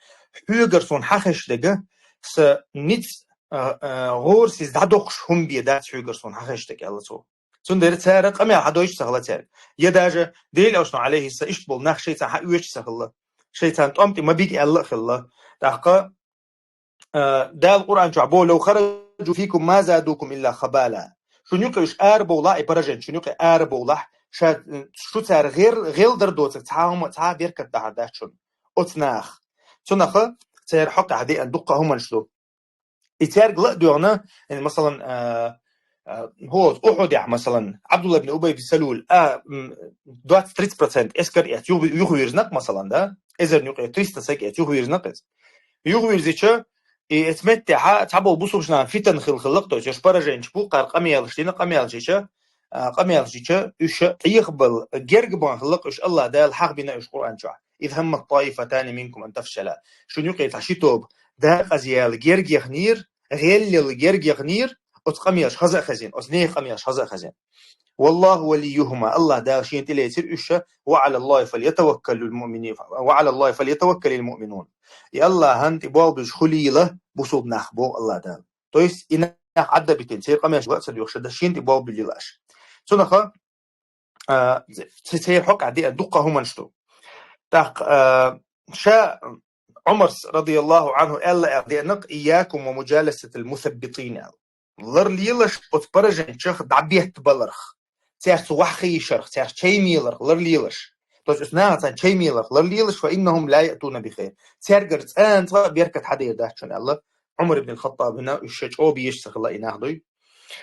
Хьоьгара суна хьан хезаш дерг, сан ницкъ, а, а, гӀорасиз дӀадоккхуш хӀума бен дац хьоьгара суна хьан хезаш дерг, аьлла цо. Цундела цара къамел хьадойтуш ца хилла цаьрга. Я даже Делан Элчано, Ӏалайхиссалам, иштта болу нах шайца хьан оьшуш ца хилла. Шайца тӀом тӀе ма бига аьлла а хилла. ТӀаккха, а, Дала Къуръан чохь боху: «Лав хараджу фикум ма задукум илла хабала». Шуна юкъе уьш арабовлахь, и пораженчаш шуна юкъе арабовлахь, ша, шу цара гӀер-, гӀелдар доцург цхьа а хӀума, цхьа а беркат дахьар дац шуна оцу наха. Цунах церан хьокъехь деана дуккха а хӀуманаш ду. И цаьрга ла а доьгӀна, э, масалан, а, а, хӀо, Ухьудехь, масалан, Ӏабдулла ибн Убай бин Салул, а, м, двадцать-тридцать процент эскар эцна юх-, юхавирзинарг, масалан, да? Эзарна юкъе триста стаг эцна юхавирзинарг иза. Юхавирзича, и эцу меттехьа цхьаболу бусулбанашна фитан хилла хиллакх, то есть уьш пораженчаш бу, кхара къамелаш дина, къамелаш йича, а, къамелаш йича, уьш Ӏехабала герга бан хиллакх уьш, АллахӀ Дала хьахбина уьш Къуръан чохь: «Из хӀаммат тӀаифатани минкум ан тафшала». Шуна юкъе цхьа ши тоба декъаза яла герга яхнера, гӀел яла герга яхнера, оцу къамелаш хаза а хазийна, оцу нехан къамелаш хаза а хазийна. «ВаллахӀу валийюхӀума», АллахӀ Дала шена тӀелецира уьш, «ва Ӏалаллахи фальятаваккалил муъминин, ва Ӏалаллахи фальятаваккалил муъминун». И АллахӀан тӀе болх буьллуш хуьлийла бусулба нах, боху АллахӀ Дала. То есть, и нах Ӏадда битина, церан къамелаш ла а ца доьхуш, ша шена тӀе болх буьллийла аша. Цунах, а, ц-, церан хьокъехь деана дуккха а хӀуманаш ду. ТӀаккха, а, ша Ӏумарс, радияллаху Ӏанху, аьлла аьлла деанарг: «Ийякум ва муджаласатал мусаббитин», аьлла. Ларлелаш оцу пораженчех дӀабеттабаларх, цаьрца ваьхьа хиишарх, цаьрца чай меларх ларлелаш. То есть оцу нахаца чай меларх ларлелаш, «фа иннахум ла яътуна би хайр». Цаьргара цкъа а беркат хьадер дац шуна, аьлла Ӏумар ибн ал-ХаттӀабана, уьш ша чӀогӀа безаш ца хилла и нах дуй.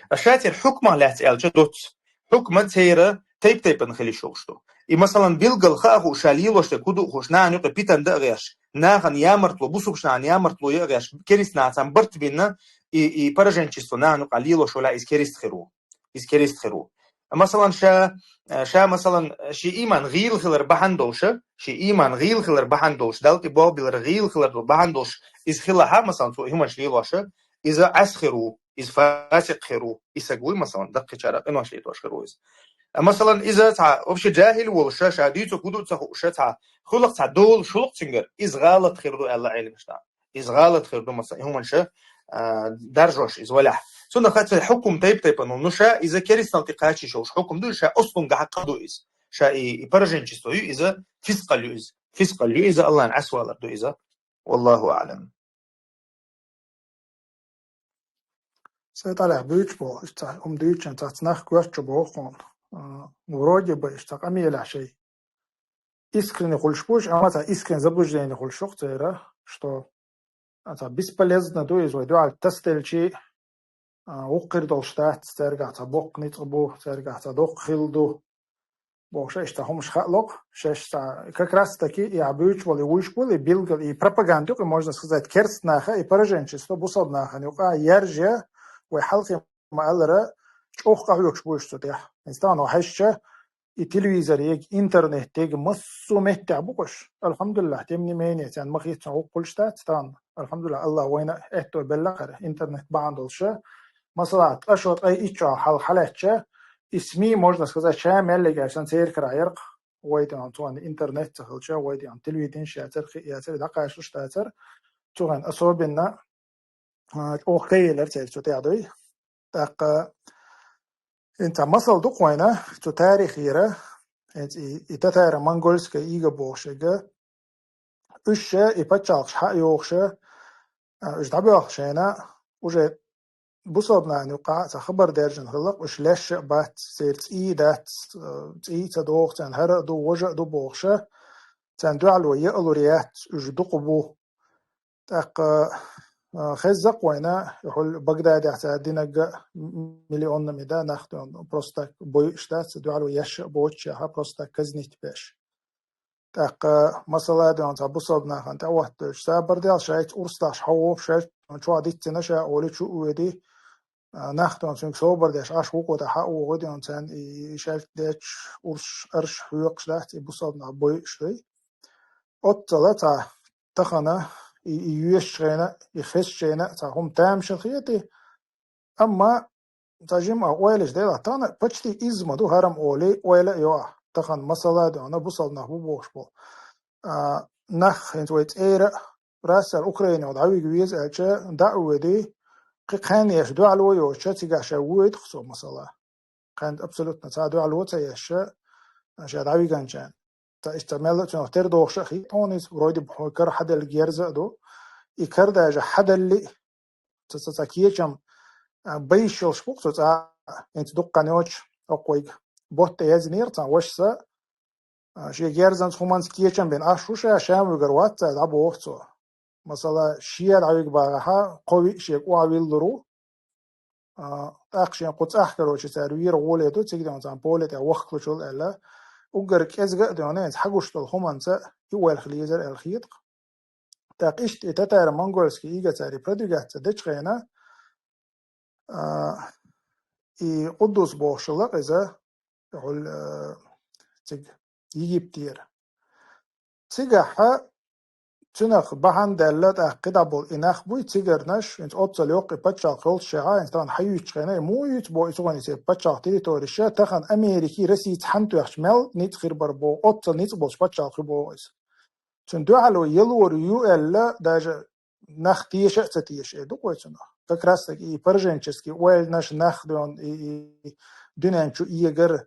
Ткъа ша церан хьукмах лаьцна аьлча доцца. Хьукма церан тайп-тайпана хила йиш йолуш ду. И, масалан, билггал хаа хууш, ша лелош дерг хӀун ду а хууш, нахана юкъе питана дан а гӀерташ, нахана ямартло, бусулбанашна ямартло ян а гӀерташ, керстанашца барт бина, и, и пораженчество нахана юкъахь лелош валахь, иза керста хир ву. Иза керста хир ву. Масалан, ша, ша, масалан, шен ийман гӀийла хилар бахьана долуш, шен ийман гӀийла хилар бахьана долуш, Далла тӀе болх биллар гӀийла хилар бахьана долуш, иза хилахь, масалан, цо и хӀуманаш лелош, иза Ӏеса хир ву, иза фасикъ хир ву, и саг вуй, масалан, даккхийчара къинош летош хир ву иза. А, масалан, иза цхьа вообще жахӀил волуш, ша дуьйцург хӀун ду ца хууш, цхьа хуьлу-кх цхьа дола, шула-кх цуьнгара, иза гӀалат хир ду аьлла Ӏеламнаха. Иза гӀалат хир ду, масалан, и хӀуманаш, а, даржош иза валахь. Цунах церан хьукум тайп-тайпана ву. Ну, ша иза керстанал тӀе кхачийша йолуш хьукум ду, ша оцунга хьакъ ду иза. Ша и, и пораженчество ю иза, фискъал ю иза. Фискъал ю иза, АллахӀна Ӏесвалар ду иза. Валлаху аӀлам. Сайн тӀалехь буьйцу боху, иштта хӀума дуьйцучун цхьацца нах коьртачу боху хьуна. А, вроде бы иштта къамелехь шай искренне хуьлуш бу уьш, амма цхьа искренне заблуждение хуьлуш ю-кх церан, что, а, цхьа бесполезно ду иза, вай дуьхьал тасаделчи, а, вукхуьр долуш дац, цаьргахь цхьа боккха ницкъ бу, цаьргахь цхьа доккха хилла ду. Бохуш, иштта хӀумаш хаалуш, шаьш цхьа, как раз таки, и ахь буьйцуш болу, и вуьйш болу, и билггал, и пропаганда ю-кх, можно сказать, керста наха, и пораженчество, бусалба нахана юкъа, яржа, вай хьалхе ма-аллара, чӀогӀа къахьоьгуш бу уьш цу тӀехь. ХӀинца тахана хьаьжча, и телевизор ега, интернет ега, массо а меттехь бу-кх уьш. Алхьамдулиллахь, тем не менее, царна ма хетта сан гӀуллакх хуьлуш дац тахана. Алхьамдулиллахь, АллахӀа вайна аьтто белла кхара, интернет бахьана долуш. Масала, ткъа шо, ткъе итт шо хьалха хьалаьцча, и СМИ, можно сказать, ша мел легаш санна церан карахь яра-кх, вай тӀехь цунна интернет ца хилча, вай тӀехь телевиденеш яцара, кхин яцара, дӀакхачалуш дацара. Цу хенахь особенно, а, чӀогӀа кхайелира церан цу тӀехь дуй. ТӀаккха хӀинца масал ду-кх вайна, цу тарихера, хӀинца и, и татаро-монгольская ига бохуш ерг, уьш ша и пачхьалкхаш хьа а йохуш, а, уьш дӀабоьлху шайна, уже бусалба нахана юкъахь цхьа хабар даьржина хилла-кх, уьш лаьшша а бац, церан цӀий а дац, а, цӀий а ца догӀу царна, хӀара а ду, важа а ду бохуш, царна дуьхьало яалур яц, уьш дукха бу. ТӀаккха, а, хезза-кх вайна, и хьул Багдадехь цара динарг а м-, миллионами да, нах тӀе просто так бойуш дац, дуьхьало еш а боцуш яха, просто так казнить беш. ТӀаккха, масала, дуьхьал цхьа бусалба нахана тӀе а хӀоттадевлча, сабар де, шайца урс дахьаш хьан воху, шайца чохь диццина ша олий чу а воьдий, а, нах дона цуьнга собар деш, Ӏаш вукхо тӀе хьа а вогӀу дона царна и, и шаьлта дечу урш, арш хьоькхуш дац, и бусалба нах бойуш дай. Оццала цхьа тахана, и, и йоьшучу хенахь, и хезачу хенахь цхьа хӀума тамашийна хети, амма цхьа жимма а ойла еш делахь, тахана почти изза ма ду, хӀара-м олий, ойла а йо ахь. Тахана масала а дона, бусалба нах бу бохуш болу. А, нах хӀинца вай цӀера а, Рассел Украине дӀавига веза аьлча, дӀа а воьдий, кхин кхаьннеш дуьхьало а йоцуша, цигахь ша воьду-кх цо масала. Кхаьнна абсолютно цхьа а дуьхьало ца еш ша, ша дӀавиганчарна. Ца иштта мелла а цунах тера дохуш а хи тхуна иза, вроде бы хьуна кара хьаделла герза а ду. И кара даже хьадалли а, ца, ца, ца кечам, а, байш йолуш бу-кх цу цӀа, хӀинца дуккха йоцуш, хӀокху вайга ботта яздинера цхьана вашас, а, шен герзанца хӀуманца кечам бина Ӏаш ву ша, ша вуьгур вац цара, дӀабоху цо. Масала, шен дӀавига багӀахьа, кхо-виъ шега охьавиллар ву, а, тӀаккха шен кху цӀахь, короче, цара вера гӀоле ду, цига дона царна поле тӀехь вахкалучул аьлла, уггар кӀезга а дона, хӀинца хьагуш долу хӀуманца и ойла хила езар аьлла хета-кх. ТӀаккха иштта и татаро-монгольский ига цара продвигаться дечу хенахь, а, и Къуддус бохуш хилла-кх иза, хьул, а, цига Египтера. Цигахьа цуьнах бахьана даьлла тӀаккха кхидӀа болу и нах буй, цигарнаш, хӀинца оццал йоккха и пачхьалкх йолчу шехьа, хӀинца тахана хьаюьйцучу хенахь, и муха юьйцу боху иза гӀо, иза пачхьалкх территориша, тахана Америкий, Российца хьан тоьхча мел ницкъ хир бара боху, оццал ницкъ болчу пачхьалкх ю боху иза. Цуьнан дуьхьало ялор ю аьлла, даже нах теша а ца теша, э, ду-кх вай цунах. Как раз таки и пораженческий ойланаш нах дон, и, и дуьнен чу эгар,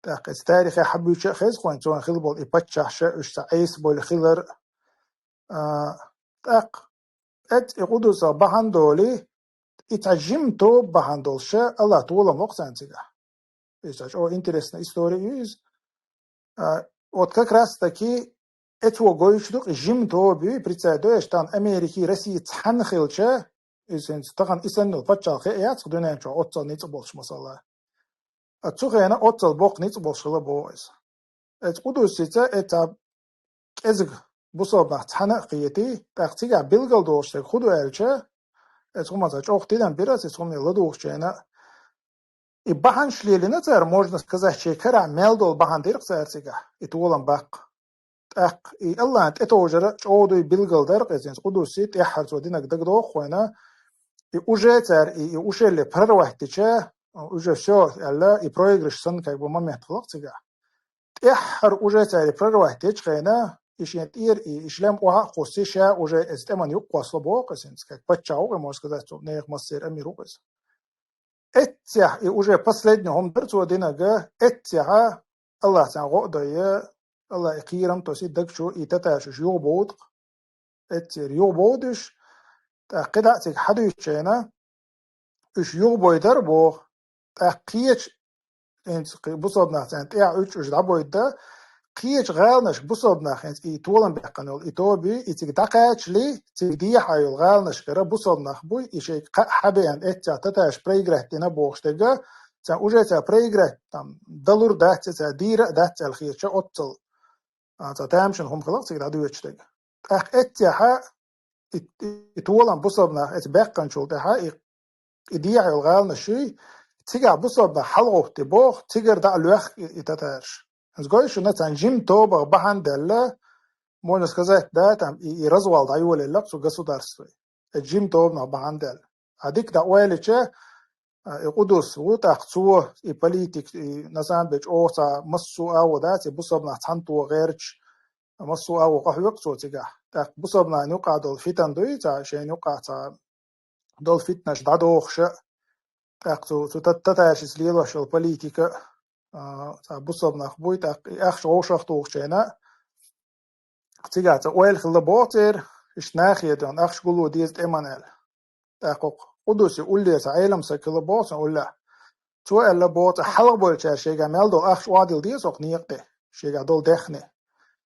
тӀаккха иза тарихе хьабуьйча а хеза-кх вайн цунах хила болу и паччахьша, уьш цхьа Ӏеса болу хилар. А, тӀаккха эццӀа и Къудусах бахьана долий, и цхьа жима тоба бахьана долуша, Аллах толам ло-кх царна цигахь. Иза цхьа чӀогӀа интересная история ю иза. А, вот как раз таки эцо гойтуш ду-кх и жима тоба юй, прицай доьш, тахана Америкий, Российца цхьаьна хилча, иза хӀинца тахана и санна йолу пачхьалкх хиъ яц-кх дуьнен чохь оццал ницкъ болуш масала. А цу хенахь оццал боккха ницкъ болуш хилла боху иза. Эцу Къудусица, эцу кӀезиг бусалба нах цхьаьна а кхетий, тӀаккха цигахь билгал долуш дерг хӀун ду аьлча, эцу хӀума цхьа чӀогӀа тидам бира аса, эцу хӀума ладугӀучу хенахь, и бахьанаш лелийна цара, можно сказать, шайн карахь мел долу бахьана дира-кх цара цигахь, и толам баккха. ТӀаккха и Аллахьна тӀетовжар а чӀогӀа дуй билгал дара-кх иза, хӀинца Къудуси тӀаьххьара цо динарг дагадогӀу-кх вайна, и уже цара и, и ушелле прорвать дича, уже всё аьлла, и проигрыш санна как бы момент хилла-кх цигахь. ТӀаьххьара уже цара и прорвать дечу хенахь, и шен тӀера и, и шлем охьа а кхуссий, ша уже эцу тӀеман юккъе кхоссало боху-кх иза хӀинца, как паччахь ву-кх и, можно сказать, цу нехан массеран амир ву-кх иза. Эццехь и уже последний хӀума дара цо динарг, эццехьа Аллах царна гӀо а дойя, Аллах и кхерам а тосий даг чу, и татарш уьш юхабовду-кх. Эццера юхабовду уьш, тӀаккха кхидӀа а цига хьадуьйцучу хенахь, уьш юхабойдар а боху, тӀаккха кхечу, хӀинца кхин бусалба нах царна тӀехь уьттуш уьш дӀабойда, кхечу гӀаланашка бусалба нах хӀинца и толам баьккхина йолу и тоба юй, и цига дӀакхачале, цига дехьа йолу гӀаланашкара бусалба нах буй, и шайга кхаъ хьабеана эццехь татарш проиграть дина бохуш дерг, царна уже цара проиграть, там, далур дац, цара дийр а дац аьлла хеташ оццал, а, цхьа тамашийна хӀума хилла-кх цига дӀадоьдуш дерг. ТӀаккха эццехьа и, и, и толам бусалба нах эца баьккхинчул тӀаьхьа и, и дехьа йолу гӀаланаш юй, цигахь бусалба нах хьалагӀовтти боху, цигара дӀа а лоьху и, и татарш. ХӀинца гой шуна, царна жима тобах бахьана даьлла, можно сказать, да, там, и, и развал дӀайолаелла-кх цу государстве. Эцу жима тобанах бахьана даьлла. А дика дӀа ойла йича, а, и Къудус ву, тӀаккха цо, и политик, и на самом деле чӀогӀа цхьа массо а агӀо дац, и бусалба нах цхьаьна тоха гӀерташ, массо а агӀо къахьоьгу цо цигахь. ТӀаккха бусалба нахана юкъахь долу фитан дуй, цхьа шайна юкъахь цхьа долу фитнаш дӀадохуша, тӀаккха цу, цу тат-, татаршца лелош йолу политика, а, цхьа бусалба нах буй, тӀаккха и ахча вовшах тухучу хенахь, цигахь цхьа ойла хилла боху церан, иштта нахе дон, ахча гулло деза тӀеман аьлла. ТӀаккха хӀокху Къудуси уллера цхьа Ӏелам саг хилла боху цунна уллехь. Цо аьлла боху, цхьа хьалхабевллачара шайгахь мел долу ахча охьадилла деза хӀокху некъа тӀе, шайгахь долу даьхни.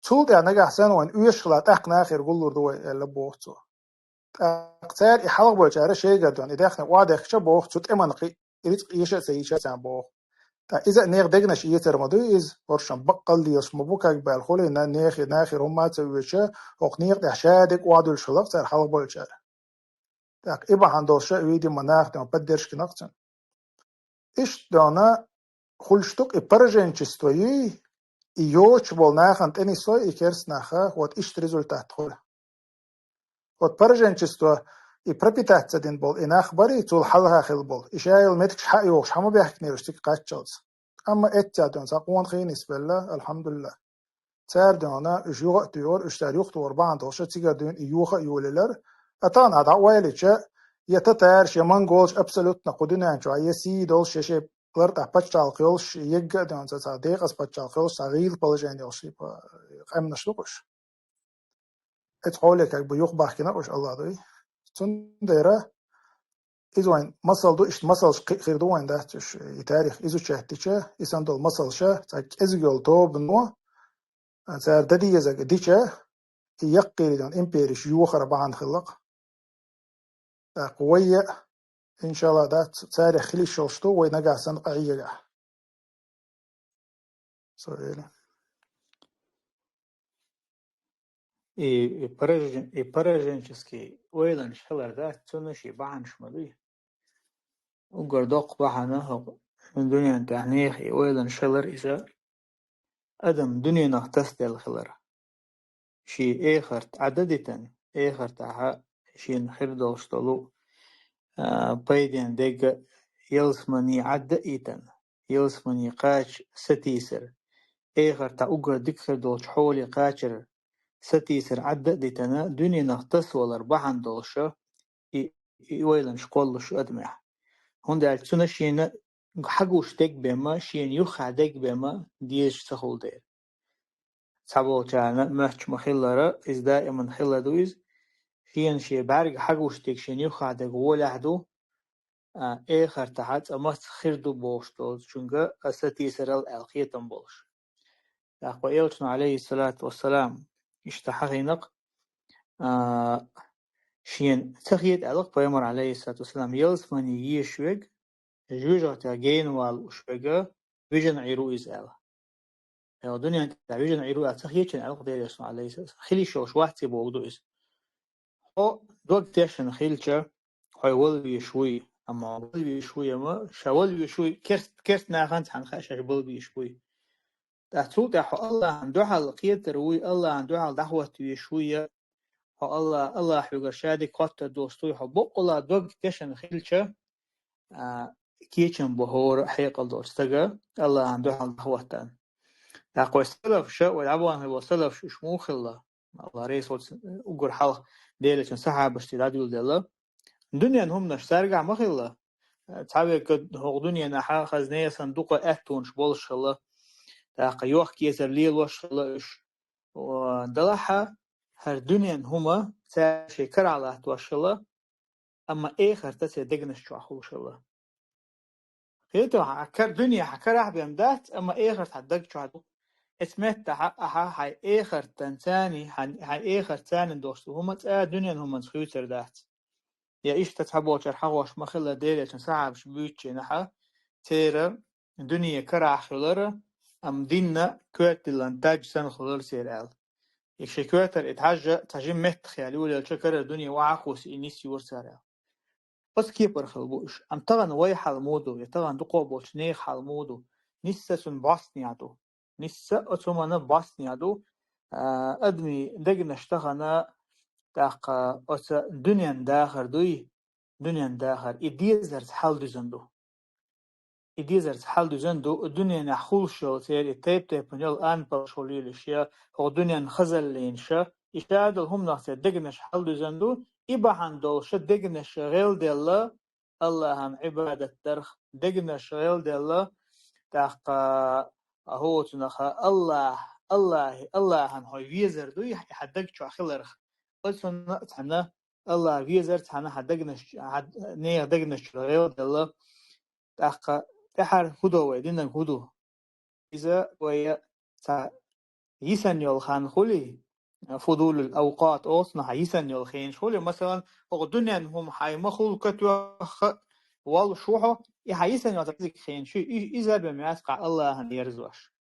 Цул тӀаьхьа нагахь санна вайна оьшуш хилахь, тӀаккха нахера гуллур ду вай, аьлла боху цо. ТӀаккха цара и хьалхабевллачара шайгара дон, и даьхни охьадехкича боху, цу тӀеман кхин и рицкъ эша а ца йийша царна боху. Ткъа иза а нехан дегнаш эцар ма дуй иза, хӀорш-м баккъалла лелаш ма бу, как бы аьлла хуьлий, на-, нехе-, нахера хӀумма а ца оьшуша, хӀокху некъа тӀехь шадерг охьадуьллуш хилла-кх цара хьалхабевллачара. Так, и бахьана долуш а видимо наха ден поддержка нах цуьнан. Иштта дона хуьлуш ду-кх и пораженчество юй, и йоцуш болу нахана тӀенисой и керст наха, вот иштта результат хуьлу. Вот пораженчество и пропитаться дина болу и нах барий, цул хьалха хилла болу. И шайла меттигаш хьа а йохуш, хьа ма бехкинера уьш цига кхаччалц. Амма эццехь дона цхьа къона хи нисбелла, алхьамдулиллах. Цара дона уьш юха а туьйхира, уьш цара юхатухур бахьана долуш, цигара дуьйна и йоха а йолаелира. А тахана а дӀаойлича, я татараш, я монголаш абсолютно кху дуьнен чохь, я сий долуш, я шен лартӀахь пачхьалкх йолуш, егга а дона цхьа, цхьа декъаза пачхьалкх йолуш, цхьа гӀийла положение йолуш, типа, къаьмнаш ду-кх уьш. Эцу хьоле как бы юхабахкина уьш, Аллах дуй. Цундела иза вайн масал ду, иштта масалш кхи-, хир ду вайн дац уьш, и тарих изучать дича, и сан долу масалша, цхьа кӀезиг йолу тобано, цара дан дезарг дича, и яккхийридон империш йохара бахьана хиллакх. ТӀаккха вай а, иншалла, дац, царах хила йиш йолуш ду, вай нагахь санна къахьегахь. Со вели. И, и поражен-, и пораженческий ойланаш хилар дац, цунна ши бахьанаш ма дуй. Уггар доккха бахьана хӀокху дуьнен тӀехь нехан и ойланаш хилар иза адам дуьненах тасаделла хилар. Шен эхарт Ӏад а дитина, эхартахьа шена хир долуш долу, а, пайден дегга ялсамани Ӏад а йитина, ялсамани кхача сатийсар, эхартахь уггар дика хир долчу хьоле кхачар сатийсар Ӏад а дитина, дуьненах тасавалар бахьана долуша, и, и ойланаш кхоллуш адамехь. ХӀунда аьлча цуьнан шена хьагуш дегбемма, шена юххехь дегбемма дезаш ца хуьлу дела. Цхьаболчарна моьттуш ма-хиллара, иза даиман хилла ду иза, шена шен бӀаьрга хьагуш дерг шена юххехь дерг гӀолехь ду, а, эхартахьа цкъа маца хир ду бохуш долчуьнга а сатийсарал аьлла хетам болуш. ТӀаккха Элчано, алейхиссалату вассалам, иштта хьахийнакъ, а, шена ца хета аьлла-кх пайхамар, алейхиссалату вассалам, ялсамани езаш верг, жоьжахатех гена валуш верг, вижина Ӏийр ву иза аьлла. Йо, дуьнен тӀехь вижина Ӏийр ву аьлла ца хетачунна аьлла-кх Делан Элчано, алейхиссалату вассалам, хила йиш йолуш вац и бохург ду иза. Хьо дог тешна хилча, хьо вала везаш вуй, амма вала везаш вуй, амма ша вала везаш вуй, керст, керст нахана цхьаьна хаьа шаьш бала безаш буй. ТӀаккха цул тӀаьхьа хьо Аллахьан дуьхьал кхетар вуй, Аллахьан дуьхьал дӀахӀотта везаш вуй, я хьо Алла-, Аллахь хьоьгара ша дика хоттар доцуш вуй, хьо боккъала дог тешна хилча, а, кечам бо хӀора хьекъал долчу стага Аллахьан дуьхьал дӀахӀоттарна. ТӀаккха вай салафша, вай дӀабахана хилла салафша уьш муха хилла? Аллах реза хуьлда уггар хьалха Делан Элчанан сахьабашца дӀадуьйладелла. Дуьненан хӀуманаш цаьргахь ма хилла. Цхьаверг хӀокху дуьненахьа хаза несан дукха аьттонаш болуш хилла. ТӀаккха йохк-эцар лелош хилла уьш. О, делахь а, хӀара дуьненан хӀума цара шайн карахь латтош хилла, амма эхарт церан дегнаш чохь хуьлуш хилла. Кхетий хьо, хьан кара, дуьне хьан карахь бен дац, амма эхарт хьан даг чохь ду. Эцу меттехь ахьа хьайн эхартан царний, хьан, хьайн эхарт царниг долуш ду хӀума цкъа дуьненан хӀуманца хуьйцур дац. Я иштта цхьаболчара хьахош ма-хиллара, Делан Элчанан сахьабаш буьйцучу хенахьа, церан дуьне карахь хуьлура, амма динна коьрталлин таж санна хуьлура церан аьлла. И шайн коьртара и таж цхьа жима меттах яьлла йолаелча, карара дуьне охьа а кхуссий, и нисйора цара аьлла. Оцу кепара хилла бу уьш. Амма тахана вай хьал муха ду, я тахана дукха болчу нехан хьал муха ду? Нисса цуьнан бӀостанехь ду. Нисса оцу хӀуманна бӀостанехь ду. А, адамийн дегнаш тахана, тӀаккха оцу дуьненан дахар дуй, дуьненан дахар, и дезарца хьалдуьзна ду. И дезарца хьалдуьзна ду, дуьненахь хуьлуш йолу церан и тайп-тайпана йолу анпалш хуьлийла уьш, я хӀокху дуьненан хазаллинаш, и шадолу хӀуманах церан дегнаш хьалдуьзна ду, и бахьана долуш дегнаш гӀелделла, Аллахьан Ӏибадат дарх дегнаш гӀелделла, тӀаккха хӀоцунах Аллахь, Аллахь, Аллахьан хьо везар дуй, и хьан даг чохь хиларх. Оцунна а цхьаьна Аллахь везар цхьаьна хьан дегнаш, хьан нехан дегнаш чуьра гӀелделла, тӀаккха тӀаьхьара хӀун до вай, динарг хӀун ду? Иза вай цхьа йисина йолу хан хуьлий, фудулул авкъат оцунах хьан йисина йолу хенаш хуьлий, масалан, хӀокху дуьненан хӀума хьайн ма-хулла катоьхха волуш ву хьо, и хьан йисина йолу цхьа кӀезиг хенаш ю, и, иза бен яц кхахь Аллахьана ерзош.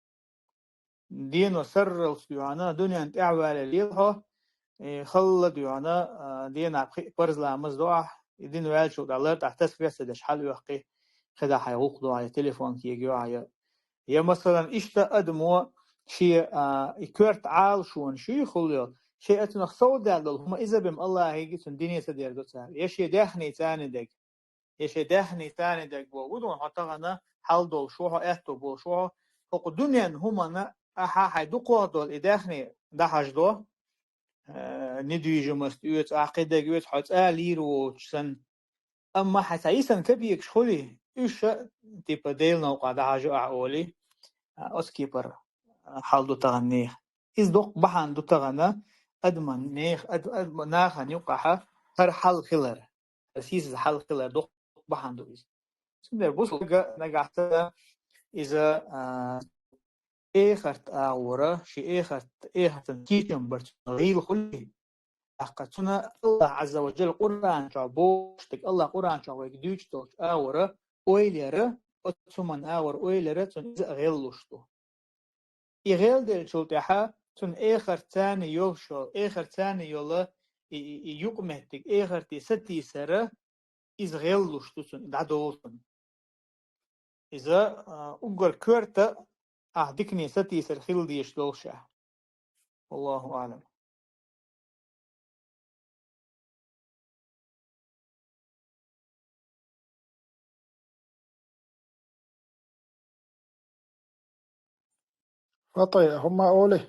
Дено сарралц дуьхьана, дуьненна тӀаьхьавале лела хьо, и халла дуьхьана, а, денахь пхиъ парз ламаз до ахь, И дин ваьлчул тӀехьа лар тӀехь тасбихь ца деш хьалъоьхкий, хӀаьта хьайн гӀуллакх ду хьан, я телефон кегайо хьан, я, я, масалан, иштта адамо шен, а, и коьрта Ӏалашонаш, ший хулла йолу, шайн а цунах совдаьлла долу хӀума, иза бен Аллахьига цунна дине ца дер ду цара, я шен даьхни царна дерг. Я шен даьхни царна дерг боху, ву дуьйна хьо тахана хьал долуш ву хьо, аьтто болуш ву хьо, хӀокху дуьненан хӀуманна ахьа хьайн дукхох долу и даьхни дӀахьаждо, э, недвижимость оьцу, ахь кхидерг оьцу, хьо цӀа лийр воцуш санна. Амма хьан цхьа йисина капекаш хуьлий, уьш а, типа, Делан новкъахь дӀахьажо ахь олий, а, оцу кепара, а, хьал ду тахана нехан. Иза доккха бахьана ду тахана адаман нех-, ад-, ад-, нахана юккъахь хӀара хьал хилар. Сийсаза хьал хилар доккха бахьана ду иза. Цундела бусулба нагахь санна иза, а, эхарт агӀора, ши эхарт, эхартан кийчам бар цунна гӀийла хуьлий, тӀаккха цунна Аллах Ӏазза ва Джалла Къуръан чохь бохуш дерг, Аллах Къуръан чохь вайга дуьйцуш долчу агӀора ойла яра, оцу хӀуманна агӀора ойла яра, цунна иза а гӀеллуш ду. И гӀелделлачул тӀаьхьа цунна эхарт царна йолуш йолу, эхарт царна йолу и, и, и юкъаметтиг, эхарте сатийсара иза гӀеллуш ду цунна, и дӀадолу цунна. Иза, а, уггар коьрта ахь дикане сатийсар хила дезаш долуш ахь. Валлаху аӀлам. Фатай, хӀумма олий?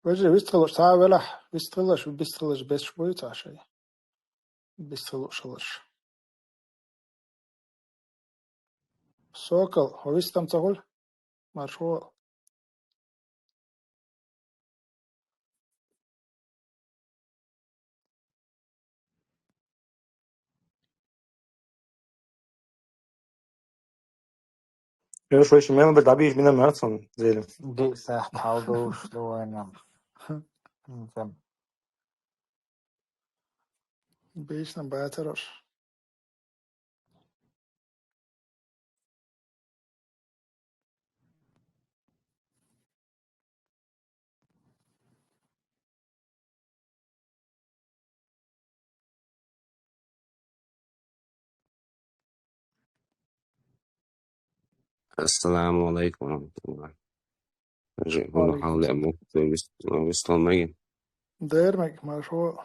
Вежарий, вистхилаш цхьа а велахь, вистхилаш, бистхилаш беш буй цхьа шай. Бистхилуш хиларш. Сокол, хьо вистам ца хуьлу? Маршо. Хорошо, ещё мел бы добить, меня Мартин, зелем. Ди сахьт хьал долуш ду вайна. Инсам. Бейшна бацарош. السلام عليكم ورحمة الله. Жи, хӀума хьал де, амма, то есть, ну, вистхила мегий? Дер мег, маршо.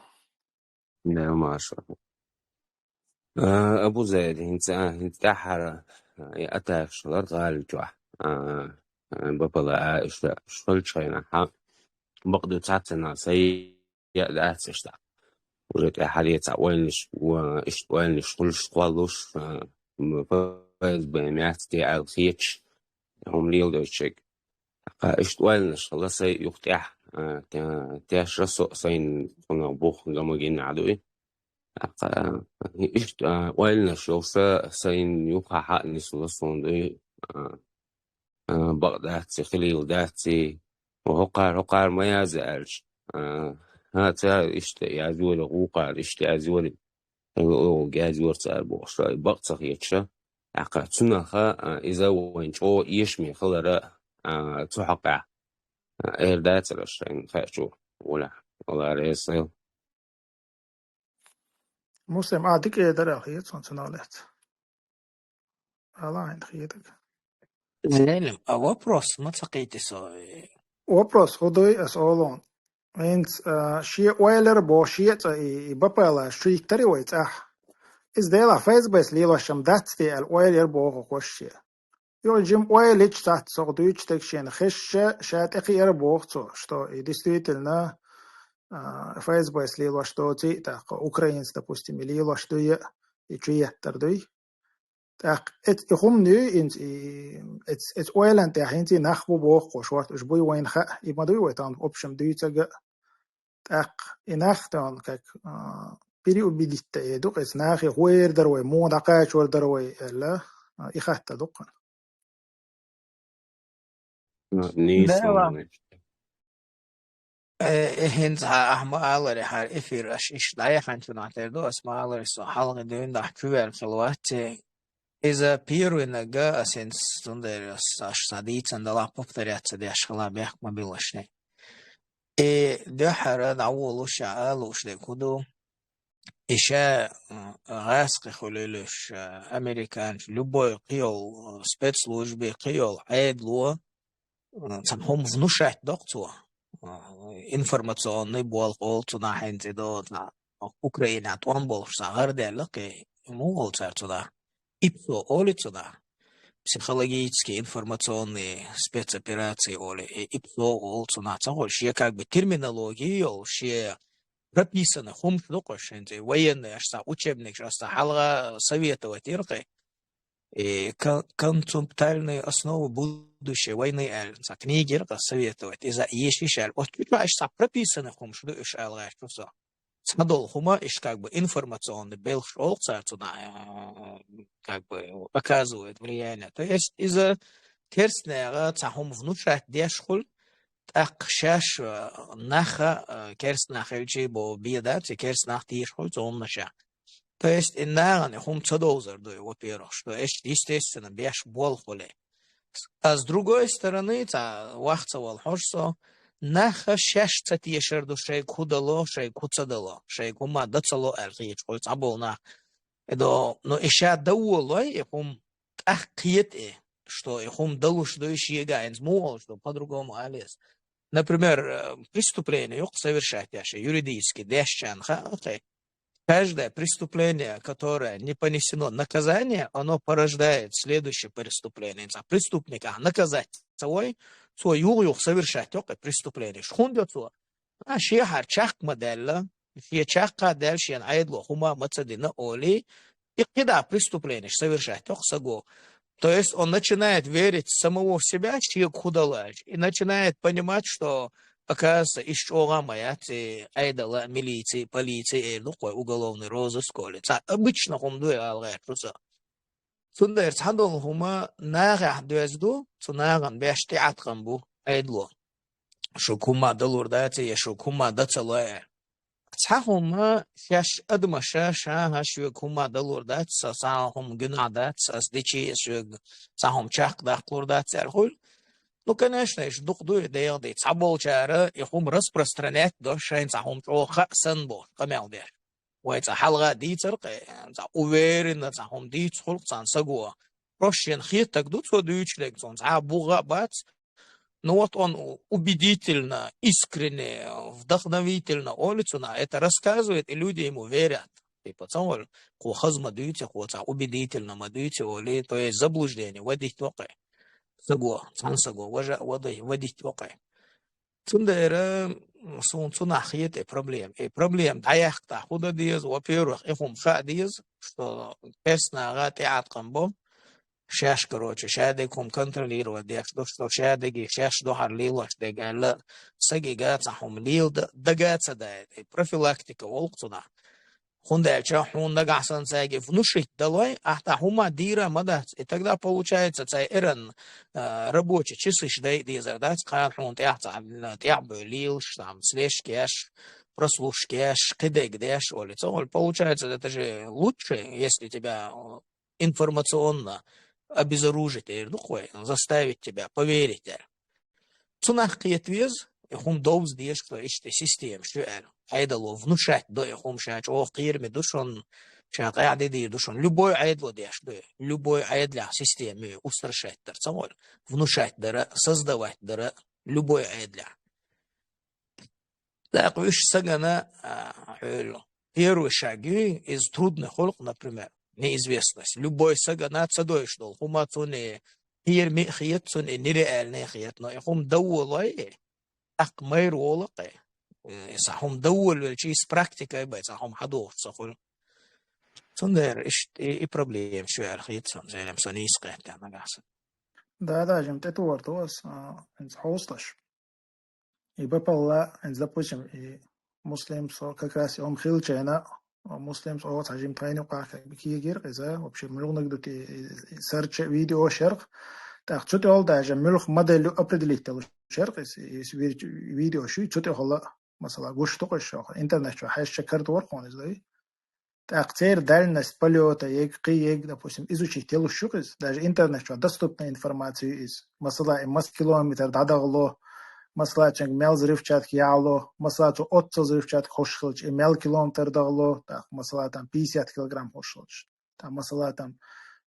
Да, маршо. А, Абу Зайд, хӀинца, а, хӀинца тӀаьххьара, а, и атакаш хилар гӀала чохь. А, а, Б П Л А иштта, иштта хилча хьайна, хьа, бакъду цхьацца нах сай яа дац иштта. Уже тӀаьххьара цхьа ойланаш, ва, иштта ойланаш хуьлуш, кхоллалуш, а, м, Ф С Б меца де аьлла хеташ, хӀума леладойтуш ерг. ТӀаккха иштта ойланаш хилла сай юха тӀехь, а, те-, тешра со сайна цунах бух гамагина а дуй. ТӀаккха иштта, а, ойланаш йолуш сайна юха хьаъ нисло суна дуй, а, а, бакъ дац и, хилийла дац и, ва хӀокхара, хӀокхара ма яза аьлча, а, хӀа, цара иштта язвора, гӀукхара иштта язвора, оьгӀуг язвора цара бохуш, бакъ ца хеташ. ТӀаккха цунах, а, иза вайн чӀогӀа эшаме хилара, а, цу хьокъехь, а, эр дацара шайна хаьчу, валахь, вала реза сайла. Муслим, а, дика э дара хета сан цунах лаьцна. Ала хьайна хетаг. Зелим, а вопрос ма ца кхийти со? Вопрос хӀу дуй ас олун. ХӀинца, а, шен ойлар бо, шен цӀа и, и Б П Л А шуьйттари вай цӀахь. Иза делахь Ф С Б-с лелошам дац те аьлла ойла яр боху хӀокхо шен. Юха жима ойла йича цхьацца сох дуьйцу стаг шена хезча, ша тӀекхиара боху цо, что и действительно, а, Ф С Б-с лелош доций, тӀаккха украинец, допустим, и лелош дуй, и чу еттар дуй. ТӀаккха эц-, и хӀума дуй, инц-, и, эц-, эц ойлан тӀехь хӀинца и нах бу боху кхо шорта, уьш буй вайна хаьа, и ма дуй вай тахана, в общем, дуьйцага. ТӀаккха и нах тахана, как, а, переубедить-то э ду, эц нахе хӀу эр дара вай, муха дӀакхачор дара вай, аьлла, а, и хатта ду кхана. Ну, нийса Дела. ХӀума. Э, э, хӀинца хьа-, ахьа ма аларе, хьара эфир аша иштта дӀаяхьанчунах тера ду, ас ма аларе, со хьалхе дуьйна дахьа куьвер хила вац, э, Иза первый нага, а сенс цундера аш са дийцан дала повторяться деш хала бехк ма биллашне. И дуьххьара дӀаволуш а алуш де куду. И ша, м, гӀаскхи хуьлуьлуш, а, американчу любой кхийол, а, спецслужби, кхийол Ӏедало, м, цхьа хӀума внушать доккху цо. А, информационный болх олу цунах хьаьнцӀе до, цхьа Украина тӀом болуш цхьа гӀар даьлла кхе, муха олу цара цунах? ИПСО олу цунах. Психологический информационный спецоперации олу, и ИПСО олу цунах. Ца хуьлу шен как бы терминология йолу, шен прописанный хӀумаш ду кхуьш хӀинца, и военный аш цхьа учебникаш аш цхьа хьалха советовать йира кхе. И кон-, концептуальные основы будущей войны аьлла, цхьа книга йира кхе советовать. Иза ешиш аьлла. Оцу чу аш цхьа прописанный хӀумаш ду уьш ала гӀерташ со. Цхьа долу хӀума, иш как бы информационный белхаш олу цара цунах, а, как бы оказывает влияние. То есть иза керстанаха цхьа хӀума внушать деш хуьлу, тӀаккха шаьш, а, наха, а, керстанах хилчий бо беда, ци керстанах тийша хуьлу цу хӀуманаша. То есть и нахана и хӀума ца довзар ду, во-первых, что эш, естественно, беш болу хуьлу. А с другой стороны, цхьа вахца вал хьожа со, наха шаьш ца тешар ду, шайга хӀу дало, шайга хӀу ца дало, шайга хӀума дан ца ло аьлла хеташ хуьлу цхьаболу нах. И до, но и ша даволой, и хӀума тӀаккха кхета и, что и хӀума далуш ду, и шега хӀинца муха олуш ду, по-другому алес. Например, э, преступление юкъа совершать деш, юридически дешчарна хаьа кхе. Каждое преступление, которое не понесено наказание, оно порождает следующее преступление. Цхьа преступниках наказать ца вой, цо юха-юха совершать йо кхе преступление. ХӀунда йо цо? А, шехьара чакх ма даьлла, шен чаккха даьлла, шена Ӏедало хӀума ма ца дина олий, и кхидӀа преступление совершать йо кхе саго. То есть он начинает верить самого в себя, шега хӀу дала аьлча, и начинает понимать, что, оказывается, иш чӀогӀа ма яц, и Ӏедала, милици, полици эр ду кхой, уголовный розыск олий. Цхьа обычно хӀума ду и ала гӀерташ со. Цундела цхьа долу хӀума нахехь доьзна ду, цу нахана беш тӀеӀаткъам бу Ӏедало. Шуьга хӀума далур дац, я шуьга хӀума дан ца ло аьлла. Цхьа хӀума шаьш адамаша, ша-ша шуьга хӀума далур дац, сан цхьа хӀума гуьнахь дац, ас дичи, ас шуьга цхьа хӀума чекхдаккхалур дац аьлла хуьлу. Ну, конечно, иш дукха ду и дегӀан ди. Цхьаболчара и хӀума распространять до, шайна цхьа хӀума чӀогӀа хаьа санна бохуш, къамел деш. Вай цхьа хьалха дийцар кхе, цхьа уверенно цхьа хӀума дийца хуьлу цхьана саго. Просто шена хетаг ду цо дуьйцуш дерг, цунна цхьа а бух а бац. Ну вот он убедительно, искренне, вдохновительно олу цунах, это рассказывает, и люди ему верят. Типа, ца волу, кхо хаза ма дуьйцу, кхо цхьа убедительно ма дуьйцу олий, то есть заблуждение вадийта вакхе. Саго, цхьана саго, важа а вадай-, вадийта вакхе. Цундела, м, суна цунах хета и проблема. И проблема дӀаяьккхийтахь хӀун дан деза, во-первых, и хӀума хаа деза, что керстанаха тӀеӀаткъам бо, шаьш, короче, шадерг хӀума контролировать деш ду, что шадерг шаьш дуьхьал лелош дерг аьлла, сагига цхьа хӀума лела д-, дага ца дайта. И профилактика волу кху цунах. ХӀунда аьлча хьуна нагахь санна цаьрга внушить далой, ахьа тӀаккха хӀума дийр а ма дац. И тогда получается, цай эран, а, рабочий часаш дайа дезар дац, кхана хьуна тӀехь цхьа, м, тӀехь бевлла лелаш, там, слежка еш, прослушка еш, кхидерг деш, олий. Ца олий, получается, это же лучше, если тебя, э, информационно обезоружить эр ду кхой, заставить тебя поверить эр. Цунах кхета веза, и хӀума довза деза, что иштта система шу аьлла. Ӏедало внушать до и хӀума, ша чӀогӀа кхераме ду шуна, ша къаьхьа де дийр ду шуна. Любой Ӏедало деш ду, любой Ӏедалехь система устрашать дар, ца волу, внушать дара, создавать дара, любой Ӏедалехь. ТӀаккха уьш сагана, а, хьоьлу. Первый шаг ю, из трудный хӀулкъ, например, неизвестность. Любой сагана ца дойуш долу хӀума цунна кхераме а хета, цунна нереальный а хета, но и хӀума даволой, тӀаккха майра волакхе. Э, и цхьа хӀума даволавелчий, из практикой бай, цхьа хӀума хьадохуш ца хуьлу. Цундела иштта и, и проблема шу аьлла хета сан, зелем, со нийса кхетта нагахь сан. Да, да, жим тӀетовар ту ас, а, хӀинца хьовсалаш. И бапалла, хӀинца, допустим, и Муслим со, как раз и хӀума хилчайна, Муслим со оха цхьа жим тхайна юкъахь как бы кегира иза, вообще, муьлханиг ду те, и, и сарча видео шерх. ТӀаккха цу тӀехула даже муьлха модель ю определить далу шерх, и, и вир-, видео шу, цу тӀехула, масала, гуш ду кхуьш шоха, интернет чу хьаьжча карадора хьуна иза, дай? ТӀаккха церан дальность полёта, ег, кхы ег, допустим, изучить йолуш ю иза. Даже интернет чохь доступная информация ю иза. Масала, и масса километр дӀадахало, масала, цуьнга мел взрывчатка яхьало, масала, цо оццул взрывчатка хьош хилча, и мел километр дахало, тӀаккха, масала, там пятьдесят килограмм хьош хилча. Там, масала, там,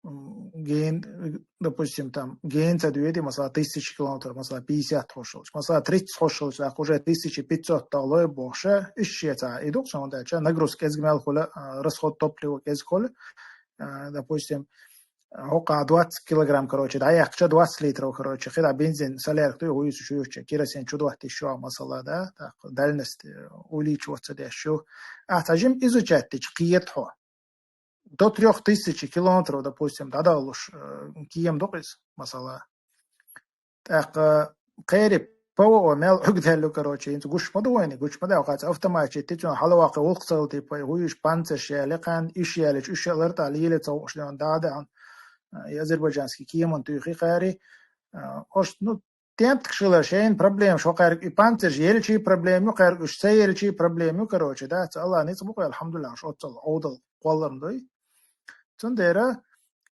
м, ген, допустим, там, ген ца доьду, масала, тысяча километр, масала, пятьдесят хьош хилча, масала, тридцать хьош хилча, тӀаккха уже тысяча пятьсот дахало бохуш, ишшеца и ду-кх, цундела нагрузка кӀезиг мел хуьлу, а, расход топлива кӀезиг хуьлу, а, допустим, хӀокху двадцать килограмм, короче, дӀаяьккхича, двадцать литров, короче, кхидӀа бензин, солярка ду, хӀу ю шу юьхча, керосин чу доттийша чохь, масала, да, так, дальность, э, увеличивать ца деш ю. Ахьа цхьа жима изучать дича кхета хьо. До трёх тысяч километров, допустим, дӀадахалуш, э, кема ду-кх иза, масала. ТӀаккха кхеран ПВО мел Ӏуьрг даьлла ю, короче, хӀинца гуш ма ду вайна, гуш ма даьлла, кхаца автомат чу тӀе цуьнан хьалаваккха гӀуллакх ца хилла, типа, хӀу ю шу панцирш яьлла, кхана уьш яьллачу, уьш а лартӀехь лело ца хууш, дӀа а даьхьна, и азербайджанский кеманна туьйхи кхари, а, ош, ну, тентакаш хилар, шайна проблемаш хьо кхаьрга, и панцирш елчий проблема ю кхаьрга, уьш ца елчий проблема ю, короче, да, ца Аллах ницкъ бу кху, алхьамдулиллах, уьш оццул Ӏовдал кхолларна дуй. Цундела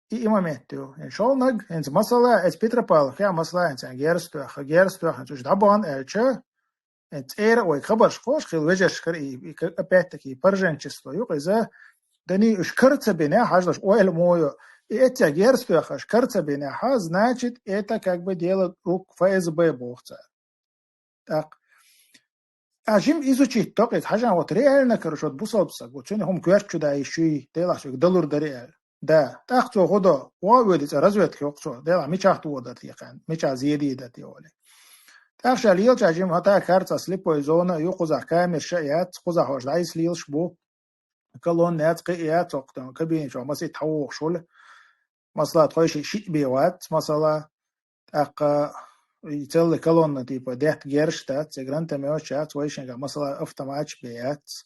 и, и момент ю. ХӀинца шолнаг, хӀинца масала, эца Петропавловка, масала, хӀинца герз тоьхна, герз тоьхна, хӀинца уьш дӀабахна аьлча, хӀинца цӀера а вайга хабарш кхочуш хилла вежаршкара и, и, опять-таки, пораженчество ю-кх иза, дани уьш кара ца бинехь, хьажалаш, ойла мо ю, и эццехь герз тоьхна уьш кара ца бинехь, значит, это как бы дело рук ФСБ боху цара. ТӀаккха. А жима изучить до-кх иза, хьажахь, вот реально, короче, вот бусалба стаг ву, цуьнан хӀума коьрта чу дан йиш юй, Делахь соьга далур дара аьлла. Да, тӀаккха цо хӀу до, вон а воьду цӀа разведка йоккху цо, Делахь мичахь тоха дара те кхаьрга, мичахь зеде дара те олий. ТӀаккха ша лелача жима хӀоттахь кхаьрга цхьа слепой зона а ю, кхузахь камераш а яц, кхузахь хьожа дӀа йиса лелаш бу, колонна яц, кхин а яц, оцу кабине чохь масийтта хьан вогӀуш хуьлу. Масала, тхойшиъ шиъ бен вац, масала, тӀаккха и целлай колонна, типа, детта герзаш дац, цигара гранатометаш яц, вайшингахь, масала, автоматаш бен яц.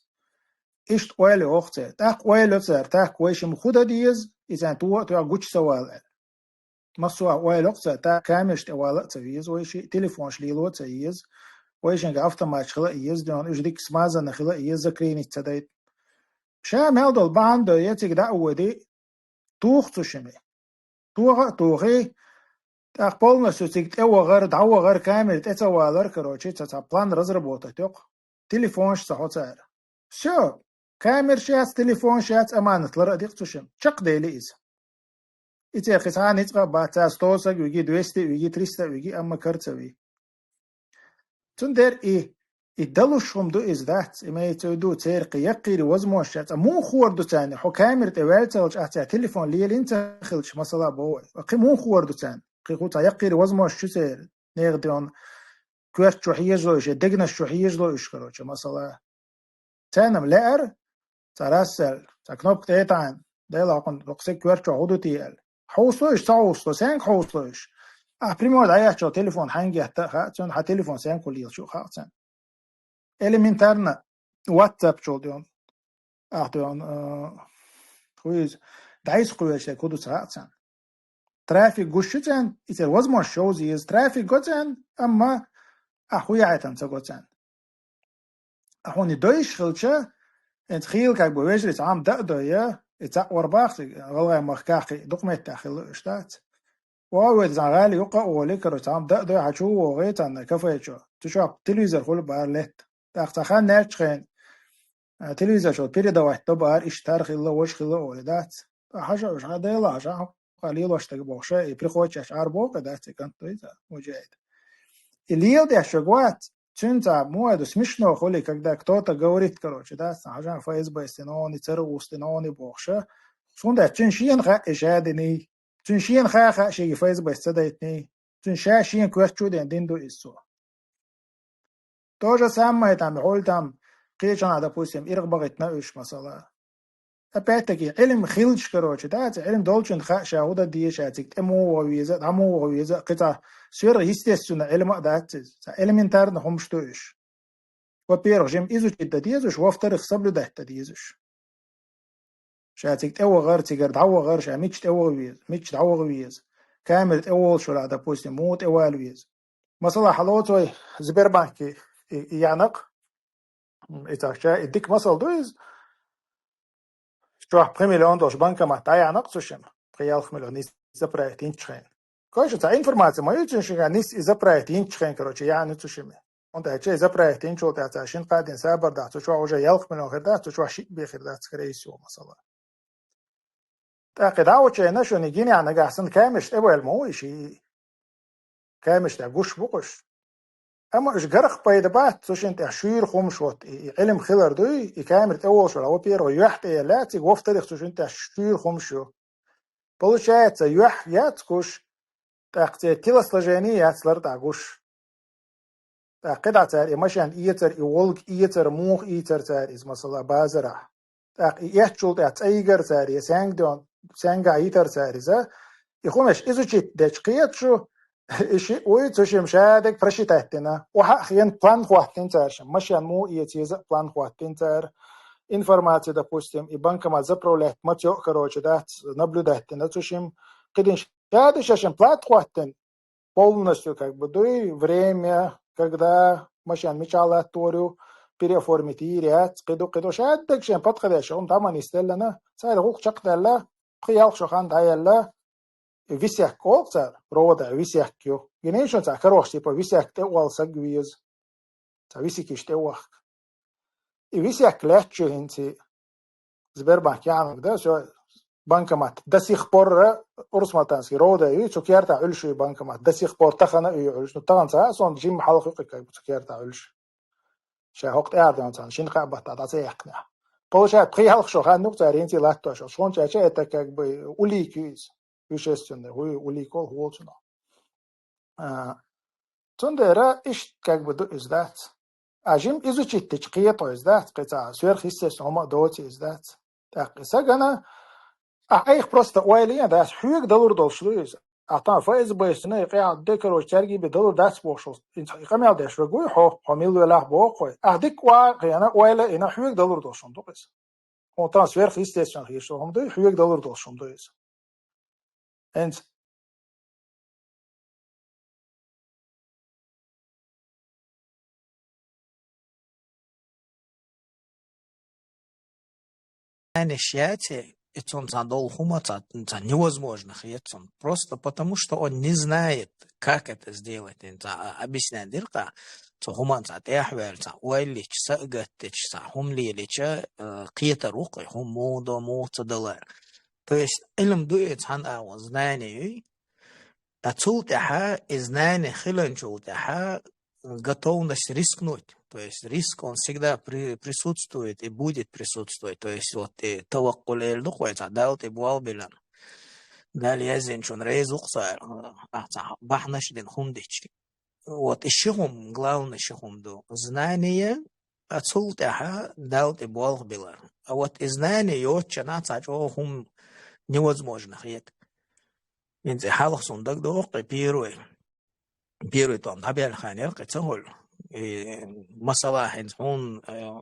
Иштта ойла йо-кх церан. ТӀаккха ойла йо цара, тӀаккха вайшимма хӀу дан деза, и царна тоха а тоьхна гучу ца вала аьлла. Массо а ойла йо-кх цара, тӀаккха камераш тӀе вала а ца веза вайшиъ, телефонаш лело а ца еза, вайшингахь автоматаш хила а еза, дуьйна уьш дика смазанный хила а еза, закрепить ца дайта. Ша мел долу бахьана дойя цига дӀа а воьдий, тоха цу шимма. Тоха а тухий, тӀаккха полностью цига тӀевахар, дӀавахар, камера тӀе ца валар, короче, цхьа, цхьа план разработать йо-кх. Телефонаш ца хьо цара. Всё. Камераш яц, телефонаш яц, аманат лар а ди-кх цу шимма. Чекхдели иза. И церан кхин цхьа а ницкъ а бац, цара сто саг виги, двести виги, триста виги, амма кара ца ви. Цундела и, и далуш хӀума ду иза, дац, имеется в виду, церан кхин яккхийра возможность яц. Ткъа муха хуур ду царна, хьо камера тӀе ваьлла ца хилча, ахь церан телефон лелийна ца хилча, масала боху вай. Кхин муха хуур ду царна? Кхин хӀу цхьа яккхийра возможность ю церан, нехан, дуьйна, коьрта чу хьежалуй уьш, я дегнаш чу хьежалуй уьш, короче, масала. Царна-м лаьара, цара ас аьлла, цхьа кнопка тӀе а таӀийна, Дела хьокхунна, хӀокху стеган коьрта чохь хӀу ду те аьлла. Хьовсо уьш, ца хьовсо, сенга хьовсо уьш? Ахь прямой дӀаяьхча телефон хьаьнга етта а хаьа цунна, хьан телефон сенга хьу лелаш ю а хаьа цунна. Элементарно, WhatsApp чул дуьйна. Ахь дуьйна, а, хӀу иза, дӀайса кхоьручу дерг хӀу ду ца хаьа царна. Трафик гуш ю царна, и церан возможность йовза еза. Трафик го царна, амма ахь хӀу яхьийтина ца го царна. Ахь хьуна и дойуш хилча, хӀинца хийла как бы вежарий цхьа хӀума дан а дойя, и цхьаъ вара бахча, гӀалгӀай махкахь кхин дукха меттехь хилла уьш дац. Воведа цхьа гӀали юккъа а волий, короче, цхьа хӀума дан а дой, хьан чу а вогӀий царна кафе чу. Цу чохь телевизор хуьлу бара летта. ТӀаккха цхьа хан яьлча хенахь, а, телевизор чохь передавать до бара, иштта хӀара хилла, важа хилла а олий дац. ТӀаккха хьажа уьш, хьан Дела, хьажа, хьан лелош дерг бохуша, и приходчаш Ӏар боху, дац, и кӀант дуй иза, мужаид. И лела деш верг вац, цуьнца муха ду, смешно хуьлий, когда кто-то говорит, короче, дац, хьажа ФСБ стина они, ЦРУ стина они бохуша. Цундела цуьнан шена хаьа и ша диний. Цуьнан шена хаьа, хаьа шега ФСБ ца дайтиний. Цуьнан ша шена коьрта чу а дина дина ду иза цо. То же самое там, хьуьлла там, кхечанхьа, допустим, иргӀа бахийтина уьш, масала. Опять-таки, Ӏилма хилча, короче, да, цхьа Ӏилма долчунна хаьа ша хӀу дан деза, ша цига тӀе муха ваха веза, дӀа муха ваха веза, кхин цхьа сверхъестественный Ӏилма а дац иза, цхьа элементарно хӀумаш ду уьш. Во-первых, жима изучить дан деза уьш, во-вторых, соблюдать дан деза уьш. Ша цига тӀевахар, цигара дӀавахар, ша мичча тӀеваха веза, мичча дӀаваха веза. Камера тӀе волуш вара, допустим, муха тӀе вала веза. Масала, хьалоцу вай Сбербанке и, и яьннакх, м, и цхьа ша, и дика масал ду иза. чохь пхи миллион долуш банкомат дӀаяьхьна-кх цу шимма, пхи-ялх миллион нийса заправить йинчу хенахь. Короче, цхьа информаци ма ю цуьнан шуьга, нийса и заправить йинчу хенахь, короче, яьхьна цу шимма. ХӀунда аьлча и заправить йинчул тӀаьхьа цара шина кхаъ дина сабар дахь, цу чохь уже ялх миллион хир дац, цу чохь шиъ бен хир дац, скорее всего, масала. ТӀаккха и дӀа а вачийна шуна и гинехь, нагахь санна камераш тӀе а ваьлла ма ву и шиъ. Камераш тӀехь гуш бу-кх уьш. Амма уьш гарах пайда бац, цу шина тӀехь шуьйра хӀумаш, вот и, и Ӏилма хилар дуй, и камера тӀе волуш вара, во-первых, юьхь тӀе елла, цига, во-вторых, цу шина тӀехь шуьйра хӀумаш ю. Получается, юьхь яц гуш, тӀаккха церан телосложение яц лартӀехь гуш. ТӀаккха кхидӀа цара и машен эцар, и Волга эцар, муха ийцар цара иза, масала, базарахь. ТӀаккха и эцчул тӀаьхьа цӀа йигар цара, я саьнгахь, саьнгахь йитар цара иза. И хӀумаш изучить дечу кхеташ ю, и шиъ вуй, цу шимма ша дерг просчитать дина. Охьа а хиъна, план хӀоттийна цара шимма. Машен муха эца еза а план хӀоттийна цара. Информаци, допустим, и банкомат заправлять маца йо а, короче, дац, наблюдать дина цу шимма. КхидӀа ша ду ша шимма план хӀоттийна. Полностью, как бы, дуй, время, когда машен мичахь латтор ю, переоформить йийр яц, кхидӀа, кхидӀа. Ша дерг шен подходящий хӀума дӀа ма нисделлана, цара гӀуллакх чекхдаьлла, пхи-ялх шо хан дӀаяьлла, висек олу цара, рода висек ю. Гинийша цхьа карош, типа, висек тӀе а вала саг веза. Цхьа висикаш тӀе а вахка. И висек лаьтташ ю хӀинца и Сбербанк яьхьнарг, да, всё, банкомат. До сих пор, э, Урус-Мартанский рода ю, цу кертахь Ӏуьллуш ю и банкомат. До сих пор тахана а ю Ӏуьллуш. Ну, тахана ца а, сон жимма хьалха ю кхин, как бы, цу кертахь Ӏуьллуш. Ша хӀокху тӀаьхьа дон царна шина кхаъ баттахь дӀа ца яьккхинехь. Получается, пхи-ялх шо хан ю-кх цара хӀинца латтош. Шуна чӀогӀа а, это как бы улика ю иза. Вещественный, хӀу ю, улика олу, хӀу олу цунах. А, цундела иштта как бы ду иза, дац. А жимма изучить дича кхета иза, дац, кхин цхьа сверхъестественный хӀума а доций иза, дац. ТӀаккха и сагана, а, айхьа просто ойла е, дац, хьоьга далур долуш ду иза. А там ФСБ-ца и къаьхьа де, короче, цаьрга бен далур дац бохуш, и къамел деш верг вуй хьо, хьо мила велахь боху хьо. Ахьа дика а хиъна, ойла а йина, хьоьга далур долуш хӀума ду иза. Хьуна там сверхъестественный хир шу хӀума дуй, хьоьга далур долуш хӀума ду иза. ХӀинца Знаниеш яций, и цунна цхьа долу хӀума цхьа, цхьа невозможно хета цунна. Просто потому, что он не знает, как это сделать. И цхьа, а, объяснять дира-кх, цу хӀуманна цхьа тӀехь а ваьлла, цхьа ойла йича, са а гатдича, цхьа хӀума лелийча, э, кхетар ву-кх и хӀума муха до, муха ца далар. То есть, Ӏилма ду и цхьана агӀо, знание ю и. А цул тӀаьхьа, и знание хиланчул тӀаьхьа, готовность рискнуть. То есть риск, он всегда при-, присутствует и будет присутствовать. То есть вот и таваккул эр ду-кх вай, цхьа Далла тӀе болх биллина. Дала яздинчунна реза ву-кх цара, а, цхьа бахьанаш дина хӀума дича. Вот и ши хӀума, главный ши хӀума ду. Знание, а цул тӀаьхьа Далла тӀе болх билар. А вот и знание йоцучунна цхьа чӀогӀа хӀума невозможно хета. ХӀинца и хьалха суна дагадогӀу-кх и первый. Первый том дӀабаьлла хан яра-кх и, ца хуьлу. И масала хӀинца хьуна, э,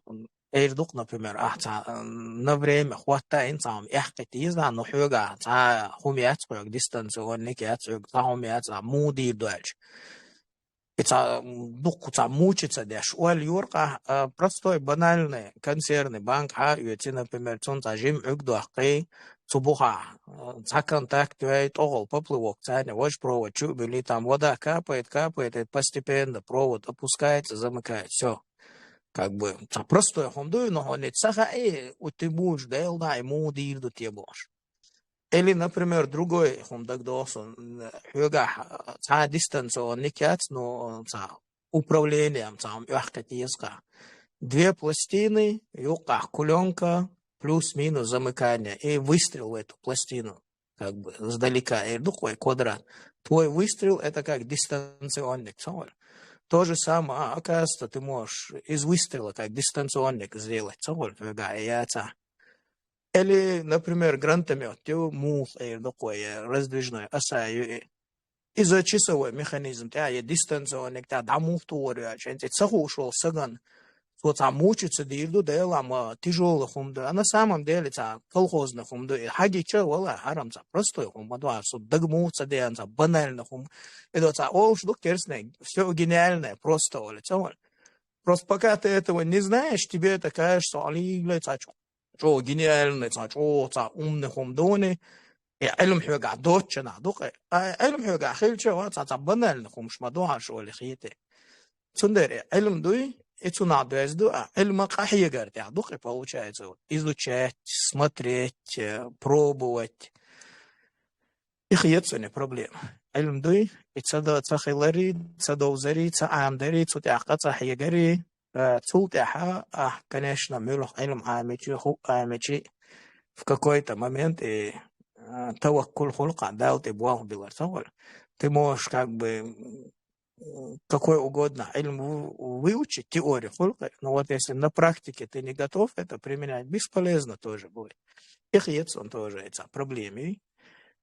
эр ду-кх, например, ахь цхьа, э, на время хӀоттайина цхьа хӀума аьккхийта деза, но хьоьгахь цхьа хӀума яц хьоьга, дистанционник яц хьоьга, цхьа хӀума яц, цхьа муха дийр ду аьлча. И цхьа, м, дуккха цхьа мучиться деш, ойла йора-кх ахь, а, простой, банальный, консервный банка хьа а оьций, например, цунна цхьа жимма Ӏуьрг доккхий, цу бухахь, а, цхьа контакт йой, тӀехула поплывок царна, важа провод чу а буьллий, там вода капает, капает, и постепенно провод опускается, замыкается, всё. Как бы, цхьа простой хӀума ду и, но хьуна и ца хаьий, у, ты будешь, Дела дӀа, и муха дийр ду те бохуш. Или, например, другой хӀума дагадогӀу суна, хьоьгахь, а, цхьа дистанционник яц, но, а, цхьа управлением цхьа хӀума оьхкийта еза-кх. Две пластины, юккъехь кулёнка, плюс-минус замыкание, и выстрел в эту пластину, как бы, сдалека, эр ду-кх вай, квадрат. Твой выстрел — это как дистанционник, ца хуьлу. То же самое, а, оказывается, ты можешь из выстрела как дистанционник сделать, ца хуьлу, хьоьгахь и яцахь. Или, например, гранатомёт ю, муха эр ду-кх вай, я раздвижной оса ю и. Иза часовой механизм тӀехь, я дистанционник тӀехь дӀа муха тухур ю аьлча, хӀинца и ца хууш волу сагана, цо цхьа мучиться дийр ду, Дела, ма тяжёлый хӀума ду. А на самом деле цхьа колхозный хӀума ду. И хьагича, валлахӀи, хьарам, цхьа простой хӀума ма ду, а со дага муха ца деана, цхьа банальный хӀума. И до цхьа олуш ду керстаний, всё гениальное просто, олу, ца хуьлу. Просто пока ты этого не знаешь, тебе это кажется, аллилай, цхьа чу чӀо гениальный, цхьа чӀо, цхьа умный хӀума дуни, и Ӏилма хьоьгахь доцучунах ду-кх. А Ӏилма хьоьгахь хилча, ва цхьа, цхьа банальный хӀумаш ма ду хьан шоле хете. Цундела и Ӏилма дуй, и цунах доьзна ду, а Ӏилма къахьегар тӀехь ду-кх, получается, изучать, смотреть, э, пробовать. И хета суна проблема. Ӏилма дуй, и ца до-, ца хилари, ца довзари, ца Ӏамадари, цу тӀехь къа ца хьегари, э, цул тӀаьхьа, а, конечно, муьлха Ӏилма Ӏамичи, хӀуъа Ӏамичи, в какой-то момент и, э, таваккул хуьлу-кх, Далла тӀе болх биллар ца хуьлу. Ты можешь как бы, м, какой угодно Ӏилма вы-, выучить, теория хуьлу-кх, но вот если на практике ты не готов это применять, бесполезно тоже будет. И хета суна тоже и цхьа проблема юй.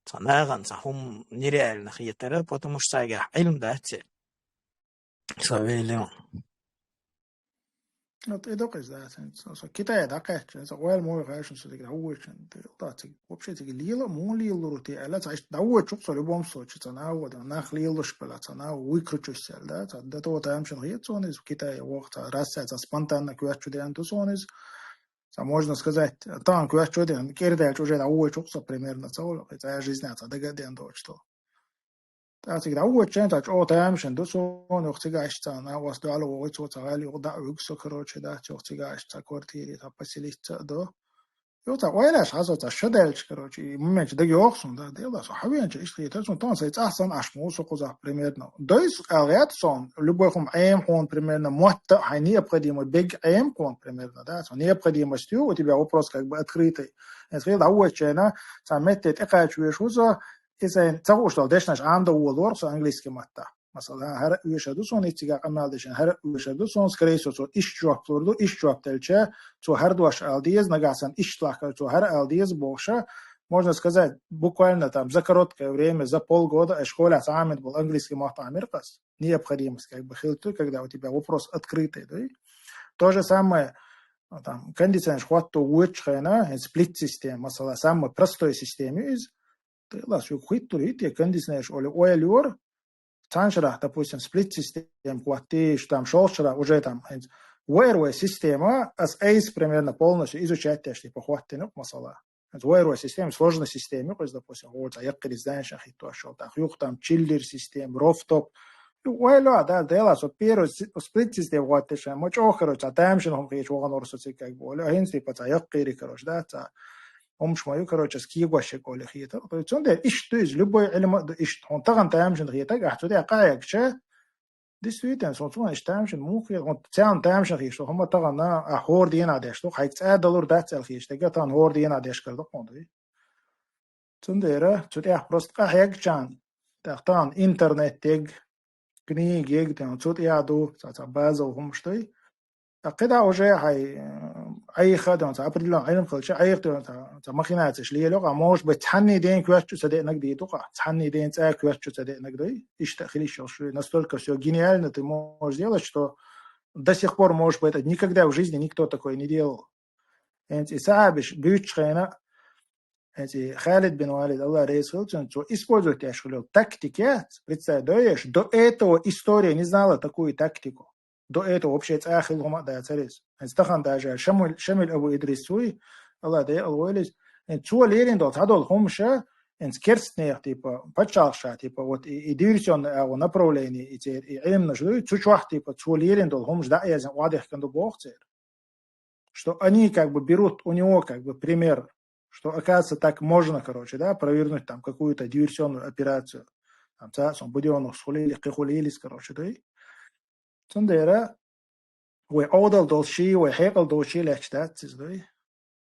Цхьа нахана цхьа хӀума нереально хетара, потому что цаьргахь Ӏилма дац. Со веллехь. Вот и докъаза дац, со, со Китае дӀакхаьчча, со ойла мо ву хаьа шуна, со дика дӀавоьдучун, да, цига, вообще цига лела, муха лелалур ву те аьлла, цхьа иштта дӀавоьдуш ву-кх со любом случае, цхьа нах ву, да, нах лелалуш бала, цхьа нах ву выкручусь аьлла, да, цхьа до того там шуна хета суна иза, Китае ваха, цхьа раз цхьа спонтанно коьртачу деана ду суна иза. Цхьа, можно сказать, тахана коьртачу деана, кӀира даьлча уже дӀавоьдуш ву-кх со примерно, ца волу, и цхьа жизнь цхьа дага а деана доцуш ду. ТӀаккха цига дӀавоьдучу хенахь цхьа чӀогӀа тамашийна ду суна, юха цигахь иштта цхьа накъост дуьхьал вогӀий, цо цхьа гӀала юха дӀа а вуьгу со, короче, да, цо цигахь иштта цхьа квартире цхьа поселиться а до. Юха цхьа ойла еш хьан со цхьа шо даьлча, короче, и момент дага йогӀу суна, да, Дела, со хьан веанча иштта хетара суна, тахана сайн цӀахь санна Ӏаш ма ву со кхузахь примерно. Дойса аьлла гӀерта суна, любой хӀума Ӏема хьуна примерно, мотт а хьайн необходимый бега Ӏема хьуна примерно, да, цхьа необходимость ю, у тебя вопрос как бы открытый. Эс хила дӀавоьдучу хенахь, цхьа метте тӀекхача веш ву со, и сайн ца хууш долу дешнаш Ӏамадан волавелла со английский маттахь. Масала, хӀара а оьшур ду суна, и цигахь къамел дешна, хӀара а оьшур ду суна, скорее всего, цо иштта жоп лур ду, иштта жоп делча, цо хӀара дош ала деза, нагахь санна иштта лахкара, цо хӀара ала деза бохуш, можно сказать, буквально там за короткое время, за полгода, аш школехь цхьа Ӏамийна болу английский мотт Ӏамийра-кх ас. Необходимость как бы хилла ду, когда у тебя вопрос открытый, да? То же самое, ну, там, кондиционер хӀотто воьдучу хенахь, хӀинца сплит-система, масала, самая простая система ю иза. Делахь, шуьга хӀиттур хӀитте кондиционерш олий ойла йора, цхьана шарахь, допустим, сплит-система хӀоттийша, там, шолгӀачу шарахь уже там, хӀинца вайр вай система, ас айса примерно полностью изучать деш, типа, хӀоттийна-кх, масала. ХӀинца вайр вай система, сложная система ю-кх иза, допустим, хӀора цхьа яккхий зданиешна хӀиттош йолу, тӀаккха юха там чиллер система, ров-топ. Ю, ойла, да, делахь, со первый си-, сплит-система хӀоттийша, ма чӀогӀа, короче, цхьа тамашийна хӀума хеташ вахана вара со цига, как бы, олий, а хӀинца, типа, цхьа яккхийриг, короче, да, цхьа хӀумаш ма ю, короче, ас кегош ерг олий хетара. Цундела иштта ду иза, любой Ӏилма а ду иштта. Хьуна тахана тамашийна хетарг, ахь цу тӀехь къахьегча, действительно, суна цунах иштта тамашийна муха хета, хьуна царна тамашийна хеташ, хӀума тахана, ахь хӀора дийнахь деш ду, хьайга цкъа а далур дац аьлла хеташ дерг, тахана хӀора дийнахь деш кара ду хьуна, дуй. Цундела цу тӀехь просто къахьегчарна, тӀаккха тахана интернет ег, книга ег, тӀаккха цу тӀехь ду, цхьа, цхьа базовый хӀумаш дай. ТӀаккха кхидӀа уже хьайн, э, Ӏайха а, тӀаккха цхьа определённый Ӏилма хилча, Ӏайха, тӀаккха цхьа, цхьа махинацеш лело, а может быть, цхьанний ден коьртачу ца деанарг дийр ду-кх, цхьанний ден цӀа коьртачу ца деанарг дай. Иштта хила йиш йолуш ю. Настолько всё гениально ты можешь делать, что до сих пор, может быть, никогда в жизни никто такое не делал. ХӀинца и сахьабаш буьйцучу хенахь, хӀинца и Халид бин Валид, Аллах реза хила цунна, цо использовать деш хилла йолу тактика, представь, до этого история не знала такую тактику. До этого вообще цӀа хилла хӀума а дацара иза. ХӀинца тахана даже Шамил, Шамил Абу Идрис вуй, Аллах декъала войла иза. ХӀинца цо лерина долу цхьадолу хӀумаша, хӀинца керстанех, типа, пачхьалкхаша, типа, вот и, и диверсионный агӀо направление, и церан и Ӏилманаш дуй, цу чохь, типа, цо лерина долу хӀумаш дӀа а яздина, охьадехкина ду боху церан. Что они как бы берут у него как бы пример, что, оказывается, так можно, короче, да, провернуть там какую-то диверсионную операцию. Там, цхьа а сон будённых схуьлийла, кхин хуьлийла иза, короче, да. Цундела вай Ӏовдал долчий, вай хьекъал долчий лаьтташ дац иза, да.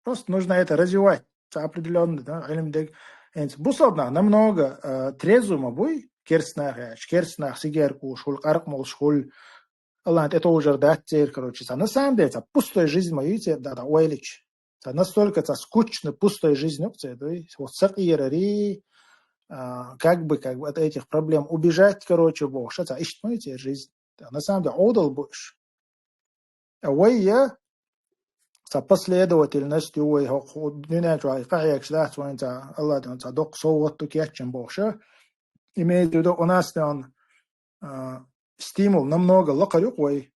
Просто нужно это развивать, цхьа определённый, да, Ӏилма дерг. ХӀинца бусалба нах намного, э, трезво ма буй, керстанах яьлча, керстанах сигар кхуьуш хуьлу, къаркъа молуш хуьлу, Аллахьна тӀетовжар дац церан, короче, цхьа на самом деле, цхьа пустой жизнь ма ю церан, да, да, ойла йича. Цхьа настолько цхьа скучно пустой жизнь ю церан, дуй. Вот сакъерарий, а, как бы, как бы от этих проблем убежать, короче, бохуш, цхьа иштта ма ю церан жизнь. Да, на самом деле, Ӏовдал бу уьш. А вай я, цхьа последовательность ю вай, хӀокху дуьнен чохь къахьегаш дац вайн цхьа, Аллах ден цхьа доккха совгӀат ду кечйина бохуш. Имеется в виду, у нас там, а, стимул намного лакхара ю-кх вай.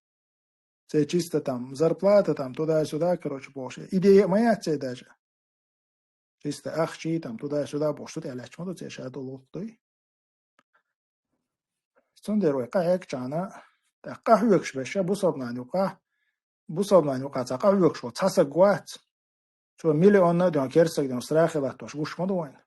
Цей чисто там зарплата, там туда-сюда, короче, бохуш. Идея моя цей даже. Чисто ахчий, там туда-сюда бохуш, тут я лечмо, тут я шадулух, дуй. Цундер вай къахьегчана, та къахьвекш беша, бусалбнан юкъа, бусалбнан юкъа ца къахьвекш вол, ца саг вац. Цо миллионна дон керсаг дон страхи латтош гуш ма ду вайн.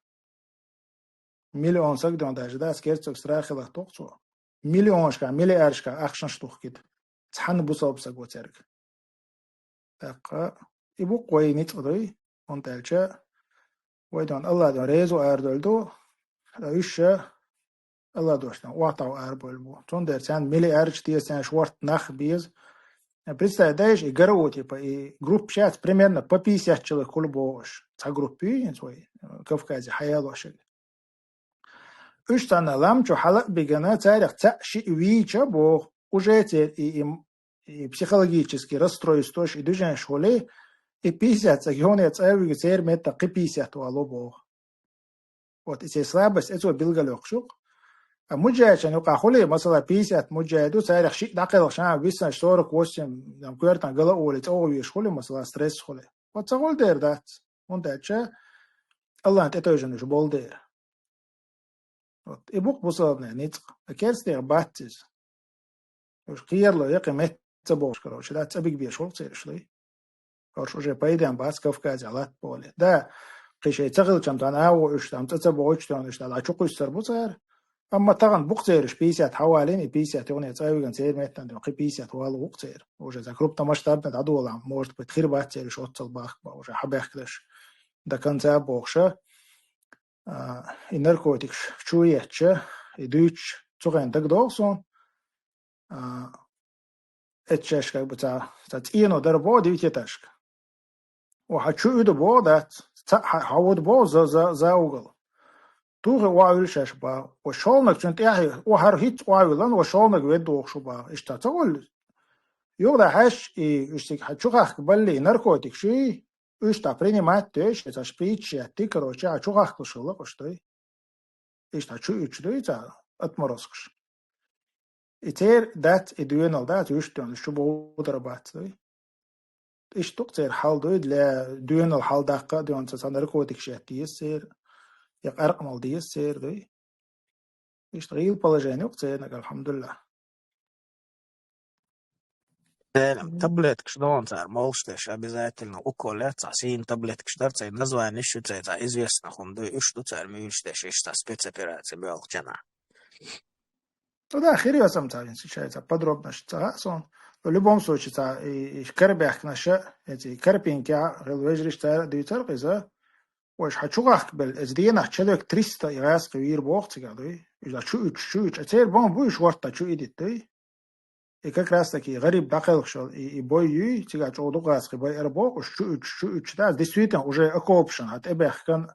Миллион саг дон даже дац керсаг страхи латтох цо. Миллионшка, миллиардшка ахшанш тухкид. Цхьан бусалб саг ва церг. ТӀаккха и букъ вай ницкъ дуй, хӀунда аьлча вай дон Алла дон резу ардолду, уьш ша Алла дошна, вахтав арболь бу. Цундер цан миллиардш тесен шорт нах без. Представь, даешь, и ГРУ, типа, и группа сейчас примерно по пятьдесят человек хул бош. Ца группы, свой, Кавказе, хьаялошек. Уьш цана ламчу хьала бигана, царих ца ши вича бох. Уже цер и, и, и психологический расстройство, и движение школе, и пятьдесят ца гёне цавига цер метта кхи пятьдесят вало бох. Вот, и цей слабость, это билгалёхшух. А муджаячан юкъа хули, масала, пятьдесят муджаиду, царих ши дакъелх шан, висан сорок восемь, там, квертан гала ули, цогу виш хули, масала, стресс хули. Вот ца гол дер дац. Он дача, Аллан тетойжан уж бол дер. Вот, и букъ бусалбне ницкъ. А керстех баццис. Уж керло, якъи мет ца бохуш, короче, да, цӀа бигбеш вол цериш луй. Короче, уже пайдан бац Кавказе лат боли. Да, кхи шей ца хилчам тан агӀо уьш, там цӀа ца бохуч тон уьш, да, чукхуьссар бу цар. Амма таган букъ цериш пятьдесят хьавалин, и пятьдесят югъне цӀа виган цер меттан дин, кхи пятьдесят вал вукъ цер. Уже за крупномасштабный дадула, может быть, хир бац цериш оццал бахк ба, уже хьабехкдаш. До конца бохуша. А, и наркотикаш чу ечча, и дуьйцуш цу хен дагадогӀу сон. А, эццеш как бы ца, ца цӀено дар бо дивитеташка. О, хьа чу уьду бо дац, ца, хьа, хьа вуд бо за, за, за угал. Тухи о вилшаш ба, о шолнаг цун тӀехьи, о хьар хӀитц о вилан, о шолнаг вед дохушу ба. Иштта ца волли. Югда хьаш, и, иштиг хьа чу хахка балли, наркотик ши, уьш та принимать деш, ца шприцш ятти, короче, а чу хахкалуш хилла къуш дуй. Иштта чу уьч дуй ца отморозкаш. И цер дац, и дуьнал дац, уьш тон, шу бовдара бац дуй. Иштта дукъ цер хьал дуй, для дуьнал хьал даккха а дуьнца ца наркотикш ятти ес цер, я къаркъмал дес цер дуй. Иштта гӀийла положение юкъ цернаг, алхьамдулиллах. Делам, таблеткаш дон цар молуш деш, обязательно укол яц, цхьа сийна таблеткаш дар, цай название шу, цай цхьа известно хӀума ду, уьш ду цар муьйлуш деш, иш цхьа спецоперация боьлхучана. Ну да, хир йоцам цар, сейчас цхьа подробно ша ца хаьа сон. В любом случае, цхьа и, и карабаьхканаша, эти карпинки, хил вежариш цара дуьйцар къиза, Вайша хьа чу гӀахкабелла, эца денахь человек триста и гӀаьскхи вийр боху цига дуй. Иштта чу уьч, чу уьч. А церан бан буй уьш вортта чу идит дуй. И как раз таки гӀариб дӀакхелхаш йолу и, и бой юй, цига чӀогӀа дукха гӀаьскхи байар боху, уьш чу уьч, чу уьч. Да, действительно, уже окопашан хьа тӀебехкан,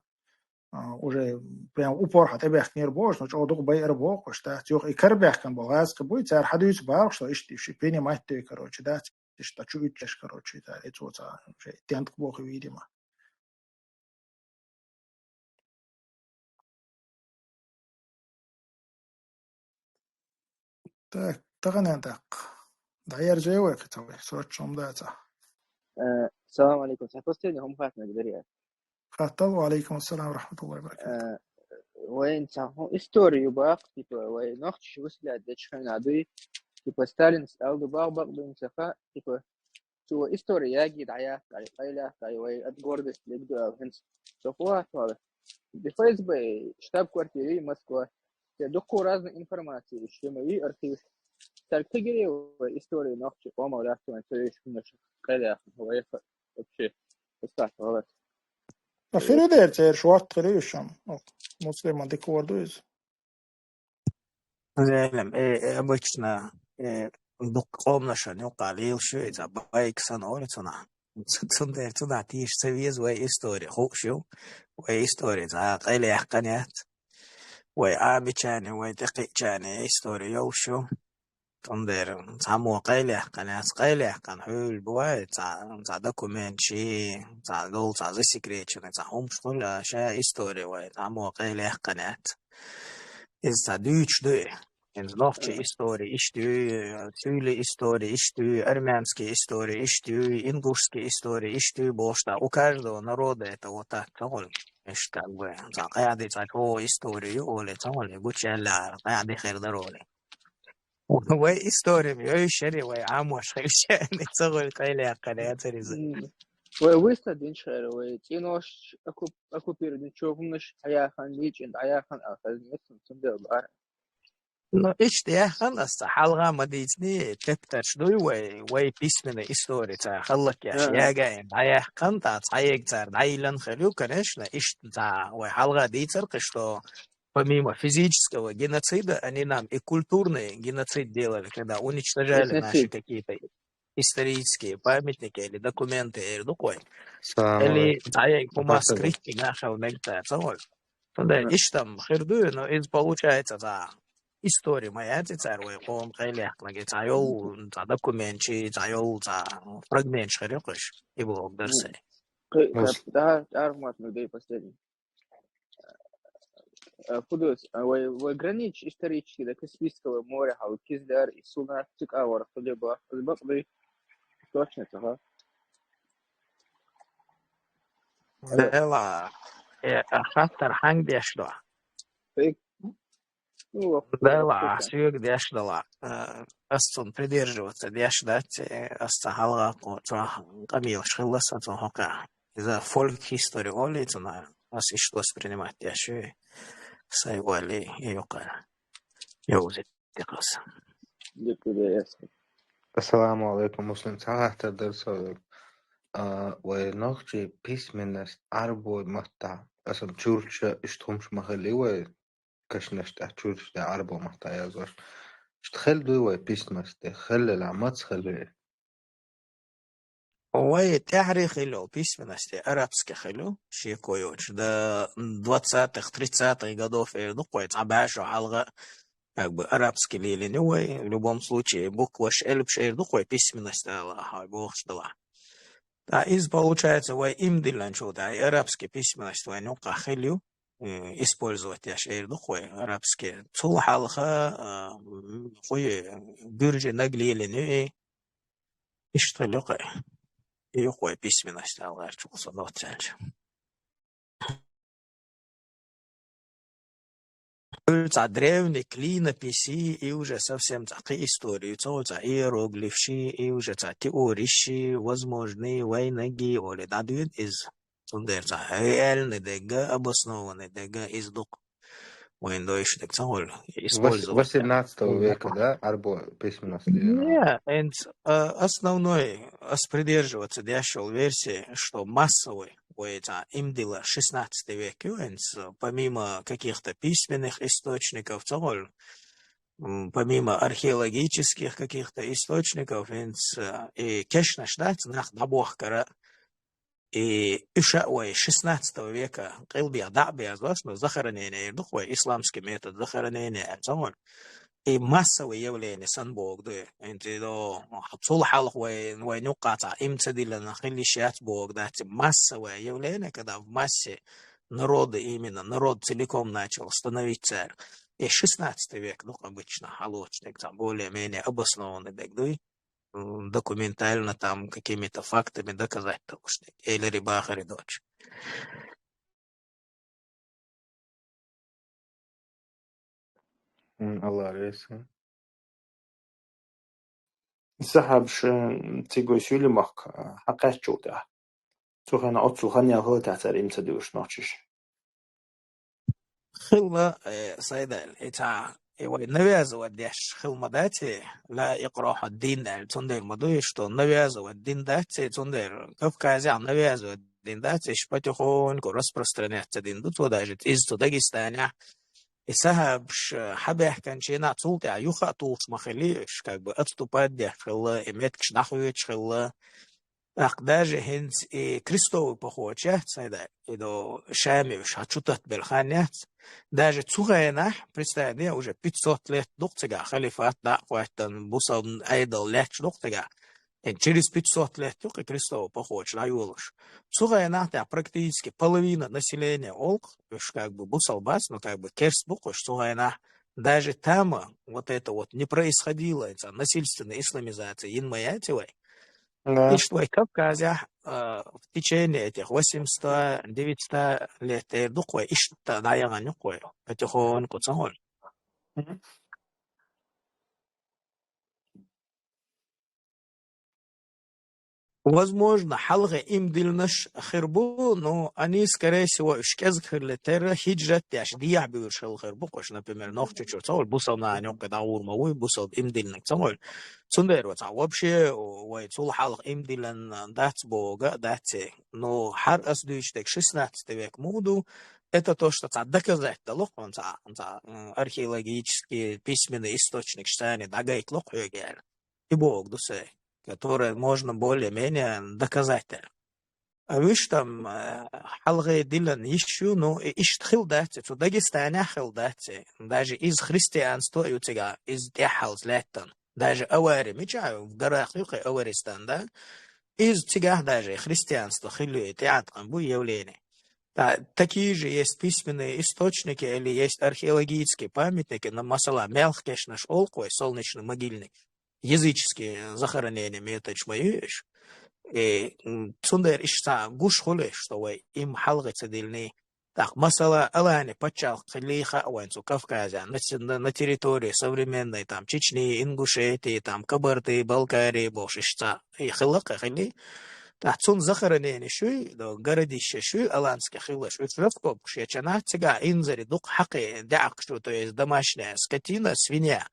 а, уже прям упор хьа тӀебехкнера бохуш, но чӀогӀа дукха байар боху, уьш, да. Цуьнах и карабехкан болу гӀаьскхи буй, цара хьадуьйцу бахуш, что иштта уьш принимать дуй, короче, да. Иштта чу уьч, короче, да, и цо ца, уже тентах боху, видимо. Так, тахана так. ДӀаерзаве вай кхин ца вай, сочча хӀума дац. Э, салам алейкум. Сайн последний хӀума хатта мега дарья. Хаттал, ва алейкум ассалам ва рахматуллахи ва баракатух. Э, вайн цхьа хӀу-, история ю бакъ, типа, вай нохчаш выселять дечу хенахь дуй, типа, Сталин алду бакъ бакъ дуьйна саха, типа, Цо истори яги дӀаяхкай, къайлаьхкай, вай от гордости лигду аьлла, хӀинца со хӀун аттавала. ФСБ штаб-квартира ю Москва. Те дуккха разная информация, ишта ма ю архив. Цаьрга кхигире вай истори нохчи къомал лаьцна, цо еш хӀуманаш къайлаьхна, вай вообще устат гӀалат. А хир ю дера цераш ватта хир ю ишам. Муслиман дика вар ду иза. Зелем, э, э, обычно, э, дукха къомнашан юкъа лелаш ю, иза байка санна олу цунах. Ц-, цундела цунах тийша ца веза вай истори хууш ю. Вай истори цхьа къайлаяккхана яц. Вай амичани, вай тӀекхиъчани истори йолуш ю. Цундела цхьаммо къайлаяккхана яц, къайлаяккхана хьуьлла бу вай, цхьа, цхьа документ ши, цхьа гул, цхьа засекреченный, цхьа хӀумаш хуьлу, ша истори вай, цхьаммо къайлаяккхана яц. Иза цхьа дуьйцуш ду и. ХӀинца нохчий истори иштта ю, цуьйли истори иштта ю, армянский истори иштта ю, ингушский истори иштта ю бохуш дӀа. У каждого народа это вот так, ца гӀур. Иштта как бы, ца къаьхьа дийца чӀогӀа истори ю олий, ца гӀур, гучаяллехьара, къаьхьа дийхар дара олий. Вай истори ма йой шаре, вай Ӏамош хилча, ца гӀур къайлаяккхар яцара иза. М. Вай выступ динчхьара, вай цӀенош оккуп-, оккупировать динчу хӀуманаш хьаяхана, лийчӀина дӀаяхана, а хазна яцун цундела бара. Ну, иштта яхана аса, хьалха ма дийцини, тептарш дуй вай, вай письменный истори цара хӀаллакъеш, а, ягаийна дӀаяхкана, тӀаккха цхьаерг цара дӀайиллина хир ю, конечно, иштта цхьа вай хьалха дийцар кхы, что помимо физического геноцида, они нам и культурный геноцид делали, когда уничтожали наши, геноцид, какие-то исторические памятники или документы, эр ду кхой. Салам алейкум. Или цхьаерг хӀума скрыть нахал мегта, ца гӀур. Цундела иштта-м хир ду, но иза получается, цхьа истори ма яц и цара вай къоман къайлаяккхинарг, цхьа йолу, цхьа документаш, цхьа йолу, цхьа фрагменташ хир ю кхуьш, и бохург дара сайн. Кхы-, кхы-, да, аргумент ну дай последний. Э, худос, а, вай, вай граничит исторически до Каспийского моря, хьал Кизляр и Сунар, цикъа вара хили бах, из бакъ дай. Точно, ага. Алло. Дела, э, а хаттар хьанга деш до? Эй. Ну, вот, Дела, вот, а, соьга деш дала. Э, ас цунна придерживаться деш дац, э, ас ца хьалха кху-, цу къамелаш хилла сан цунна хӀокху. Иза folk history олий цунах, ас иштта воспринимать деш ю, сайн олий, и юкъара. Йовза текхас. Ассаламу алейкум, Муслим, цхьа хаттар дара со. А, вай нохчий письменность Ӏарбой маттахь, аса чурча иштта хӀумаш ма хили вай, кашнаш тӀехь чурча тӀехь Ӏарбой маттахь яздеш. Иштта хила дуй вай письменность, хиллалахь, маца хила вай? Вай тӀаьхьарий хила йолу письменность арабский хила ю, шеко йоцуш. До двадцатых, тридцатых годов эр ду кхой, цхьа бӀе шо хьалха, как бы, арабский лелийна ю вай, в любом случае, букваш, элпаш эр ду кхой, письменность ала хьой бохуш дала. Ткъа иза, получается, вай имдилланчул тӀаьхьа и арабский письменность вайн юккъахь хила ю, м, использовать деш эр ду кхой, арабский. Цул хьалха, а, м, кхуй, гуьржинаг лелийна ю и, Иштта хила ю кхой. И ю кхой письменность алгӀарчу со доццаьлча. Цхьа древний клинописи, и уже совсем цхьа кхин история, цхьа иероглифши, и уже цхьа теориши, возможные войнаги, оли дӀадуьйна иза. Цундела цхьа реальный дегга, обоснованный дегга иза дукха. Вайн дойшниг ца хуьлу, использовать. Восемнадцатого века, да, арбо письменность? Не, and, а, основной, ас придерживаться деш йолу версия, что массовый, вай цхьа имдила шестнадцатый век ю, and, помимо каких-то письменных источников, ца хуьлу, м, помимо археологических каких-то источников, and, э, и кешнаш дац нах дӀабохкара, И уьш а вай шестнадцатого века къилбех дӀа а безош, но захоронение эр ду-кх вай, исламский метод захоронения аьлла ца вон. И массовое явление сан богу ду. Инти до, цул хьалха вай, вайн юккъа цхьа им ца диллина хила йиш яц богу дац. Массовое явление, когда в массе народы, именно народ целиком начал становиться. И шестнадцатый век, ну, обычно, хьалочу дерг цхьа более-менее обоснованный дерг дуй. М, документально, там, какими-то фактами доказать долуш дерг. Элири бахари доцуш. М, Алла реза. Сахьабаш, м, цига вай Суьйли махка, а, хьакхаьччул тӀаьхьа. Цу хенахь оццул хан ял хилла тӀехь цара им ца дуьллуш нохчаша. Хилла, э, сайдал, и цхьа, и вай навязывать деш хила ма дац, ла икраха дин аьлла, цундела ма дуй, что навязывать дин дац, цундела Кавказехь навязывать дин дац, иш потихоньку распространяться дин ду, цо даже иза цу Дагестанехь, и сахьабаш, э, хьабаьхканчу хенахь цул тӀаьхьа юха а тухуш ма хилли, уьш как бы отступать деш хилла, и меттигаш дӀахоьцуш хилла. ТӀаккха даже хӀинца и крестовый поход яц, сайдал, и до Шаме уьш хьан чу таттабелла хан яц. Даже цу хенахь, представь, де, уже пятьсот лет ду-кх цигахь халифат дӀа а хӀоьттина, бусалба Ӏедал лаьтташ ду-кх цигахь. И через пятьсот лет ю-кх и крестовый поход дӀайолуш. Цу хенахь тӀехь практически половина населения олу-кх, уьш как бы бусалба бац, но как бы керста бу-кх уьш цу хенахь. Даже там вот это вот не происходило, это насильственная исламизация, йина ма яций вай. Да. Иштта вай Кавказехь, а, в течение этих восемьсот, девятьсот лет тӀера ду-кх вай, иштта дӀаяхана ю-кх вай, потихоньку, ца хуьлу. Мгм. Возможно, хьалхе иман диллинарш хир бу, но они, скорее всего, уьш кӀезиг хилла терра, хиджрат деш, дехьа буьйлуш хилла хир бу-кх уьш, например, Нохчийчуьра, ца хуьлу, бусалба нахана юккъе дӀагӀур ма вуй, бусалба иман диллинарг, ца хуьлу. Цундела вай цхьа вообще, вай цул хьалха иман диллина дац бохург а дац. Ну, хӀара ас дуьйцу дерг шестнадцатый век муха ду, это то, что цхьа доказать далу-кх хьуна, цхьа, цхьа, м, археологический, письменный источникаш царна дӀагайталу-кх хьоьга аьлла. И бохург ду сайн, которое можно более-менее доказать. А уьш там, э, хьалхе диллина йиш ю, ну, и иштта хилла дац, цу Дагестанехь хилла дац. Даже иза христианство а ю цигахь, иза тӀаьххьалца лаьттина. Даже Авари мичахь ю, в горах ю-кх и Аваристан, да? Иза цигахь даже христианство хилла ю, и тӀеӀаткъам бу явление. Та-, такие же есть письменные источники или есть археологические памятники, на, масала, мелхкешнаш олу-кх вай, солнечный могильник, языческие захоронения методаш ма ю уьш. И, м, цундела иштта цхьа гуш хуьлу, что вай иман хьалхе ца диллиний. ТӀаккха, масала, Алани пачхьалкх хиллий хаьа вайна цу Кавказехь, на, на, на территории современной, там, Чечни, Ингушетии, там, Кабарды, Балкарии бохуш, иштта цхьа, и хилла-кх и хиллий. ТӀаккха цунна захороненеш ю, до, городища ю аланских хилларш, уьш раскопкаш еча нах цигахь инзаре дукха хьакхе даьӀахкаш ю, то есть домашняя скотина, свинья.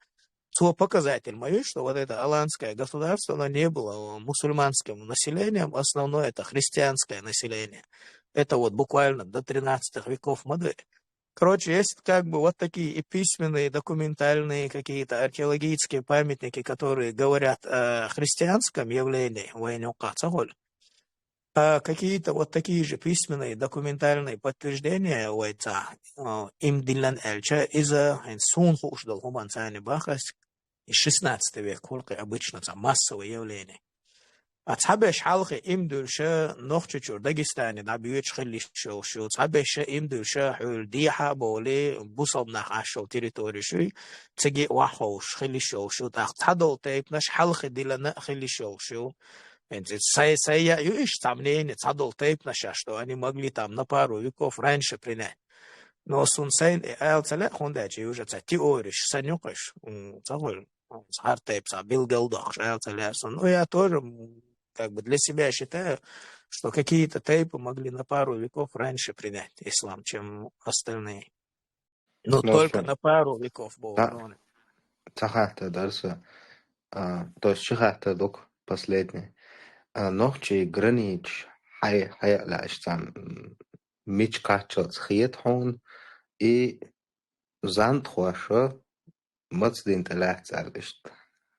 Цо показатель ма ю, что вот это аланское государство, оно не было мусульманским населением, основное это христианское население. Это вот буквально до тринадцатых веков ма ду. Короче, есть как бы вот такие и письменные, документальные какие-то археологические памятники, которые говорят о христианском явлении, вайна юккъехь, ца хуьлу. А какие-то вот такие же письменные, документальные подтверждения вай цхьа, а, иман диллина аьлча, иза, хӀинца суна хууш долу хӀуманца боху ас, и шестнадцатый век хуьлу-кх и обычно цхьа массовое явление. А цхьаберш хьалхе иман дуьллуш Нохчийчуьра Дагестане дӀабоьдуш хилла йиш йолуш ю, цхьаберш иман дуьллуш хьуьлла дехьа а бовлий, бусалба нах Ӏаш йолу территореш ю, цига а охьаховшуш хилла йиш йолуш ю, тӀаккха цхьадолу тайпанаш хьалхе диллина а хилла йиш йолуш ю. ХӀинца сайн, сайн яа ю иштта цхьа мнение, цхьадолу тайпанаш, что они могли там на пару веков раньше принять. Но суна сайн и ала ца лаьа, хӀунда аьлча и уже цхьа теориш санна ю-кх уьш, м, ца хуьлу, хӀара тайпа цхьа билгалдоккхуш ала ца лаьа суна. Ну, я тоже, м, как бы для себя считаю, что какие-то тайпы могли на пару веков раньше принять ислам, чем остальные. Ну, Ну, только что, на пару веков боху, да, ну, цхьа хаттар дара сан. А, то есть ши хаттар ду-кх, последний. А, нохчий границаш хьай-, хьайа а лаьа, иштта цхьа, м, мича кхаччалц хета хьуна, и зандхоша маца дина тӀе лаьцна аьлла иштта.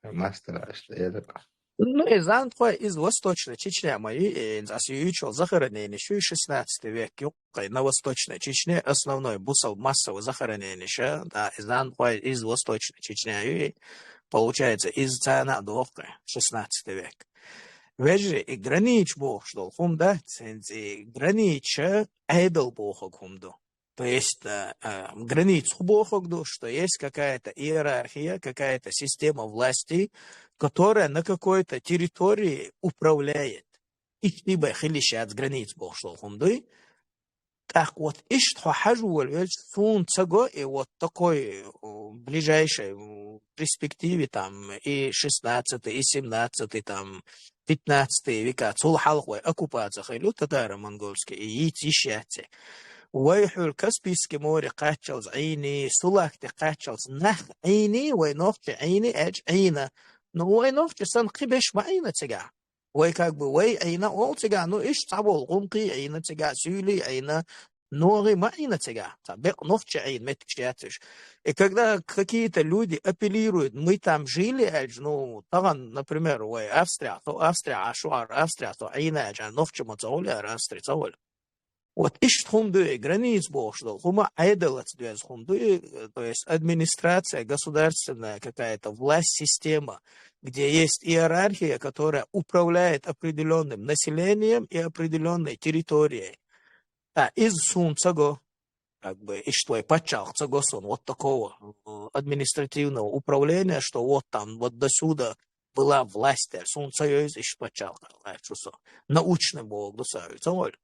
Мастара иштта элира. Ну, и зандхой из Восточной Чечня ма ю, и аса юьйцуш йолу захороненеш ю шестнадцатый век юккъе на Восточной Чечне, основной бусалба массовый захороненеш, да, и зандхой из Восточной Чечня ю, и получается, из царна а доху-кх шестнадцатый век. Вежарий, и границаш бохуш долу хӀума дац, хӀинца и границаш Ӏедал бохург хӀума ду. То есть, э, э, граница хӀун бохург ду, что есть какая-то иерархия, какая-то система власти, которая на какой-то территории управляет. Иштта бен хилла йиш яц граница бохуш долу хӀума дуй. ТӀаккха вот иштта хьо хьажа волавелча, суна ца го, и вот такой, о, ближайшей, м, перспективе, там, и шестнадцатый, и семнадцатый, там, пятнадцатый века, цул хьалха вай оккупация хилла ю татаро-монгольский, и йийца йиш яц и. Вай хьуьлла Каспийский море кхаччалц Ӏийний, Сулак тӀе кхаччалц нах Ӏийний, вай нохчий Ӏийний аьлча Ӏийна. Но вай нохчий санна кхин берш ма Ӏийна цигахь. Вай как бы вай Ӏийна олу цигахь, ну, иштта цхьаболу гӀумкхий Ӏийна цигахь, суьйлий Ӏийна, ногӀий ма Ӏийна цигахь. Цхьа бекъа нохчий Ӏийна меттигаш яц уьш. И когда какие-то люди апеллируют, мы там жили, аьлча, ну, тахана, например, вай Австрия, со Австрия, а шу ара Австрия, со Ӏийна аьлча, нохчий ма ца хуьлу ара Австрия, ца хуьлу. Вот иштта хӀума ду и граница бохуш долу хӀума, Ӏедалаца доьзна хӀума ду и, то есть администрация, государственная какая-то власть, система, где есть иерархия, которая управляет определённым населением и определённой территорией. А, иза суна ца го. Как бы, иштта вай паччахьалкх ца го сона вот такого, э, административного управления, что вот там, вот до сюда была власть, аьлла. Сона ца йовза иштта паччахьалкх, аьлча со. Научный бохург ду са, ца воль.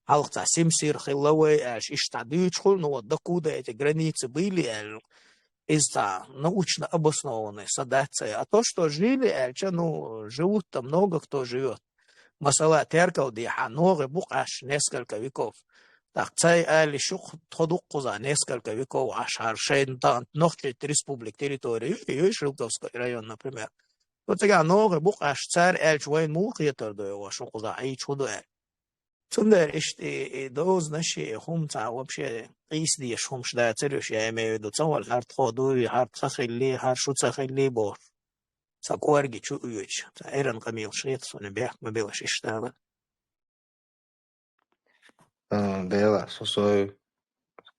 Хьалха цхьа симсир хилла вай, аьлча, иштта дуьйцуш хуьлу, ну вот докуда эти границы были, аьлла. Иза цхьа научно обоснованный са дац. А то, что жили, аьлча, ну, живут-то много кто живёт. Масала, теркал дехьа, ногӀи бу-кх аш несколько веков. ТӀаккха цай али шух тхо дуккхуза несколько веков аш хьар шайн та-, нохчий республик территория, ю, ю, Шелковский район, например. Оцигахь ногӀи бу-кх аш, цара аьлча вайн муха хетар ду йогӀу, шух кхуза Ӏийча хӀу ду аьлла. Цундела иштта и, и дозанаш, и хӀума цхьа вообще къийса дезаш хӀумаш дацара уьш, я имею в виду, ца вала хьар тхо дуй, хьар тха хилли, хьар шу ца хилли бохуш. Цхьа кӀорги чу оьцуш, цхьа эран къамелаш хета суна, бехк ма белаш иштта ала. А, Дела, со сой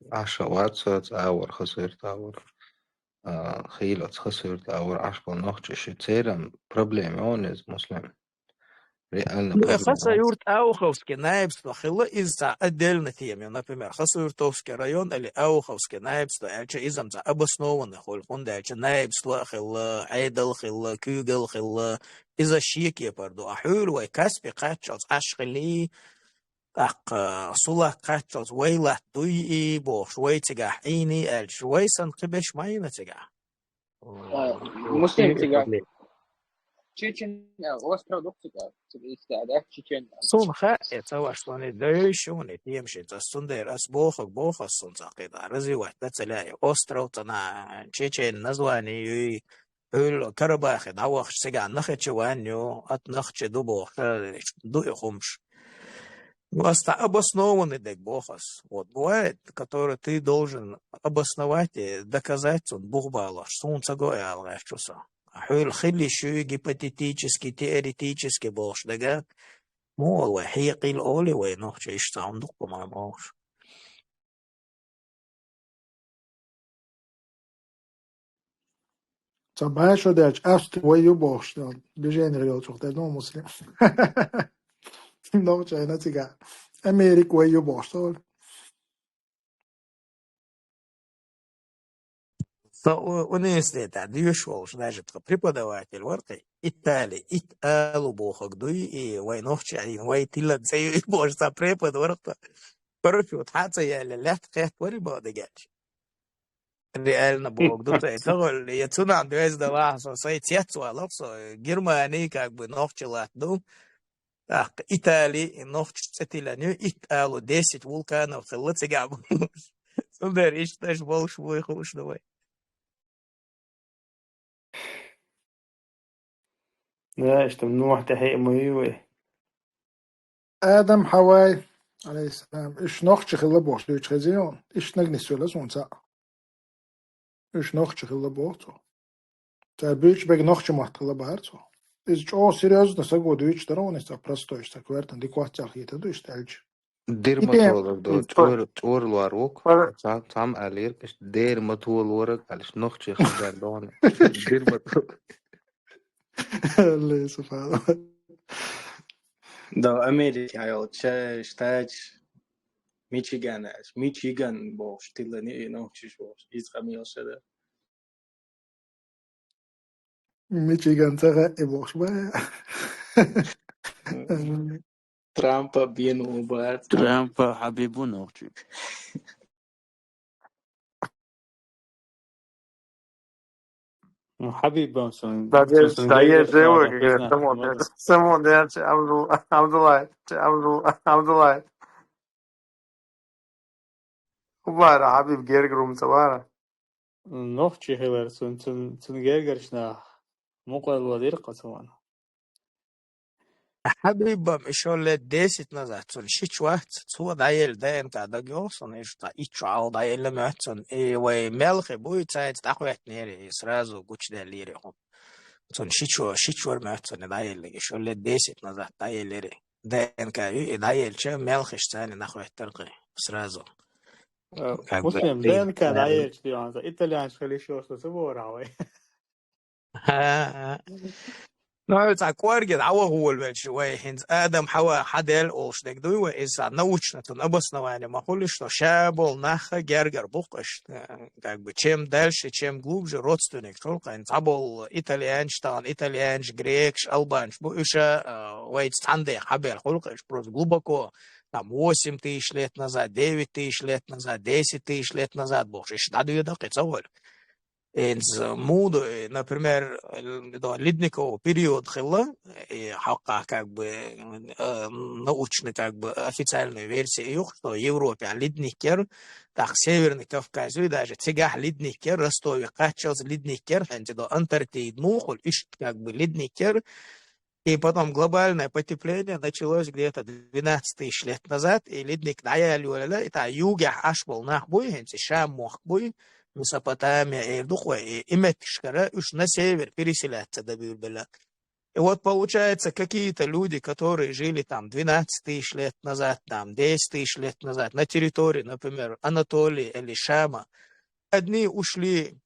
Ӏаша вац, ца авар хасуьрта авар. А, хийла ца хасуьрта авар Ӏаш бо нохчи ши церан проблема он иза, Муслим. Реально Ну, проблема. Хасавюрт Ауховский наибство хилла, иза цхьа отдельная тема. Например, Хасавюртовский район или Ауховский наибство, аьлча иза цхьа обоснованный хуьлу, хӀунда аьлча наибство а хилла, Ӏедал хилла, куьйгалла хилла, иза шен кепара ду. А хьуьйра вай Каспи кхаччалц Ӏаш хилли, тӀаккха Сулак кхаччалц вай латта дуй и бохуш, вай цигахь Ӏийний аьлча, вай санна кхин берш ма йина цигахь. А, Муслим, цигахь. Чечен, а, остров ду-кх цигахь, цигахь иштта, да, Чечен. Суна хаьа, ца ваш, суна и дойшуна, и тема ши, ца цундела ас бохург боху ас, суна цхьа кхидӀа развивать дан ца лаьа. Остров цана, Чечен название юй, Хьуьлла Карабахе дӀавахча, цигахь Нахичевань ю, ат Нахчи ду бохуш, ду и хӀумаш. Ну, ас цхьа обоснованный дерг боху ас. Вот бывает, который ты должен обосновать и доказать, цунна бух балош. Суна ца го и ала гӀерташ со. А хьуьлла хилла шу гипотетически, теоретически бохуш дага, муха вай хьекъал олий вай нохчий, иштта цхьа хӀума ду-кх, по-моему, бохуш. Ца баьшо дерча, Австри вай ю бохуш, движение йолчух тӀе, ну, Муслим. Нохчийна цигахь. Америка вай ю бохуш, ца вала. Со у-, университетехь доьшуш волуш, даже тхан преподаватель вара кхин, Итали, ит алу бохург дуй, и вай нохчий, вай тилан ца ю и бохуш, цхьа препод вара кхин. Короче, вот хьан ца яьлла, лаьтта кхетта вари боху дагахь. Реально боху ду цай. Ца гӀолли, я цунах доьзна далахь, со сай цец валах, со Германи, как бы, нохчи латта ду. ТӀаккха Итали, нохчи цӀе тилан ю, ит алу десять вулканов хилла цигахь бу. Цундела иштта аша болуш вуй хууш ду вай. Да, иштта Нохь тӀе хьеа ма ю вай. Адам Хьавай, алейхиссалам, уьш нохчи хилла бохуш дуьйцу хезий хьуна? Иштта наг нисвелла суна цхьаъ. Уьш нохчи хилла боху цо. Цара буьйцу бега нохчи мотт хилла бахара цо. Иза чӀогӀа серьёзно саго дуьйцуш дара хьуна, иза цхьа простой, иза цхьа коьртан дика вац аьлла хетар ду иштта аьлча. Дирматолог ду, чуьр-, чуьрла вар ву-кх. Цхьа-, цхьамма аьллера, иштта дерматолог аьлла, иштта нохчи хилла догӀна. Дирматолог. Аллай, субханалла. Да, Америка йолча штаташ, Мичиган аьлча, Мичиган бохуш, тилани и нохчиш бохуш, иза къамелаш ду. Мичиган ца хаьа бохуш бай. Трампа бен ву бац. Трампа Хьабиб ву нохчи. Ну, Хьабиб бан сан. Да, да, да, я живу, говорит, Самон, Самон, я че, Абдул-, Абдулай, че, Абдул-, Абдулай. Убара Хьабиб гергрум ца вара. Нохчи хилар цун, цун, цун гергарчу нах мукъарло дира кхо цунна. Хьабибам ишо лет десять назад цунна шича вац, цо дӀаелла ДНК дага йогӀу суна, иштта иччо хьалха дӀаелла моьтту цунна. И вай мелхи буй, цайца дӀахӀоьттинера, и сразу гучудаьллера и хӀума. Цунна шичо, шичор моьтту цунна дӀаелларг, ишо лет десять назад дӀаеллера. ДНК ю, и дӀаелча, мелхиш царна дӀахӀоьттира кхин, сразу. Э, как бы, Муслим, блин, ДНК наверное. ДӀаелча, дий хьуна, итальянаш хила йиш йолуш ду ца бохура вай? ХӀа-а. Ну, цхьа кӀорге дӀаваха волавелча, вай хӀинца Адам Хьава хьаделла олуш дерг дуй вай, иза цхьа научно цунна обоснование ма хуьлу, что ша болу нах гергара бу-кх иштта, как бы, чем дальше, чем глубже родственник хуьлу-кх, хӀинца цхьаболу итальянцаш, тахана итальянцаш, грекаш, албанцаш бу, уьш а, а, вайца цхьаьна дехьа хьабелла хуьлу-кх, уьш просто глубоко, там, восемь тысяч лет назад, девять тысяч лет назад, десять тысяч лет назад бохуш, уьш дӀадоьду-кх и ца волу. Эца муду, э, например, э, до ледникового периода хилла, и хьокхахь как бы, э, научный как бы официальная версия юха, что Европе ледник яра, тӀаккха Северный Кавказ, и даже цигахь ледник яра, Ростове кхаччалц ледник яра, хӀинца до Антарктида муха хуьлу, иштта как бы ледник яра, и потом глобальное потепление началось где-то двенадцать тысяч лет назад, и ледник дӀаяьлла йолаелла, и тӀаккха югехь Ӏаш болу нах буй, хӀинца и Шам мохк буй, Месопотамия эр ду-кх вай, и, и меттигашкара уьш на север переселяться дабуьйлабелла. И вот получается, какие-то люди, которые жили там двенадцать тысяч лет назад, там десять тысяч лет назад на территории, например, Анатолии или Шама, одни ушли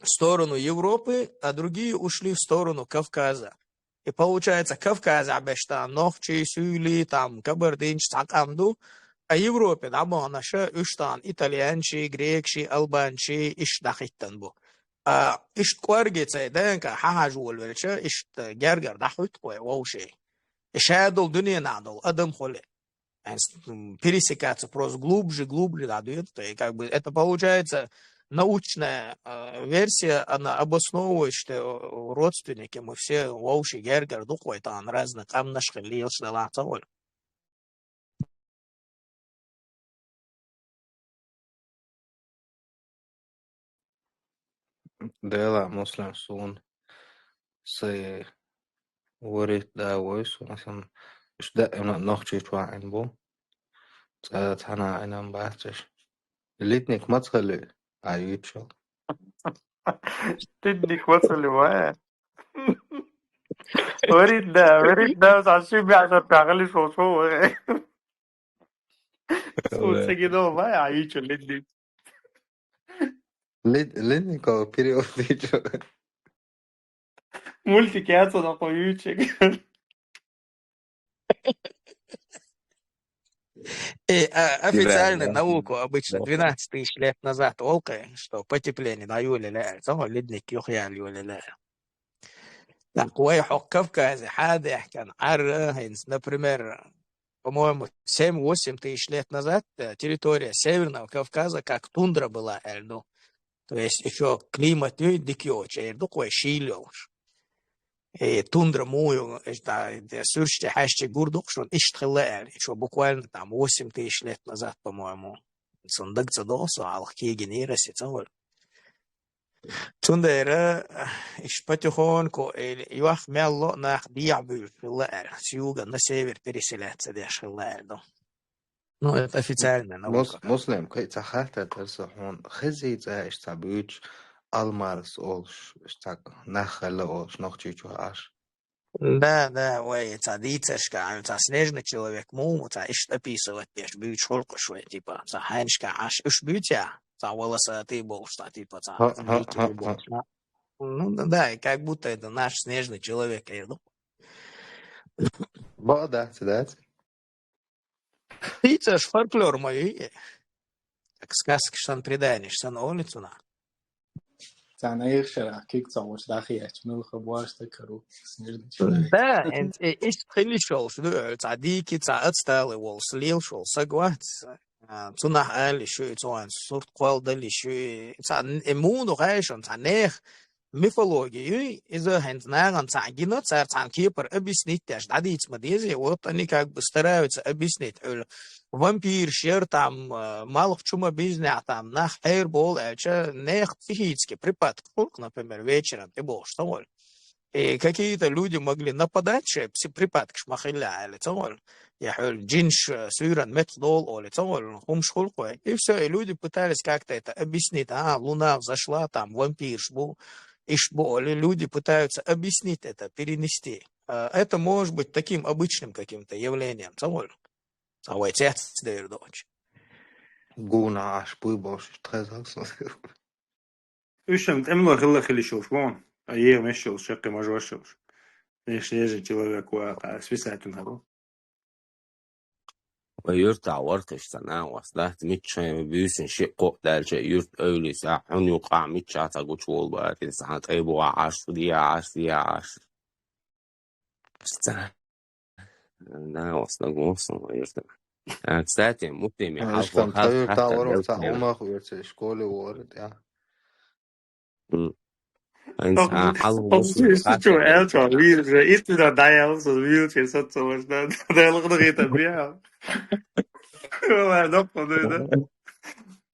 в сторону Европы, а другие ушли в сторону Кавказа. И получается, Кавказехь берш тахана нохчий, суьйлий, там кабардинцаш цхьа къам ду, а Европе дӀабаханарш уьш тахана итальянций, грекший, албанций, иштта дӀахӀиттина бу. А иштта кӀорге цай ДНК хьахьажа волавелча, иштта гергара дӀахӀуьтту-кх вай вовший. И ша долу дуьненахь долу адам хуьлу. Ас, м, пересекаться просто глубже, глубже дӀадоьду. И как бы это получается научная, а, версия, она обосновывает, что, э, родственники мы все вовший гергара ду-кх вай тахана разный къамнаш хилла лелаш делахь ца волу. Дела, Муслим, суна сайн ворхӀитта да вой, суна сан уьш даима Нохчийчохь Ӏийна бу. Цкъа цхьана Ӏийна бац уьш. Ледник маца хилла, а юьйцуш йолу? Ледник маца хилла, вай. ВорхӀитта да, ворхӀитта да, цхьа ши бӀе шарахь хилла шо, шо, вай. Суна ца гино, вай, а юьйцуш ледник. Лед-, ледниковый период юьйцуш. Мультик яц, нахуй, юьйцуш. Э, а, официальная наука обычно двенадцать тысяч лет назад олу-кх, что потепление дӀайолаелла аьлла, цхьа ледник юхаяьлла йолаелла аьлла. Так, вай хӀокху Кавказе хьадаьхкина Ӏар, хӀинца, например, по-моему, семь-восемь тысяч лет назад, э, территория Северного Кавказа как тундра была, аьлла ду. То есть ещё климат юй дика йоцуш, эр ду-кх вай шийла йолуш. И тундра муха ю, э, да, да, суьрташ тӀе хьаьжча гур ду-кх шуна, иштта хилла аьлла. Ещё буквально там восемь тысяч лет назад, по-моему. Цунна дага ца догӀу со, хьалха кегийнера аса ца волу. Цундела, э, иштта потихоньку, э, юьхь мел ло нах дехьа буьйлуш хилла аьлла. С юга на север переселяться деш хилла аьлла ду. Ну, это официальная наука. Мус-, Муслим, кхин а цхьа хаттар дара сан хьуна. Хезий цкъа иштта цхьа буьйцуш, Алмарс олуш, иштта цхьа нах хилла олуш, Нохчийчохь Ӏаш? Да, да, вай, цхьа дийцаршкахь, цхьа снежный человек муха, цхьа иштта описывать деш буьйцуш хуьлу-кх уьш вай, типа, цхьа хьаьнашкахь Ӏаш уьш буьйцу, цхьа волосатый болуш, цхьа, типа, цхьа дикий болуш. Ну, да, да, и как будто это наш снежный человек, я думаю. Бакъ дац, дац? Дийцарш фольклор ма ю, как сказкаш санна, преданиеш санна олу цунах. Цхьана айхьа шарахь куьг ца гӀуш дӀахаьчча, муьлха бошта кару, снежный человек. Да, э, э, иштта хила йиш йолуш ду, э, цхьа дикий, цхьа ацталый волуш, лелаш волу саг вац. А, цунах ала йиш ю, цуьнан сурт кхолладала йиш ю, цхьа, э, муха ду хаьий шуна, цхьа нехан мифология ю, иза хӀинца нахана цхьаъ гина, цара цхьана кепара объяснить деш дӀадийца ма дезий, вот они как бы стараются объяснить, хьуьлла вампираш яра там, э, малх чу ма бизнехь там, нах хьерабовла аьлча, нехан психический припадок хуьлу-кх, например, вечером тӀебогӀуш ца волу. И какие-то люди могли нападать, шайн пси-, припадкаш ма хилла аьлла ца волу. Я хьуьлла джинаш, э, суьйранна меттах долу олий ца волу, хӀумаш хуьлу-кх вай. И всё, и люди пытались как-то это объяснить. А, луна взошла, там вампираш бу, иштта бу олий. Люди пытаются объяснить это, перенести. А, это может быть таким обычным каким-то явлением ца волу. Цхьа вай цецдер доцу. Гуна аш буй болуш, тхезалс. Уьш-м тӀемалой хилла хила йиш йолуш бу, а еха меш йолуш, шаккхе мажош йолуш. Эш ежа человек ваха, списать ун харо. Ва юрта варкиш сана, вас да, мичча буьйсин ши кхо даьлча юрт эвлиса, хьун юкъа мичча ца гуч вол баьтин, сан тӀай буа Ӏаш, дия Ӏаш, дия Ӏаш. Ца. Да, вас да, гусон, ва юрта. А, кстати, муттими, А, хал ишкам хал тайур хал тайур хал ца хал умах уйрце школе ворит, я. М. Ан Ох, ца хал ох, муслим хал чу, хал эл чу, вил же, ит да дайл, со вил че, со цо ваш да, да лох да гита бия. Ва, да, по да.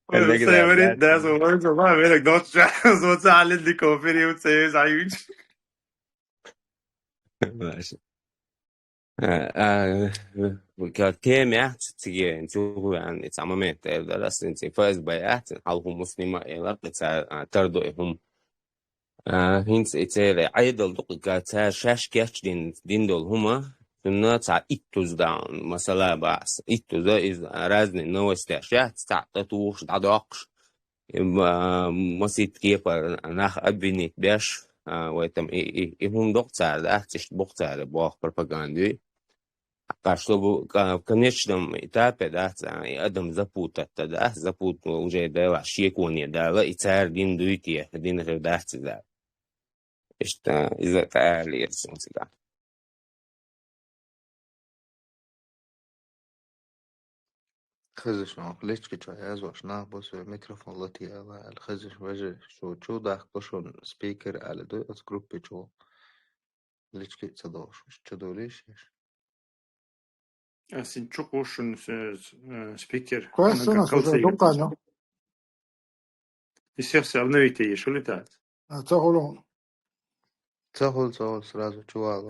Ой, Эллеге сай да, варит да, да. Со ваш да, велик доча, со ца алин ди кофе, ри уце, заюч. Маша. А, а, ка-, тема, циге, цугу, ан, ца момент, э, да, да, син, ци, Ф С Б, а, ци, хал ху муслима, э, ла, ца, а, тардо, э, хум. А, хинц, э, цере, айдал, дук, ка, ца, шаш, кеч, дин, дин дол, хума, сунна, ца, иттуз, да, масала, бас, иттуз, да, из, а, разные новости, ша, ца, та, туш, да, докш. Э, ма-, масит кепа нах обвинить беш, а, в этом и, и, и хум докцар, да, циш бокцар, бох пропагандуй. А чтобы, а, в конечном этапе, да, ца-, и адам запутать, да, запут-, уже дала, шеконе дала, и цар дин дуйте, дин же да, ца, да. Ишта, из-за тали, да. Хезиш, ох, лички чу язош, нах босо микрофон латияла, ал хезиш веже, шу чу дах кошун спикер, али ду, от группы чу. Лички ца дош, чу долиш, еш. А син чу кошун, э, э, спикер. Квас Она сына, как слушай, колсей. Дуккано. И всех все обновить ей, что ли, так? А, ца хулун. Ца хул, ца хул, сразу чувал.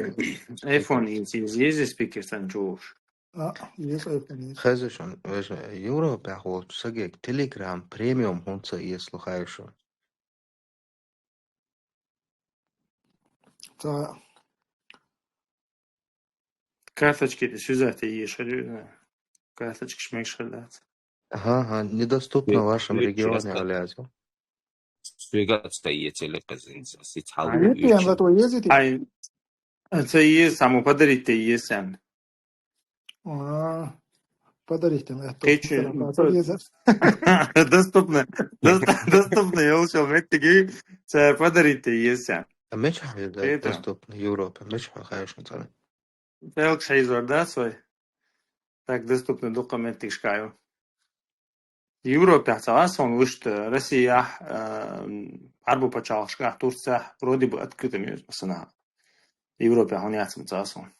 Айфон из, из, из спикер сан чуш. А, из айфон из. Хезишон, веже, Европа хул, сагек, Telegram премиум хунца, если хайшо. Ца. Карточки ты сюжеты ешь, говорю, да. Карточки шмек шалят. Ага, ага, недоступно в вашем регионе, Алясо. Сюжет стоит или казинца, сеть А халу V P N ючи. Зато ездите? Ай, а це є, само подарить ти є сен. А, подарить им это. Ты чё, Всё равно ну, то есть, ездят. Доступно, дост-, доступно, я лучше в Меттиге, це подарить ти є сен. А меч хай, да, Это. Доступно Европа, меч хай, конечно, цены. Це лучше из Орда свой. Так, доступно документы шкаю. Европе цаласон вышт Россия, э, арбу пачалшка Турция вроде бы открытым, сана. Европе он яцым цаласон.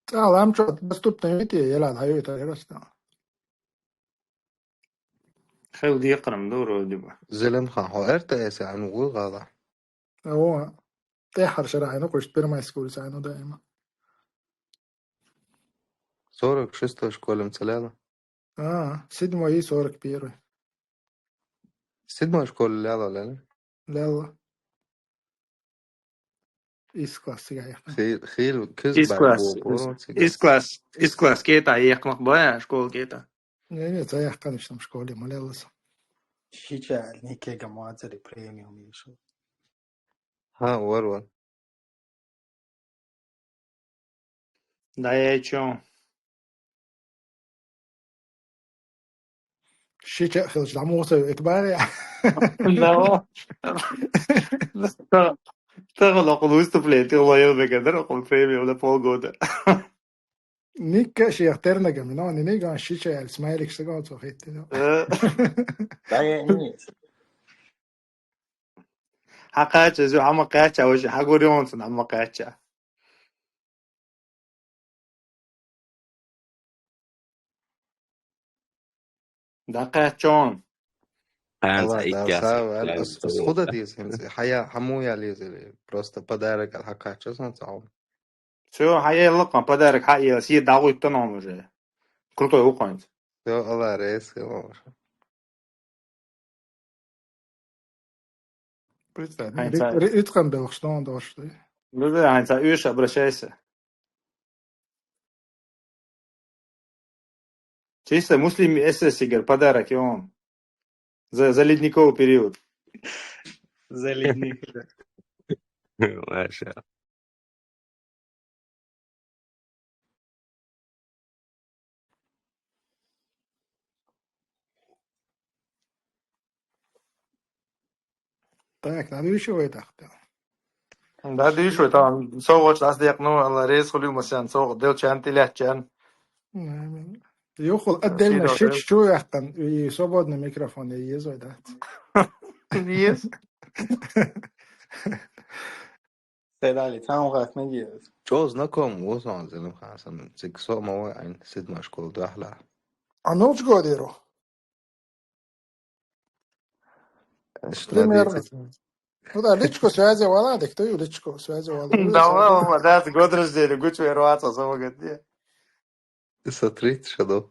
Цалам чё доступно ведь, ела даю это просто. Хел дикрым да вроде бы. Зелимхан, хо Р Т С ан гу гала. О, тяхар шарайна кушт первая школа сайна даима. Сорок шестой школе мцалела. А, седьмой и сорок первый. Седьмой школе лела, лела. Лела. Из класса я. Хил, хил, кыз Из бар класс, бу, из, бурун из класс, из класс кета, я мах бая, школа кета. Не, не, ца я, конечно, в школе молилась. Шича, никега мацари премиум ещё. Ха, вар, вар. Да я чё? Шича, хил, жамуса, это баре. Да. Та, та, локал выступление, ты лоял бекадер, локал премиум на полгода. Никка шиях тернагами, но не нига шича, ял смайлик сагон цо хетти, но. Э. Да я не. Хакача, зю, хама кача, уже хагурёнцун, хама кача. Да качон. Ала, да, иккас, са, ал, иккас, ас, ас худа дис, хин, хая, хаму я лиз, просто подарок ал хакача, сон цаун. Всё, хая лакан подарок, хая, си дагуй тонон уже. Крутой укант. Всё, ала, рейс, хила. Представь, Хай, ри-, ца- ри-, риткан белых, что он должен, что ли? Ну да, Хай, ца, Юша, обращайся. Чисто муслим эсэсигер подарок, и он. За, за ледниковый период. За ледник. Маша. Так, надо ещё это. Да, дышу, там, совгӀаташ дӀасадекъна, Алла реза хуьлийла массарна, совгӀат делчарна, тӀалаттачарна. Юххул отдельно шича чу яхкан, и свободный микрофон я езой, да? Ез. Седали, там как надеюсь. Чо знаком, вот он, Зелимхан, сан, цик со ма вай айн, седьмой школа дуьхьала. А мелча года яр хьо? Примерно. Ну да, личко связи вала, так ты личко связи вала. Да, ладно, да, год рождения, гучвер ваца, самогатни. Со тридцать шадов.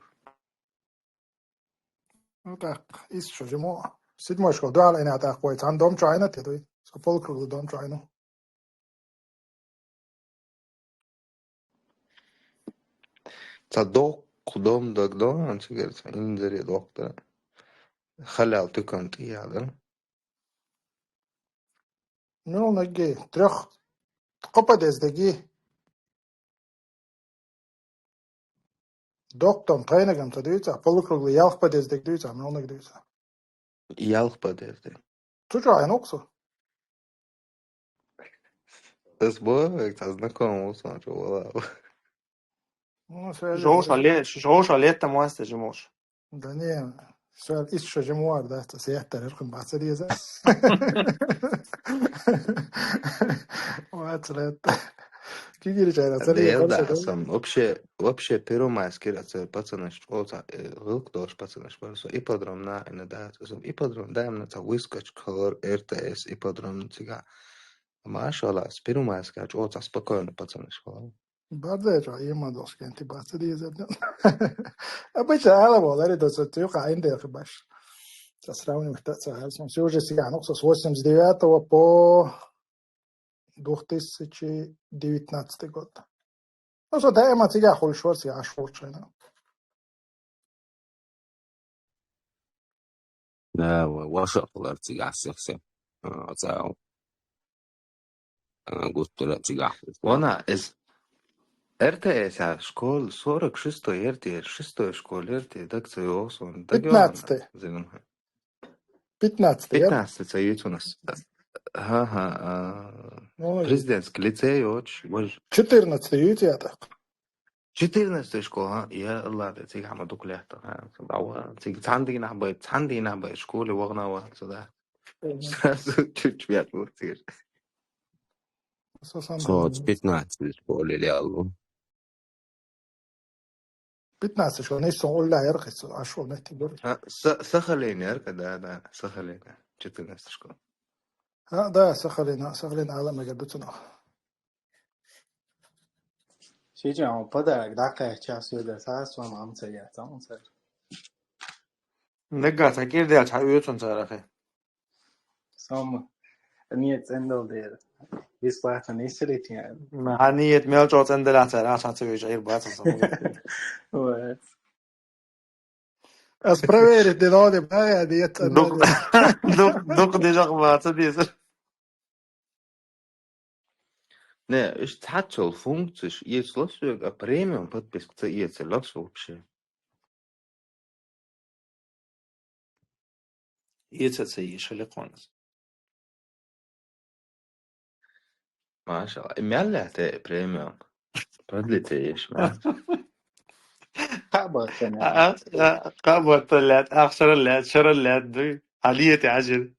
Ну так, из что, жимо. Седьмой школа, да, ина так, кой, цан дом чайна, ты, дуй. Со полукруглый дом чайна. Ца доккха дом дагдоан, цигара ца инзаре доккха. Халал туькан тӀе яла. Ну, ноги, трёх, кхо подъезд деги. Доккха дом тхайнагам ца дуьйца, полукруглый ялх подъезд дег дуьйца, мелнаг дуьйца. Ялх подъезд дег. Цу чу айна уксу? Ас бо, век ца знаком уксу, чу вала. Ну, связи Жоуша ле-, Жоуша летта муасте жимош. Да не, связи иш ша жимуар, да, ца сеттар, иркун баца деза. Вац летта. Кигири чайра, ца Да ле, я, да, хорошо, да? Сам вообще, вообще первомайскира ца пацанаш чӀоца, э, гӀулакх долаш пацанаш бар. Со ипподромна ина да, сам ипподром даимна ца выскочка хилар, РТС ипподром цига. Машалла, с первомайска чӀоца спокойно пацанаш хилар. Бардача, има долаш кенти баца деза. Обычно ала болар, это со тюка инде баш. Ца сравнивать ца, ца, ца, все уже цига, ну, со с восемьдесят девятого по две тысячи девятнадцатый год. Ну, со даима цига хуй шварц, я шварц, чайна. Да, ва-, ваша хулар цига сехсе. А, ца, а, гуттара цига. Вона из РТС, а, школ сорок шестой РТС, шестой школ РТС, так ца ёсон, так ёна, Пятнадцатый. Зелимхан. Пятнадцатый, я? Пятнадцатый ца юц у нас. Ага, а, Ну, и президентский лицей, очень, больше. Четырнадцатый юц я так. Четырнадцатый школа, а? Я, ладно, цига ма дукулятта, а, ава, цига цандина бай, цандина бай, школе вагна ва, сюда. Мгм. Сразу чуть-чуть вот цига. Со сан Со дагадна. Пятнадцатый школе лялу. Пятнадцатый школа, не сон улла яркъ, со, а шо не тигур. А, Са-, Сахалин яркъ, да, да, Сахалин, четырнадцатый школа. А, да, Сахалин, а, Сахалин, ала мега дуцуна. Ши чан подарок дакъа час юда, са, сом амца я, амца. Нагга ца кирдел ца уьцун царахи. Сом. Нет, цӀендал дер. Бесплатно не сидите. Ма, а нет, мел чо цӀендала цара, а ца ца вижа, ир баца сом. Вот. Ас проверить не надо, а, нет, Дук, нет. Дук, дук, дежа баца деза. Не, уж цхьаццал функцеш эцалаш соьга, а премиум подписка ца эцалаш вообще. Эца ца еш хиликъонас. Машалла. И мел лаьтта премиум? Продлить ца еш, мел? Кхаъ баттана. А, а, а, кхаъ баттана лаьтта, ахчара лаьтта, шара лаьтта, дуй. Алиете хьажир.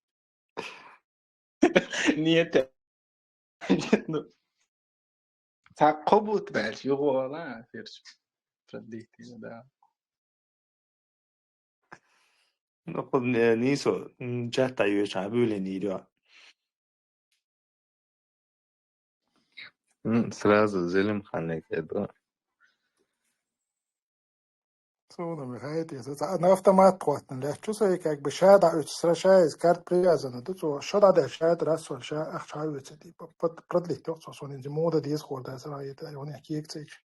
Нет. Ну, так кхо бутт баьлча, юха вала, фирч. Продлить, да. Ну, кху, э, нийсо, м, чатта йоьча, а буьйлен йийр ю. М, сразу Зелимханега ду. Суна ма хьайта, ца, ца, на автомат хӀоттана лаьттачу со, и как бы ша дӀа уьцу, сра ша из карта привязана ду, цо ша дӀадаьлча, ша дӀа рассол, ша ахча хьаоьцу, типа, под-, продлить йоху цо, суна инза мода деза хор дац, сара это, айхьа хӀунда кийга ца ича.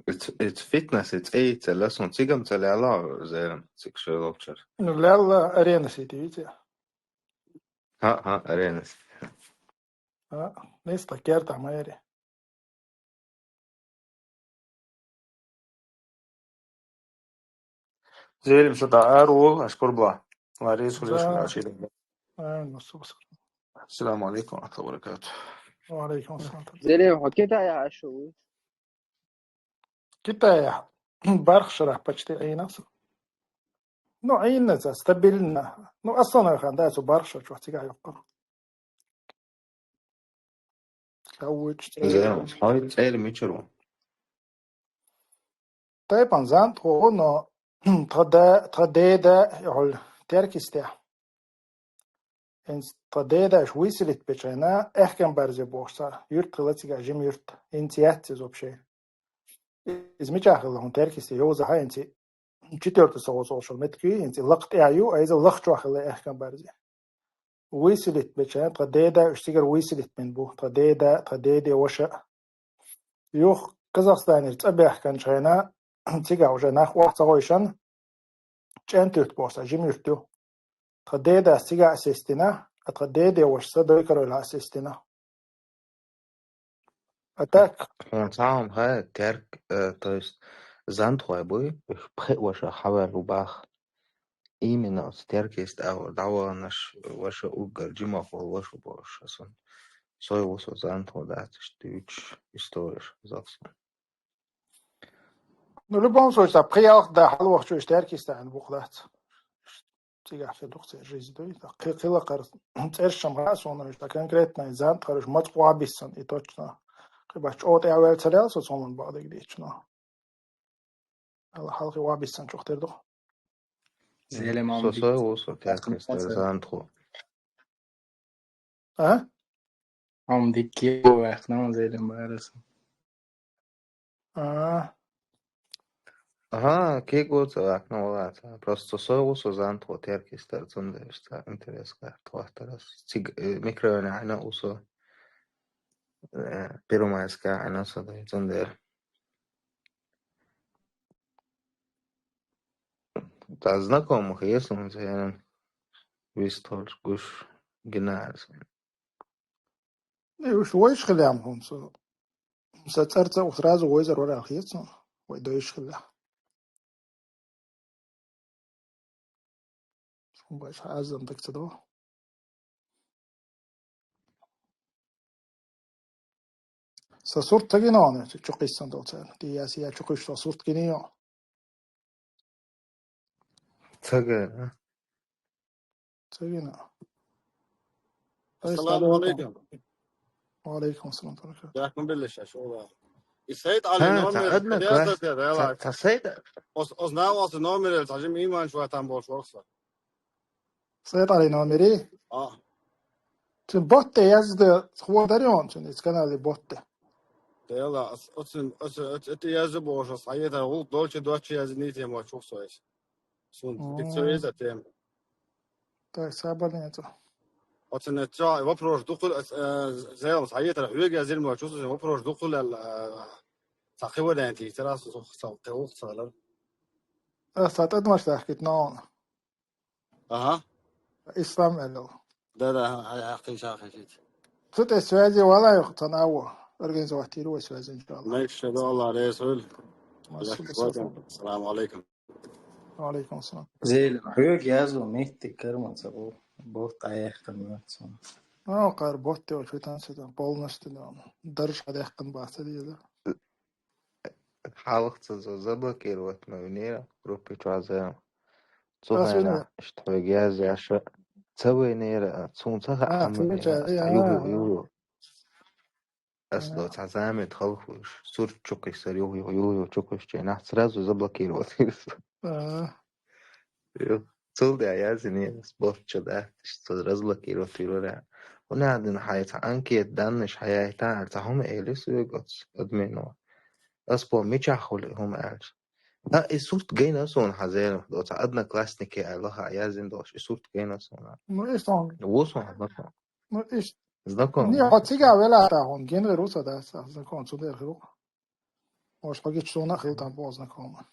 It's, it's fitness, it's eight, it's lesson. Цигам ца лела, зерам, циг шойловчар. Ну, лела арена сити, видите? Ха, ха, арена сити. А, нестакер там эри. Зелим, со дӀа ара ву, аш пурба. Ларис, хулиш, Да. Рашид. Ай, ну, су, су. Ассаламу алейкум ва рахматуллахи ва баракатух. Ва алейкум ассалам. Зелим, хьо Китая Ӏаш ву? Китая. БархӀ шера почти Ӏийна со. Ну, Ӏийна ца, стабильно. Ну, основной хан, да, со бархӀ шера чу цигахь йоккхур. Каввич. Зелим, хьой цӀер мичара ву? Тайпан зан тхо, но тха да, тха деда, яхӀул, Теркистехь. ХӀинца тха дедаш выселить бечу хенахь, Аьхкамбарзе бохуш цхьа юрт хилла цигахь, жима юрт, хӀинца яц иза вообще. Иза мичахь хилла хӀун, Теркисте йовзахьа, хӀинца четвёртый совхоз олуш меттиг ю, хӀинца и лакха тӀехь ю, а иза лахчохь хилла Аьхкамбарзе. Выселить бечу хенахь, тха деда уьш цигара выселить бина бу, тха деда, тха деде ваша. Юха Казахстанера цӀа баьхкинчу хенахь, цигахь уже нах охьа ца гӀойшан, ЧӀентуьрт боху цхьа жима юрт ю. Тха дедас цигахь а сестина, а тха деде вашас Дойкаройла а сестина. А так? Хьуна цхьа хӀума хаьа, Терк, э, то есть, зантхой буй, уьш пхи ваша хьаваьлла ву баха. Именно оцу Теркиста агӀор дӀаваханаш ваша уггар жимахволу ваша бохуш аса. Сой ву со зантхо дац, иштта дуьйцуш, историш хазахсун. Ну, в любом случае, цхьа пхи-ялх да хьалавахчу уьш Теркистан бу-кх дац. Цигахь хир ду-кх церан жизнь дуй. Кхи-, кхин лакхара цӀерш-м хаьа суна, уьш конкретно и зантхой уьш маца охьабиссина, и точно. Кхин бац чӀогӀа тӀаьхьаваьлла ца лаьа со цхьа хӀуманна бакъдерг дийцича. Ала хьалхе охьабиссина чохь тера ду. Зелим, со сой ву со Теркистера зантхо. А? Хьо-м дика кего ваьккхина, Зелим, бара со. А. Ага, кего ца ваьккхина валаца. Просто со сой ву со зантхо Теркистера, цундела цхьа интерес кхаьчна тхоьттара ас. Цига, э, микрорайоне Ӏийна ву со. Э, Первомайская Ӏийна со дай, цундела. Цхьа знакомых есть, он церан вистхуьлуш гуш гинарас. И уьш вайша хилла хӀума со. Сан цӀарца ух сразу вайзар вара хеташ, вай дойша хилла. Вайша хьазам даг ца до. Сан сурт ца гина хьуна, чу кхиссина долу царна. Ти яс я чу кхуьйсуш долу сурт гиний хьуна? Ца гина. Ца гина. Ассаламу алейкум. Ва алейкум ассалам. Яхкун билла шаш, ола. И Сайд Али номер, цхьа адна класс, цхьа, цхьа Сайд. Оз, оз нав оз номер, цхьа жим иман шуа там болуш ворхса. Сайд Али номери? А. Цуьнан ботте язде хво дари он, цуьнан иза канале ботте. Дела, оцин, оцин, оцин, это язде боже, а это гулк дольче доче язде не тема чухсойс. Сун, дикцо еза тема. Так, сабарнецо. Оцин это вопрос духул, э, зелом, а это хьуьга язде ма чухсойс, вопрос духул, э, сахи варианти, терас, сахи ух сахалар. Э, са тӀадмаш дахкит, но. Ага. Ислам аьлла. Да, да, ага, ага, хин ша, хин шит. Цу тӀе связи вала юха цхьана аво. Организовать йира вай связи, иншалла. Мегаш ду, Алла реза хуьлда. Массо, массо. Салам алейкум. Ва алейкум салам. Зелим, хьоьга язо метте карман ца бу. Боху тӀаехкан вацун. А, кхар ботте вачу тан сетан полностью да. Дарж хьадаьккхина бац деза. Хьалха ца заблокировать ма винера, группа чу ца. Цу хенахь иштта хьоьга язъяша ца вайнера, цунна ца хаьа, а, ца вайнера, ца, я, юху, я. Ас, а, до цхьа замет халхуш, сурт чу кхиссар, юху, юху, юху, юху чу кхуьссича, нах сразу заблокировать вира со. А. Ю, цул тӀаьхьа яздинера, ас болчу дац, иштта со разблокировать вира. ХӀунда аьлла хьайн цхьа анкета даннаш хьаяйта, аьлла, цхьа хӀума элира соьга оцу админо. Ас бо мичахь хуьлу и хӀума аьлча. ХӀа, и сурт гайна суна хьан зерах, до цхьа однокласснике аьлла, хьан яздина долуш, и сурт гайна суна. Ну, и сон. Ву сон, знаком. Ну, и с-, знаком. Не, хьо цигахь велахь тахана, генвер ву ца дац, знаком, цу дерхи ву. Может, хьо гича суна а хила там бо знакомый.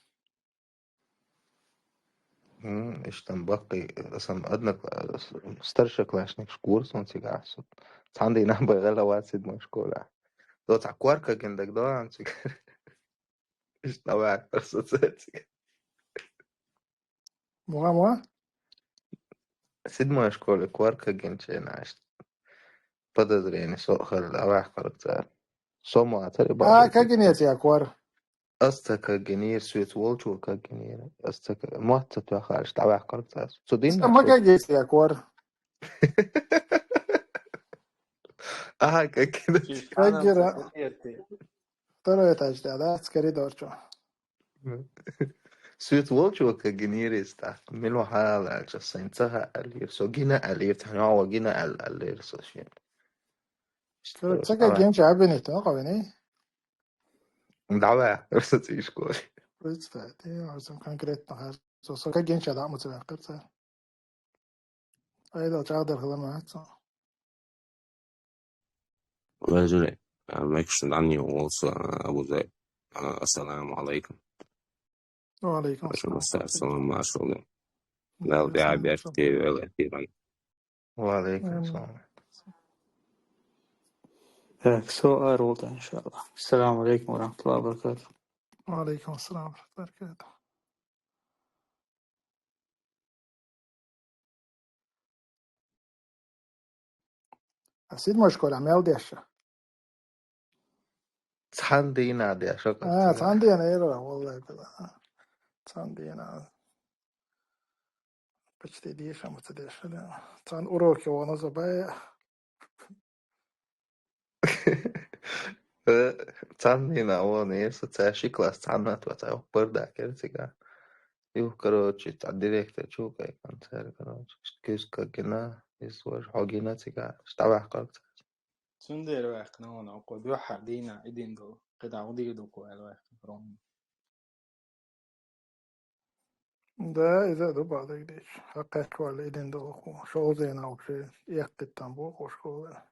М, иштта баккхий, сан однокла-, старшеклассник шкура сон цигахь, со цхьана дийнахь бай гӀелла вац седьмой школахь. До цхьа корка гина даг доан цигахь. Иштта ваьхкар со ца цигахь. Муха, муха? Седьмой школе корка гинче, значит. Подозрение со хала дӀаваьккхарг цара. Со ма тара. А, бакъ кагинец я кор. Ас ца кагинийра, соьца волчо кагинийра. Ас ца ка-, мотт ца тоьхалаш дӀаваьккхарг цара. Цу дийнахь ма кагинец я кор. Аха, кагина. Кагира. Второй этаж тӀа, да, с коридорчо. Соьца волчо кагинийра иза тӀаккха. Мила ву хьал аьлча, сайна ца хаьа аьллера. Со гина аьллера, цхьана йоӀ ван гина аьлла, аьллера со шена. Ца кагинча а бинийта, ну, къавини? ДӀаваьккхар со цӀийшколе. Представь, те, а сам конкретно хар. Со, со кагинча дӀа а ма ца ваьккхар цара. Айдал чӀагӀдар хилар ма хӀац. Вежарий, а, мекшан дӀанийгӀолса, а, Абу Зай. А, ассаламу алайкум. Ва алайкум ассалам. Салам, машалла. Дала тӀаьхьа беркате йойла тиран. Ва алайкум ассалам. Так, со ара волда, иншалла. Ассаламу алайкум ва рахматуллахи ва баракатух. Ва алайкум ассалам ва рахматуллахи ва баракатух. А седьмой школе мел дешша? Цхьан дийнахь дешша. А, цхьан дийнахь ира, валлахӀи, билла. Цхьан дийнахь. Почти дешша, ма ца дешша, да. Цхьан уроке вахана со бай. Э, цхьан дийнахь вон, эр со цаьрши класс цхьанна а тоьца, юха бардак яра цигахь. Юха, короче, цхьа директор чу кхайкхина цара, короче, куьзга гина, иза важа хьо гина цигахь, дӀаваьккхарг цара. Цундела ваьккхина вон, окко дуьххьара дийнахь идин ду, кхидӀа гӀо дийр ду кху аьлла ваьккхина, ровно. Да, иза а ду бакъдерг дийцича. Хьакхаьчча валла идин ду хӀокхо. Шолзена вообще эккхийтта бу хӀокхо школа.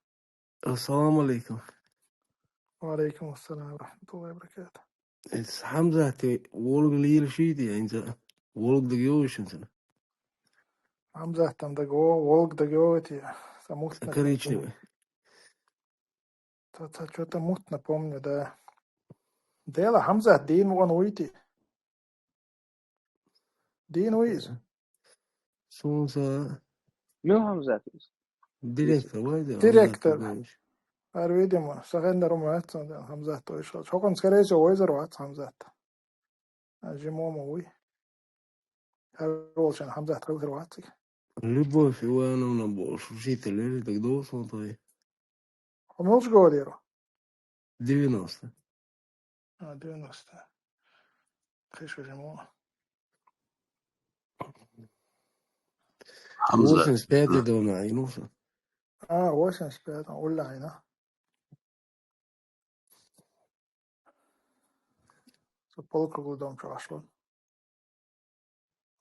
Ассаламу алейкум. Ва алейкум ассалам ва рахматуллахи ва баракатух. Эс Хьамзате волга лийла шийти, хӀинца волга дагайовшин сана. Хьамзатан даго, волга дагайовити. Са мутна. Коричневый. Та, та чё-то мутно помню, да. Дела Хьамзат дийна вон вуйти. Дийна вуй иза? Суна са... Мила Хьамзат иза? Директор вай да, директор. Хьамзат вай. Ар, видимо, са хеннара ма вац, да, Хьамзат вай шо. Чокон, скорее всего, вайзар вац Хьамзат. А, жимома вуй. Ар волчан Хьамзат хилхир вацик. Любовь Ивановна болуш, учитель, дагадогӀу суна тхай. Хьо муьлш года яра? Девяносто. А, девяносто. Кхы шу жиму. Хьамза. Восемьдесят пятый дом, а, Юнуса. А, восемьдесят пятый, улла айна. Со полукруглый дом чу ашло.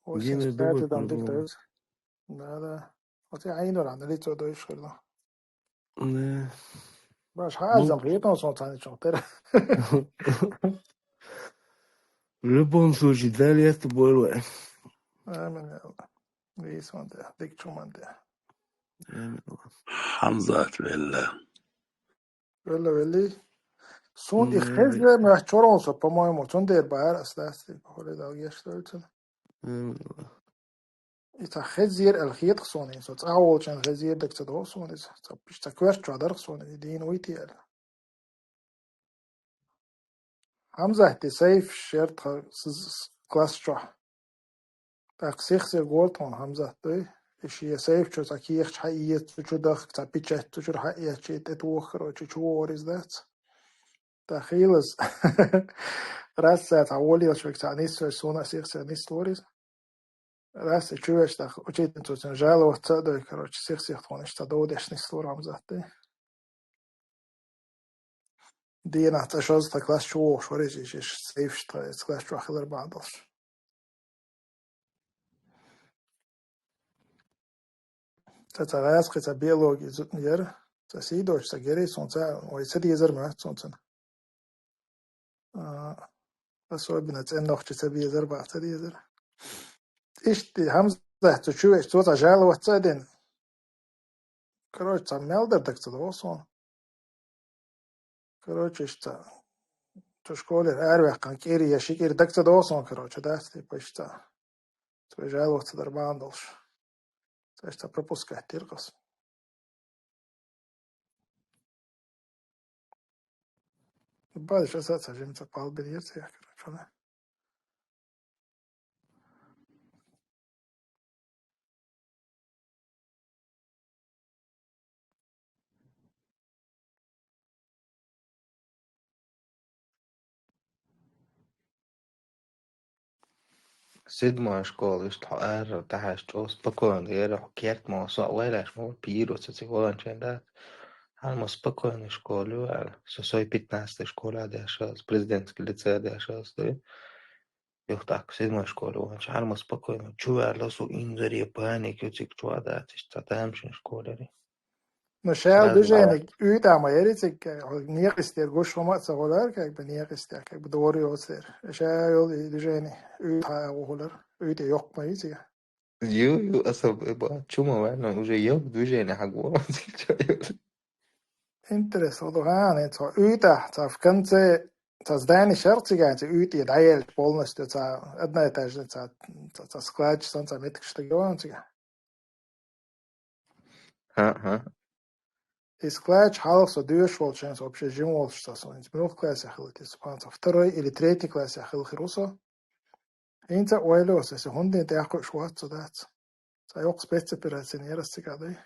Восемьдесят пятый дом дик дойс. Да, да. Вот я айну ран, лицо дойш хырда. Не. Баш хазам хетон сон цани чон тер. В любом случае, дали это было. Амин, я Аллах. Вис ванде, дик чуманде. Амин. Хьамзат велла. Велла, велли. Сун и хезле ма чорон со, по-моему, цундер баар ас дасти, похоже, да, геш тольцен. И ца хезер ал хет сун, и со цӀа волчан хезер дак ца до сун, и ца, ца пиш ца квер чо дар сун, и дин уйти ал. Хьамзат, ти сейф шерт ха с-, с-, класс чо. Так, сих-сих гортон Хьамзат дой. И шия сейф чу ца кехч хьа иет цу чу дах, ца печать цу чур хьа иет чи тӀе туох, короче, чу ворис дац. Та хилас. Раз ца ца волил швек ца нис, сона сих-сих нис лорис. Раз и чу веш так, учительница цун жаловаться дой, короче, сих-сих тхониш ца додеш нис лор Хьамзат дой. Дийнахь цӀа шозза тха класс чу вогӀуш вара иза, иза сейфаш тха эца класс чу хилар бахьадалш. Цхьа, цхьа гӀаьскхи, цхьа биологи зу-, яра, цхьа сийдочу, цхьа гери, сунца, вай ца дезар ма, сунцана. А, особенно цӀен нохчи ца безар, бах ца дезар. Иштта Хьамзат цу чу веш, цо цхьа жаловаться а дина. Короче, цхьа мел дар даг ца догӀу суна. Короче, иштта цу школера араваьккхана кӀири я ши кӀири даг ца догӀу суна, короче, дац, типа, иштта. Цо жаловаться дар бахьана долуш. Цаьш ца пропускать дира къас. Бадиш аса ца жимца пал бирьер ца яхкара чуна. Седьмая школа, иштта хьо ара тӀаьхьаш чӀогӀа спокойно яра, хьо керт ма, со а вайлаш ма вара, пийра оцу цига валанчен дац. Хьан ма спокойно школа ю аьлла. Со сой пятнадцатая школа деш ас, президентский лицей деш ас, да? Юха тӀаккха седьмой школе ваханчу хьарма спокойно чу ваьлла со, инзаре паника ю цига чу а дац, иштта цхьа тамашийна школери. Ну, шаьл Сразу движение уьйтӀа ма яри цига, хьо некъастера гуш хӀума а ца хулар, как бы некъастера, как бы дора йоцу дера. Ша йолу и движение уьйтӀа а вухулар, уьйтӀа йоккха ма ю цига. Ю, ю, аса ба, чу ма ваьлла, уже йоккха движение хьагвора цига чу а йолу. Интересно, ду хьан, цо уьйтӀа, цо в конце, цо здание шарх циган, цо уьйтӀа дӀаелча полностью, цо одноэтажный, цо, цо, цо складча сан, цо меткаш таг йогӀун цига. Хьа, хьа. И складча хьалха со доьшуш волчу хенахь, со вообще жима волуш со, со хӀинца муьлха классехь хилла те, со, по-моему, со второй или третий классехь хилла хир ву со. ХӀинца а ойла йо со, аса хӀунда тӀехь кхуьуш вац со дац. Цхьа йоккха спецоперацина яра ас цига дай.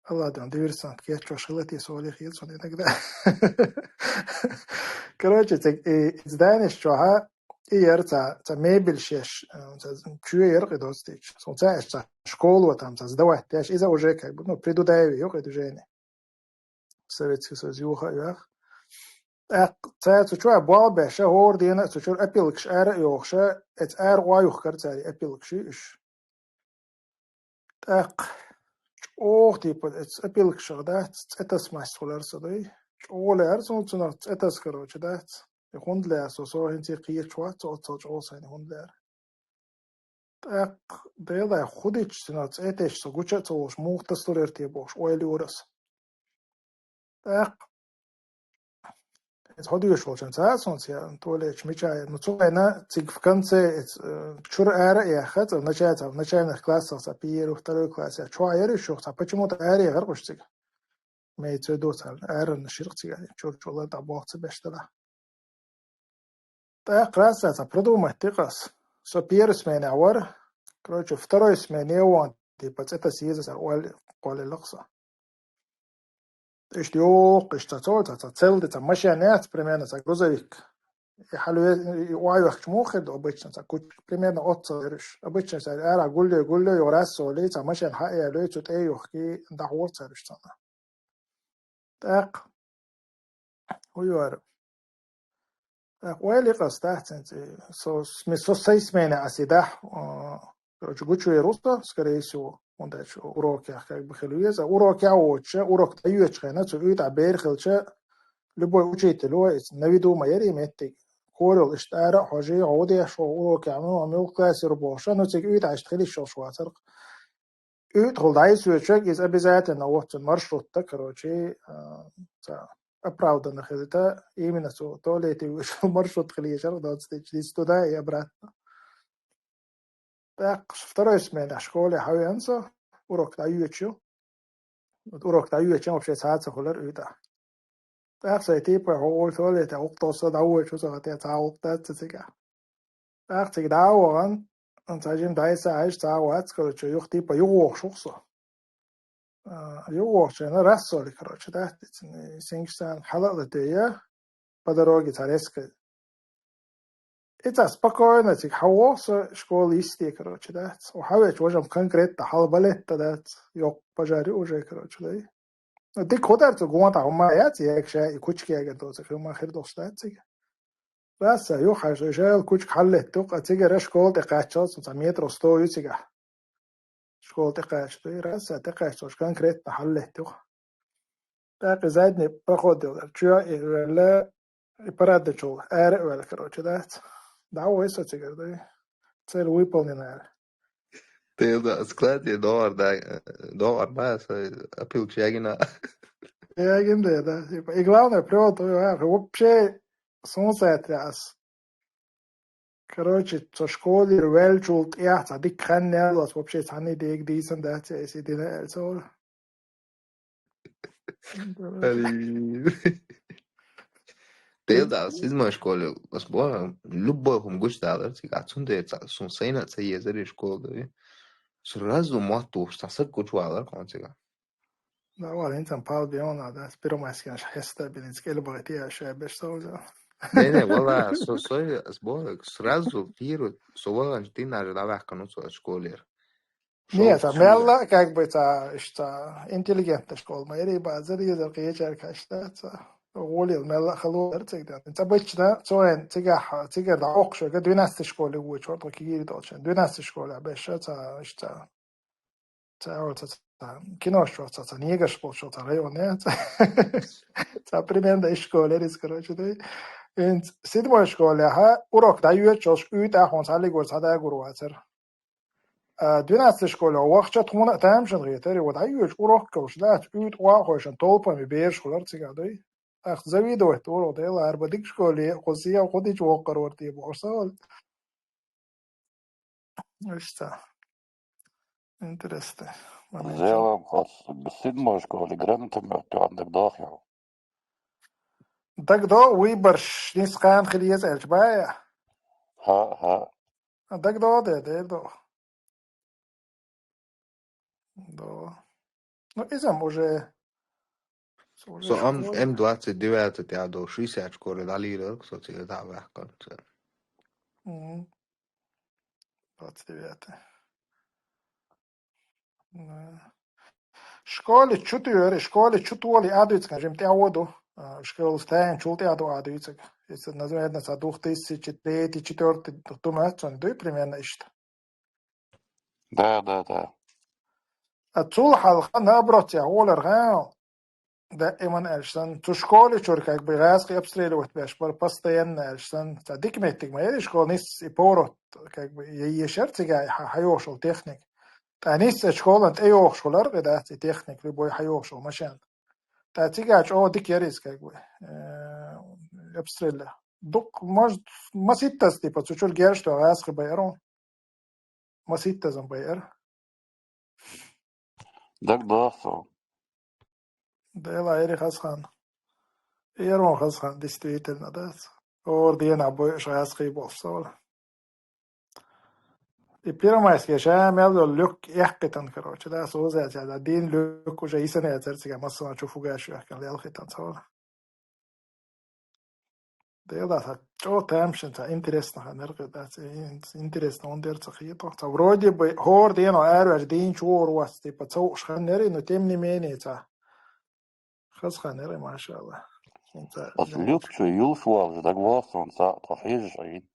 Алла дан диверсант кечвеш хила те, со вале хила сон иногда. Короче, цига и, и зданеш чохьа, и яра цхьа, цхьа мебель шеш, э, цхьа чоь яра кхидоцу тӀеча. Со цхьа аьш цхьа школа там цхьа сдавать деш, иза уже как бы, ну, предудави йо кхи движение. Советский Союз юха а йоьху. ТӀаккха цара цу чу а болх беш, хӀора дена а цу чуьра опилкаш ара а йохуша, эца ара охьа юхкара цара и опилкаш ю уьш. ТӀаккха чӀогӀа типа эца опилкашах дац, цӀе таса масса хулар со дай. ЧӀогӀа лаьара суна цунах цӀе таса, короче, дац. И хӀунда лаьара со, со хӀинца кхечу вац, со оццал чӀогӀа сайна хӀунда лаьара. ТӀаккха, Делан хӀу дича цуьнан цӀе тесча, со гуча а ца волуш, муха тасалур яра те бохуш, ойла йора ас. ТӀаккха, иза хьо доьшуш волчун ца а сонца ян, туалетчу мича ян. Ну, цу вайна цига в конце, эц, э, чура ара а яхха, цӀа начальца, в начальных классах цӀа первый, второй класс, я чу а яра уьш юха, цӀа почему-то ара яхара уьш цига. Мей цуьй доцарна, арана ширх цига, чура чула дӀа болх ца беш дара. ТӀаккха раз цхьа продумать дикъас. Со первой сменехь вара. Короче, второй смене вон, типа, цӀе таса еза сара, ойла кхоллалакх со. Иштта йоккха, иштта цо, цхьа, цхьа цел де, цхьа машен яц, примерно, цхьа грузовик. И хьалве-, и охьавехча муха хир ду обычно, цхьа куча, примерно, оццал ерш. Обычно, цхьа ара гулле, гулле, йо раз соли, цхьа машен хьа а ялой, цу тӀе а юхки, дӀахьора цара уьш цунна. ТӀаккха хӀу йора. ТӀаккха ойла йикъас дац хӀинца. Со, сме-, со сай смене ас и дахь, а, короче, гучуер ву со, скорее всего, хӀунда аьлча урокех как бы хила веза. Урокех а воцуша, урок дӀайоьчу хенахь, цу уьйтӀахь бер хилча, любой учитель ву, иза на виду ма яра и меттиг. Корел иштта ара а хьожий, хьо деш ву урокех, ну, муьлха классера бохуша, ну, цига уьйтӀахь иштта хила йиш йолуш вацара. УьйтӀахула дӀайсоьчуьнга иза обязательно оццун маршрутта, короче, а, ца, оправданно хилита, именно цу туалете вуьйшал маршрут хила ешарх доцу тӀе, чу диц туда и обратно. ТӀаккха второй сменехь школе хьавеана со, урок дӀайоьчу. Вот урок дӀайоьчу, вообще цхьа а ца хуьлура уьйтӀа. ТӀаккха сайн типа хьо вуй туалете, гӀуллакх тосса дӀавоьчу, со хӀотта цхьа гӀуллакх дац цига. ТӀаккха цига дӀа а вахана, цхьа жима дӀайса хьаьжча, цхьа а вац, короче, юха типа юхавохуш ву со. А, юхавохучу хенахь рассоли, короче, дац, и цуьнан сингаш царна хьала а латоья, по дороге цхьа резко. И цхьа спокойно цига хьавоху со школа йисте, короче, дац. Хьавечу важам конкретно хьала балетта дац, йоккха пожар ю уже, короче, дай. Ну, дика хӀу дара цу гонахь хӀумма яц, яга ша и кучка ягар доцург хӀумма хир долуш дац цига. Расса, юха хьажа, ша йолу кучка хьаллетту, ткъа цигара школа тӀе кхаччалц, цхьа метро сто ю цигахь. Школа тӀе кхаччалц, расса, тӀе кхаччалц конкретно хьаллетту. ТӀаккха и задний проход йолу, чоь и ваьлла, и парадный чул, ара а ваьлла, короче, дац. ДӀа а вай со цигара, дай. Цель выполнена аьлла. Тел да, складе догӀар дай, догӀар ба, со опилкаш ягина. Ягина, да, да. Типа, и главное, привел твою, а, вообще, с ума сойти ас. Короче, цо школера ваьллачул тӀехьа цхьа дика хан яьллалц, вообще цхьанне дега дийцина дац, я эсий дина аьлла цо. Дел да, седьмой школе, ас бо, любой хӀума гучдалар, цига, цундела ца, сун сайна а ца езар и школа да. Сразу мотт ухуш, цхьа саг гучувалар кхуьнцига. Да, вала, хӀинца пал беона, да, с первомайским аж хеста бинец кӀелбагӀа тия шайбеш сауза. Не, не, вала, со, со, ас бо, сразу первый, со валанча дийнахьа дӀаваьккхина цо школера. Не, ца мелла, как бы, ца, ишта, интеллигентная школа, ма эри базар, езар кечар кашта, ца. Гулил мелла халу дар цигда. Ца бычна, цоен, цигах, цигар да охшо, га двенадцатой школе вуч, вот кигири толчен. Двенадцатой школе, беша, ца, ишта. Ца, вот, ца, ца, кино шо, ца, ца, негаш пол шо, ца, район, я, ца. Ца, примерно, из школе рис, короче, да. Ин седьмой школе, ха, урок да, ю, чош, ю, та, хон, ца, лигор, ца, да, гуру, ацер. А, двенадцатой школе, вахча, тхуна, там, шан, гетери, вот, а, ю, урок, кош, да, ю, уа, хой, шан, толпами, берш, хулар, цига, да. Ах, завидовать, урок, да, ла, арба, дик школе, хосия, ходич, воккар, вот, и, борса, вот. Ишта. Интересно. Момент. Зелам хос, седьмой школе, гранатомет, тёрдык, дохил. Дагдо, выборш, нискан хилиез эльч бая. Ха, ха. Дагдо, да, да, да. Да. Ну, изам уже. Со ам М двадцать девять, я до шестьдесят школе дали, со тебе да, вахкан. Мгм. Двадцать девять. Да. Школе чуть юри, школе чуть воли адуицкан, жим тя воду. А, школу стаем чул тя ду адуицк. Это, наверное, со двух тысячи третий, четвёртый, думаю, он дуй примерно ишта. Да, да, да. А цул халха наоборот, я олар гал. Да, иман эльсан. Цу школе чур, как бы, газки обстреливать беш, бар постоянно эльсан. Ца дик меттик ма, эри школа нис и поворот, как бы, е, ешер цигай, ха, хайошул техник. Та нис школа, тя ёхшулар, да, ци техник, любой хайошул машин. Та цигай чо дик ярис, как бы, э, обстрелля. Дук, может, маситтас, типа, цу чур гер, что газки байрон. Маситтазан байр. Дагдо со. Дела эри хасхан. Эрон хасхан, действительно, да. Ор дена бой шаски болсол. И Первомайске ша мел люк яхкитан, короче, да, соза, да, дин люк уже исене церцига массана чуфуга шуяхкан лелхитан сол. Дела са чо тамшин са интересно ханер, да, интересно он дер цахи то. Са вроде бы хор дено арваш дин чор вас, типа, цо уж ханери, но тем не менее, са хас ханери, машалла. Ас люкчу юлш валж дагвалсон са тохижш ай.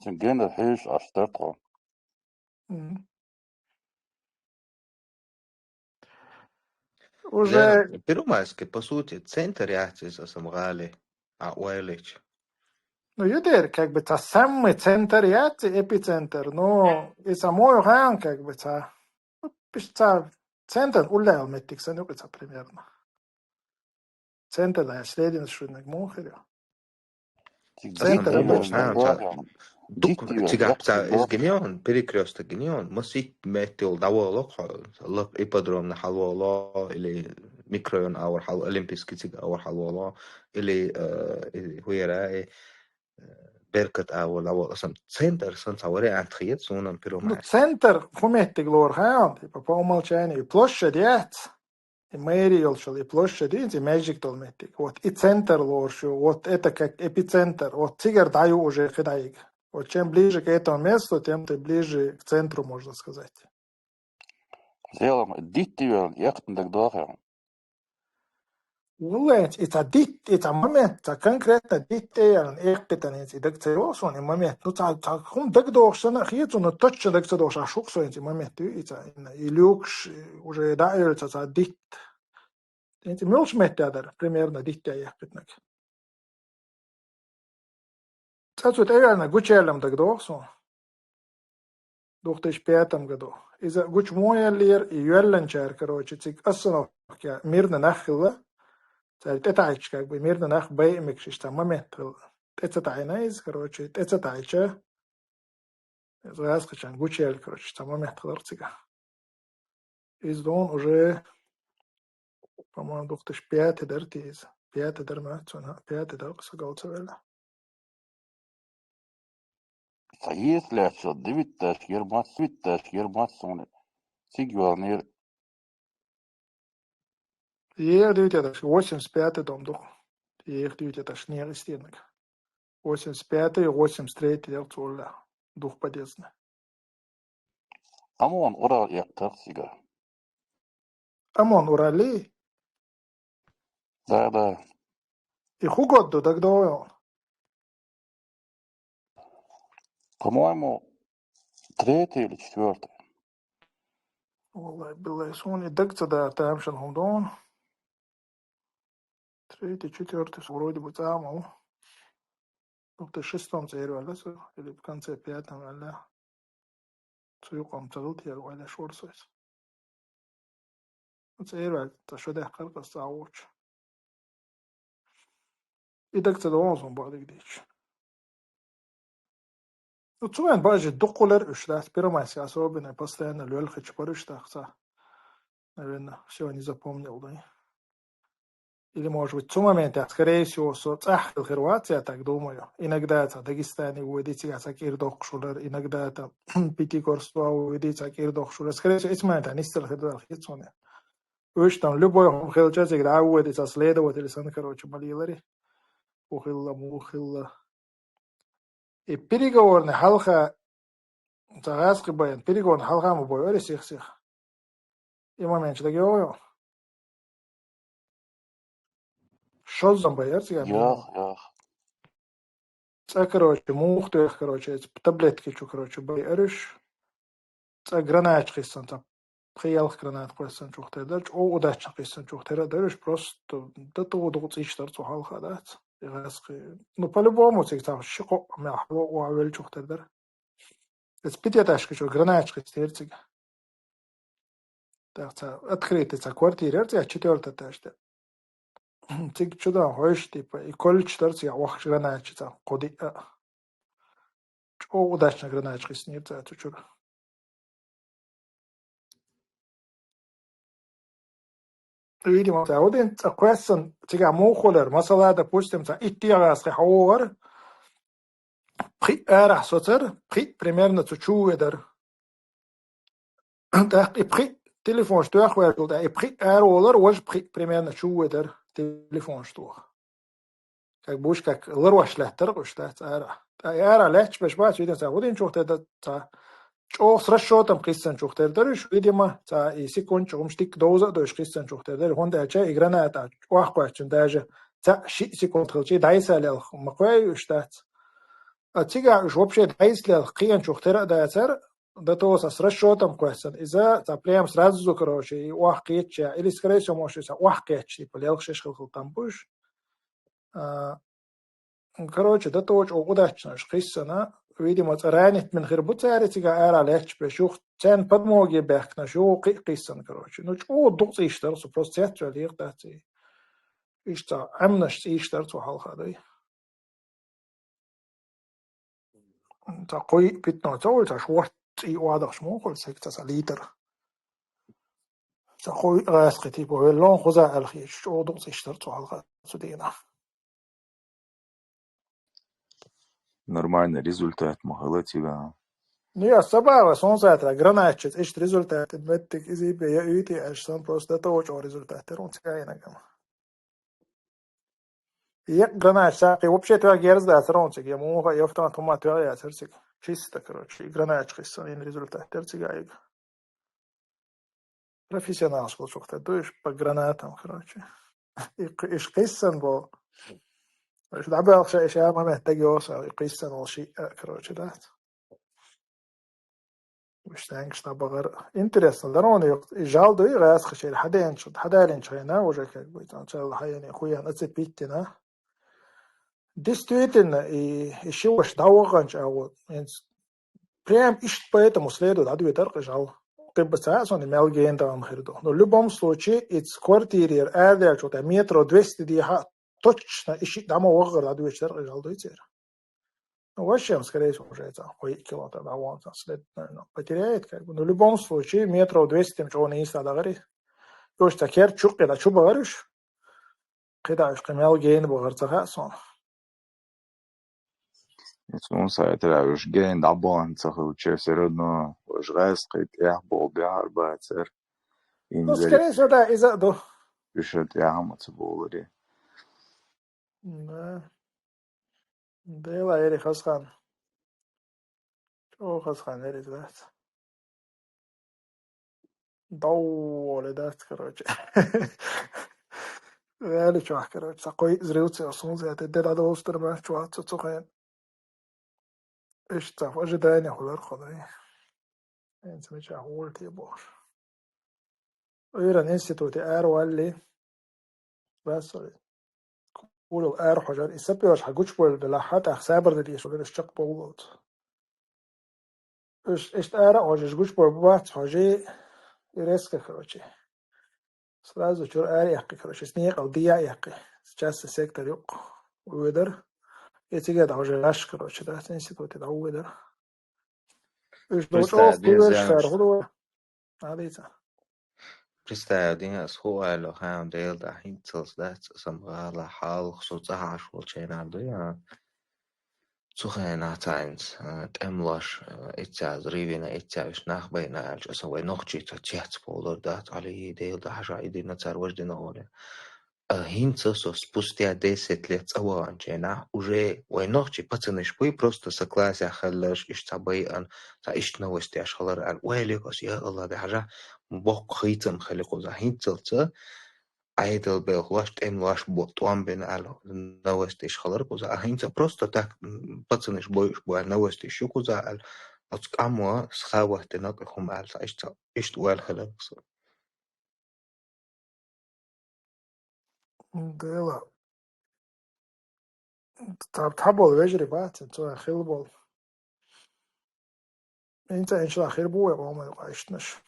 Син генер хиш аш тартхо. Мгм. Уже Первомайский, по сути, центр яхтис асам гали, а уайлич. Ну, юдер, как бы, та самый центр яхти, эпицентр, но и самой ган, как бы, та, ну, пиш та центр уллял меттик, сан, ну, та примерно. Центр, да, следин шуйнак мохерё. Центр Центр, да, да, да. Дук, дикти, цигак, ца, из гинеон, перекрёсток гинеон, масит метил даволок, лап ипподромна халволо, или микрорайон авар хал, олимпийский циг авар халволо, или, э, или хуера, э, беркат авар даволо. Сам центр, сан ца вариант хиет, сунам Ну, Первомайский. Центр, хуметтик лор, ха, типа, по умолчанию, площадь яц. И мэрия йолчул, и площадь, и мягик тол меттик. Вот и центр лоршу, вот это как эпицентр. Вот цигар даю уже кидаиг. Вот чем ближе к этому месту, тем ты ближе к центру, можно сказать. Зелам дитти верн яхтын дагдохем. Уллач, и ца дит, и ца момент, ца конкретно дит эйан, эккитанец, и даг ца йолсон, и момент. Ну, ца, ца хум дагдохшана, хиецу, но точно даг ца дохша, шуксоинц, и момент, и ца, и люкш, уже да, и ца, ца дит. Инц мёлш меттядар, примерно, диття яхпитнак. Цацу тӀеялна гучаялам дагдохсун. Двух тысячи пятом году. Иза гуч мояллер и юалланчар, короче, цик остановка мирный нах хилла. Цар тӀетаьч, как бы, мирный нах бай микшиш та момент хилла. ТӀецатайна из, короче, тӀецатайча. Из гӀаскхичан гучаяьлла, короче, цхьа момент хилар цига. Из дон уже, по-моему, две тысячи пятый дар те из. Пятый дар ма, цунна, пятый дар, къиса гал ца вела. Ца ес лаьцо, дивитташ, ермас, витташ, ермас сони. Цига валнир. Е, дивитеташ, восемьдесят пятый дом дух. Ех дивитеташ, не истинник. Восемьдесят пятый, восемьдесят третий дел цула. Дух подъездный. Амон Урал яктар сига. Амон Урали? Да, да. И хугодду дагдойл. По-моему, третий или четвертый. Валлай, билай, суни дагца да, там шан хумдон. Третий, четвертый, вроде бы, там, ну, ты шестом цервалился, или в конце пятом, валлай. Цу юкъам цагалт яр вайла шорсойс. Цу эрвал, ца шо дехкар къас ца авуч. И даг ца дован сон бадыг дич. Ну, цуэн бажи дукулер уш, да, Первомайский особенно, постоянно лёлхич паруш, да, ца. Наверное, всё не запомнил, да. Или, может быть, цу момента, скорее всего, со цахил хервация, так думаю. Иногда это Дагестане уводится, я сакир дохшулер, иногда это Пятигорство уводится, сакир дохшулер. Скорее всего, эти моменты, они стал хервал хитсоне. Уж там любой хом хелча, всегда уводится следователь сан, короче, малилари. Ухилла, мухилла. И переговорный халха, цагаски баян, переговорный халха ма бой, ори сих-сих. И момент читаги ой. Шоззам баяр цига. Ях, ях. Ца, короче, мух туях, короче, эти таблетки чу, короче, бай арыш. Ца гранач хиссан, ца пхиялх гранат хиссан чухтер дарч, о удача хиссан чухтер дарыш, просто да то дугу циш дар цу халха дац. И гасхи. Ну, по-любому, цик ца шико мя хло о авел чухтер дар. Эти пятиэтажка чу гранач хистер цига. Так, ца открытый ца квартира, ца четвёртый этаж да. Цик чудан хойш, типа, и колич тар ца вахш гранач ца коди. Чо удачно гранач хиснир ца чучур. Видимо, ца один ца квессан цига мухулер, масала, допустим, ца итти гасхи хавар, пхи ара соцар, пхи примерно цу чу ведар. Так, и пхи телефон, что я хважил, да, и пхи ара олар, вож пхи примерно чу ведар телефон, что. Как будто как ларваш латтар, что ара. Ара лач беш бац, виден ца, один чухтер да ца. Чо с расчётом хиссан чухтер дарыш, видимо, ца и секунд чухум штик доза дойш хиссан чухтер дарыш. Хонда ача и граната, вахквачин даже ца ши секунд хилчи дайсалел маквай уштац. А цига уж вообще дайслел хиян чухтера дацар, да то со с расчётом квасан. И за, ца прям сразу, короче, и вахкетча, или, скорее всего, может, и ца вахкетча, типа, лел шеш хил хил там будешь. А, короче, да то очень удачно, ш хиссана. Видимо, ца ранит мен хир буцари цига ара леч беш, юх цен подмоги бехкна, шу хи хиссан, короче. Ну, чу дуц иштар, су просто цет вел их даци. Ишта, амнаш иштар цу халха дой. Ца кой питно, ца ой, ца шварц и уадах шмохол, сек ца литр. Ца кой гасхи, типа, веллон хуза алхи, чо дуц иштар цу халха цу дина. Нормальный результат ма хала тига. Ну, я сабава, сон сатра, граначит, ишт результат, меттик, изи бе, я уйти, аш сон просто да то, чо результат, терун цига инагам. Як гранач сакъи вообще твер герз да сарончик, я муха, я автомат хума твер я сарчик. Чисто, короче, и гранач хиссан, ин результат терчик айг. Профессионал школ чухта, дуешь по гранатам, короче. И иш хиссан бол. Иш дабал ша, иш я момент так ёса, и хиссан ол ши, э, короче, да. Уж тянкаш на багар. Интересно, да, он и жал да и раз хачер, хаденч, хадалинч хайна, уже как бы, там, цел хайне, хуян, оцепить на. Действительно, и, и шиваш даваганч, а вот, прям ишт поэтому следует ответ арка жал. Ты бы ца, сон и мелген да он хирдо. Но в любом случае, из квартиры, а, да, что-то метро двести диха, точно, иши дама вагар ответ арка жал да и цер. Ну, вообще, скорее всего, уже это, ой, километр, да, вон там след, наверное, потеряет, как бы. Ну, в любом случае, метров двести м чего не есть, надо говорить. Уж так хер чук, это чубарыш. Кидаешь, камел гейн, богар цаха, сон. Цун сайтра уж гейн, да, бон, цаха, уча, всё равно, уж газ, кит, эх, бол, бяхар, бацер. Ну, скорее всего, да, из-за, да. Уж это, я, мацу, болри. Да. Дела, Эри Хасхан. Чё Хасхан, Эри, да? Доволе, да, короче. Реально, чё, короче, такой взрыв, цел, солнце, это, да, да, острова, чё, цо, цо, хен. Ишта в ожидании хулар ходай. Эн сме ча хулти бор. Иран институти ар валли. Басали. Кулу ар хожар. Исапиош хагуч бол била хат ах сабар да диш, шак болот. Иш, ишта ара хожиш гуч бол бац хожи. И резко, короче. Сразу чур ари яхкы, короче, снег ал дия яхкы. Сейчас сектор юк. Уйдыр. Этиге да уже наш, короче, да, институт да уйдыр. Уж да Просто учёс без уйдыр зянш. Шар худу. Надо идти. Представь, дин ас ху айло хам дел да хинцелс да, сам гала хал, хсу цахаш вол чайнар да, я. Цу хенахь цаьнца, э, тӀемлош, э, иццяз, ривина иццяж нах байна аьлча, аса вай нохчий ца цец полар дац, али дел да хьажа, и дина цар важ дина оле. А хӀинца со спустя десять лет цӀа вагӀан ченахь, уже вай нохчий пацанаш буй, просто са классехь хилларш, иш ца байан, ца ишт новостяш хилар аьлла, вай лекос, я Алла, да хьажа, боккха хийцам хили кхуза. ХӀинцалца, Ӏедал белхалош, тӀемалош бо-, тӀом бина аьлла, новостеш хилар кхуза. А хӀинца просто так, м, пацанаш бойуш бу аьлла, новостеш ю кхуза аьлла, оцу къамо схаваттина кху хӀума аьлла, ца иштта, иштта ваьлла хилар кхуза. Дела. Та, та бол вежарий бац, цо хила бол. ХӀинца иншалла хир бу вай къоман къайшнаш.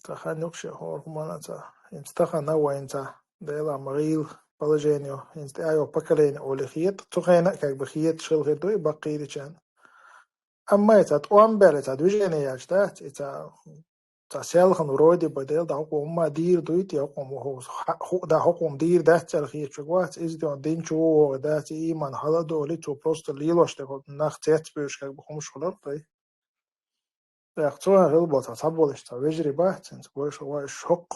Тахан юкше хор хумана ца. ХӀинца тахан а вайнца. Дела ма гӀийла положение. ХӀинца тӀаьхьо поколение оле хета. Цу хена как бы хета шил хир ду и баккхийричан. Амма и ца тӀом бер, и ца движение яч, да? И ца, ца селхан вроде бы дел, да хӀокхо ма дийр дуйти, хӀокхо ма хӀо-, хӀа-, хӀу-, да хӀокхо ма дийр дац цӀера хеташ вац, иза ден дин чу вогӀу дац, и иман хьала доли, цо просто лелош тӀе нах цец беш, как бы хӀумаш хулар дай. Эх, цо хила боца, ца болаш, ца вежарий бац, хӀинца больше вай шок.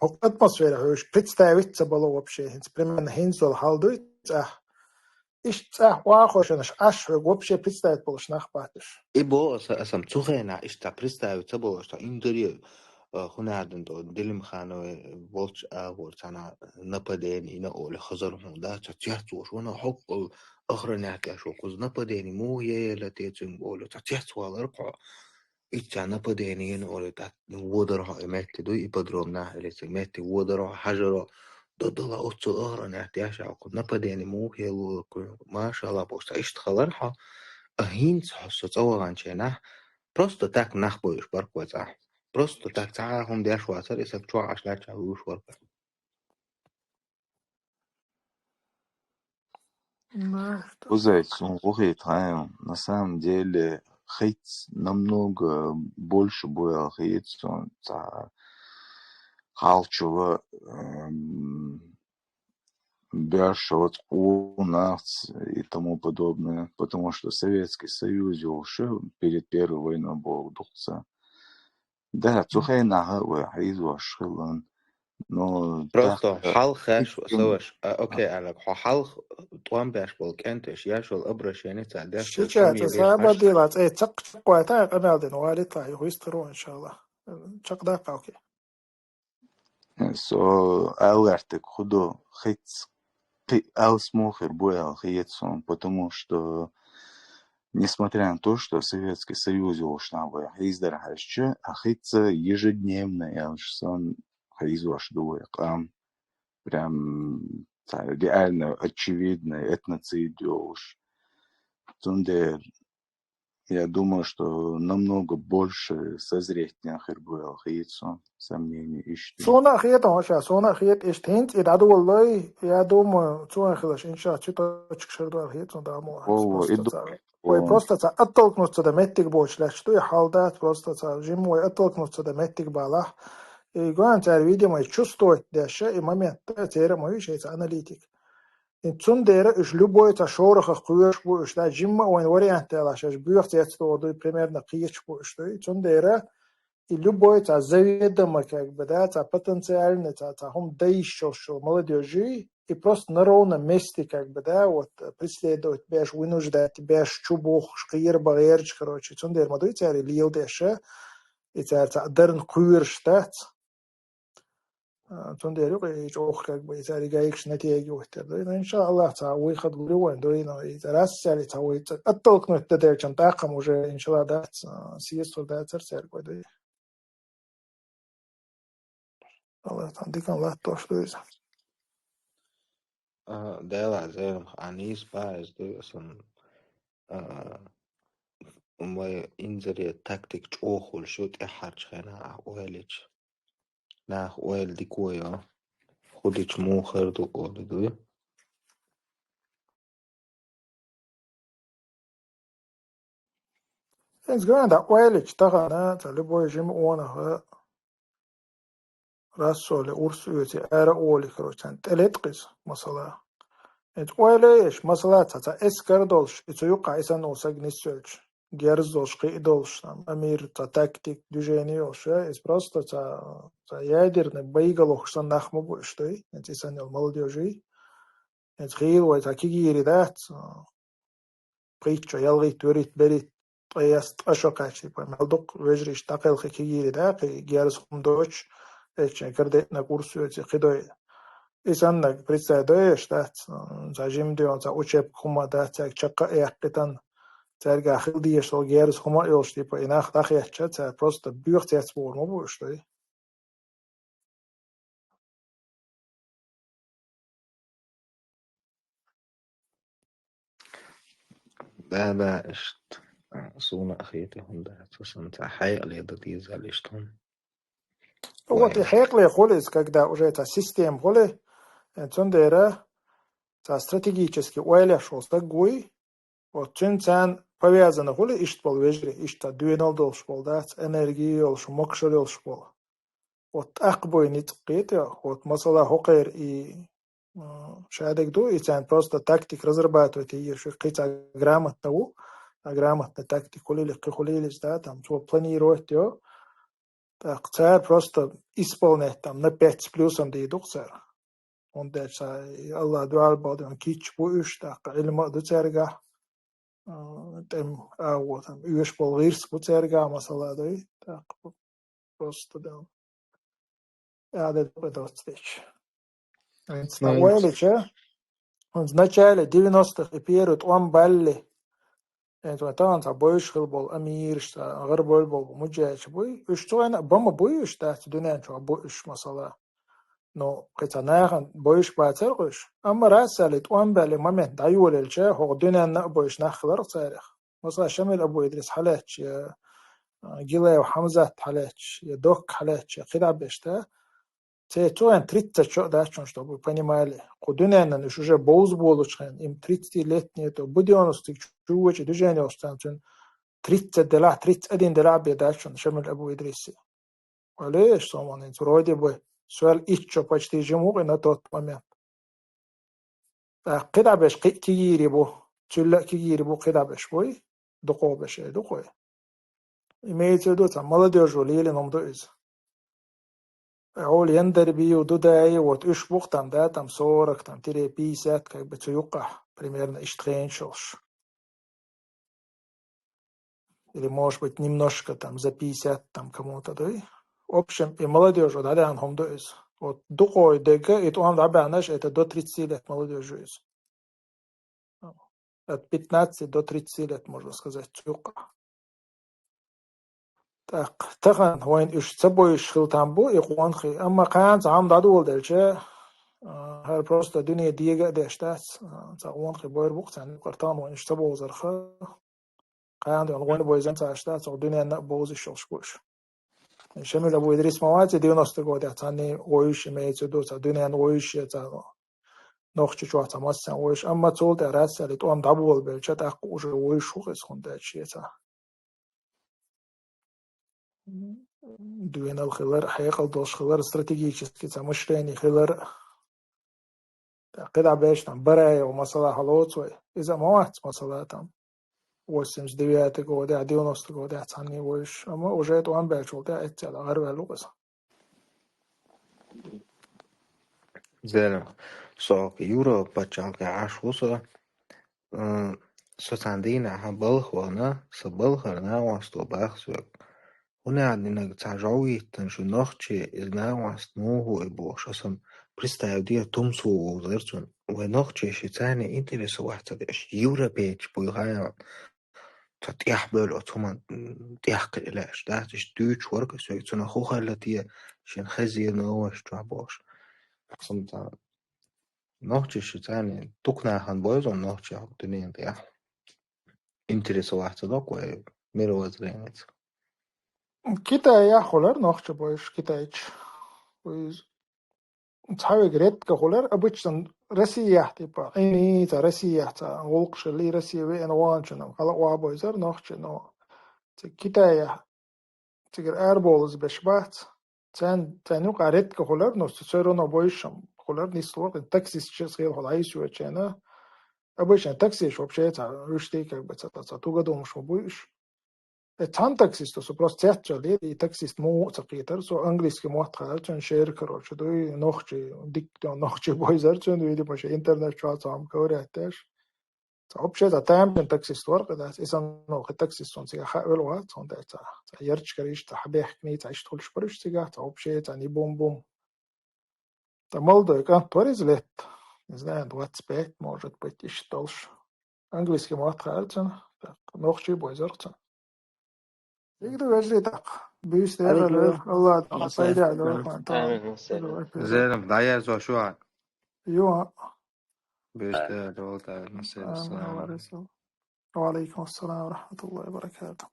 ХӀокху атмосфера хьоьжуш представить ца бало вообще, хӀинца примерно хӀинца хьал дуй, цӀа. Иштта цӀа вахошинаш, аш хьоьга вообще представить болуш нах бац уж. И бо аса, асам цу хенахь иштта представить ца болуш, ца интервью, э, хӀунардан тӀо Делимхановой волчу агӀор цхьана нападение йина оле хазар хьуна, да, ца цец волуш, вана хӀокху охранять аьлла, кхуза нападение муха яйла те цуьнга оле, ца цец валар кхо. Ицця нападение йина оле, тӀаккха водар хьо и метте дуй, ипподромнахь или ца метте водар хьо, хьажар хьо, додала оццул охранять деш а, кху нападение муха яйла, машалла, бохуш, ца иштта хилар хьо, а хӀинца хьо со цӀа ваханченахь, просто так нах бойуш барквай цӀа. Просто так цхьа а хӀума деш вацара, и саг чохь Ӏаш лаьттачахь вуьйш вара. Узай, цунна гӀо хета хьайна. На самом деле, хиц намного больше буял хиц, цунна ца халчула, эм, беш шалац къонахц и тому подобное, потому что Советский Союз йолуш перед Первой войной боху дукха ца. Да, цу хенахь а вай хьийзош хилан. Ну, просто тахта хьалха хеш, иккин. Саваш, а, окей, Алек, хьо хьалха тӀом беш болу кӀенташ, еш волу обращение ца деш, шича, ца саба дила, цӀе цакх чакхойта, къамел дина, валита, юху йистхир ву, иншалла. Чакхдаккха, окей. Со алгӀертиг хӀу ду, хиц, кхин алсмо хир бу аьлла хета суна, потому что, несмотря на то, что Советский Союз йолуш нах вай хьийзадар хьаьжча, а хица ежедневно аьлча сан хьийзош ду вай къам. Прям, цхьа реально очевидно этноцид йолуш. Цундела Я думаю, что намного больше созреть нехер было, хет сомнение ишти. Суна хетон ша, суна хет ишти хинц и дадулой, я думаю, цуан хилаш, инша, цветочек шердуал хет сон дамо. Ой, Ой, просто ца оттолкнуться да меттик боч лач, что я халдат, просто ца жим ой оттолкнуться да меттик бала. И гуан цар, видимо, чувствовать дальше и момент, цера мой шейца аналитик. И цундера уж любой ца шорохах куеш бу уж да жимма ойн вариант дела шаш буях цец то дуй примерно киеч бу уж дуй. Цундера и любой ца заведомо как бы, да, ца потенциально ца, ца хум даишшо шо молодежи, и просто на ровном месте как бы, да, вот преследовать беш, вынуждать беш, чубух, шкир, багерч, короче, цундер мадуй цари лил деше, и цар ца дерн куерш тац. Цундер юк и чох как бы и цари гаикш натягивать да. Ну, иншаллах, ца выход гулювань, да, но и раз цари ца уй оттолкнуть да дерчан такам уже, иншаллах, да, съезд да цар церковь да. Аллах там дикан лат то, что из. Дела зерм ханис ба из дуй сон. Май инзаре тактик чохул шу тяхарч хена уэлич. Нах уэл дикуя. Худич мухер ду оли дуй. Эз гранда уэлич тахана, ца любой жим уонаха. Рассоли урс уйти ара уоли, короче, телет кис, масала. Эт уэлеш, масала, ца, ца эскар долш, и цу юка исан усаг ниссёлч. Герз долш, кы долш, там, амир, ца тактик, движение олш, эс просто ца, ца ядерный боеголовка сан нахму бу, что и, эт исан ел молодежи. Эт хил вай ца кигири да, ца, притча, ялгит, верит, берит, таяс, ташо качи, по малдук, вежриш, такел хи кигири да, кы герз хумдоч, эче, кырдетна курсуете, кидой. Исан наг, представь, доеш, да, ца, ца жим дион, ца учеб хума, да, ца чакка эяккитан, царга хил диеш, сол герз хума ёлш, типа, и нах тахетча, ца просто бюх цец форму бу, что и. Да, да, ишт, суна ахиты хунда, цусан ца хайгъли да дизал иштун. Вот и хайгъли хулис, когда уже эта система хули, э, цундера, ца стратегически уэля шо стагуй, вот цун цан повязано хули ишт бол вежри, ишт ца дуэнал долш бол, да, ца энергия ёлш, мокшар ёлш бол. Вот ак бой ницкъит, вот масала хокер и, м, шадек ду, и цан просто тактик разрабатывать, и ещё кыца грамотно у, а грамотно тактик хулили, кы хулилис, да, там, что планировать, ё. Так, цар просто исполнять там на пять с плюсом да идук цар. Он дальше, Аллах дуал балды, он кич бу уж, так, илма ду царга. Тем, а, вот, там, уж бол гирс бу царга, масала, да, и так, просто, да. Я да, да, да, встреча. Уэлича, он в начале девяностых и первый он балли. Это вот он, ца бойш хил бол, амирш, ца гъар бол бол, муджач бой. Уж цуэна, бама бой уж, да, ца дунен чуа бой уж, масала. Но, кыца нахан бойш бацар куш. Амма расали туан бали момент да юлелча, хо дунен на бойш нахлар царих. Масала, Шамил Абу Идрис халач, я, а, Гилаев Хамзат халач, я Док халач, я кыда бешта. Це цоен тридцать чо да чон, чтобы вы понимали. Ку дунен уж уже боуз болучхан, им тридцатилетние, то будённостик чувачи движение остан цун тридцать дела, тридцать один дела бе да чон, Шамил Абу Идриси. Олеш, соман, вроде бы, суал иччо почти жимук и на тот момент. Так, кыда беш ки-, кигири бу, цулла кигири бу, кыда беш бой, дукъо беш, э, дукъо. Имеется в виду, там, молодёжь лили ном дуиз. Ол яндер бию, дудай, вот, уж бух там, да, там, сорок, там, тире пятьдесят, как бы, цуюка, примерно, иштхенчилш. Или, может быть, немножко там за пятьдесят там кому-то, да? В общем, и молодёжь, да, да, он хом дуиз. Вот дукой дега, и то он да банаш, это до тридцати лет молодёжь из. От пятнадцати до тридцати лет, можно сказать, цука. Так, тахан вайн уж собой шил там бу, и куанхи. Амма кан цам да дул дельче, а, хар просто дуне диега дештас, а, ца куанхи бойр бук, цан картан вайн уж собой зарха. Кхана дуьйна гӀойна бойзанца аш дац, цо дуьненна а бовзаш йолуш бу уьш. Шамиль Абу-Идрис ма вац девяносто годехь цхьанний вовзаш, имеется в виду, цхьа дуьненна вовзаш, я цхьа Нохчийчохь цхьа массарна вовзаш, амма цул тӀаьхьа Россияли тӀом дӀаболабелча, тӀаккха уже вовзаш ву иза, хӀунда аьлча шен цхьа дуьйнал хилар, хьекъал долуш хилар, стратегически цхьа мышление хилар. ТӀаккха кхидӀа беш там Бараев масала хьалоцу вай. Иза ма вац масала там. Восемьдесят девятый годехь, девяносто годехь цхьанний вовзаш. Амма уже тӀом баьллачул тӀаьхьа эццел гӀарваьлла ву иза. Зерам, со Европа пачхьалкхехь Ӏаш ву со. М, со цхьана дийнахь балха вахана, сан балхара накъосто боху соьга: «ХӀунда аьлла динарг цхьа жӀов йиттина шу нохчий, иза накъост муха ву и?» — бохуш, аса-м представить дера, тумсо вовзара цунна. Вай нохчий ши царна интересоваться деш, европейцаш буй хаьа. Цхьа тӀехбевлла оцу хӀуманна, м, тӀехкхиа лаьаш дац, иштта дуьйцуш вара-кх соьга, цунах хӀун хилла те, шена хезира новосташ чохь бохуш. Сан цхьа нохчий ши царна, дукха нахана бовзу нохчий дуьнен тӀехь. Интересоваться ца до-кх вай мировоззреница. Китаехь хуьлура нохчий бовзаш, китайцаш. Вуьйза. Цхьаверг редко хуьлура, обычно Россияхь, типа, Ӏийний, цхьа Россияхь цхьа гӀуллакхаш хилла, Россия веана ваханчунна хьала а охьабовзара нохчий, но цигахь Китаехь, цигара арабовлаза берш бац. Царна, царна юкъахь редко хуьлура, но всё равно бовзаш-м хуьлура, нислура, таксисташ хилла хьуна хьайсавечу хенахь. Обычно таксисташ вообще цхьа вуьшта, как бы, цхьа, цхьа тугадумаш ма буй уьш. Э, цхьана таксисто со просто цецваьлла, и таксист муха ву а ца кхетара, со английский мотт хаьара цуьнан, шера, короче, дуй, нохчий, дикка нохчий бовзара цуьнан, видимо, шен интернет чохь цхьа хӀума ковырять деш. Цхьа вообще цхьа тамашийна таксист вара-кх иза, и санна кхин таксист суна цигахь хаавелла вац, хӀунда аьлча цхьа, цхьа ярташкара иштта цхьа хьабехканий, цхьа иштта хуьлуш бара уьш цигахь, цхьа вообще цхьа ни бум-бум. Ткъа молодой кӀант вара иза летта. Не знаю, двадцать пять, может быть, иштта долуш. Английский мотт хаьара цуьнан, тӀаккха нохчий бовзара-кх цуьнан. Дика ду, вежарий, тӀаккха. Буьйса дера, Аллах Дала пайда а дойла. Зерам, дӀаерзо шу а. Ю а. Буьйса дера, Дала, Дала, Амин. Ва алейкум ассалам ва рахматуллахи ва баракатух.